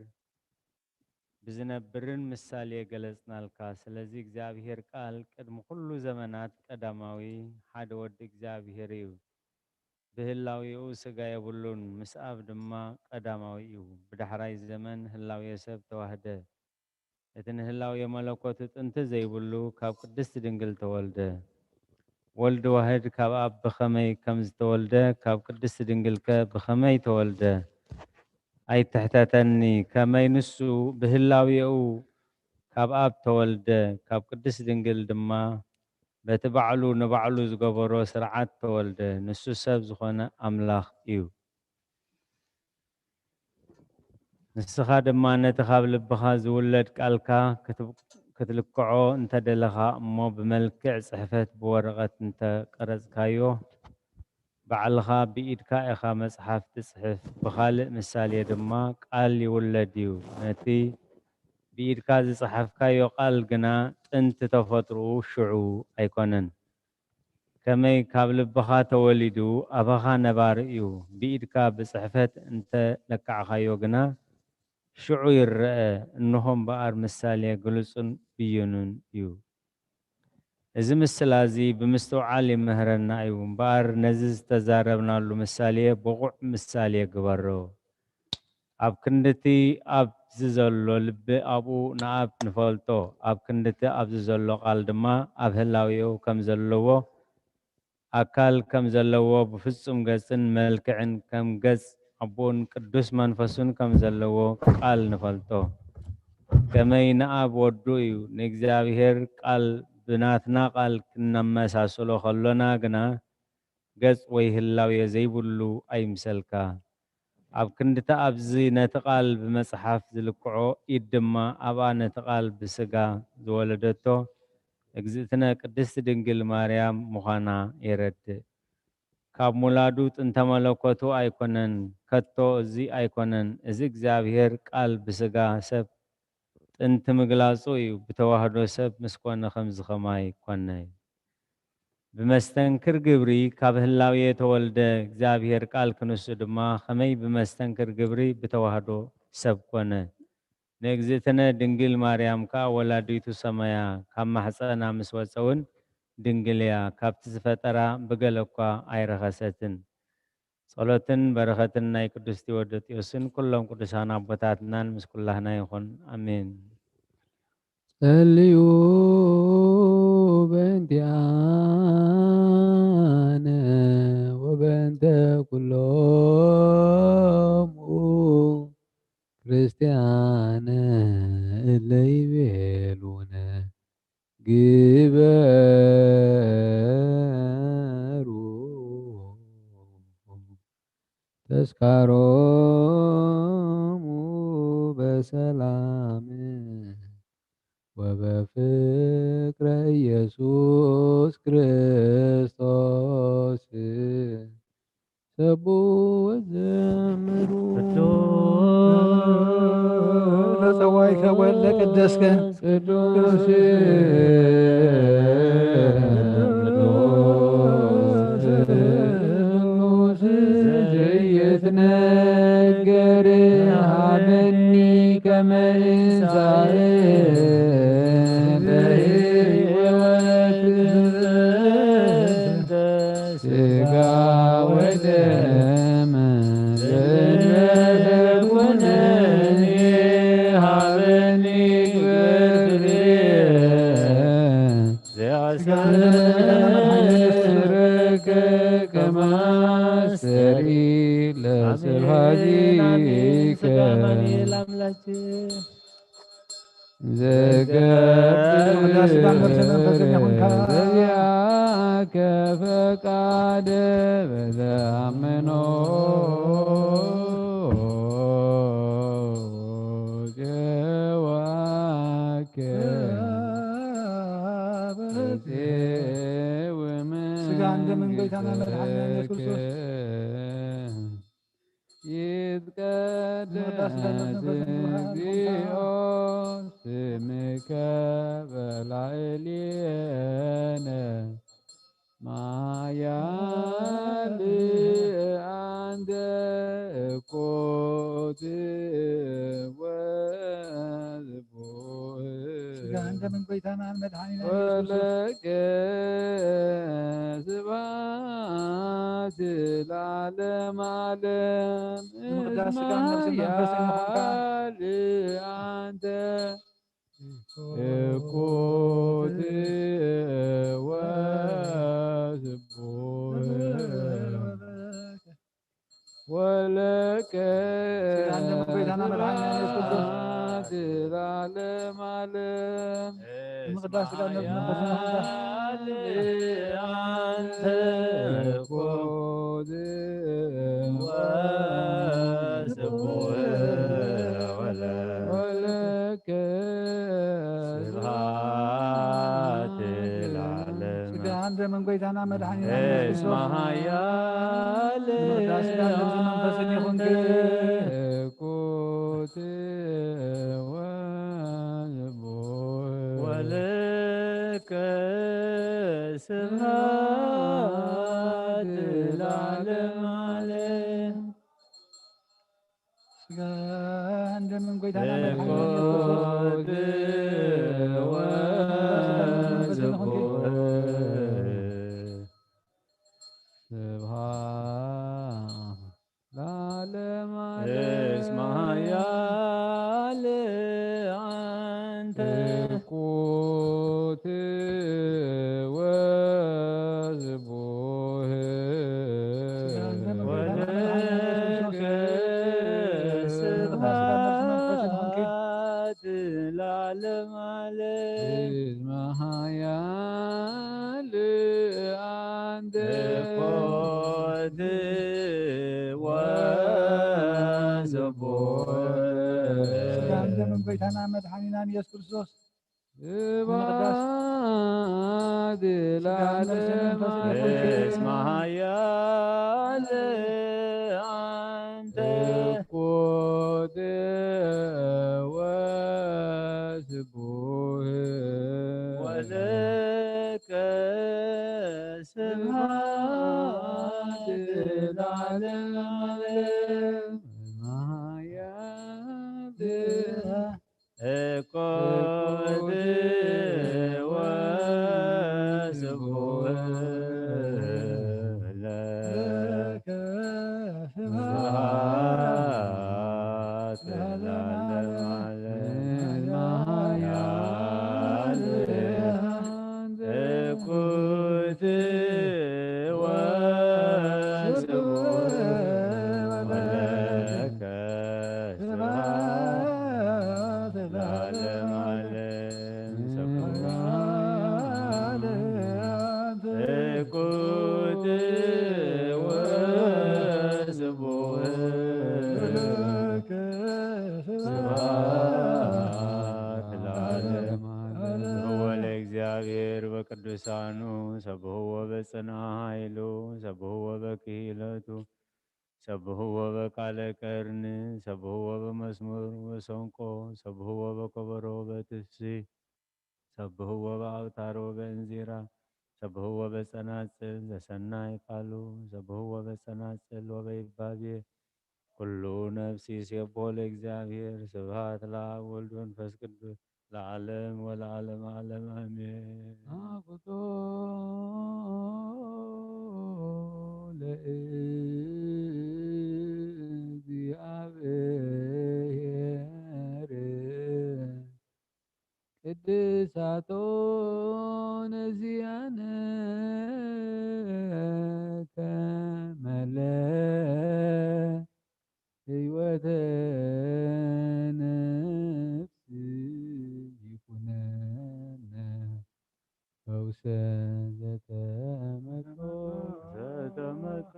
ብዝነብርን ምሳሌ ገለጽናልካ። ስለዚ እግዚኣብሔር ቃል ቅድሚ ኩሉ ዘመናት ቀዳማዊ ሓደ ወዲ እግዚኣብሔር እዩ። ብህላዌኡ ስጋ የብሉን፣ ምስ ኣብ ድማ ቀዳማዊ እዩ። ብዳሕራይ ዘመን ህላዌ ሰብ ተዋህደ። እቲ ንህላዌ መለኮቱ ጥንቲ ዘይብሉ ካብ ቅድስቲ ድንግል ተወልደ። ወልድ ዋህድ ካብ ኣብ ብኸመይ ከም ዝተወልደ፣ ካብ ቅድስቲ ድንግልከ ብኸመይ ተወልደ? ኣይትሕተተኒ። ከመይ ንሱ ብህላዌኡ ካብ ኣብ ተወልደ፣ ካብ ቅድስቲ ድንግል ድማ በቲ ባዕሉ ንባዕሉ ዝገበሮ ስርዓት ተወልደ። ንሱ ሰብ ዝኾነ ኣምላኽ እዩ። ንስኻ ድማ ነቲ ካብ ልብኻ ዝውለድ ቃልካ ክትብ-፣ ክትልክዖ እንተደለኻ እሞ ብመልክዕ ጽሕፈት ብወረቐት እንተቀረጽካዮ፣ ባዕልኻ ብኢድካ ኢኻ መጽሓፍ ትጽሕፍ። ብኻልእ ምሳሌ ድማ ቃል ይውለድ እዩ። ነቲ ብኢድካ ዝጸሓፍካዮ ቃል ግና ጥንቲ ተፈጥሮኡ ሽዑ ኣይኮነን። ከመይ ካብ ልብኻ ተወሊዱ ኣባኻ ነባሪ እዩ። ብኢድካ ብጽሕፈት እንተ ለካዕካዮ ግና ሽዑ ይረአ። እንሆ እምበኣር ምሳሌ ግሉጽን ብይኑን እዩ። እዚ ምስላ እዚ ብምስትውዓል ይምህረና እዩ። እምበኣር ነዚ ዝተዛረብናሉ ምሳሌ ብቑዕ ምሳሌ ግበሮ። ኣብ ክንድቲ ኣብዚ ዘሎ ልቢ ኣብኡ ንኣብ ንፈልጦ፣ ኣብ ክንድቲ ኣብዚ ዘሎ ቃል ድማ ኣብ ህላዌኡ ከም ዘለዎ ኣካል ከም ዘለዎ ብፍጹም ገጽን መልክዕን ከም ገጽ ኣቦኡን ቅዱስ መንፈሱን ከም ዘለዎ ቃል ንፈልጦ። ከመይ ንኣብ ወዱ እዩ። ንእግዚኣብሔር ቃል ብናትና ቃል ክነመሳስሎ ከሎና ግና ገጽ ወይ ህላዌ ዘይብሉ ኣይምሰልካ። ኣብ ክንድቲ ኣብዚ ነቲ ቃል ብመጽሓፍ ዝልክዖ ኢድ ድማ ኣብኣ ነቲ ቃል ብስጋ ዝወለደቶ እግዝእትነ ቅድስቲ ድንግል ማርያም ምዃና የረድእ። ካብ ሙላዱ ጥንተ መለኮቱ ኣይኮነን፣ ከቶ እዚ ኣይኮነን። እዚ እግዚኣብሔር ቃል ብስጋ ሰብ ጥንቲ ምግላጹ እዩ። ብተዋህዶ ሰብ ምስ ኮነ ከምዚ ከማይ ኮነ። ብመስተንክር ግብሪ ካብ ህላዌ ተወልደ፣ እግዚኣብሔር ቃል ክንሱ ድማ ከመይ ብመስተንክር ግብሪ ብተዋህዶ ሰብ ኮነ። ንእግዝእትነ ድንግል ማርያም ከኣ ወላዲቱ ሰመያ ካብ ማሕጸና ምስ ወጸ እውን ድንግል እያ። ካብቲ ዝፈጠራ ብገለ እኳ ኣይረኸሰትን። ጸሎትን በረኸትን ናይ ቅዱስ ቴዎዶጥዮስን ኩሎም ቅዱሳን ኣቦታትናን ምስ ኩላህና ይኹን። ኣሜን። ጸልዩ በእንቲኣነ ወበእንተ ኩሎሙ ክርስቲያን እለ ይቤሉነ ግበሩ ተስካሮሙ በሰላም ወበፍቅረ ኢየሱስ ክርስቶስ ሰቡ ወዘምሩ። ለጸዋይከ ወለ ቅደስከ ቅዱስ ዘይትነገር ሃበኒ ከመ እንሳኤ በሕይወት ስጋ ወደም ለለኩነኒ ሃበኒ ክብር ዘያስረከ ከማስተሪ ለስብሐቲከ ዘገብር ዘዚአከ ፈቃደ በዘአምኖ ጀዋከ ደምን ጎይታና መድሓኒና ኢየሱስ ክርስቶስ። ይትቀደስ እግዚኦ ስምከ በላዕሌነ ማያል አንተ እኮ ትወዝቦ ስጋህን ደምን ጎይታናን መድሓኒና ኢየሱስ ክርስቶስ። ወለከ ስብሐት ለዓለመ ዓለም። ንምቅዳስ ስጋን ነፍስን መንፈስን ምዃንካ። እስመ ኃያል አንተ እኮ ትወስቦ ወለከ ስብሐት ለዓለመ ዓለም። ንምቅዳስ ስጋን ነፍስን መንፈስን ምዃንካ። አንተ እኮ ትወስቦ ወለከ ስብሐት ለዓለመ። ስጋህን ደምን ጎይታና መድሓኒና ኢየሱስ ክርስቶስ። እስመ ኃያል ስጋን ነፍስን መንፈስን ይኹንኪ። እኩ ትወስቦ ወለከ ስብሐት ለዓለመ ዓለም። ስጋን ደምን ጎይታና መድሓኒና ኢየሱስ ክርስቶስ። ስብሐት ለዓለመ ዓለም። እስመ ኃያል አንተ እኩ ትወስቦ ወለከ ስብሐት ለዓለመ ዓለም። እስመ ኃያል አንተ እኮ ትወስቦ ስጋን ደምን ጎይታና መድሓኒናን ኢየሱስ ክርስቶስ። ስብሐት ለዓለመ ዓለም። እስመ ኃያል አንተ እኮ ትወስቦ ወለከ ስብሐት ለዓለመ ዓለም። እስመ ኃያል እኮ ትወስቦ ለከ ስብሐት ለዓለመ ዓለም። እኩ ትወስቦ ወለከ ስብሐት ለዓለመ ዓለም። እኩ ትወስቦ ስብሐት ለዓለመ ዓለም። ሰብሕዎ ለእግዚአብሔር በቅዱሳኑ፣ ሰብሕዎ በጽንዓ ኃይሉ፣ ሰብሕዎ በክሂለቱ፣ ሰብሕዎ በቃለ ቀርን፣ ሰብሕዎ በመዝሙር ወሰንቆ፣ ሰብሕዎ በከበሮ በትፍሲ፣ ሰብሕዎ በአውታሮ በእንዚራ፣ ሰብሕዎ በጸናጽል ዘሰናይ ቃሉ፣ ሰብሕዎ በጸናጽል ወበይባቤ። ኩሉ ነፍስ ይሴብሖ ለእግዚአብሔር። ስብሐት ለአብ ወልድ መንፈስ ቅዱስ ለዓለም ወለዓለመ ዓለም አሜን። አቁቶ ለእግዚአብሔር ቅድሳቶ ነዚያነ ከመለ ህይወተ ነፍስ ይኩነነ ፈውሰ ዘተመቶ ዘተመቶ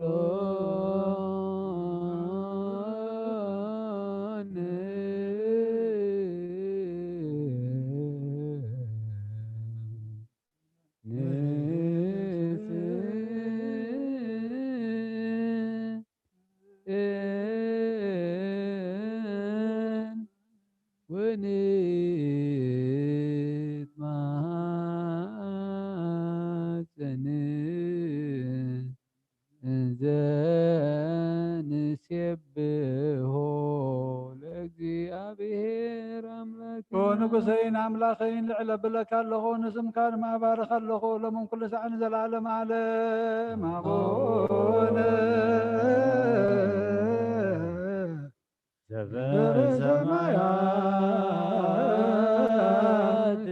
ንትማጸን እንዘ ንሴብሖ ለእግዚኣብሔር ኣምላክና። ኦ ንጉሰይን ኣምላኸይን፣ ልዕል ኣብለካ ኣለኹ፣ ንስምካ ድማ እባርኽ ኣለኹ፣ ሎምን ኩሉ ሳዕ ንዘለዓለም ዓለም። ኣቡነ ዘበሰማያት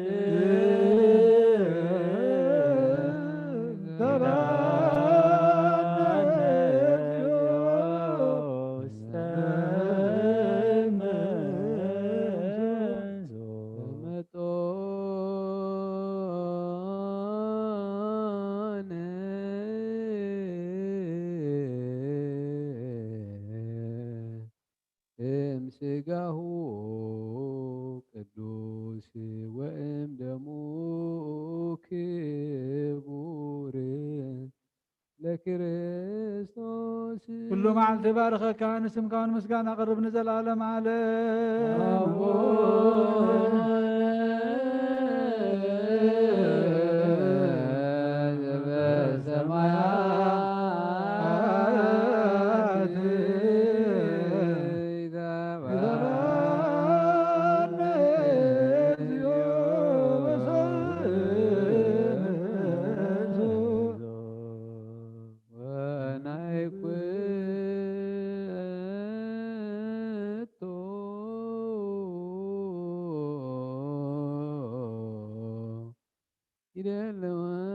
እምስጋሁ ቅዱስ ወእም ደሙ ክቡር ለክርስቶስ። ኩሉ መዓልቲ ባርኸካ፣ ንስምካ እውን ምስጋና ኣቕርብ ንዘለዓለም ዓለም። ኣቡነ ዘበሰማያት ወናይ ኩቶ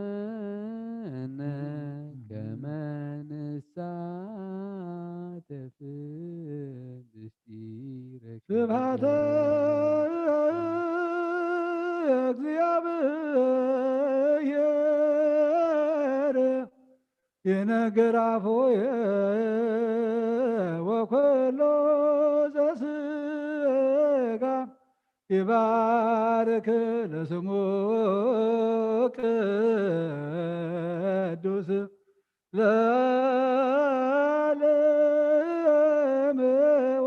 ይደለወነ ከመ ንሳተፍ ምስጢረኪ። ስብሐተ እግዚአብሔር ይነግር አፎየ ወኩሎ ዘስጋ ይባርክ ለስሙ ቅዱስ ለዓለም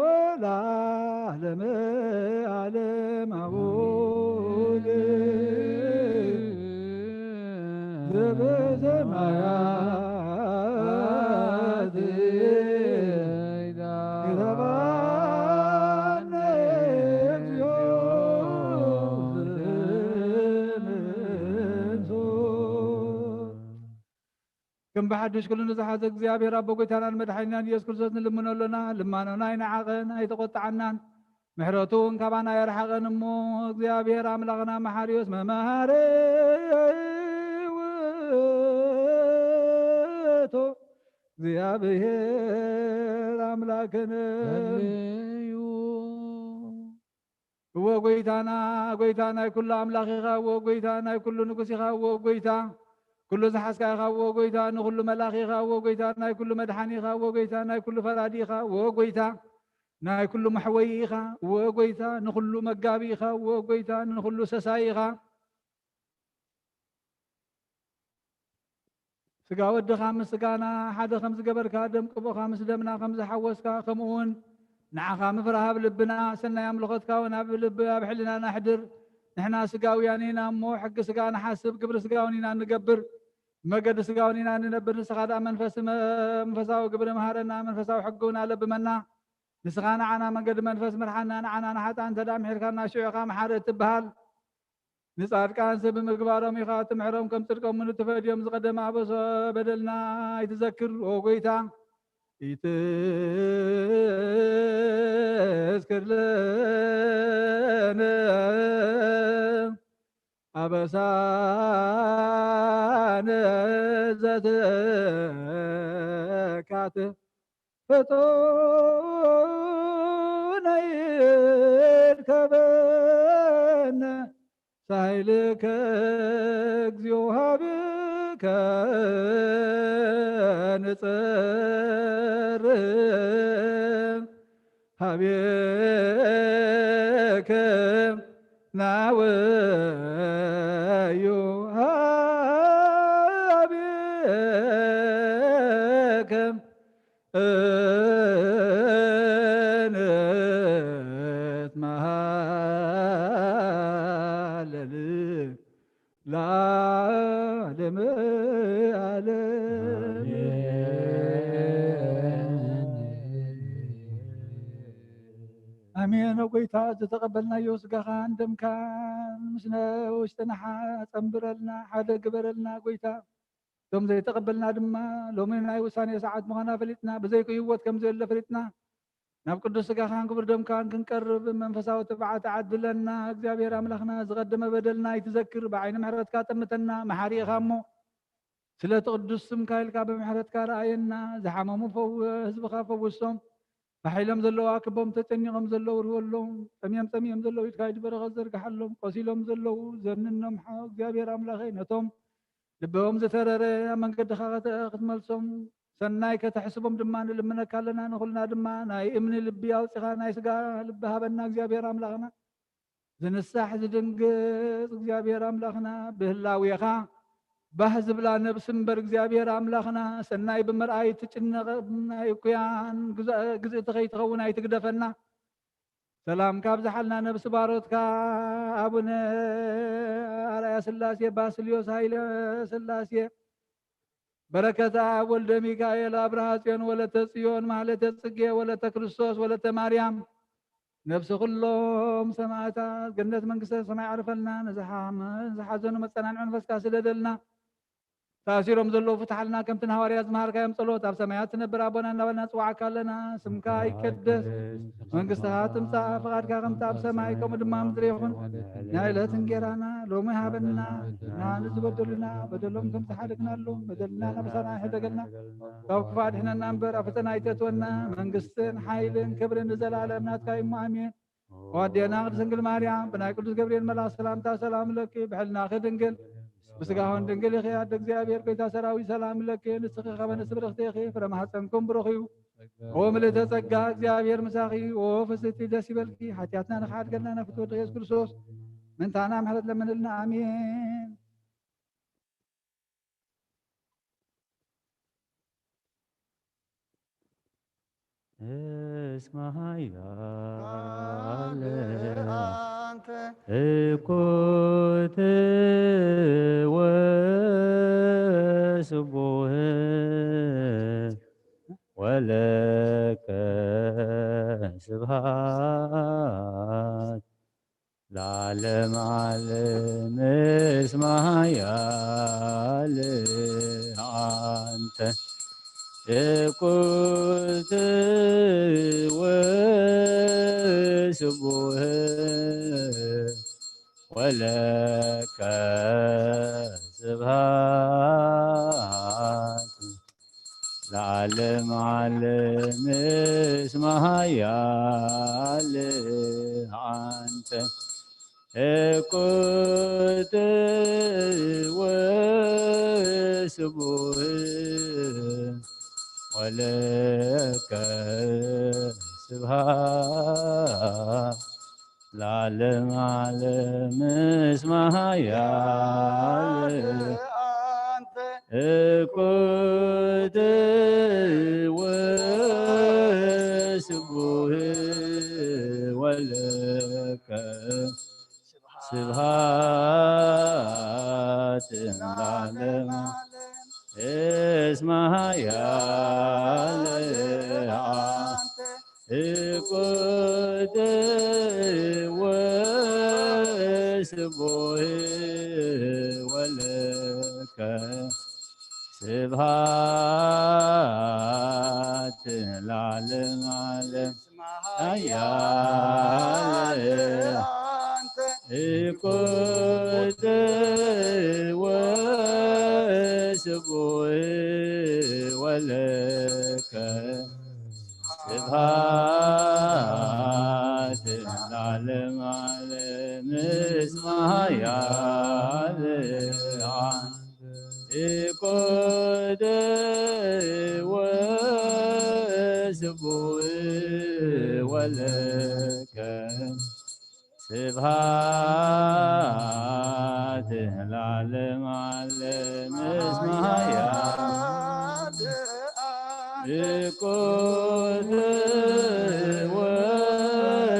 ወለዓለመ ዓለም። አቡነ ዘበሰማያት ይትባረክ ስምከ። ከም ብሓድሽ ኩሉ ንዝሓዘ እግዚኣብሔር ኣቦ ጎይታናን መድሓኒናን ኢየሱስ ክርስቶስ ንልምኖ ኣሎና። ልማኖና ኣይነዓቐን፣ ኣይተቖጥዓናን። ምሕረቱ እውን ካባና ኣየርሓቐን እሞ፣ እግዚኣብሔር ኣምላኽና መሓሪ እዩ፣ እስመ መሃሪ ውእቱ እግዚኣብሔር ኣምላክነ። በልዩ። እወ ጎይታና፣ ጎይታ ናይ ኩሉ ኣምላኽ ኢኻ። እወ ጎይታ ናይ ኩሉ ንጉስ ኢኻ። እወ ጎይታ ኩሉ ዝሓዝካ ኢኻ። እወ ጎይታ ንኩሉ መላኺ ኢኻ። እወ ጎይታ ናይ ኩሉ መድሓኒ ኢኻ። እወ ጎይታ ናይ ኩሉ ፈራዲ ኢኻ። እወ ጎይታ ናይ ኩሉ መሕወዪ ኢኻ። እወ ጎይታ ንኩሉ መጋቢ ኢኻ። እወ ጎይታ ንኩሉ ሰሳይ ኢኻ። ስጋ ወድኻ ምስ ስጋና ሓደ ከም ዝገበርካ፣ ደም ቅቦኻ ምስ ደምና ከም ዝሓወስካ፣ ከምኡ እውን ንዓኻ ምፍራህ ኣብ ልብና፣ ሰናይ ኣምልኾትካ እውን ኣብ ልብ፣ ኣብ ሕልናና ኣሕድር። ንሕና ስጋውያን ኢና እሞ፣ ሕጊ ስጋ ንሓስብ፣ ግብሪ ስጋ እውን ኢና እንገብር፣ መገዲ ስጋ እውን ኢና እንነብር። ንስኻ ደኣ መንፈስ መ-፣ መንፈሳዊ ግብሪ መሃረና፣ መንፈሳዊ ሕጊ እውን ኣለብመና። ንስኻ ንዓና መንገዲ መንፈስ ምርሓና፣ ንዓና ንሓጥኣን እንተ ደኣ ምሒርካና፣ ሽዑ ኢኻ መሓሪ እትበሃል። ንጻድቃንስ ብምግባሮም ኢኻ እትምሕሮም፣ ከም ጽድቆም እውን እትፈድዮም። ዝቐደመ ኣበሶ በደልና ኣይትዘክር፣ ኦ ጐይታ፣ ኢትስክር ለነ ኣበሳነ ዘተካት ፍጡነ ይርከበነ ሳይልከ እግዚኦ ሀብከ ንጸርህ ሀቤከ ናወዩ ሀቤከ እንትመሃ ጎይታ፣ ዝተቐበልናዮ ስጋኻን ደምካን ምስ ውሽጥና ሓ-፣ ጸንብረልና፣ ሓደ ግበረልና ጎይታ። እቶም ዘይተቐበልና ድማ ሎሚ ናይ ውሳኔ ሰዓት ምዃና ፈሊጥና፣ ብዘይኩ ህይወት ከም ዘየለ ፈሊጥና፣ ናብ ቅዱስ ስጋኻን ክቡር ደምካን ክንቀርብ መንፈሳዊ ትብዓት ዓድለና። እግዚኣብሔር ኣምላኽና፣ ዝቐደመ በደልና ኣይትዘክር፣ ብዓይኒ ምሕረትካ ጠምተና፣ መሓሪ ኢኻ እሞ፣ ስለቲ ቅዱስ ስምካ ኢልካ ብምሕረትካ ረኣየና። ዝሓመሙ ፈው-፣ ህዝብኻ ፈውሶም፣ ፋሕ ኢሎም ዘለዉ ኣክቦም፣ ተጨኒቖም ዘለዉ ርህወሎም፣ ጠምዮም ጸሚኦም ዘለዉ ኢድካ ኢድ በረኸት ዘርግሓሎም፣ ቆሲሎም ዘለዉ ዘርንኖም። ሓው እግዚኣብሔር ኣምላኸይ፣ ነቶም ልቦም ዝተረረ ኣብ መንገድኻ ከተ-፣ ክትመልሶም፣ ሰናይ ከተሕስቦም ድማ ንልምነካ ኣለና። ንኹልና ድማ ናይ እምኒ ልቢ ኣውጺኻ ናይ ስጋ ልቢ ሃበና እግዚኣብሔር ኣምላኽና። ዝንሳሕ ዝድንግጽ እግዚኣብሔር ኣምላኽና፣ ብህላዌኻ ባህ ዝብላ ነብሲ እምበር እግዚኣብሔር ኣምላኽና፣ ሰናይ ብምርኣይ ትጭነቕ ናይ እኩያን ግዛ-፣ ግዝእቲ ከይትኸውን ኣይትግደፈና። ሰላምካ ኣብዝሓልና ነብሲ ባሮትካ ኣቡነ ኣርኣያ ስላሴ ባስልዮስ ሃይለ ስላሴ፣ በረከት ኣብ ወልደ ሚካኤል ኣብርሃ ጽዮን ወለተ ጽዮን ማህለተ ጽጌ ወለተ ክርስቶስ ወለተ ማርያም፣ ነብሲ ኩሎም ሰማዕታት ገነት መንግስተ ሰማይ ዓርፈልና። ንዝሓመ-፣ ንዝሓዘኑ መጸናንዒ መንፈስካ ስደደልና። ተኣሲሮም ዘለዉ ፍትሓልና፣ ከምቲ ንሃዋርያት ዝመሃርካዮም ጸሎት፣ ኣብ ሰማያት ትነብር ኣቦና እናበልና ንጽውዓካ ኣለና። ስምካ ይቀደስ፣ መንግስትኻ ትምጻእ፣ ፍቓድካ ከምቲ ኣብ ሰማይ ከምኡ ድማ ኣብ ምድሪ ይኹን። ናይ ዕለት እንጌራና ሎሚ ሃበና፣ ንሕና ንዝበደሉና በደሎም ከም ዝሓደግናሎም በደልና ናበሳና ይሕደገልና፣ ካብ ክፉእ ኣድሕነና እምበር ኣብ ፈተና ኣይተእትወና። መንግስትን ሓይልን ክብርን ንዘለኣለም ናትካ እዩ እሞ ኣሜን። ኣዴና ቅድስት ድንግል ማርያም፣ ብናይ ቅዱስ ገብርኤል መልኣክ ሰላምታ ሰላም እለኪ፣ ብሕልናኺ ድንግል፣ ብስጋኽን ድንግል ኢኺ። ኣደ እግዚኣብሔር፣ ጎይታ ሰራዊት፣ ሰላም እለኪ፣ ንስኺ ከመ ንስብርኽቲ ኢኺ፣ ፍረ ማህፀንኩም ብሩኽ እዩ። ኦ ምልእተ ጸጋ፣ እግዚኣብሔር ምሳኺ፣ ኦ ፍስቲ ደስ ይበልኪ፣ ሓጢኣትና ንኽሓድገልና ናፍቲ ወዲ ኢየሱስ ክርስቶስ ምንታና ምሕረት ለምንልና። ኣሜን። እስመ ኃያል አንተ እኩት ወስቡህ ወለከ ስብሐት ለዓለመ ዓለም። እስመ ኃያል አንተ እኩት ወስቡህ ወለከ ስብሐት ለዓለመ ዓለም። እስመ ኃያል አንተ እኩት ወስቡህ ወለከ ስብሐት ለዓለመ ዓለም። እስመ ኃያል አንተ እኩት ወስቡህ ወለከ ስብሐት ለዓለመ ዓለም። እስመ ኃያል አንተ እኩት ወስቡህ ወለከ ስብሐት ለዓለመ ዓለም። ኃያል አንተ እኩት ወስቡህ ወለከ ስብሐት ለዓለመ ዓለም። እስመ ኃያል አንተ እኩት ወስቡህ ወለከ ስብሐት ለዓለመ ዓለም። እስመ ኃያል እኩት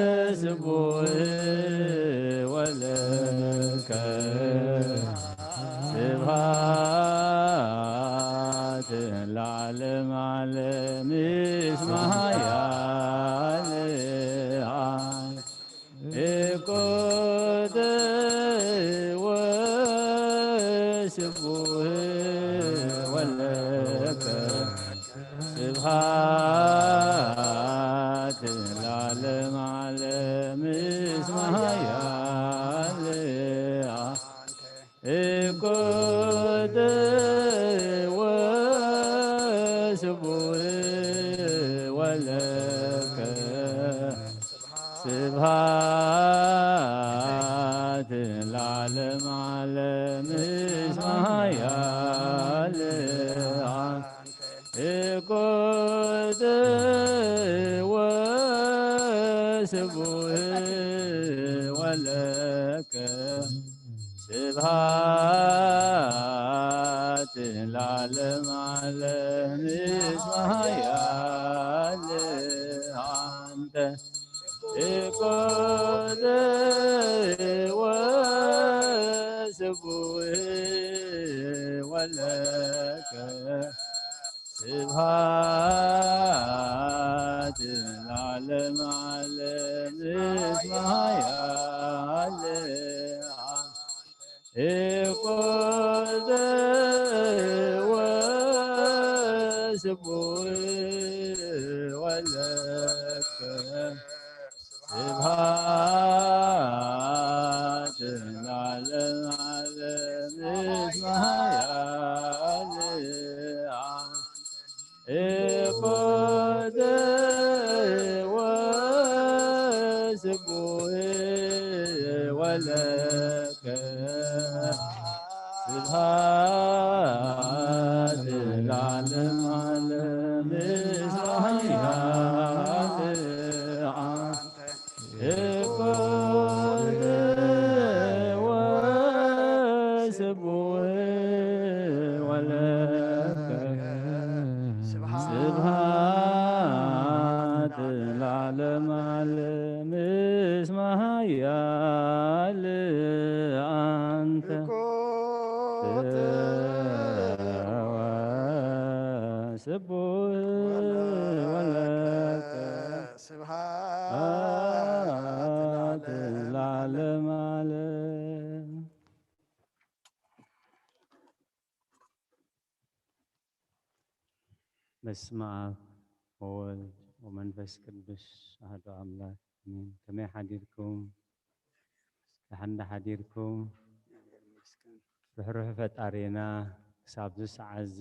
ወስቡህ ወለከ ስብሐት ለዓለመ ዓለም። እስመ ኃያል ይኩን ወስቡህ ወለከ ስብሐት ለዓለመ ዓለም እስመ ኃያል ይኩን ወስቡህ ወለከ ስብሐት ለዓለመ ዓለም እስመ ኃያል ይኩን ወስቡህ ወለከ ስብሐት ለዓለመ ዓለም እስመ ኃያል አንተ ይኩን ወስቡህ ወለከ ስብሐት ለዓለመ ዓለም እስመ ኃያል ይኩን ወስቡህ ወለከ ስብሐት ለዓለመ ዓለም እስመ ኃያል ይኩን ወስቡህ ወለከ ስብሐት ለዓለመ ዓለም እስመ ኃያል አንተ ይኩን ወስቡህ ወለከ ስብሐት ለዓለመ ዓለም እስመ ኃያል አንተ ይኩን ወስቡህ ወለከ ስብሐት ለዓለመ ዓለም። በስመ አብ ወወልድ ወመንፈስ ቅዱስ አሐዱ አምላክ አሜን። ከመይ ሓዲርኩም? ደሓን ዶ ሓዲርኩም? ርሕሩሕ ፈጣሪና ክሳብዚ ሰዓት እዚ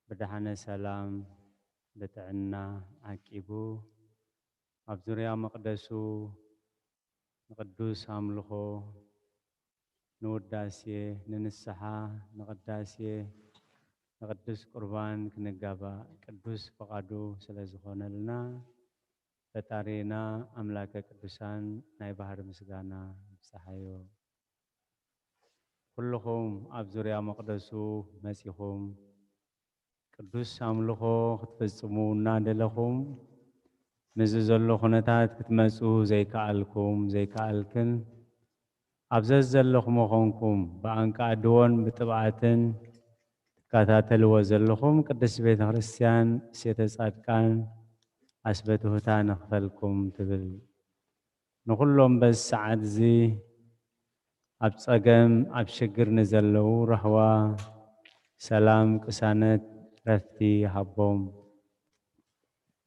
ብደሓነ ሰላም ብጥዕና ዓቂቡ ኣብ ዙርያ መቕደሱ ንቅዱስ ኣምልኾ፣ ንውዳሴ፣ ንንስሓ፣ ንቅዳሴ፣ ንቅዱስ ቁርባን ክንጋባእ ቅዱስ ፍቓዱ ስለ ዝኾነልና ፈጣሪና ኣምላከ ቅዱሳን ናይ ባህሪ ምስጋና ይብጽሓዮ። ኩልኹም ኣብ ዙርያ መቕደሱ መጺኹም ቅዱስ ኣምልኾ ክትፍጽሙ እናደለኹም፣ ምስዚ ዘሎ ኩነታት ክትመጹ ዘይከኣልኩም፣ ዘይከኣልክን፣ ኣብ ዘዘለኹሞ ኾንኩም ብኣንቃድዎን ብጥብዓትን ትከታተልዎ ዘለኹም ቅድስት ቤተ ክርስቲያን እሴተ ጻድቃን ኣስበትሁታ ንኽፈልኩም ትብል። ንኹሎም በዚ ሰዓት እዚ ኣብ ጸገም ኣብ ሽግር ንዘለዉ ራህዋ፣ ሰላም፣ ቅሳነት፣ ረፍቲ ይሃቦም።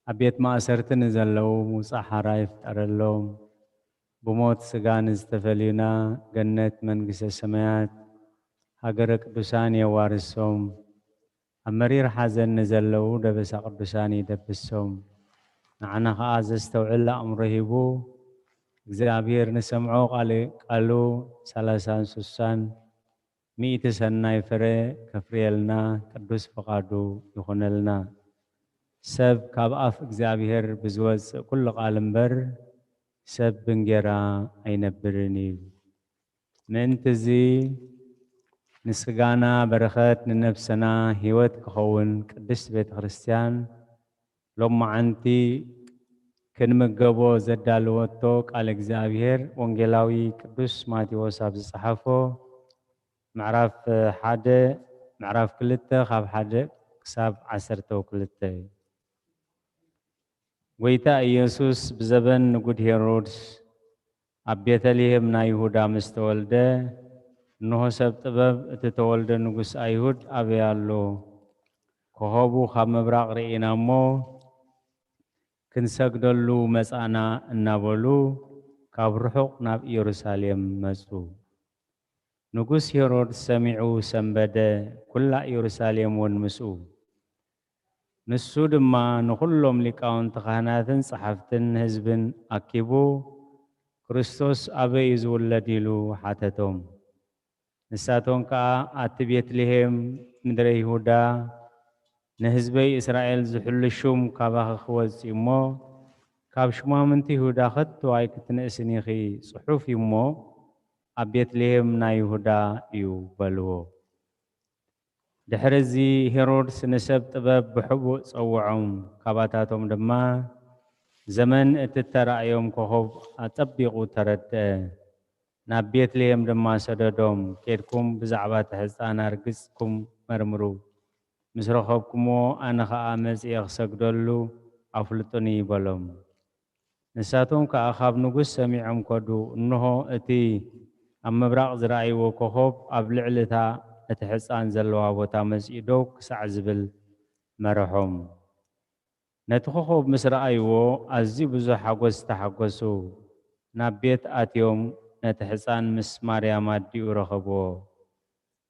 ኣብ ቤት ማእሰርቲ ንዘለዉ ምውጻእ ሓራ ይፍጠረሎም። ብሞት ስጋ ንዝተፈልዩና ገነት መንግስተ ሰማያት ሃገረ ቅዱሳን የዋርሶም። ኣብ መሪር ሓዘን ንዘለዉ ደበሳ ቅዱሳን ይደብሶም። ንዓና ኸኣ ዘስተውዕል ኣእምሮ ሂቡ እግዚኣብሔር ንሰምዖ ቃል-፣ ቃሉ ሰላሳን ስሳን ሚእቲ ሰናይ ፍረ ከፍርየልና ቅዱስ ፍቓዱ ይኹነልና። ሰብ ካብ ኣፍ እግዚኣብሔር ብዝወጽእ ኩሉ ቃል እምበር ሰብ ብእንጌራ ኣይነብርን እዩ። ምእንቲ እዚ ንስጋና በረኸት ንነፍስና ሕይወት ክኸውን ቅድስት ቤተ ክርስቲያን ሎማዓንቲ ክንምገቦ ዘዳለወቶ ቃል እግዚኣብሔር ወንጌላዊ ቅዱስ ማቴዎስ ኣብ ዝጸሓፎ ምዕራፍ ሓደ፣ ምዕራፍ ክልተ ካብ ሓደ ክሳብ ዓሰርተ ክልተ እዩ። ጐይታ ኢየሱስ ብዘበን ንጉድ ሄሮድስ ኣብ ቤተልሔም ናይ ይሁዳ ምስ ተወልደ፣ እንሆ ሰብ ጥበብ፣ እቲ ተወልደ ንጉስ ኣይሁድ ኣበይ ኣሎ? ኮኸቡ ካብ ምብራቕ ርኢና እሞ ክንሰግደሉ መጻእና እናበሉ ካብ ርሑቕ ናብ ኢየሩሳሌም መጹ። ንጉስ ሄሮድስ ሰሚዑ ሰንበደ፣ ኩላ ኢየሩሳሌም እውን ምስኡ። ንሱ ድማ ንኹሎም ሊቃውንቲ ካህናትን ጸሓፍትን ህዝብን ኣኪቡ፣ ክርስቶስ ኣበይ እዩ ዝውለድ? ኢሉ ሓተቶም። ንሳቶም ከኣ፣ ኣቲ ቤትልሔም ምድረ ይሁዳ፣ ንህዝበይ እስራኤል ዝሕሉ ሹም ካባኺ ክወጽእ እዩ እሞ፣ ካብ ሹማምንቲ ይሁዳ ከቶ ኣይክትንእስን ኢኺ፣ ጽሑፍ እዩ እሞ፣ ኣብ ቤትልሔም ናይ ይሁዳ እዩ በልዎ። ድሕሪ እዚ ሄሮድስ ንሰብ ጥበብ ብሕቡእ ጸውዖም፣ ካባታቶም ድማ ዘመን እቲ እተራእዮም ኮኸብ ኣጸቢቑ ተረድአ። ናብ ቤትልሔም ድማ ሰደዶም፣ ኬድኩም ብዛዕባ እቲ ሕጻን ኣርግጽኩም መርምሩ፣ ምስ ረኸብኩምዎ ኣነ ኸኣ መጺኤ ክሰግደሉ ኣፍልጡኒ በሎም። ንሳቶም ከኣ ካብ ንጉስ ሰሚዖም ከዱ። እንሆ፣ እቲ ኣብ ምብራቕ ዝረኣይዎ ኮኸብ ኣብ ልዕሊ እታ እቲ ሕጻን ዘለዋ ቦታ መጺኡ ደው ክሳዕ ዝብል መረሖም። ነቲ ኮኸብ ምስ ረኣይዎ፣ ኣዝዩ ብዙሕ ሓጎስ ተሓጎሱ። ናብ ቤት ኣትዮም፣ ነቲ ሕጻን ምስ ማርያም ኣዲኡ ረኸብዎ።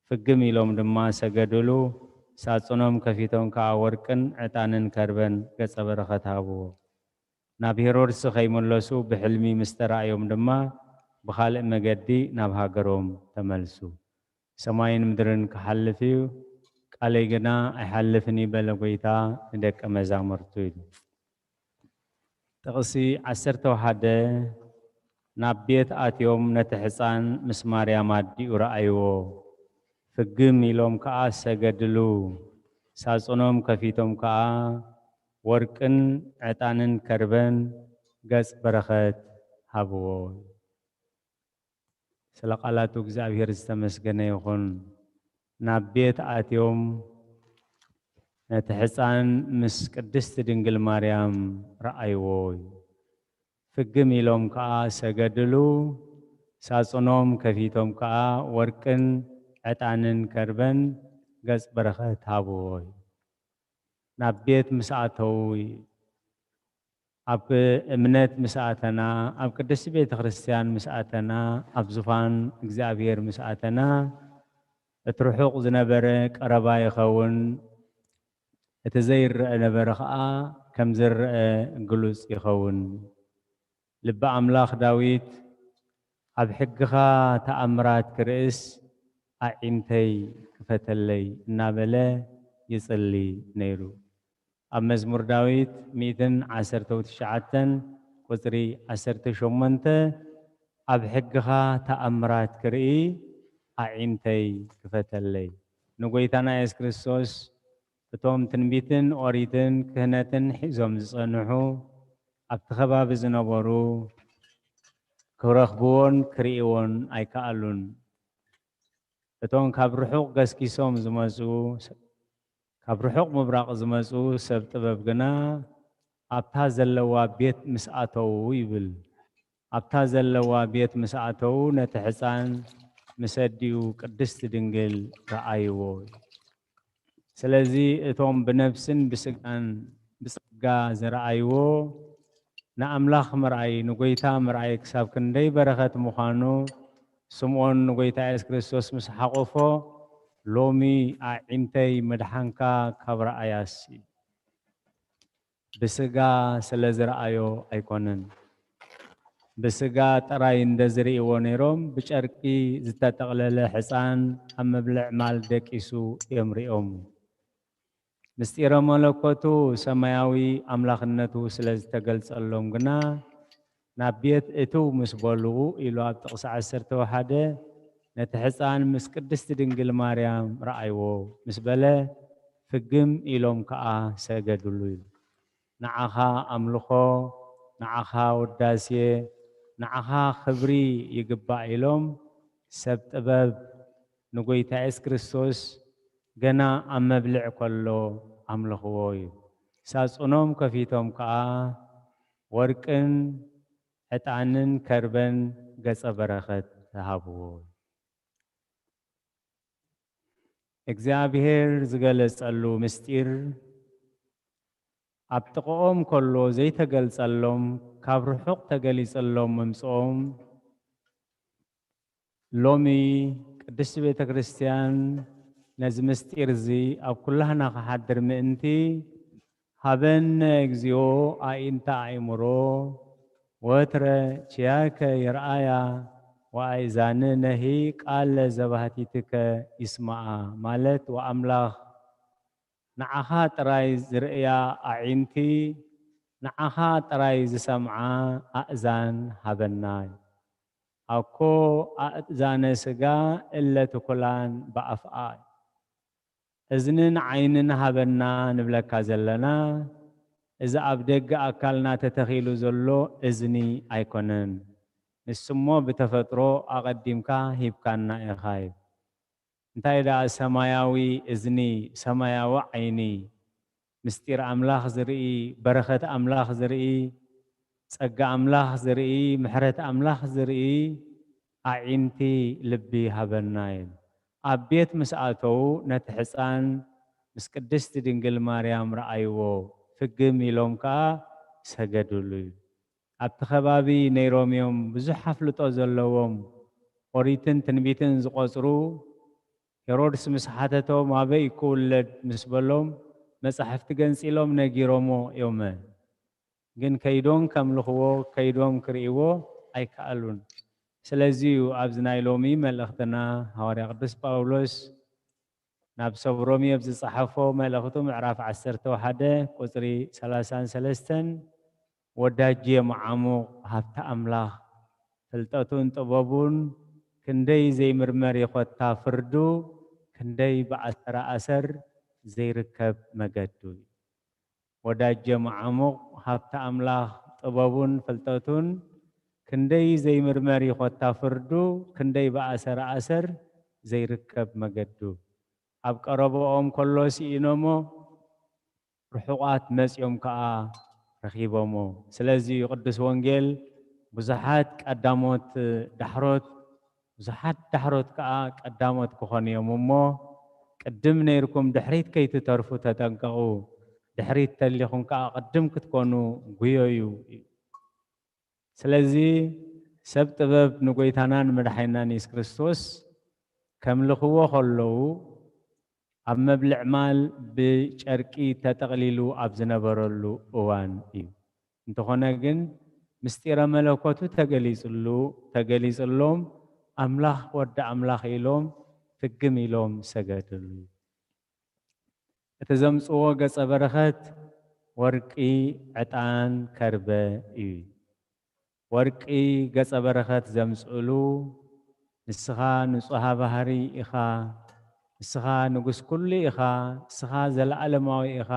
ፍግም ኢሎም ድማ ሰገድሉ። ሳጹኖም ከፊቶም ከኣ ወርቅን ዕጣንን ከርበን ገጸ በረኸት ሃብዎ። ናብ ሄሮድስ ከይምለሱ ብሕልሚ ምስ ተራእዮም ድማ ብኻልእ መገዲ ናብ ሃገሮም ተመልሱ። ሰማይን ምድርን ክሓልፍ እዩ፣ ቃለይ ግና ኣይሓልፍን እዩ በለ ጐይታ ንደቀ መዛሙርቱ ኢሉ። ጥቕሲ ዓሰርተ ሓደ። ናብ ቤት ኣትዮም ነቲ ሕፃን ምስ ማርያም ኣዲኡ ረኣይዎ። ፍግም ኢሎም ከኣ ሰገድሉ። ሳጹኖም ከፊቶም ከኣ ወርቅን ዕጣንን ከርበን ገጽ በረኸት ሃብዎ። ስለ ቃላቱ እግዚኣብሔር ዝተመስገነ ይኹን። ናብ ቤት ኣትዮም ነቲ ሕፃን ምስ ቅድስቲ ድንግል ማርያም ረኣይዎ። ፍግም ኢሎም ከኣ ሰገድሉ። ሳጹኖም ከፊቶም ከኣ ወርቅን ዕጣንን ከርበን ገጽ በረኸት ሃብዎ። ናብ ቤት ምስ ኣተዉ፣ ኣብ እምነት ምስ ኣተና፣ ኣብ ቅድስቲ ቤተ ክርስቲያን ምስ ኣተና፣ ኣብ ዙፋን እግዚኣብሔር ምስ ኣተና፣ እቲ ርሑቕ ዝነበረ ቀረባ ይኸውን፣ እቲ ዘይረአ ነበረ ኸኣ ከም ዝረአ ግሉጽ ይኸውን። ልቢ ኣምላኽ ዳዊት፣ ኣብ ሕግኻ ተኣምራት ክርእስ ኣዒንተይ ክፈተለይ እናበለ ይጽሊ ነይሩ። ኣብ መዝሙር ዳዊት ሚእትን ዓሰርተ ትሽዓተን ቁጽሪ ዓሰርተ ሸሞንተ፣ ኣብ ሕግኻ ተኣምራት ክርኢ ኣዒንተይ ክፈተለይ። ንጎይታና የሱስ ክርስቶስ እቶም ትንቢትን ኦሪትን ክህነትን ሒዞም ዝጸንሑ ኣብቲ ከባቢ ዝነበሩ ክረኽብዎን ክርእይዎን ኣይከኣሉን። እቶም ካብ ርሑቕ ገስጊሶም ዝመጹ፣ ካብ ርሑቕ ምብራቕ ዝመጹ ሰብ ጥበብ ግና ኣብታ ዘለዋ ቤት ምስ ኣተዉ ይብል። ኣብታ ዘለዋ ቤት ምስ ኣተዉ ነቲ ሕፃን ምስ ኣዲኡ ቅድስቲ ድንግል ረኣይዎ። ስለዚ እቶም ብነፍስን ብስጋን ብጸጋ ዝረኣይዎ ንኣምላኽ ምርኣይ፣ ንጎይታ ምርኣይ ክሳብ ክንደይ በረኸት ምዃኑ ስምዖን ንጎይታ የሱስ ክርስቶስ ምስ ሓቖፎ፣ ሎሚ ኣዒንተይ ምድሓንካ ካብ ረኣያሲ፣ ብስጋ ስለ ዝረኣዮ ኣይኮነን። ብስጋ ጥራይ እንደ ዝርእይዎ ነይሮም፣ ብጨርቂ ዝተጠቕለለ ሕፃን ኣብ መብልዕ ማል ደቂሱ እዮም ሪኦም። ምስጢረ መለኮቱ ሰማያዊ ኣምላኽነቱ ስለ ዝተገልጸሎም ግና፣ ናብ ቤት እትው ምስ በልዉ ኢሉ ኣብ ጥቕሲ ዓሰርተ ሓደ፣ ነቲ ሕፃን ምስ ቅድስቲ ድንግል ማርያም ረኣይዎ ምስ በለ፣ ፍግም ኢሎም ከኣ ሰገድሉ ኢሉ። ንዓኻ ኣምልኾ፣ ንዓኻ ውዳሴ፣ ንዓኻ ክብሪ ይግባእ ኢሎም ሰብ ጥበብ ንጎይታ የሱስ ክርስቶስ ገና ኣብ መብልዕ ከሎ ኣምልኽዎ እዩ። ሳጹኖም ከፊቶም ከኣ ወርቅን ዕጣንን ከርበን ገጸ በረኸት ተሃብዎ። እግዚኣብሔር ዝገለጸሉ ምስጢር ኣብ ጥቕኦም ከሎ ዘይተገልጸሎም፣ ካብ ርሑቕ ተገሊጸሎም ምምጽኦም፣ ሎሚ ቅድስቲ ቤተ ክርስቲያን ነዚ ምስጢር እዚ ኣብ ኩላህና ክሓድር ምእንቲ፣ ሃበነ እግዚኦ ኣዒንተ ኣእምሮ ወትረ ኪያከ ይርኣያ ወኣእዛንነሂ ቃለ ዘባህቲትከ ይስማዓ ማለት ወኣምላኽ ንዓኻ ጥራይ ዝርእያ ኣዒንቲ፣ ንዓኻ ጥራይ ዝሰምዓ ኣእዛን ሃበና። ኣኮ ኣእዛነ ስጋ እለ ትኩላን ብኣፍኣ። እዝንን ዓይንን ሃበና ንብለካ ዘለና፣ እዚ ኣብ ደገ ኣካልና ተተኺሉ ዘሎ እዝኒ ኣይኮነን። ንሱሞ ብተፈጥሮ ኣቐዲምካ ሂብካና ኢኻ። እንታይ ደኣ ሰማያዊ እዝኒ፣ ሰማያዊ ዓይኒ፣ ምስጢር ኣምላኽ ዝርኢ፣ በረኸት ኣምላኽ ዝርኢ፣ ጸጋ ኣምላኽ ዝርኢ፣ ምሕረት ኣምላኽ ዝርኢ ኣዒንቲ ልቢ ሃበና ይብል። ኣብ ቤት ምስ ኣተዉ ነቲ ሕጻን ምስ ቅድስቲ ድንግል ማርያም ረኣይዎ፣ ፍግም ኢሎም ከኣ ሰገዱሉ። ኣብቲ ከባቢ ነይሮም እዮም፣ ብዙሕ ኣፍልጦ ዘለዎም፣ ኦሪትን ትንቢትን ዝቖጽሩ። ሄሮድስ ምስ ሓተቶም ኣበይ ክውለድ ምስ በሎም፣ መጻሕፍቲ ገንጺሎም ነጊሮሞ እዮመ። ግን ከይዶም ከምልኽዎ፣ ከይዶም ክርእይዎ ኣይከኣሉን። ስለዚ እዩ ኣብዚ ናይ ሎሚ መልእኽትና ሃዋርያ ቅዱስ ጳውሎስ ናብ ሰብ ሮሜ ኣብ ዝጸሓፎ መልእኽቱ ምዕራፍ ዓሰርተ ሓደ ቁጽሪ ሰላሳን ሰለስተን፣ ወዳጄ መዓሙቕ ሃብቲ ኣምላኽ ፍልጠቱን ጥበቡን ክንደይ ዘይምርመር ይኾታ ፍርዱ፣ ክንደይ ብኣሰር ኣሰር ዘይርከብ መገዱ እዩ። ወዳጀ መዓሙቕ ሃብቲ ኣምላኽ ጥበቡን ፍልጠቱን ክንደይ ዘይምርመር ይኾታ ፍርዱ፣ ክንደይ ብኣሰር ኣሰር ዘይርከብ መገዱ። ኣብ ቀረባኦም ከሎ ስኢኖሞ፣ ርሑቓት መጺኦም ከኣ ረኺቦሞ። ስለዚ ቅዱስ ወንጌል ብዙሓት ቀዳሞት ዳሕሮት፣ ብዙሓት ዳሕሮት ከኣ ቀዳሞት ክኾኑ እዮም እሞ፣ ቅድም ነይርኩም ድሕሪት ከይትተርፉ ተጠንቀቑ። ድሕሪት ተሊኹም ከኣ ቅድም ክትኮኑ ጉየዩ። ስለዚ ሰብ ጥበብ ንጎይታና ንመድሓኒናን የሱስ ክርስቶስ ከምልኽዎ ከለዉ፣ ኣብ መብልዕ ማል ብጨርቂ ተጠቕሊሉ ኣብ ዝነበረሉ እዋን እዩ። እንተኾነ ግን፣ ምስጢረ መለኮቱ ተገሊጽሉ-፣ ተገሊጽሎም፣ ኣምላኽ ወዲ ኣምላኽ ኢሎም ፍግም ኢሎም ሰገድሉ። እቲ ዘምጽዎ ገጸ በረኸት ወርቂ፣ ዕጣን፣ ከርበ እዩ። ወርቂ ገጸ በረኸት ዘምጽእሉ፣ ንስኻ ንጹሃ ባህሪ ኢኻ፣ ንስኻ ንጉስ ኩሉ ኢኻ፣ ንስኻ ዘለኣለማዊ ኢኻ፣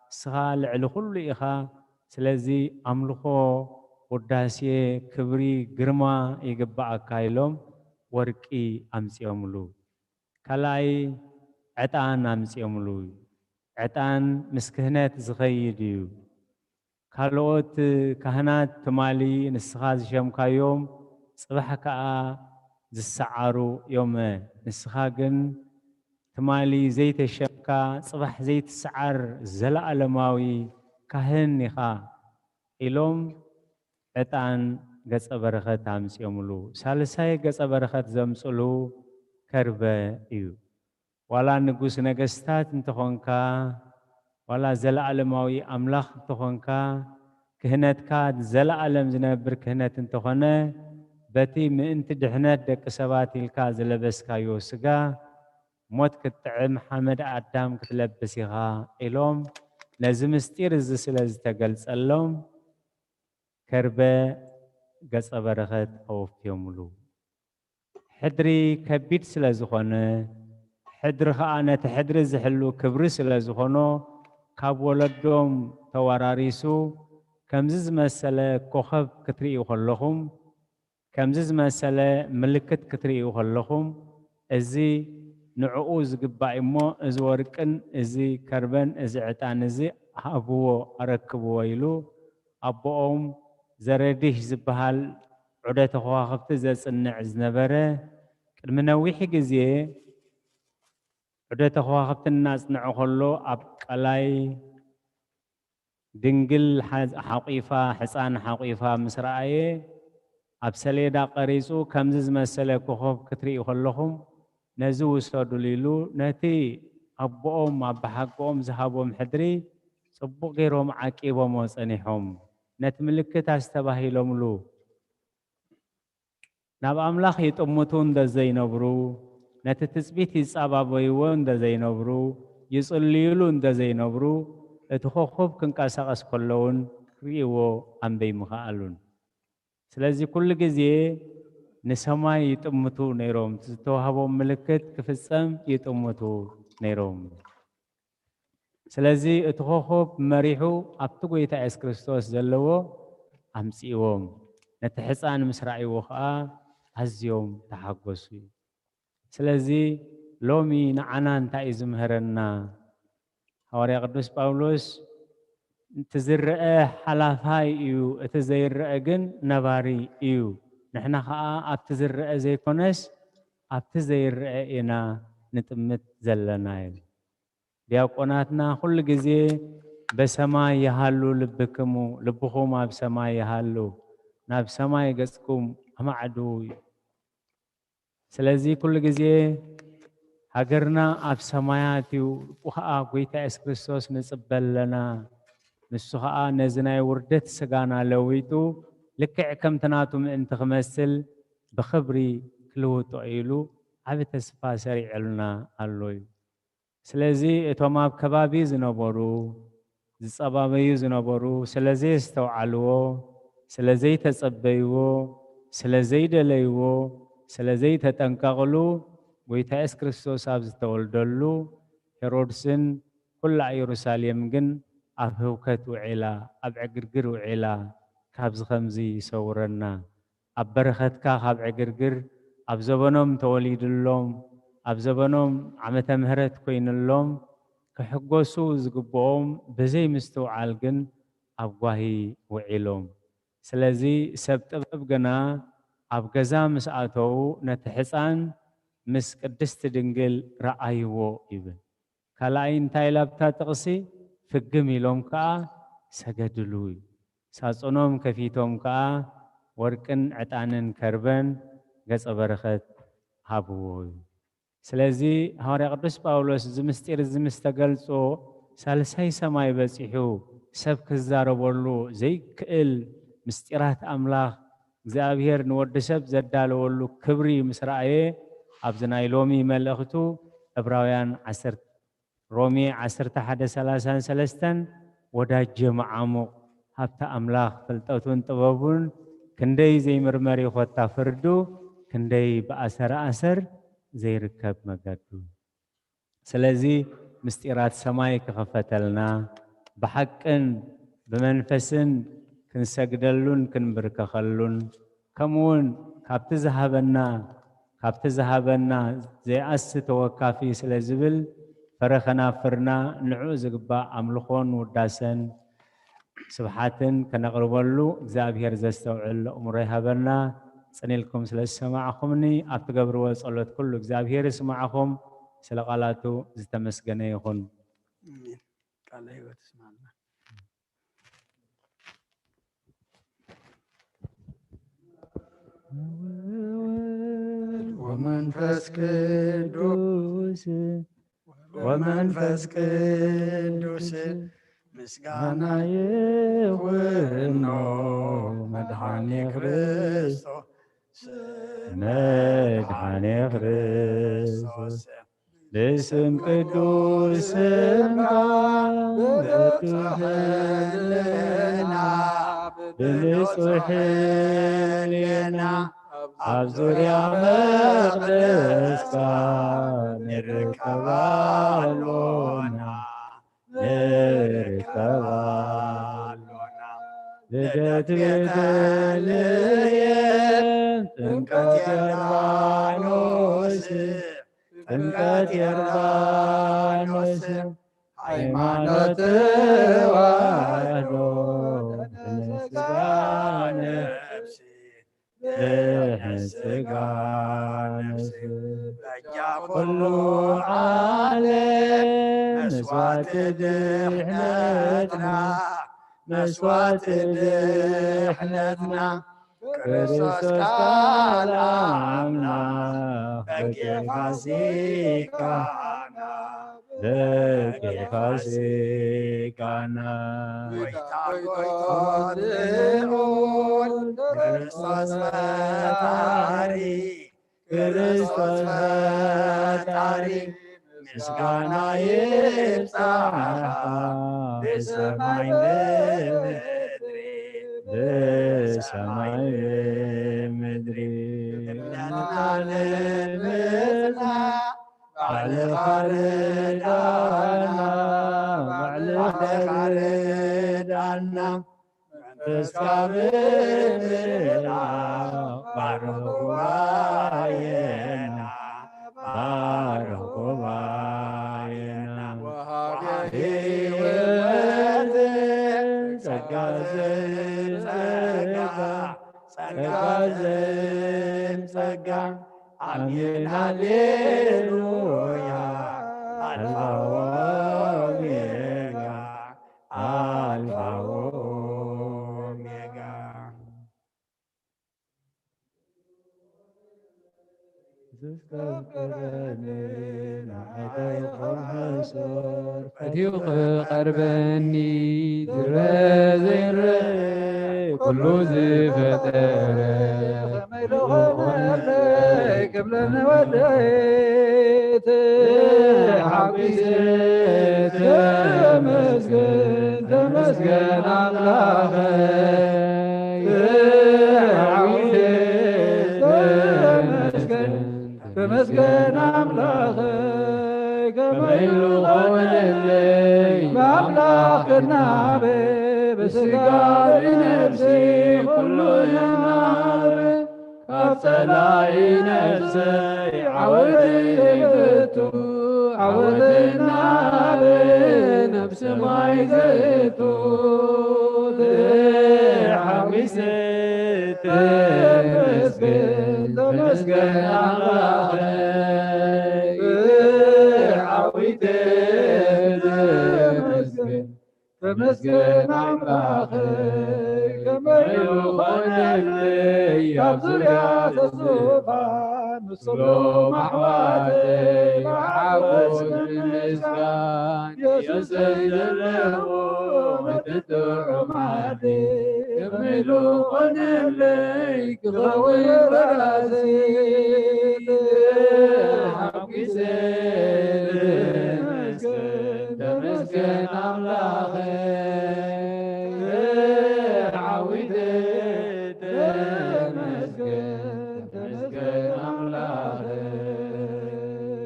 ንስኻ ልዕሊ ኩሉ ኢኻ። ስለዚ ኣምልኾ፣ ውዳሴ፣ ክብሪ፣ ግርማ ይግብኣካ ኢሎም ወርቂ ኣምጺኦምሉ። ካልኣይ ዕጣን ኣምጺኦምሉ። ዕጣን ምስ ክህነት ዝኸይድ እዩ። ካልኦት ካህናት ትማሊ ንስኻ ዝሸምካዮም ጽባሕ ከኣ ዝሰዓሩ እዮም። ንስኻ ግን ትማሊ ዘይተሸምካ፣ ጽባሕ ዘይትሰዓር ዘለኣለማዊ ካህን ኢኻ ኢሎም ዕጣን ገጸ በረኸት ኣምጺኦምሉ። ሳልሳይ ገጸ በረኸት ዘምጽሉ ከርበ እዩ። ዋላ ንጉስ ነገስታት እንተኾንካ፣ ዋላ ዘለኣለማዊ ኣምላኽ እንተኾንካ፣ ክህነትካ ዘለኣለም ዝነብር ክህነት እንተኾነ፣ በቲ ምእንቲ ድሕነት ደቂ ሰባት ኢልካ ዝለበስካዮ ስጋ፣ ሞት ክትጥዕም ሓመድ ኣዳም ክትለብስ ኢኻ ኢሎም፣ ነዚ ምስጢር እዚ ስለ ዝተገልጸሎም፣ ከርበ ገጸ በረኸት ኣወፍዮምሉ። ሕድሪ ከቢድ ስለ ዝኾነ፣ ሕድሪ ኸኣ ነቲ ሕድሪ ዝሕሉ ክብሪ ስለ ዝኾኖ፣ ካብ ወለዶም ተወራሪሱ፣ ከምዚ ዝመሰለ ኮኸብ ክትርእዩ ከለኹም፣ ከምዚ ዝመሰለ ምልክት ክትርእዩ ከለኹም፣ እዚ ንዕኡ ዝግባእ እሞ፣ እዚ ወርቅን እዚ ከርበን እዚ ዕጣን እዚ ሃብዎ፣ ኣረክብዎ ኢሉ፣ ኣቦኦም ዘረዲሽ ዝበሃል ዑደተ ከዋኽብቲ ዘጽንዕ ዝነበረ፣ ቅድሚ ነዊሕ ግዜ ዑደተ ከዋኽብቲ እናጽንዐ ከሎ ኣብ ቀላይ ድንግል ሓ-፣ ሓቂፋ፣ ሕፃን ሓቂፋ ምስ ረኣየ፣ ኣብ ሰሌዳ ቀሪጹ፣ "ከምዚ ዝመሰለ ኮኾብ ክትርእዩ ከለኹም፣ ነዚ ውሰዱሉ" ኢሉ፣ ነቲ ኣቦኦም ኣባሓጎኦም ዝሃቦም ሕድሪ ጽቡቕ ገይሮም ዓቂቦሞ ጸኒሖም። ነቲ ምልክት ኣስተባሂሎምሉ። ናብ ኣምላኽ ይጥምቱ እንደ ዘይነብሩ፣ ነቲ ትጽቢት ይጻባበይዎ እንደ ዘይነብሩ፣ ይጽልዩሉ እንደ ዘይነብሩ፣ እቲ ኮኾብ ክንቀሳቐስ ከሎ እውን ክርእይዎ ኣንበይ ምኸኣሉን። ስለዚ ኩሉ ግዜ ንሰማይ ይጥምቱ ነይሮም፣ እቲ ዝተዋህቦም ምልክት ክፍጸም ይጥምቱ ነይሮም። ስለዚ እቲ ኮኾብ መሪሑ ኣብቲ ጎይታ የሱስ ክርስቶስ ዘለዎ ኣምጺእዎም። ነቲ ሕጻን ምስ ረኣይዎ ኸኣ ኣዝዮም ተሓጎሱ። ስለዚ ሎሚ ንዓና እንታይ እዩ ዝምህረና? ሃዋርያ ቅዱስ ጳውሎስ፣ "እቲ ዝረአ ሓላፋይ እዩ፣ እቲ ዘይረአ ግን ነባሪ እዩ። ንሕና ኸኣ ኣብቲ ዝረአ ዘይኮነስ ኣብቲ ዘይረአ ኢና ንጥምት ዘለና" ይብል። ዲያቆናትና ኩሉ ግዜ "በሰማይ ይሃሉ ልብክሙ፣ ልብኹም ኣብ ሰማይ ይሃሉ፣ ናብ ሰማይ ገጽኩም ኣማዕድዉ" እዩ። ስለዚ ኩሉ ግዜ ሃገርና ኣብ ሰማያት እዩ፣ ብኡ ኸኣ ጎይታ የሱስ ክርስቶስ ንጽበ ኣለና። ንሱ ኸኣ ነዚ ናይ ውርደት ስጋና ለዊጡ ልክዕ ከምቲ ናቱ ምእንቲ ክመስል ብኽብሪ ክልውጦ ኢሉ ዓቢ ተስፋ ሰሪዐልና ኣሎ እዩ። ስለዚ እቶም ኣብ ከባቢ ዝነበሩ፣ ዝጸባበዩ ዝነበሩ፣ ስለ ዘየስተውዓልዎ፣ ስለ ዘይተጸበይዎ፣ ስለ ዘይደለይዎ፣ ስለ ዘይተጠንቀቕሉ፣ ጎይታ የሱስ ክርስቶስ ኣብ ዝተወልደሉ፣ ሄሮድስን ኩላ ኢየሩሳሌም ግን ኣብ ህውከት ውዒላ፣ ኣብ ዕግርግር ውዒላ። ካብዚ ከምዚ ይሰውረና። ኣብ በረኸትካ ካብ ዕግርግር፣ ኣብ ዘበኖም ተወሊድሎም፣ ኣብ ዘበኖም ዓመተ ምሕረት ኮይንሎም፣ ክሕጎሱ ዝግብኦም ብዘይ ምስትውዓል ግን ኣብ ጓሂ ውዒሎም። ስለዚ ሰብ ጥበብ ግና ኣብ ገዛ ምስ ኣተዉ ነቲ ሕፃን ምስ ቅድስቲ ድንግል ረኣይዎ ይብል። ካልኣይ እንታይ ኢላ ኣብታ ጥቕሲ? ፍግም ኢሎም ከኣ ሰገድሉ እዩ። ሳጹኖም ከፊቶም ከኣ ወርቅን ዕጣንን ከርበን ገጸ በረኸት ሃብዎ እዩ። ስለዚ ሃዋርያ ቅዱስ ጳውሎስ እዚ ምስጢር እዚ ምስ ተገልጾ፣ ሳልሳይ ሰማይ በጺሑ ሰብ ክዛረበሉ ዘይክእል ምስጢራት ኣምላኽ እግዚኣብሔር ንወዲ ሰብ ዘዳለወሉ ክብሪ ምስ ረኣየ፣ ኣብዚ ናይ ሎሚ መልእኽቱ ዕብራውያን ዓሰርተ ሮሜ ዓሰርተ ሓደ ሰላሳን ሰለስተን፣ "ወዳጀ መዓሙቕ ሃብቲ ኣምላኽ ፍልጠቱን ጥበቡን፣ ክንደይ ዘይምርመር እዩ ኾታ ፍርዱ፣ ክንደይ ብኣሰር ኣሰር ዘይርከብ መገዱ።" ስለዚ ምስጢራት ሰማይ ክኸፈተልና፣ ብሓቅን ብመንፈስን ክንሰግደሉን ክንብርከኸሉን፣ ከምኡውን ካብቲ ዝሃበና፣ ካብቲ ዝሃበና ዘይኣሲ ተወካፊ ስለ ዝብል፣ ፈረ ኸናፍርና ንዕኡ ዝግባእ ኣምልኾን ውዳሰን ስብሓትን ከነቕርበሉ እግዚኣብሔር ዘስተውዕል ኣእምሮ ይሃበና። ጽን ኢልኩም ስለ ዝሰማዕኹምኒ፣ ኣብ ትገብርዎ ጸሎት ኩሉ እግዚኣብሔር ይስማዕኹም። ስለ ቃላቱ ዝተመስገነ ይኹን። ኣሜን። ቃለ ሕይወት ይስማዕና። ወመንፈስ ቅዱስ ወመንፈስ ቅዱስ ምስጋና ይኹኖ መድኃኔ ክርስቶስ መድኃኔ ክርስቶስ ብስም ቅዱስ ስምካ ብንጹሕ ሕልና ብንጹሕ ሕልና ኣብ ዙርያ መቕደስካ ንርከብ ኣሎና ንርከብ ኣሎና። ልደት ቤተልሔም ጥምቀት ዮርዳኖስ ጥምቀት ዮርዳኖስ ሃይማኖት ተዋህዶ ስጋ ነፍሲ ድሕን ስጋ ነፍሲ በጃ ኩሉ ዓለም መስዋዕቲ ድሕነትና፣ መስዋዕቲ ድሕነትና፣ ክርስቶስ ቃል ኣምላኽ በጊዕ ፋሲካና፣ በጊዕ ፋሲካና። ጎይታ ጎይቶት ልዑል ክርስቶስ ፈጣሪ፣ ክርስቶስ ፈጣሪ፣ ምስጋና ይብጻሕኻ ብሰማይ ብምድሪ፣ ብሰማይ ብምድሪ። እምነትና ንምጽና ባዕልኻ ርዳና፣ ባዕልኻ ርዳና። መንፈስካ ብምልኣ ባርኽ ጉባኤና፣ ባርኽ ጉባኤና። ወሃቢ ሕይወት ጸጋ ዘጸጋ፣ ጸጋ ዘጸጋ። ኣሜን ሃሌሉያ። ኣልፋ ኦሜጋ፣ ኣልፋ ኦሜጋ። ዘፍቀረኒ ንዓይ ከም ሕሱር ፈትዩ ክቐርበኒ፣ ዝረአ ዘይረአ ኩሉ ዝፈጠረ ከመይ ዝኾነለይ ክብለኒ ወደይ። ተሓጒሰ ተመስገን፣ ተመስገን ኣምላኸይ። ተሓጒሰ ተመስገን፣ ተመስገን ኣምላኸይ። ከመይ ኢሉ ኾነለይ ብኣምላኽ ክናበ፣ ብስጋ ብነፍሲ ኩሉ ይናበ። ካብ ጸላኢ ነፍሰይ ዓወተይ ዘይፈቱ፣ ዓወተይ ናበ ናብ ሰማይ ዘእቱ። ተሓጒሰ ተመስገን፣ ተመስገን ኣምላኸይ። ዓዊተ ተመስገን፣ ተመስገን ኣምላኸይ። ከመይ ኢሉ ኾነለይ ኣብ ዙርያ ዙፋን ምስሎም ኣሕዋተይ ብሓጎስ ብምስጋን የሱሰይ ዘለዎ እቲ ጥዑም ዓዲ። ከመይ ኢሉ ኾነለይ ክኸውን ራእሲ ተሓጒሰ ተመስገን፣ ተመስገን ኣምላኸይ። ዓዊተ ተመስገን፣ ተመስገን ኣምላኸይ።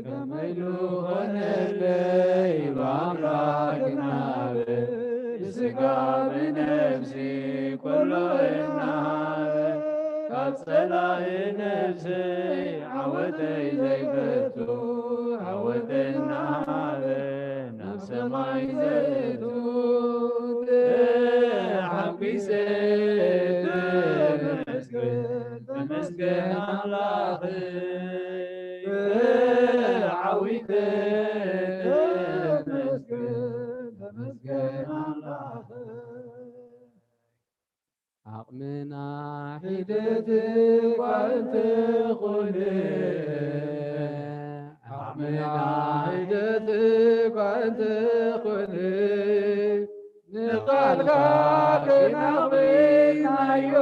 ከመይ ኢሉ ኾነለይ ብኣምላኽ ክናበ፣ ብስጋ ብነፍሲ ኩሉ እናሃበ፣ ካብ ጸላኢ ነፍሰይ ዓወተይ ዘይፈቱ፣ ዓወተይ እናሃበ ናብ ሰማይ ዘእቱ። ተሓጒሰ ተመስገን፣ ተመስገን ኣምላኸይ። ዓዊተ ተመስገን፣ ተመስገን ኣምላኸይ። ዓቕምና ሒደት እኳ እንተኾነ፣ ዓቕምና ሒደት እኳ እንተኾነ፣ ንቓልካ ግን ኣቕቢልናዮ፣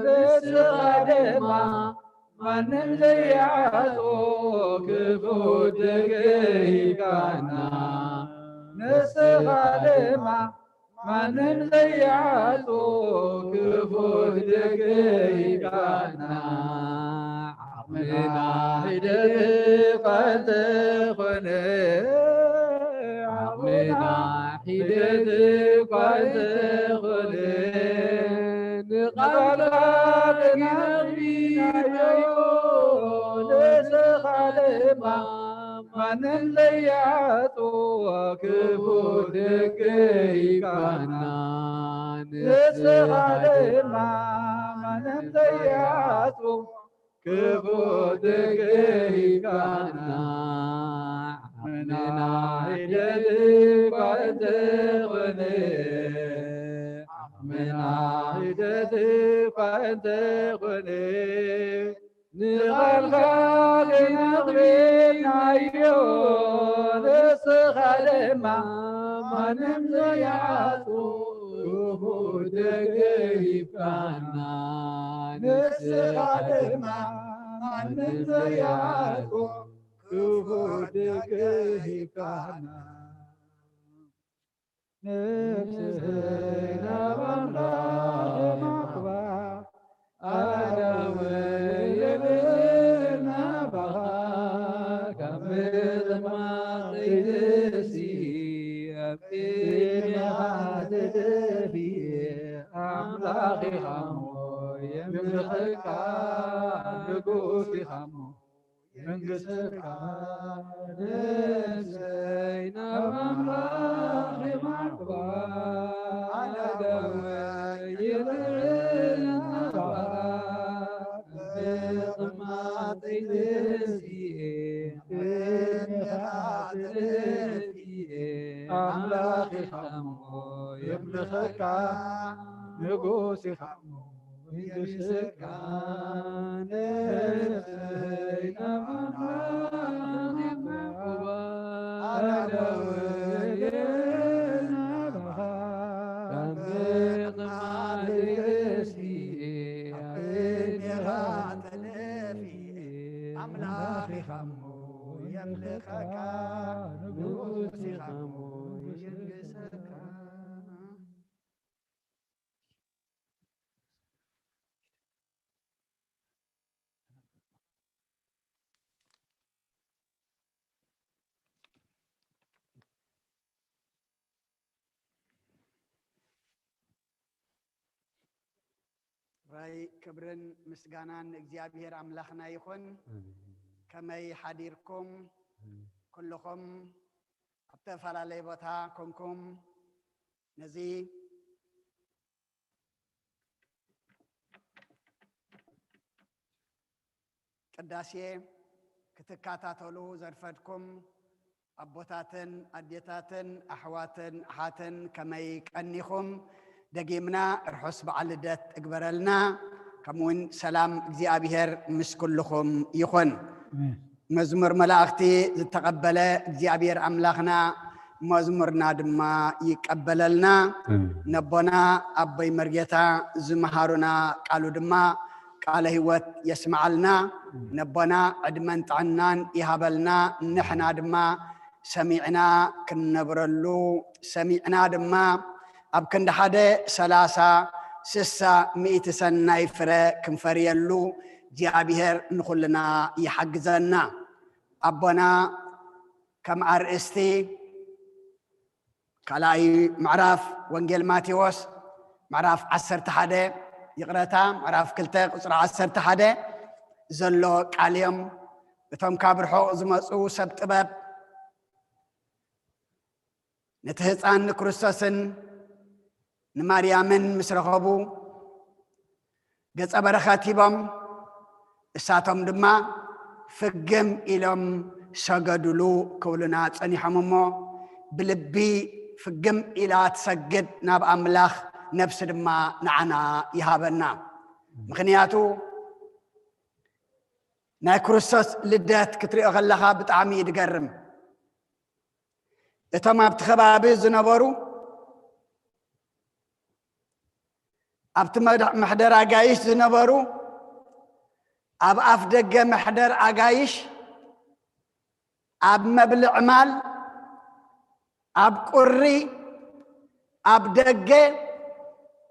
ንስኻ ድማ ማንም ዘይዓጾ ክፉ ደገ ሂብካና። ንስኻ ድማ ማንም ዘይዓጾ ክፉ ደገ ሂብካና። ዓቕምና ሒደት እኳ እንተኾነ፣ ዓቕምና ሒደት እኳ እንተኾነ፣ ንቓልካ ግን ኣቕቢልናዮ፣ ንስኻ ድማ ማንም ዘይዓጾ ክፉ ደገ ሂብካና። ንስኻ ድማ ማንም ዘይዓጽዎ ክፉእ ደገ ሂብካና። ዓቕምና ኢደትካ እንተኾነ፣ ዓቕምና ኢደትካ እንተኾነ፣ ንቓልካ ክንኣኽብናዮ፣ ንስኻ ድማ ማንም ዘይዓጽዎ ክፉእ ደገ ሂብካና። ንስኻ ድማ ማንም ዘይዓጽዎ ክፉእ ደገ ሂብካና። ነፍሰይ ናብ ኣምላኽ የማዕባ፣ ኣእዳወይ የልዕል ናባኻ። ካብ ምጥማቕ ዘይትስኢ፣ ኣብ ቅድሜኻ ተደፊኤ፣ ኣምላኽ ኢኻ እሞ የምልኸካ፣ ንጉስ ኢኻ እሞ መንግስትካ። ነፍሰይ ናብ ኣምላኽ የማዕባ፣ ኣእዳወይ የልዕል ናባኻ። ምጥማቕ ዘይትስኢ፣ ቅድሜኻ ተደፊኤ፣ ኣምላኽ ኢኻ እሞ የምልኸካ፣ ንጉስ ኢኻ እሞ መንግስትካ። ነፍሰይ ናብ ኣምላኽ የማዕባ፣ ኣእዳወይ ናባኻ። ካብ ምጥማቕ ዘይትስኢ፣ ኣብ ቅድሜኻ ተደፊኤ፣ ኣምላኽ ኢኻ እሞ የምልኸካ፣ ንጉስ ኢኻ እሞ የንግሰካ። ራይ ክብርን ምስጋናን ንእግዚኣብሔር ኣምላኽና ይኹን። ኣሜን። ከመይ ሓዲርኩም? ኣሜን። ኩልኹም ኣብ ተፈላለየ ቦታ ኮንኩም ነዚ ቅዳሴ ክትከታተሉ ዘርፈድኩም ኣቦታትን ኣዴታትን ኣሕዋትን ኣሓትን ከመይ ቀኒኹም? ደጊምና ርሑስ በዓል ልደት እግበረልና። ከምኡውን ሰላም እግዚኣብሔር ምስ ኩልኹም ይኹን። ኣሜን። መዝሙር መላእኽቲ ዝተቐበለ እግዚኣብሔር ኣምላኽና መዝሙርና ድማ ይቀበለልና። ኣሜን። ነቦና ኣቦይ መርጌታ ዝመሃሩና ቃሉ ድማ ቃለ ህይወት የስምዓልና። ኣሜን። ነቦና ዕድመን ጥዕናን ይሃበልና። ንሕና ድማ ሰሚዕና ክንነብረሉ፣ ሰሚዕና ድማ ኣብ ክንዲ ሓደ ሰላሳ፣ ስሳ፣ ሚእቲ ሰናይ ፍረ ክንፈርየሉ እግዚኣብሔር ንኹልና ይሓግዘና። ኣቦና ከም ኣርእስቲ ካልኣይ ምዕራፍ ወንጌል ማቴዎስ ምዕራፍ ዓሰርተ ሓደ፣ ይቕረታ፣ ምዕራፍ ክልተ ቁጽሪ ዓሰርተ ሓደ ዘሎ ቃል እዮም። እቶም ካብ ርሑቕ ዝመጹ ሰብ ጥበብ ነቲ ህፃን ንክርስቶስን ንማርያምን ምስ ረኸቡ፣ ገጸ በረኸት ሂቦም፣ እሳቶም ድማ ፍግም ኢሎም ሰገዱሉ ክብሉና ጸኒሖም። እሞ ብልቢ ፍግም ኢላ ትሰግድ ናብ ኣምላኽ፣ ነፍሲ ድማ ንዓና ይሃበና። ምኽንያቱ ናይ ክርስቶስ ልደት ክትሪኦ ከለኻ ብጣዕሚ እዩ ዝገርም። እቶም ኣብቲ ከባቢ ዝነበሩ፣ ኣብቲ መድ-፣ መሕደር ኣጋይሽ ዝነበሩ፣ ኣብ ኣፍ ደገ መሕደር ኣጋይሽ፣ ኣብ መብልዕ ማል፣ ኣብ ቁሪ፣ ኣብ ደገ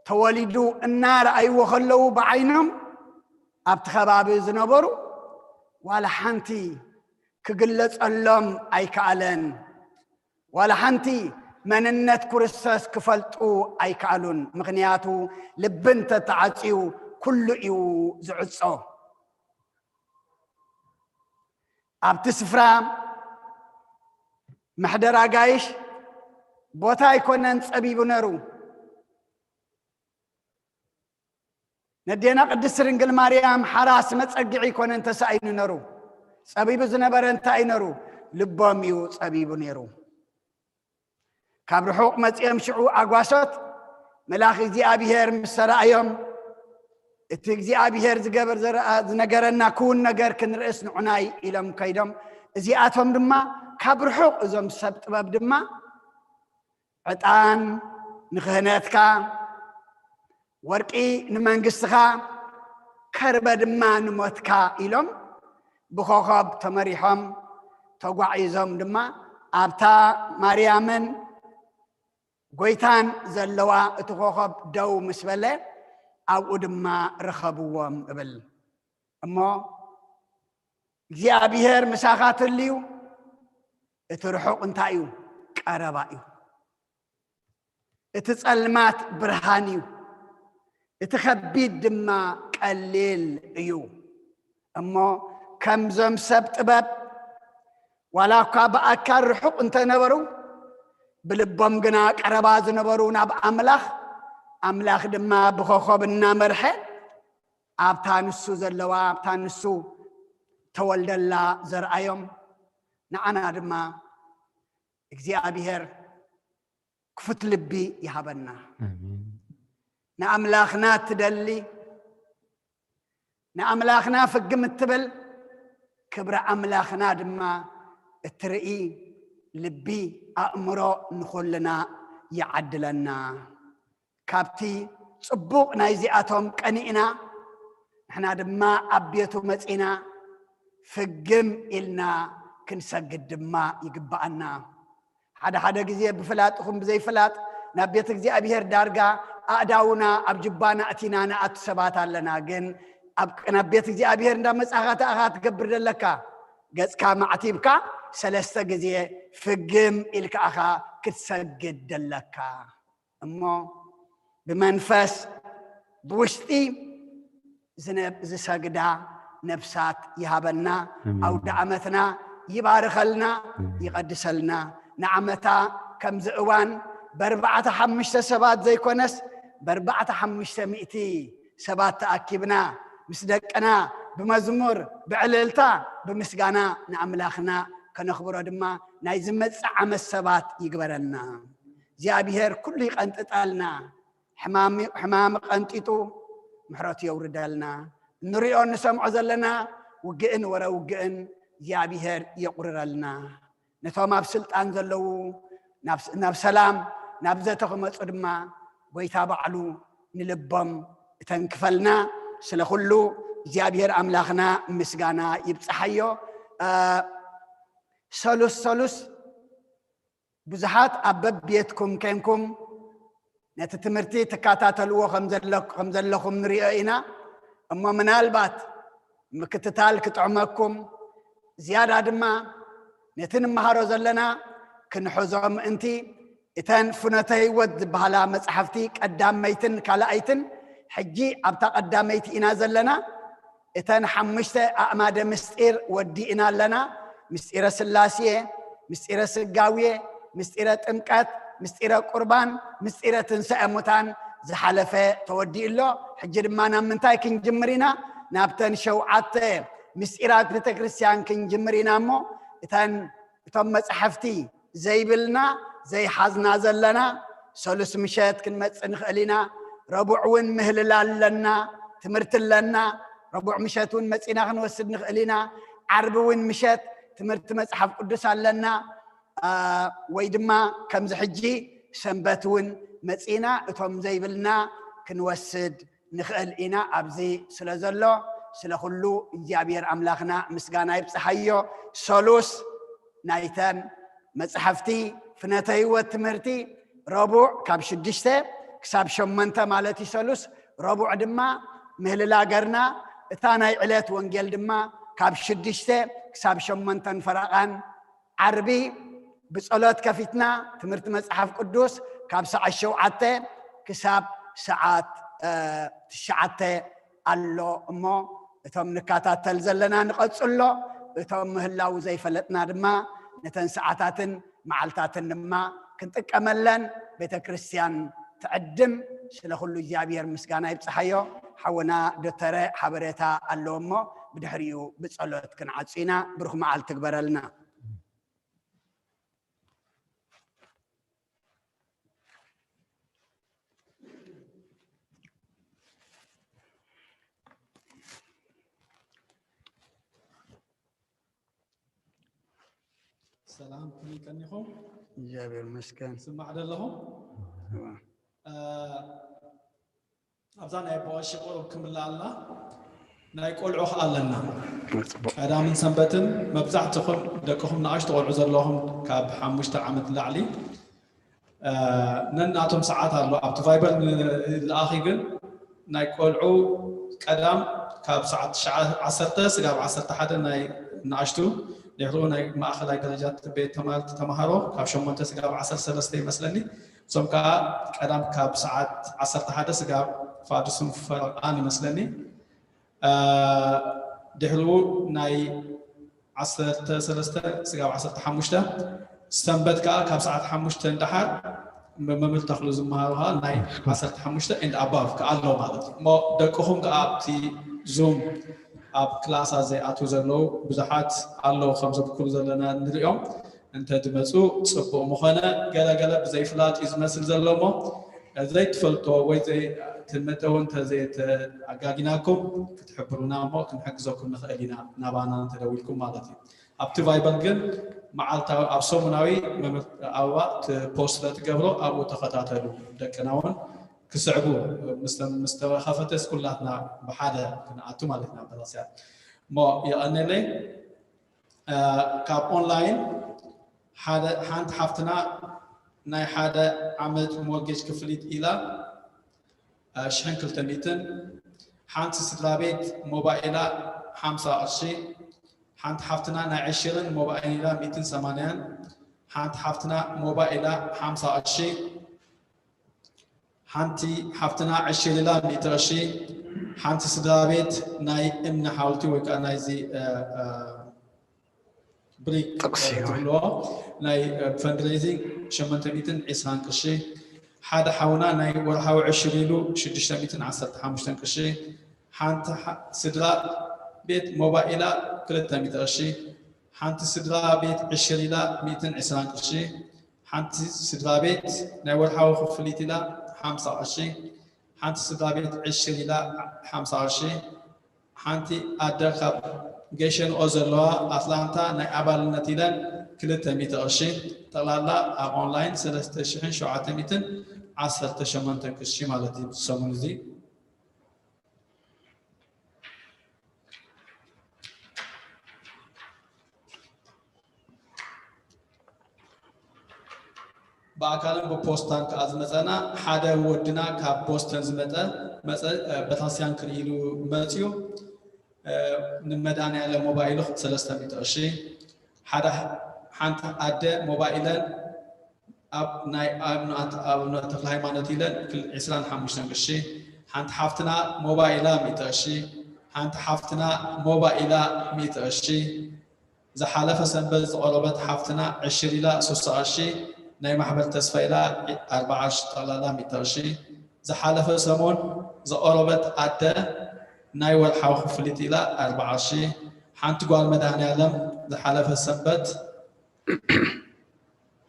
ተወሊዱ እናረኣይዎ ከለዉ ብዓይኖም፣ ኣብቲ ከባቢ ዝነበሩ ዋላ ሓንቲ ክግለጸሎም ኣይከኣለን። ዋላ ሓንቲ መንነት ክርስቶስ ክፈልጡ ኣይከኣሉን። ምኽንያቱ ልቢ እንተተዓጽዩ ኩሉ እዩ ዝዕጾ። ኣብቲ ስፍራ መሕደር ኣጋይሽ ቦታ ኣይኮነን ጸቢቡ ነሩ። ነዴና ቅድስት ድንግል ማርያም ሓራስ መጸግዒ ይኮነን ተሳኢኑ ነሩ። ጸቢቡ ዝነበረ እንታይ እዩ ነሩ? ልቦም እዩ ጸቢቡ ነሩ። ካብ ርሑቕ መጺኦም ሽዑ ኣጓሶት መልኣኽ እግዚኣብሔር ምስ ተራእዮም፣ እቲ እግዚኣብሔር ዝገበር ዝረኣ ዝነገረና ክውን ነገር ክንርእስ ንዑናይ ኢሎም ከይዶም። እዚኣቶም ድማ ካብ ርሑቕ እዞም ሰብ ጥበብ ድማ ዕጣን ንክህነትካ፣ ወርቂ ንመንግስትኻ፣ ከርበ ድማ ንሞትካ ኢሎም ብኾኸብ ተመሪሖም ተጓዒዞም ድማ ኣብታ ማርያምን ጎይታን ዘለዋ እቲ ኮኸብ ደው ምስ በለ ኣብኡ ድማ ረኸብዎም እብል። እሞ እግዚኣብሔር ምሳኻ ትልዩ፣ እቲ ርሑቕ እንታይ እዩ? ቀረባ እዩ። እቲ ጸልማት ብርሃን እዩ፣ እቲ ከቢድ ድማ ቀሊል እዩ። እሞ ከምዞም ሰብ ጥበብ ዋላ እኳ ብኣካል ርሑቕ እንተነበሩ፣ ብልቦም ግና ቀረባ ዝነበሩ ናብ ኣምላኽ፣ ኣምላኽ ድማ ብኾኸብ እናመርሐ ኣብታ ንሱ ዘለዋ፣ ኣብታ ንሱ ተወልደላ ዘርኣዮም፣ ንዓና ድማ እግዚኣብሔር ክፉት ልቢ ይሃበና። ኣሜን። ንኣምላኽና ትደሊ፣ ንኣምላኽና ፍግም እትብል፣ ክብሪ ኣምላኽና ድማ እትርኢ ልቢ፣ ኣእምሮ ንኹልና ይዓድለና። ካብቲ ጽቡቕ ናይዚኣቶም ቀኒእና፣ ንሕና ድማ ኣብ ቤቱ መጺና ፍግም ኢልና ክንሰግድ ድማ ይግብኣና። ሓደ ሓደ ግዜ ብፍላጥ ይኹን ብዘይፍላጥ ናብ ቤት እግዚኣብሔር ዳርጋ ኣእዳውና ኣብ ጅባና ኣእቲና ንኣቱ ሰባት ኣለና። ግን ኣብ ናብ ቤት እግዚኣብሔር እንዳመጻኻ ተኣኻ ትገብር ዘለካ፣ ገጽካ ማዕቲብካ ሰለስተ ግዜ ፍግም ኢልካ ኣኻ ክትሰግድ ደለካ። እሞ ብመንፈስ ብውሽጢ ዝነ- ዝሰግዳ ነብሳት ይሃበና። ኣሜን። ኣውደ ዓመትና ይባርኸልና፣ ኣሜን። ይቐድሰልና። ንዓመታ ከምዚ እዋን በርባዕተ ሓሙሽተ ሰባት ዘይኮነስ በርባዕተ ሓሙሽተ ሚእቲ ሰባት ተኣኪብና ምስ ደቅና ብመዝሙር ብዕልልታ ብምስጋና ንኣምላኽና ከነኽብሮ ድማ ናይ ዝመጽእ ዓመት ሰባት ይግበረና። እግዚኣብሔር ኩሉ ይቐንጥጠልና። ሕማም ሕማም ቀንጢጡ ምሕረቱ የውርደልና። እንሪኦ እንሰምዖ ዘለና ውግእን ወረ ውግእን እግዚኣብሔር የቑርረልና። ነቶም ኣብ ስልጣን ዘለዉ ናብ ናብ ሰላም ናብ ዘተ ክመጹ ድማ ጎይታ ባዕሉ ንልቦም እተንክፈልና። ስለ ኩሉ እግዚኣብሔር ኣምላኽና ምስጋና ይብጽሓዮ። እ፣ ሰሉስ ሰሉስ ብዙሓት ኣብ በብቤትኩም ኬንኩም ነቲ ትምህርቲ ትከታተልዎ ከም ዘለኩ- ከም ዘለኹም ንሪኦ ኢና። እሞ ምናልባት ምክትታል ክጥዕመኩም፣ ዝያዳ ድማ ነቲ ንመሃሮ ዘለና ክንሕዞ ምእንቲ፣ እተን ፍኖተ ህይወት ዝበሃላ መጻሕፍቲ ቀዳመይትን ካልኣይትን፣ ሕጂ ኣብታ ቀዳመይቲ ኢና ዘለና። እተን ሓሙሽተ ኣእማደ ምስጢር ወዲእና ኣለና። ምስጢረ ስላሴ፣ ምስጢረ ስጋዌ፣ ምስጢረ ጥምቀት፣ ምስጢረ ቁርባን፣ ምስጢረ ትንሳኤ ሙታን ዝሓለፈ ተወዲኡ ኣሎ። ሕጂ ድማ ናብ ምንታይ ክንጅምር ኢና? ናብተን ሸውዓተ ምስጢራት ቤተ ክርስቲያን ክንጅምር ኢና። እሞ እተን እቶም መጻሕፍቲ ዘይብልና ዘይሓዝና ዘለና፣ ሰሉስ ምሸት ክንመጽእ ንኽእል ኢና። ረቡዕ እውን ምህልላ ኣለና፣ ትምህርቲ ኣለና። ረቡዕ ምሸት እውን መጺና ክንወስድ ንኽእል ኢና። ዓርቢ እውን ምሸት ትምህርቲ መጽሓፍ ቅዱስ ኣለና። አ፣ ወይ ድማ ከምዚ ሕጂ ሰንበት እውን መጺና እቶም ዘይብልና ክንወስድ ንኽእል ኢና። ኣብዚ ስለ ዘሎ ስለ ኩሉ እግዚኣብሔር ኣምላኽና ምስጋና ይብጽሓዮ። ሰሉስ ናይተን መጽሕፍቲ ፍኖተ ህይወት ትምህርቲ ረቡዕ ካብ ሽዱሽተ ክሳብ ሸሞንተ ማለት እዩ ሰሉስ። ረቡዕ ድማ ምህልላ ገርና፣ እታ ናይ ዕለት ወንጌል ድማ ካብ ሽዱሽተ ክሳብ ሸሞንተን ፈረቓን። ዓርቢ ብጸሎት ከፊትና ትምህርቲ መጽሓፍ ቅዱስ ካብ ሰዓት ሸውዓተ ክሳብ ሰዓት፣ እ፣ ትሽዓተ ኣሎ። እሞ እቶም ንከታተል ዘለና ንቐጽሎ፣ እቶም ምህላው ዘይፈለጥና ድማ ነተን ሰዓታትን መዓልታትን ድማ ክንጥቀመለን ቤተ ክርስቲያን ትዕድም። ስለ ኩሉ እግዚኣብሔር ምስጋና ይብጽሓዮ። ሓውና ዶተረ ሓበሬታ ኣለዎ እሞ ብድሕሪኡ ብጸሎት ክንዓጹ ኢና። ብሩኽ መዓልቲ ትግበረልና። ሰላም፣ ከመይ ቀኒኹም? እግዚኣብሔር ይመስገን። ስማዕ ደለኹም? እዋ። ኣብዛ ናይ ኣቦ ቀሺ ቁሩብ ክምልኣልና ናይ ቆልዑ ከኣ ኣለና። ጽቡቕ። ቀዳምን ሰንበትን መብዛሕትኹም ደቅኹም ንኣሽቱ ቆልዑ ዘለኹም ካብ ሓሙሽተ ዓመት ንላዕሊ፣ እ፣ ነናቶም ሰዓት ኣሎ። ኣብቲ ቫይበር ንልኣኺ ግን ናይ ቆልዑ ቀዳም ካብ ሰዓት ትሽዓ፣ ዓሰርተ ስጋብ ዓሰርተ ሓደ ናይ ንኣሽቱ፣ ድሕሪኡ ናይ ማእኸላይ ደረጃ ቤት ተማሃርቲ ተምሃሮ ካብ ሸሞንተ ስጋብ ዓሰርተ ሰለስተ ይመስለኒ። እሶም ከዓ ቀዳም ካብ ሰዓት ዓሰርተ ሓደ ስጋብ ፋዱስን ፈረቓን ይመስለኒ። እ፣ ድሕሪኡ ናይ ዓሰርተ ሰለስተ ስጋብ ዓሰርተ ሓሙሽተ፣ ሰንበት ከዓ ካብ ሰዓት ሓሙሽተ ንደሓር መምህር ተኽሉ ዝመሃሩ ከዓ ናይ ዓሰርተ ሓሙሽተ and above ከዓ ኣሎ ማለት እዩ። እሞ ደቅኹም ከዓ ኣብቲ ዙም ኣብ ክላሳት ዘይኣትዉ ዘለዉ ብዙሓት ኣለዉ፣ ከም ዘብክሩ ዘለና ንሪኦም። እንተ ድመፁ ፅቡቕ ምኾነ። ገለ ገለ ብዘይፍላጥ እዩ ዝመስል ዘሎ እሞ ዘይትፈልጦ ወይ ዘይትመጠው እንተ ዘይተኣጋጊናኩም ክትሕብሩና እሞ ክንሕግዘኩም ንኽእል ኢና፣ ናባና እንተደዊልኩም ማለት እዩ። ኣብቲ ቫይበር ግን መዓልታዊ ኣብ ሰሙናዊ መምህር ኣበባ ፖስት ስለትገብሮ ኣብኡ ተኸታተሉ። ደቅና እውን ክስዕቡ ምስ ምስ ተኸፈተ ኩላትና ብሓደ ክንኣቱ ማለት ኢና። በራስያ እሞ የቐነለይ። እ፣ ካብ ኦንላይን ሓደ ሓንቲ ሓፍትና ናይ ሓደ ዓመት ሞርጌጅ ክፍሊት ኢላ፣ እ፣ ሽሕን ክልተ ሚእትን። ሓንቲ ስድራ ቤት ሞባይላ ሓምሳ ቅርሺ። ሓንቲ ሓፍትና ናይ ዕሽርን ሞባይላ ሚእትን ሰማንያን። ሓንቲ ሓፍትና ሞባይላ ሓምሳ ቅርሺ። ሓንቲ ሓፍትና ዕሽር ኢላ ሚእቲ ቅርሺ። ሓንቲ ስድራ ቤት ናይ እምኒ ሓወልቲ ወይ ከዓ ናይዚ፣ እ፣ እ፣ ብሪክ ጥቕሲ፣ እ፣ ትብልዎ ናይ፣ እ፣ ፈንድሬዚንግ ሸሞንተ ሚእትን ዕስራን ቅርሺ። ሓደ ሓውና ናይ ወርሓዊ ዕሽር ኢሉ ሽዱሽተ ሚእትን ዓሰርተ ሓሙሽተን ቅርሺ። ሓንቲ ሓ-፣ ስድራ ቤት ሞባይላ ክልተ ሚእቲ ቅርሺ። ሓንቲ ስድራ ቤት ዕሽር ኢላ ሚእትን ዕስራን ቅርሺ። ሓንቲ ስድራ ቤት ናይ ወርሓዊ ክፍሊት ኢላ ሓምሳ ቅርሺ። ሓንቲ ስድራ ቤት ዕሽር ኢላ ሓምሳ ቅርሺ። ሓንቲ ኣደ ካብ ገሸንኦ ዘለዋ ኣትላንታ ናይ ኣባልነት ኢለን ክልተ ሚእቲ ቅርሺ። ጠቕላላ ኣብ ኦንላይን ሰለስተ ሽሕን ሸውዓተ ሚእትን ዓሰርተ ሸሞንተን ቅርሺ ማለት እዩ። ሰሙን እዚ ብኣካልን ብፖስታን ከኣ ዝመጸና ሓደ ወድና ካብ ቦስተን ዝመጸ መጸ፣ እ፣ ቤተክርስትያን ክርኢ ኢሉ መጽዩ፣ እ፣ ንመድኃኔዓለም ሞባይሉ ሰለስተ ሚእቲ ቅርሺ፣ ሓደ ሓንቲ ኣደ ሞባይለን ኣብ ናይ ኣብነ ኣት-፣ ኣብነ ተክለ ሃይማኖት ኢለን ክል-፣ ዕስራን ሓሙሽተን ቅርሺ፣ ሓንቲ ሓፍትና ሞባይላ ሚእቲ ቅርሺ፣ ሓንቲ ሓፍትና ሞባይላ ሚእቲ ቅርሺ፣ ዝሓለፈ ሰንበት ዝቐረበት ሓፍትና ዕሽር ኢላ ሱሳ ቅርሺ፣ ናይ ማሕበር ተስፋ ኢላ ኣርብዓ ቅርሺ፣ ጠቕላላ ሚእቲ ቅርሺ። ዝሓለፈ ሰሙን ዝቐረበት ኣደ ናይ ወርሓዊ ክፍሊት ኢላ ኣርብዓ ቅርሺ። ሓንቲ ጓል መድኃኔዓለም ዝሓለፈ ሰንበት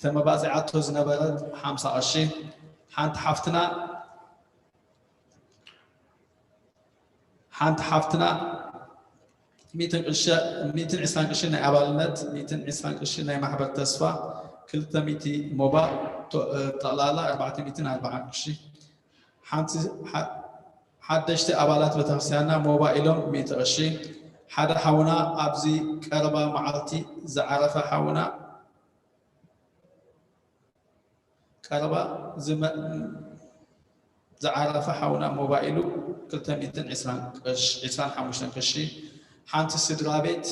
ተመባጺዓቶ ዝነበረት ሓምሳ ቅርሺ። ሓንቲ ሓፍትና ሓንቲ ሓፍትና ሚእትን ቅርሺ፣ ሚእትን ዕስራን ቅርሺ ናይ ኣባልነት፣ ሚእትን ዕስራን ቅርሺ ናይ ማሕበር ተስፋ፣ ክልተ ሚእቲ ሞባ፣ ቶ-፣ እ፣ ጠቕላላ ኣርባዕተ ሚእትን ኣርባዓን ቅርሺ። ሓንቲ ሓ-፣ ሓደሽቲ ኣባላት ቤተክርስትያንና ሞባ ኢሎም ሚእቲ ቅርሺ። ሓደ ሓውና ኣብዚ ቀረባ መዓልቲ ዝዓረፈ ሓውና ቀረባ ዝመ-፣ ዝዓረፈ ሓውና ሞባይሉ ክልተ ሚእትን ዕስራን ቅርሺ፣ ዕስራን ሓሙሽተን ቅርሺ፣ ሓንቲ ስድራ ቤት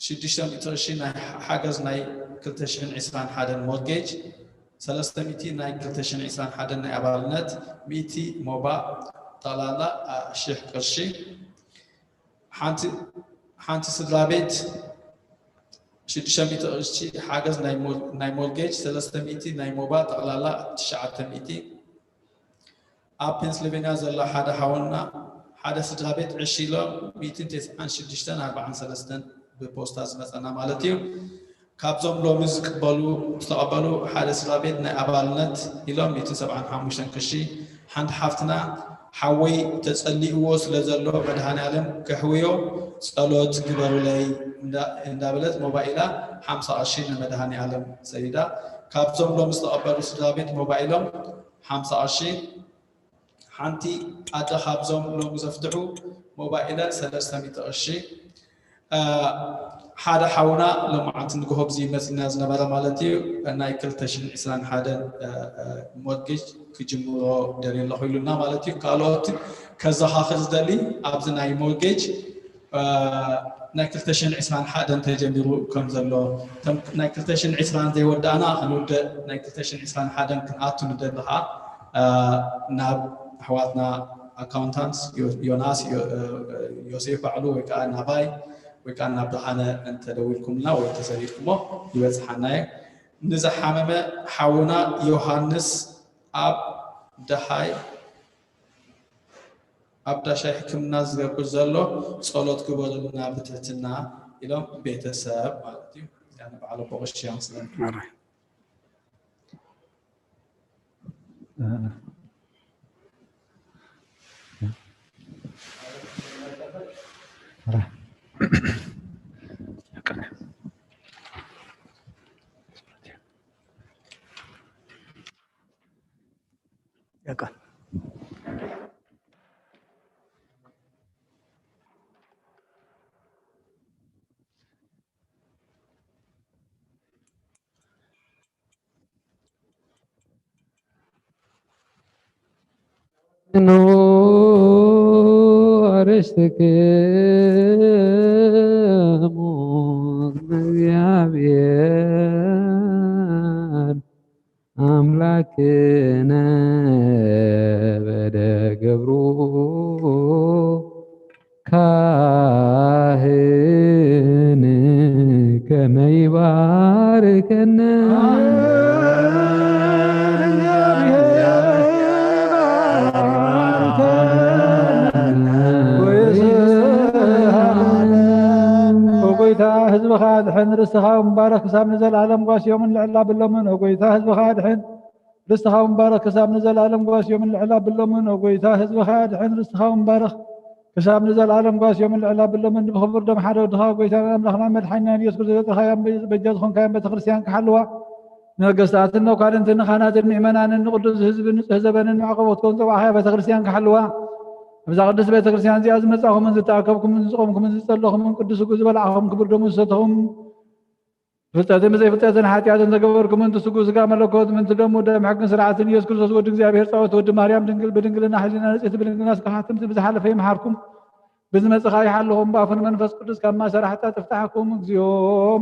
ሽዱሽተ ሚእቲ ቅርሺ ናይ ሓገዝ ናይ ክልተ ሽሕን ዕስራን ሓደን ሞርጌጅ፣ ሰለስተ ሚእቲ ናይ ክልተ ሽሕን ዕስራን ሓደን ናይ ኣባልነት፣ ሚእቲ ሞባ፣ ጠቕላላ፣ አ፣ ሽሕ ቅርሺ። ሓንቲ፣ ሓንቲ ስድራ ቤት ሽዱሽተ ሚእቲ ቅርሺ ሓገዝ ናይ ሞር-፣ ናይ ሞርጌጅ፣ ሰለስተ ሚእቲ ናይ ሞባ፣ ጠቕላላ ትሽዓተ ሚእቲ። ኣብ ፔንስልቬንያ ዘሎ ሓደ ሓውና ሓደ ስድራ ቤት ዕሺ ኢሎም ሚእትን ተስዓን ሽዱሽተን ኣርባዓን ሰለስተን ብፖስታ ዝመጸና ማለት እዩ። ካብዞም ሎሚ ዝቅበሉ ዝተቐበሉ ሓደ ስድራ ቤት ናይ ኣባልነት ኢሎም ሚእትን ሰብዓን ሓሙሽተን ቅርሺ፣ ሓንቲ ሓፍትና ሓወይ ተጸሊእዎ ስለ ዘሎ መድሃኔ ዓለም ከሕውዮ ጸሎት ግበሩለይ እንዳ- እንዳበለት ሞባይላ ሓምሳ ቅርሺ ንመድሃኔ ዓለም ሰዲዳ። ካብዞም ሎም ዝተቐበሉ ስድራ ቤት ሞባይሎም ሓምሳ ቅርሺ፣ ሓንቲ ኣደ ካብዞም ሎም ዘፍትሑ ሞባይለን ሰለስተ ሚእቲ ቅርሺ፣ ሓደ ሓውና ሎማዓንቲ ንግሆ ብዚ መፂና ዝነበረ ማለት እዩ። ናይ ክልተ ሽሕን ዕስራን ሓደን ሞርጌጅ ክጅምሮ ደልየ ኣለኹ ኢሉና ማለት እዩ። ካልኦት ከዘኻኽር ዝደሊ ኣብዚ ናይ ሞርጌጅ ናይ ክልተ ሽሕን ዕስራን ሓደን ተጀሚሩ ከም ዘሎ፣ ናይ ክልተ ሽሕን ዕስራን ዘይወዳእና ክንውድእ ናይ ክልተ ሽሕን ዕስራን ሓደን ክንኣቱ ንደሊ ከዓ ናብ ኣሕዋትና ኣካውንታንት ዮናስ ዮሴፍ ባዕሉ ወይ ከዓ ናባይ ወይ ከዓ ናብ ብርሃነ እንተደዊልኩምልና ወይ እንተሰዲድኩሞ ይበፅሓና እዩ። ንዝሓመመ ሓውና ዮሃንስ ኣብ ደሃይ ኣብ ዳሻይ ሕክምና ዝገብር ዘሎ ጸሎት ግበሩልና ብትሕትና ኢሎም ቤተሰብ ማለት እዩ። ያነ በዓል ኣቦ ቀሺ ኣምስለን ኣምላክነ በደ ገብሩ ካህን ከመ ይባርከነ። ወይስሃነ። ወጎይታ ህዝብኻ ድሕን ርስትኻ ምባረኽ ክሳብ ንዘለዓለም ጓስዮምን ልዕል ኣብሎምን። ወጎይታ ህዝብኻ ድሕን ርስትኻ ምባረኽ ክሳብ ንዘለዓለም ጓስዮምን ልዕል ኣብሎምን። ወጎይታ ህዝብኻ ድሕን ርስትኻ ምባረኽ ክሳብ ንዘለዓለም ጓስዮምን ልዕል ኣብሎምን። ብኽቡር ደም ሓደ ወድኻ ጎይታናን ኣምላኽናን መድሓኒናን ኢየሱስ ክርስቶስ ዘጥረኻያን በጃ ዝኾንካያን ቤተክርስትያን ክሓልዋ፣ ንነገስታትን መኳንንትን ንኻህናትን ምእመናንን ንቅዱስ ህዝብን ንጽህ ዘበንን መዕቆቦ ክትከውን ጸዋዕኻያ ቤተክርስትያን ክሓልዋ። ኣብዛ ቅድስት ቤተክርስትያን እዚኣ ዝመጻኹምን ዝተኣከብኩምን ዝጾምኩምን ዝጸለኹምን ቅዱስ ስግኡ ዝበላዕኹም ክቡር ደሙ ዝሰተኹም ብፍልጠትን ብዘይፍልጠትን ሓጢኣትን ተገበርኩምን ትስጉ ስጋ መለኮት ምንቲ ደሙ ደም ሕግን ስርዓትን ኢየሱስ ክርስቶስ ወዲ እግዚኣብሔር ጻወት ወዲ ማርያም ድንግል ብድንግልና ሕሊና ንጽሕቲ ብድንግልና ስጋ ሓትምቲ ብዝሓለፈ ይምሓርኩም። ብዝመጽእ ኸኣ ይሓልኹም ብኣፉን መንፈስ ቅዱስ ካብ ማእሰሪ ሓጢኣት ይፍታሕኩም። እግዚኦ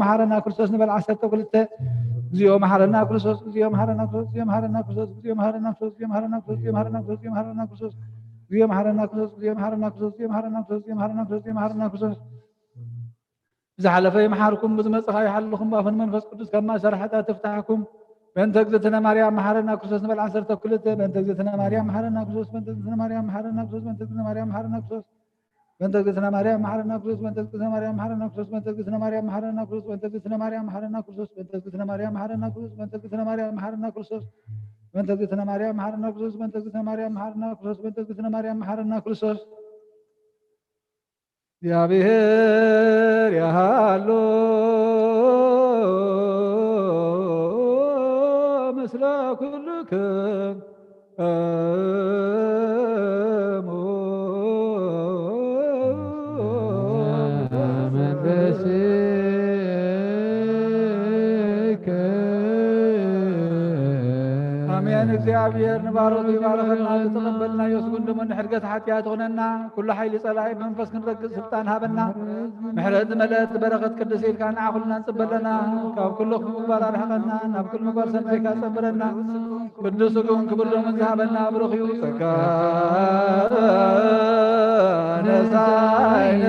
መሓረና ክርስቶስ ንበል ዓሰርተ ክልተ። እግዚኦ መሓረና ክርስቶስ፣ እግዚኦ መሓረና ክርስቶስ፣ እግዚኦ መሓረና ክርስቶስ፣ እግዚኦ መሓረና ክርስቶስ፣ እግዚኦ መሓረና ክርስቶስ፣ እግዚኦ መሓረና ክርስቶስ፣ እግዚኦ መሓረና ክርስቶስ፣ እግዚኦ መሓረና ክርስቶስ፣ እግዚኦ መሓረና ክርስቶስ፣ እግዚኦ መሓረና ክርስቶስ፣ እግዚኦ መሓረና ክርስቶስ፣ እግዚኦ መሓረና ክርስቶስ። ብዝሓለፈ ይምሓርኩም፣ ብዝመጽእ ኸኣ ይሓልኹም፣ ብኣፉን መንፈስ ቅዱስ ካብ ማእሰሪ ሓጢኣት ይፍታሕኩም። በእንተ እግዝእትነ ማርያም መሓረና ክርስቶስ ንበል ዓሰርተ ክልተ። በእንተ እግዝእትነ ማርያም መሓረና ክርስቶስ፣ በእንተ እግዝእትነ ማርያም መሓረና ክርስቶስ፣ በእንተ እግዝእትነ ማርያም መሓረና ክርስቶስ፣ በእንተ እግዝእትነ ማርያም መሓረና ክርስቶስ፣ በእንተ እግዝእትነ ማርያም መሓረና ክርስቶስ፣ በእንተ እግዝእትነ ማርያም መሓረና ክርስቶስ፣ በእንተ እግዝእትነ ማርያም መሓረና ክርስቶስ፣ በእንተ እግዝእትነ ማርያም መሓረና ክርስቶስ፣ በእንተ እግዝእትነ ማርያም መሓረና ክርስቶስ፣ በእንተ እግዝእትነ ማርያም መሓረና ክርስቶስ፣ በእንተ እግዝእትነ ማርያም መሓረና ክርስቶስ፣ በእንተ እግዝእትነ ማርያም መሓረና ክርስቶስ። እግዚኣብሔር ያሃሎ ምስለ ኩልክሙ መንፈስከ። ኣሜን። እግዚኣብሔር ንባሮቱ ይባርኸና፣ ዝተቐበልናዮ ስጉን ደሞ ንሕድገት ሓጢኣት ይኹነና። ኩሉ ሓይሊ ጸላኢ መንፈስ ክንረግጽ ስልጣን ሃበና። ምሕረት ዝመልአት በረኸት ቅድስቲ ኢልካ ንዓ ኩልና ንጽበ ኣለና። ካብ ኩሉ ክፉእ ምግባር ኣርሕቐና፣ ናብ ኩሉ ምግባር ሰናይካ ጸምረና። ቅዱስ ስግኡን ክቡር ደሙን ዝሃበና ብሩኽ እዩ። ጸጋ ነሳይነ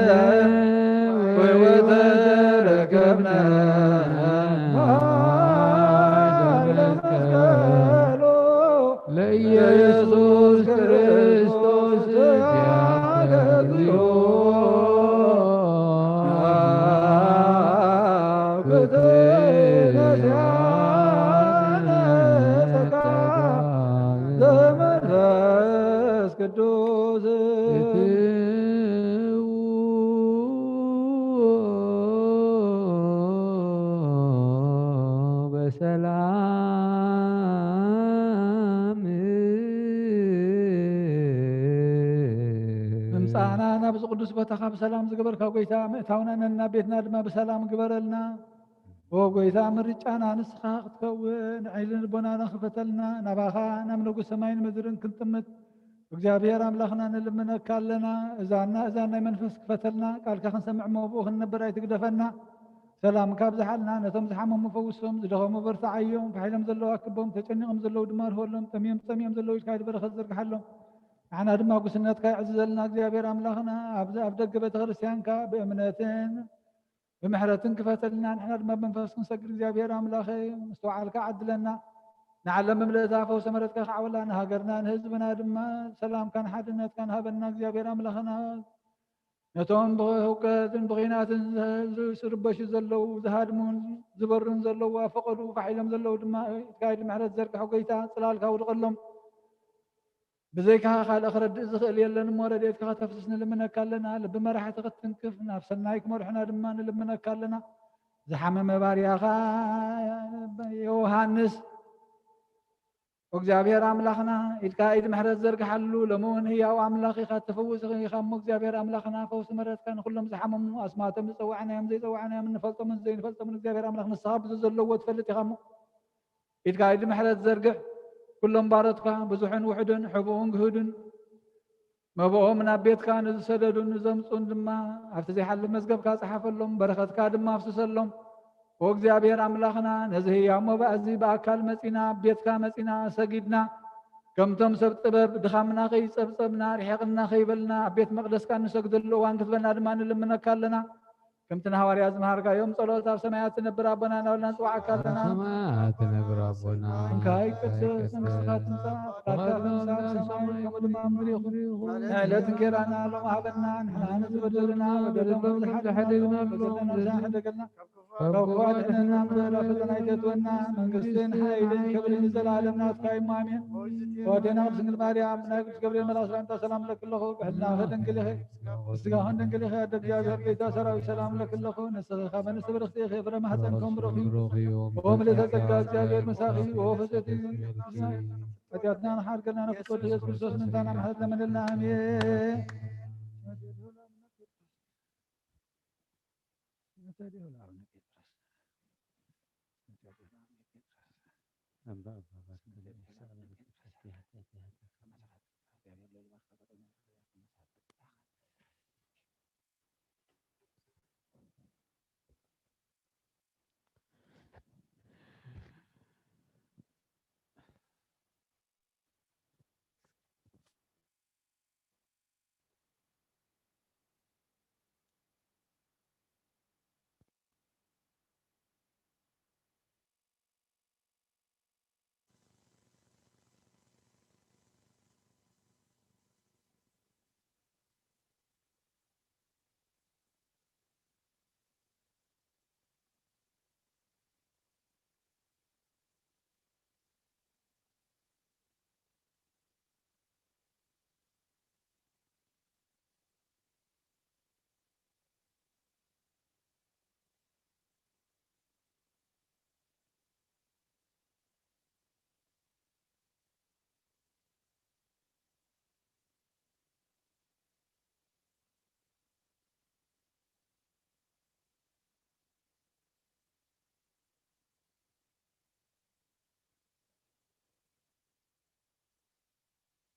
ወሕይወት ተረከብነ። ለኢየሱስ ክርስቶስ ምምጻእና ናብዚ ቅዱስ ቦታኻ ብሰላም ዝገበርካ ጐይታ፣ ምእታውና ነናብ ቤትና ድማ ብሰላም ግበረልና። ኦ ጐይታ፣ ምርጫና ንስኻ ክትከውን፣ ዓይኒ ልቦናና ክፈተልና፣ ናባኻ ናብ ንጉስ ሰማይን ምድርን ክንጥምት እግዚኣብሔር ኣምላኽና ንልምነካ ኣለና። እዛና እዛን ናይ መንፈስ ክፈተልና፣ ቃልካ ክንሰምዕ እሞ ብኡ ክንነብር ኣይትግደፈና። ሰላምካ ኣብዝሓልና፣ ነቶም ዝሓመሙ ፈውሶም፣ ዝደኸሙ በርትዓዮም፣ ፋሕ ኢሎም ዘለዉ ኣክቦም፣ ተጨኒቖም ዘለዉ ድማ ርህወሎም፣ ጠምዮም ጸሚኦም ዘለዉ ኢድካ ኢድ በረኸት ዘርግሓሎም። ንዓና ድማ ጉስነትካ የዕዝዘልና እግዚኣብሔር ኣምላኽና፣ ኣብዚ ኣብ ደገ ቤተ ክርስቲያንካ ብእምነትን ብምሕረትን ክፈተልና፣ ንሕና ድማ ብመንፈስ ክንሰግድ እግዚኣብሔር ኣምላኸ ምስትውዓልካ ዓድለና። ንዓለም ብምልእታ ፈውሲ ምሕረትካ ክዓውላ፣ ንሃገርና ንህዝብና ድማ ሰላምካን ሓድነትካን ሃበና እግዚኣብሔር ኣምላኽና። ነቶም ብህውከትን ብኹናትን ዝርበሹ ዘለዉ፣ ዝሃድሙን ዝበሩን ዘለዉ፣ ኣብ ፈቐድኡ ፋሕ ኢሎም ዘለዉ ድማ ኢድካ ኢድ ምሕረት ዘርግሖ ጐይታ ጽላልካ ውድቐሎም። ብዘይካ ካልእ ክረድእ ዝኽእል የለን እሞ ረድኤትካ ከተፍስስ ንልምነካ ኣለና። ልቢ መራሕቲ ክትትንክፍ ናብ ሰናይ ክመርሑና ድማ ንልምነካ ኣለና። ዝሓመመ ባርያኻ ዮሃንስ እግዚኣብሔር ኣምላኽና ኢድካ ኢድ ምሕረት ዘርግሓሉ። ሎሚ እውን ህያው ኣምላኽ ኢኻ፣ ትፍውስ ኢኻ እሞ እግዚኣብሔር ኣምላኽና ፈውሲ ምሕረትካ ንኹሎም ዝሓመሙ ኣስማቶም ዝጸዋዕናዮም ዘይጸዋዕናዮም እንፈልጦምን ዘይንፈልጦምን እግዚኣብሔር ኣምላኽ ንስኻ ብዙ ዘለዎ ትፈልጥ ኢኻ እሞ ኢድካ ኢድ ምሕረት ዘርግሕ። ኩሎም ባሮትካ ብዙሕን ውሑድን ሕቡኡን ግህዱን መብኦም ናብ ቤትካ ንዝሰደዱን ንዘምጹን ድማ ኣብቲ ዘይሓልፍ መዝገብካ ጸሓፈሎም፣ በረኸትካ ድማ ኣፍስሰሎም። ኦ እግዚኣብሔር ኣምላኽና፣ ነዚ ህያው መባእ እዚ ብኣካል መጺና፣ ኣብ ቤትካ መጺና ሰጊድና፣ ከምቶም ሰብ ጥበብ ድኻምና ከይጸብጸብና፣ ርሒቕና ከይበልና፣ ኣብ ቤት መቕደስካ እንሰግደሉ እዋን ክትበና ድማ ንልምነካ ኣለና። ከምቲ ንሃዋርያ ዝመሃርካዮም ጸሎት፣ ኣብ ሰማያት ትነብር ኣቦና እናበልና ንጽውዓካ ኣለና። ሰማያት ትነብር ኣቦና፣ እንካ ይቀደስ መንግስትካ ትምጻእ፣ ፍቃድካ ከም ዝሰማይ ከምኡ ድማ ምድሪ ይኹን። ንዕለት እንኬራና ሎም ሃበና፣ ንሕና ንዝበደሉና በደሎም ከም ዝሓደግና በደልና ሕደገልና። ካብ ክፉ ኣድሕነና እምበር ኣብ ፈተና ኣይተእትወና። መንግስትን ሓይልን ክብርን ንዘለኣለም ናትካ እዩ። ኣሜን። ኣዴና ቅድስት ድንግል ማርያም፣ ናይ ቅዱስ ገብርኤል መልኣክ ሰላምታ ሰላም እለኪ ኣለኹ። ብሕልናኺ ድንግል ኢኺ፣ ብስጋኽን ድንግል ኢኺ። ኣደ እግዚኣብሔር፣ ጌታ ሰራዊት፣ ሰላም እለኪ ኣለኹ። ንስኺ ካብ ኣንስቲ ብርኽቲ ኢኺ፣ ፍረ ማሕፀንክን ብሩኽ እዩ። ኦ ምልእተ ጸጋ፣ እግዚኣብሔር ምሳኺ፣ ኦ ፍጽእቲ ሓጢኣትና ንሓርገልና ንክትወልድ ኢየሱስ ክርስቶስ ምንታና ምሕረት ለምንልና። ኣሜን።